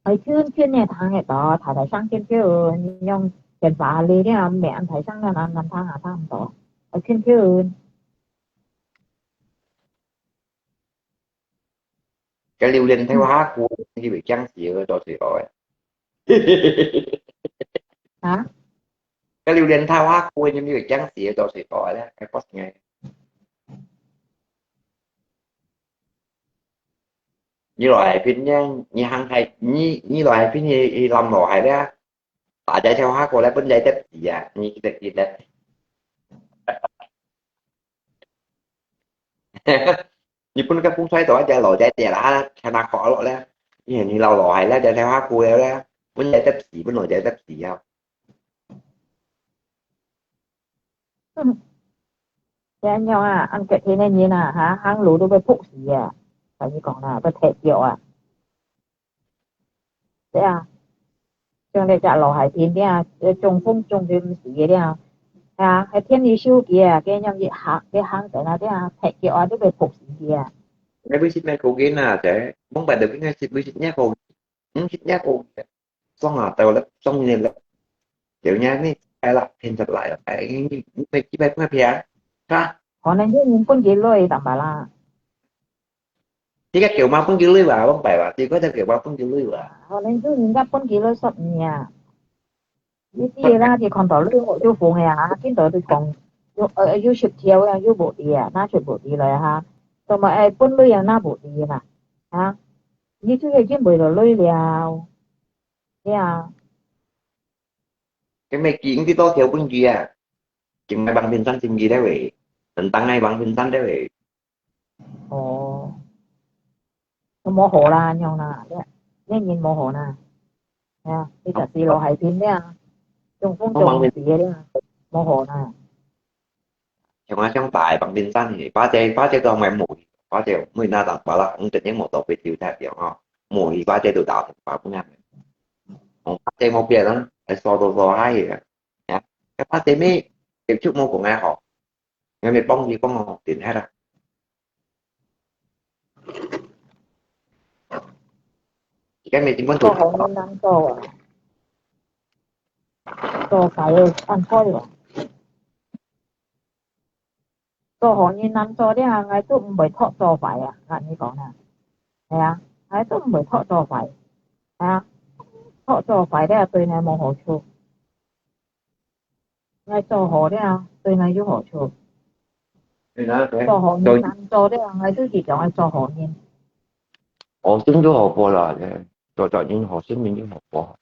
係圈圈个聽得到，大大聲圈圈，你用電話嚟咧，毋係恁大聲个，恁恁聽也聽毋到。係圈圈。該榴槤頭下過，你會驚死个，做水果个。啊？該榴槤頭下過，你會驚死个，做水果个咧，該不行个。 你來海邊呢，你行海，你你來海邊，你你淋落海咧，大家跳下過來，分仔得意啊！你記得記得。你分个風吹到一隻老姐姐啦，聽下講落咧，因為你老老係咧，就跳下過了咧，本來得死，本來就得死啊。嗯，這樣啊，恁激天个人啊，哈，行路都會仆死啊！同你講啦，會踢腳啊！對啊，像這隻老海邊這樣，呃，中風中到毋死个這樣，啊，還天理修嘅啊，佢樣一行，佢行在那這樣，踢腳啊，都會仆死个啊！你會食咩口感啊？這，往擺就應該食，會食咩口感？嗯，食咩口感？ 爽啊，到了中年了，就人家你哎啦，骗出來了，哎，你你你你你骗，哈？可能就人分佢累，當白啦。這個狗嘛分佢累吧，往擺吧，這個隻狗嘛分佢累吧。可能就人家分佢累十年啊。你知啦，佢看到累我就瘋呀，見到就講，又呃又食條呀，又無地啊，那就無地了哈。怎麼哎分累啊，那無地嘛，啊？你就已經為了累了。 呀，該麼个佢應該多條分佢啊，今日王先生先佢了喂，等等个王先生了喂。哦，都無好啦，恁樣啦，這這人無好啦。哎呀，你就係落海邊了，中風中死个了，無好啦。 像啊，像大个房間山呢，巴姐，巴姐都還無去，巴姐每那當巴拉，五十年無到被丟掉掉吼，無去巴姐都打電話分人。哦，巴姐無變啊，還說到說嗨个，呀，該巴姐咩，接觸無講个吼，你咪幫佢講哦，點下啦。該咪點樣做？做好你難做啊，做法要按開了。 做好人難做了，𠊎都毋會托做壞啊，𠊎你講啊。係啊，𠊎都毋會托做壞。啊，托做壞了對𠊎無好處。𠊎做好了，對𠊎有好處。對啦，對。做好人難做了，𠊎都一樣愛做好人。哦，真做好過啦，對。 做做人好，生命人好過。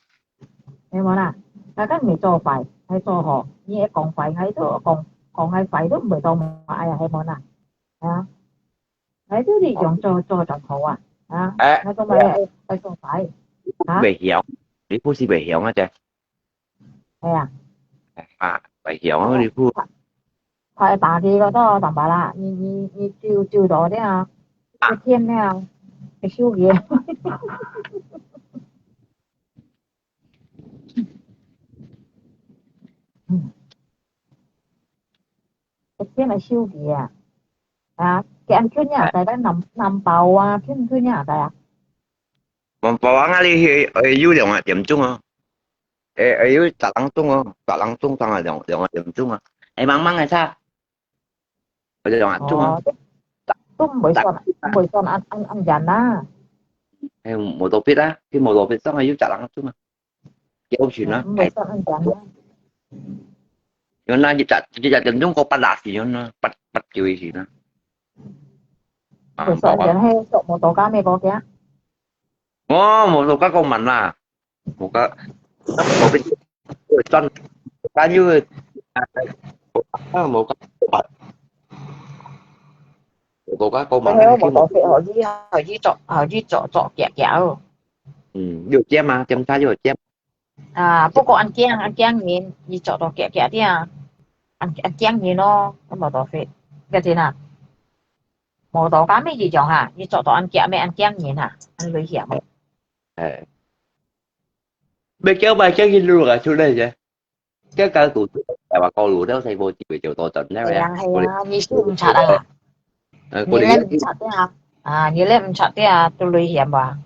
係無啦？大家毋係做壞，係做好。你愛講壞，𠊎都講講𠊎壞都毋會當，哎呀，係無啦？啊，𠊎都係用做做就好啊，啊，哎，𠊎做麼愛愛做壞？啊？袂曉，你毋係袂曉啊？這。 係啊。啊，會曉啊，你好。快打佢个到，當白啦，你你你就就到了，一天了，一手个。嗯，一天个手个啊，啊，佢恁近呀，在該南南包啊，近近呀，在啊。 望望啊，你去，哎，有兩個點鐘哦。哎，哎，有十零鐘哦，十零鐘，差兩兩個點鐘啊。哎，慢慢个差，哎，兩個鐘啊。哦，都都毋會算，毋會算恁恁恁遠啦。哎，無多別啊，去無多別，差有十零鐘啊。 標準啊。嗯，毋會算恁遠啊。原來一隻一隻點鐘過八個時間啦，八八九個時間啦。啊，毋會算恁遠，係坐摩托車咩過去啊？哦，無，無，較過慢啦，無較，無變，算，但又，啊，無較，無較過慢，係哦，無多少，好易，好易坐，好易坐，坐遽遽哦。嗯，有尖嗎？檢查有尖。 啊，不過恁驚，恁驚人，你坐到遽遽點，恁恁驚人咯，都無多fit，該真啊，無到甲咩一樣哈，你坐到恁遽咩恁驚人哈，恁危險哦。哎，要叫嘛叫佢錄啊出來啫，叫搞到大話過路了，細部機會就多陣了呀。係啊係啊，你識毋察啊？ 呃，你咧毋插的啊？啊，你咧毋插的啊，都危險吧？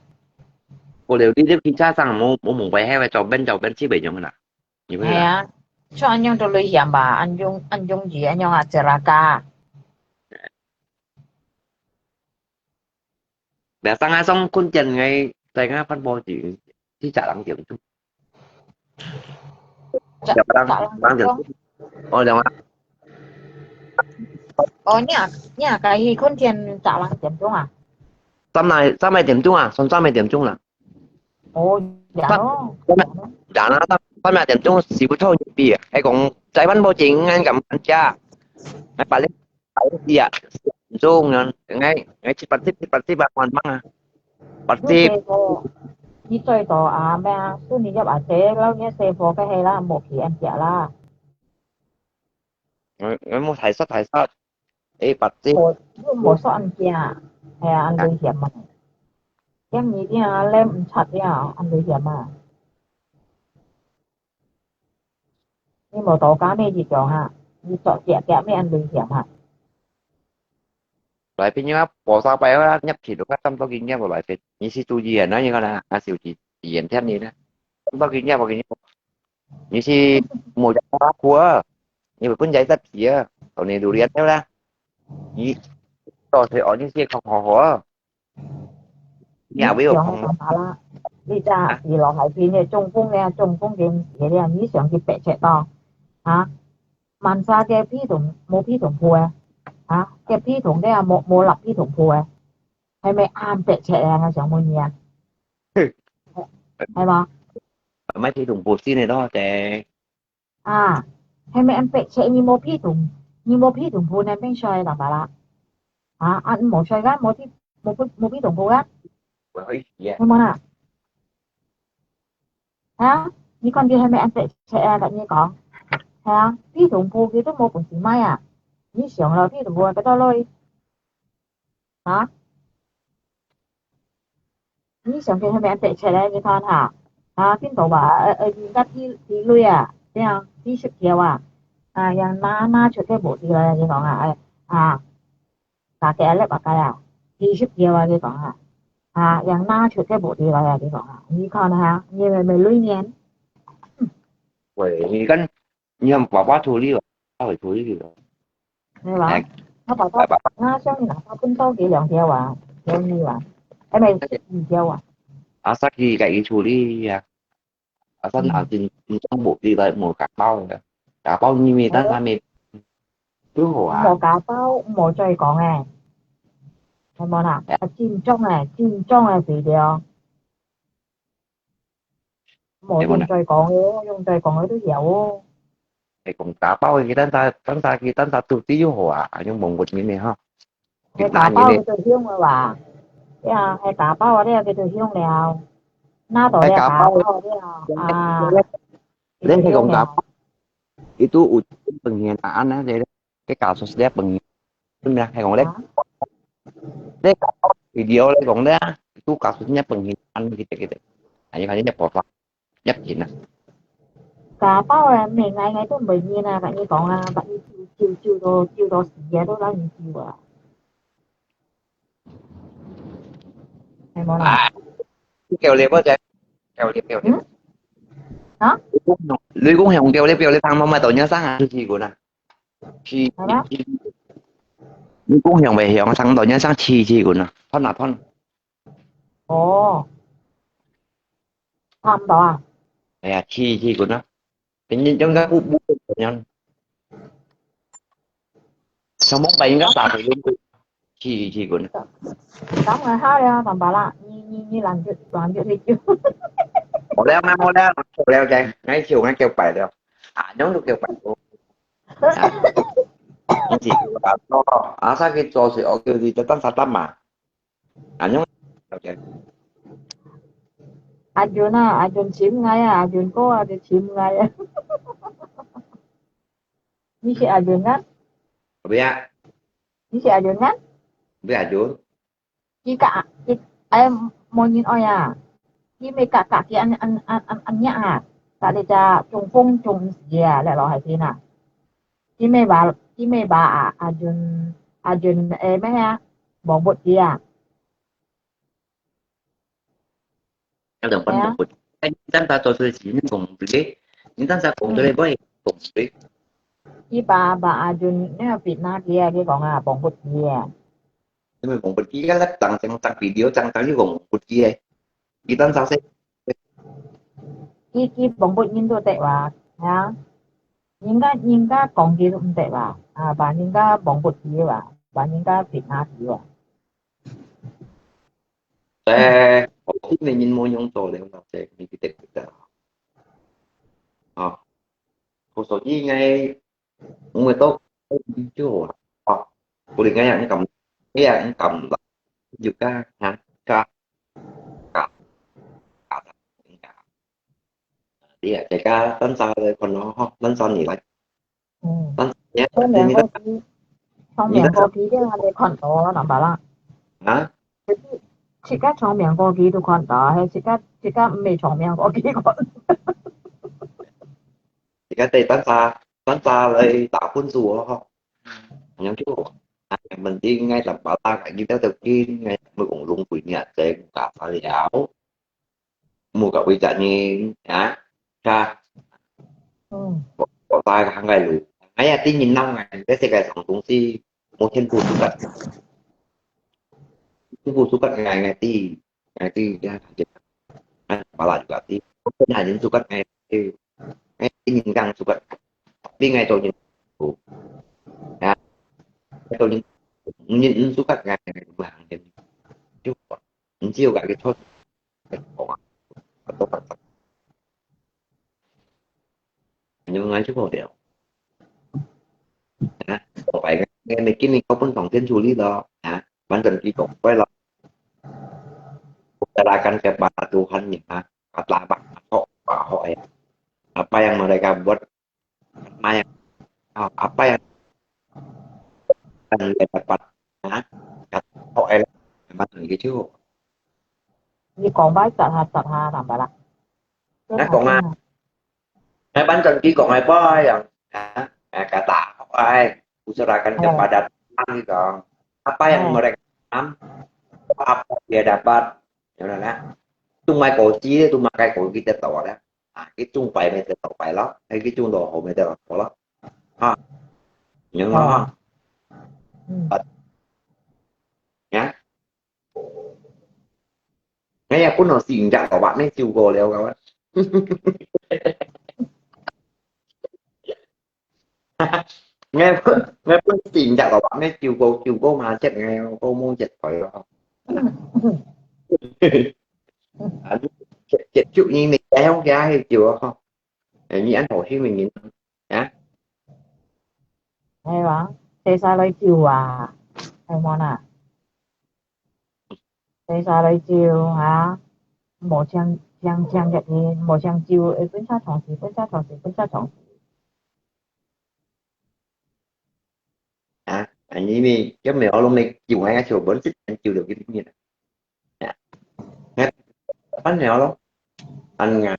過了你這汽車上無無門牌，還會走邊走邊去袂用啦，你會啦。係啊，像恁樣都危險吧？恁樣恁樣子，恁樣啊，celaka。Biasa ngasong 困電个，在那發報紙，去十零點鐘。 十，十零點鐘。哦，兩個。哦，你啊，你啊，該去困天十零點鐘啊？三個三個點鐘啊，算三個點鐘啦。哦，呀咯。三個，然後三三個點鐘時不錯你比啊，還講在發報紙，應該敢搬家，還把你 Ay, iya, jung, ngan, ngai, ngai cepat sip, cepat sip, ah, kuan mang, ah. 你細貨，你最多啊咩啊，送你入阿姐，然後你細貨个係啦，無去恁樣啦。我我無大煞大煞，誒，八折。無，你無煞恁樣，係啊，恁危險啊！驚你聽啊，摎毋出了，恁危險啊！你無到家咩一樣啊？你做姐姐咩恁危險啊？來朋友啊，播三擺啊，入去都看到佢入來，你是注意啊，那你看啊，啊，小姐，眼天你呢，看到佢入，我跟你講，你是無人打苦啊，你會分人家皮啊，到你榴蓮掉啦，你到時候你是看好好啊，你也會有空想个辦法啦。你知啊，佢落海邊个中風个，中風个事个，你想去白切到，啊？ 萬沙个皮筒無皮筒鋪誒，啊，个皮筒个啊無無立皮筒鋪誒，係咪恁白切誒？𠊎想問你啊，係無？買皮筒鋪先个咯，姐。啊，係咪恁白切？你無皮筒，你無皮筒鋪呢，變衰个啦。啊，啊，無衰个，無皮無皮無皮筒鋪个，我好意思啊。係無啦？ 啊，你看佢係咪恁白切啊？同你講，係啊，皮筒鋪佢都無本事賣啊！你想咯，皮筒鋪幾多鐳？啊？你想佢係咪恁白切咧？你看下，啊，邊度啊？呃呃，人家皮皮鐳啊，這樣幾十條啊，啊，樣拿拿出个無地來，你講啊，哎，啊。 大家粒啊，該啊，幾十條啊，佢講啊，啊，樣拿出个無地來啊，佢講啊，你看下，你會毋會累年？喂，你看，你看爸爸處理哦，他會處理的。係吧？他爸爸，他像你拿到分到佢兩條啊，便宜啊，係咪十二條啊？啊，十二个佢處理啊。 啊，真啊，真真正無地來無家暴个，家暴你咪單單咪最好啊。無家暴，無再講誒，係無啦？啊，正宗誒，正宗誒水了，無用再講哦，用再講佢都曉哦。係講家暴个，佢單單單單佢單單做啲又好啊，用蒙古人个哈。 係打包佢就香个哇，呀，係打包啊，這佢就香了，拿到了打包了啊，你係講打包，佢都有本錢啊，安呢个，个家屬係本錢，係咪啊？係講咧，你打包video咧講咧，都家屬係本錢，安呢个个，哎呀，反正一百萬。 入錢啊。家暴啊，每ngày ngày都每年啊，把你講啊，把你救救救到救到死啊，都讓你救啊。係無啦？叫你不者，叫你叫你。嗯？啊？雷公響叫你叫你聽媽媽到人生啊，去去過啦。去係咩？去。雷公響未響，聽到人生去去過啦，斷啊斷。 哦，差毋多啊。哎呀，去去滾啊！別人應該不不會怎樣。小夢白應該打回應，去去滾。當然好了，爸爸啦，你你你懶得懶得去救。好了，那好了，好了，OK，那就那叫白了。啊，那就叫白了。啊，你自己把做，啊，上去做事，OK，你就当啥当嘛。 啊，樣，OK。阿俊啊，阿俊尋𠊎啊，阿俊哥啊，就尋𠊎啊。你識阿俊啊？不要，你識阿俊啊？不要就，佢甲佢哎無人愛啊，佢咪甲甲佢安安安安安樣啊，甲你只中風中死啊，來落海邊啊。佢咪話佢咪話啊，阿俊阿俊誒咩啊，無物佢啊。 要等分不不。哎，你当他做事情，你讲不对，你当他讲对不对？讲不对。佢爸爸阿俊，你个別那佢啊，佢講啊，幫不佢啊。因為講不對，啊，當當當video，當當又講不對誒。佢當啥事？佢佢幫不人都得哇，係啊。人家人家講佢都毋得哇，啊，把人家幫不佢哇，把人家別那佢哇。 誒，我今年人無用到了，或者你記得記得。啊，我手機應該，我們都就好了。啊，我應該樣咁，這樣咁啦，有个哈，个。你啊，大家等下來看咯，吼，等下你來，嗯，等下你啊，唱名歌機，唱名歌機，你等下你看到啦，明白啦？啊？自家唱名歌機都看到，還自家自家毋係唱名歌機看。自家對，等下等下來打分數哦，吼。恁樣就，啊，問題𠊎等下啦，你兜都緊，𠊎會講浪費你啊，這个啥了。 無个為責任啊，哈，嗯，我我大个行个路，哎呀，第一人闹哎，這世界上東西，無天父suka，天父suka哎，哎，第，哎，第，呀，哎，巴拉juga第，我本來人suka哎，哎，哎，第一人講suka，另外做人，啊，做人，人，人suka哎，不行，就，你只有个錯。 你们来就好了。啊，我白个，你今天搞不懂天主力了啊，反正你懂怪了。Serahkan kepada Tuhan ya, kata apa kok apa ya. Apa yang mereka buat, apa yang, apa yang akan dia dapat, ha? Kata apa yang, memang gitu. 你講快一下，一下，明白啦？你講啊，你反正佢講个話樣，啊，啊，kata apa yang usahakan kepada Tuhan gitu. Apa yang mereka tanam, apa dia dapat, ya udah lah. Tumai koci, tumai kai koci kita tahu lah. Ah, kita tumpai mereka tahu pai lah. Kita tumai tahu mereka tahu lah. Ha. Yang lah. Ya. 哎呀，本來是人家老闆，你救過了，各位。我我本來是人家老闆，你救過救過嘛，接我我冇接佢咯。啊，接接觸你，你愛用佢去救哦。哎，你按好心人啊。 係啊，細細來照啊，係無啦？細細來照啊，無像像像个人，無像照，誒，分叉長時，分叉長時，分叉長時。啊，啊，因為，因為我攏未照，哎呀，就本身照到幾多年了。 呀，該辦了咯，恁樣，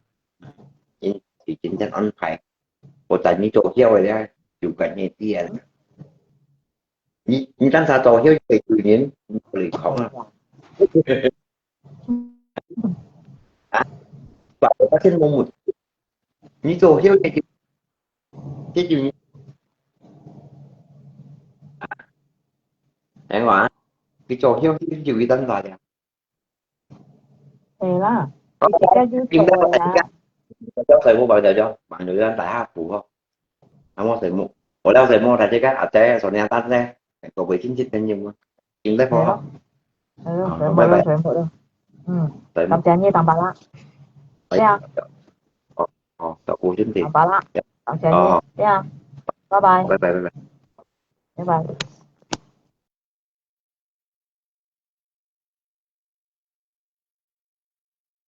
因，佢真正安排，我帶你做曉个咧，就跟你知啊。你，你當初做曉个舊年，你不能講啊。啊，把我發現我們，你做曉个舊，个舊年，啊，等我啊，你做曉个舊年當初呀。 係啦，佢自家就做啦。了，細妹，朋友，朋友，大家好吼。啊，我細妹，我了細妹，大家阿姐，昨天單呢，各位親戚朋友們，今日好吼。係咯，係咯，細妹，拜拜。細妹咯。嗯，細妹。感謝你，當巴拉。哎，係啊。哦，哦，照顧身體。當巴拉，感謝你，哦。係啊，拜拜。拜拜，拜拜。拜拜。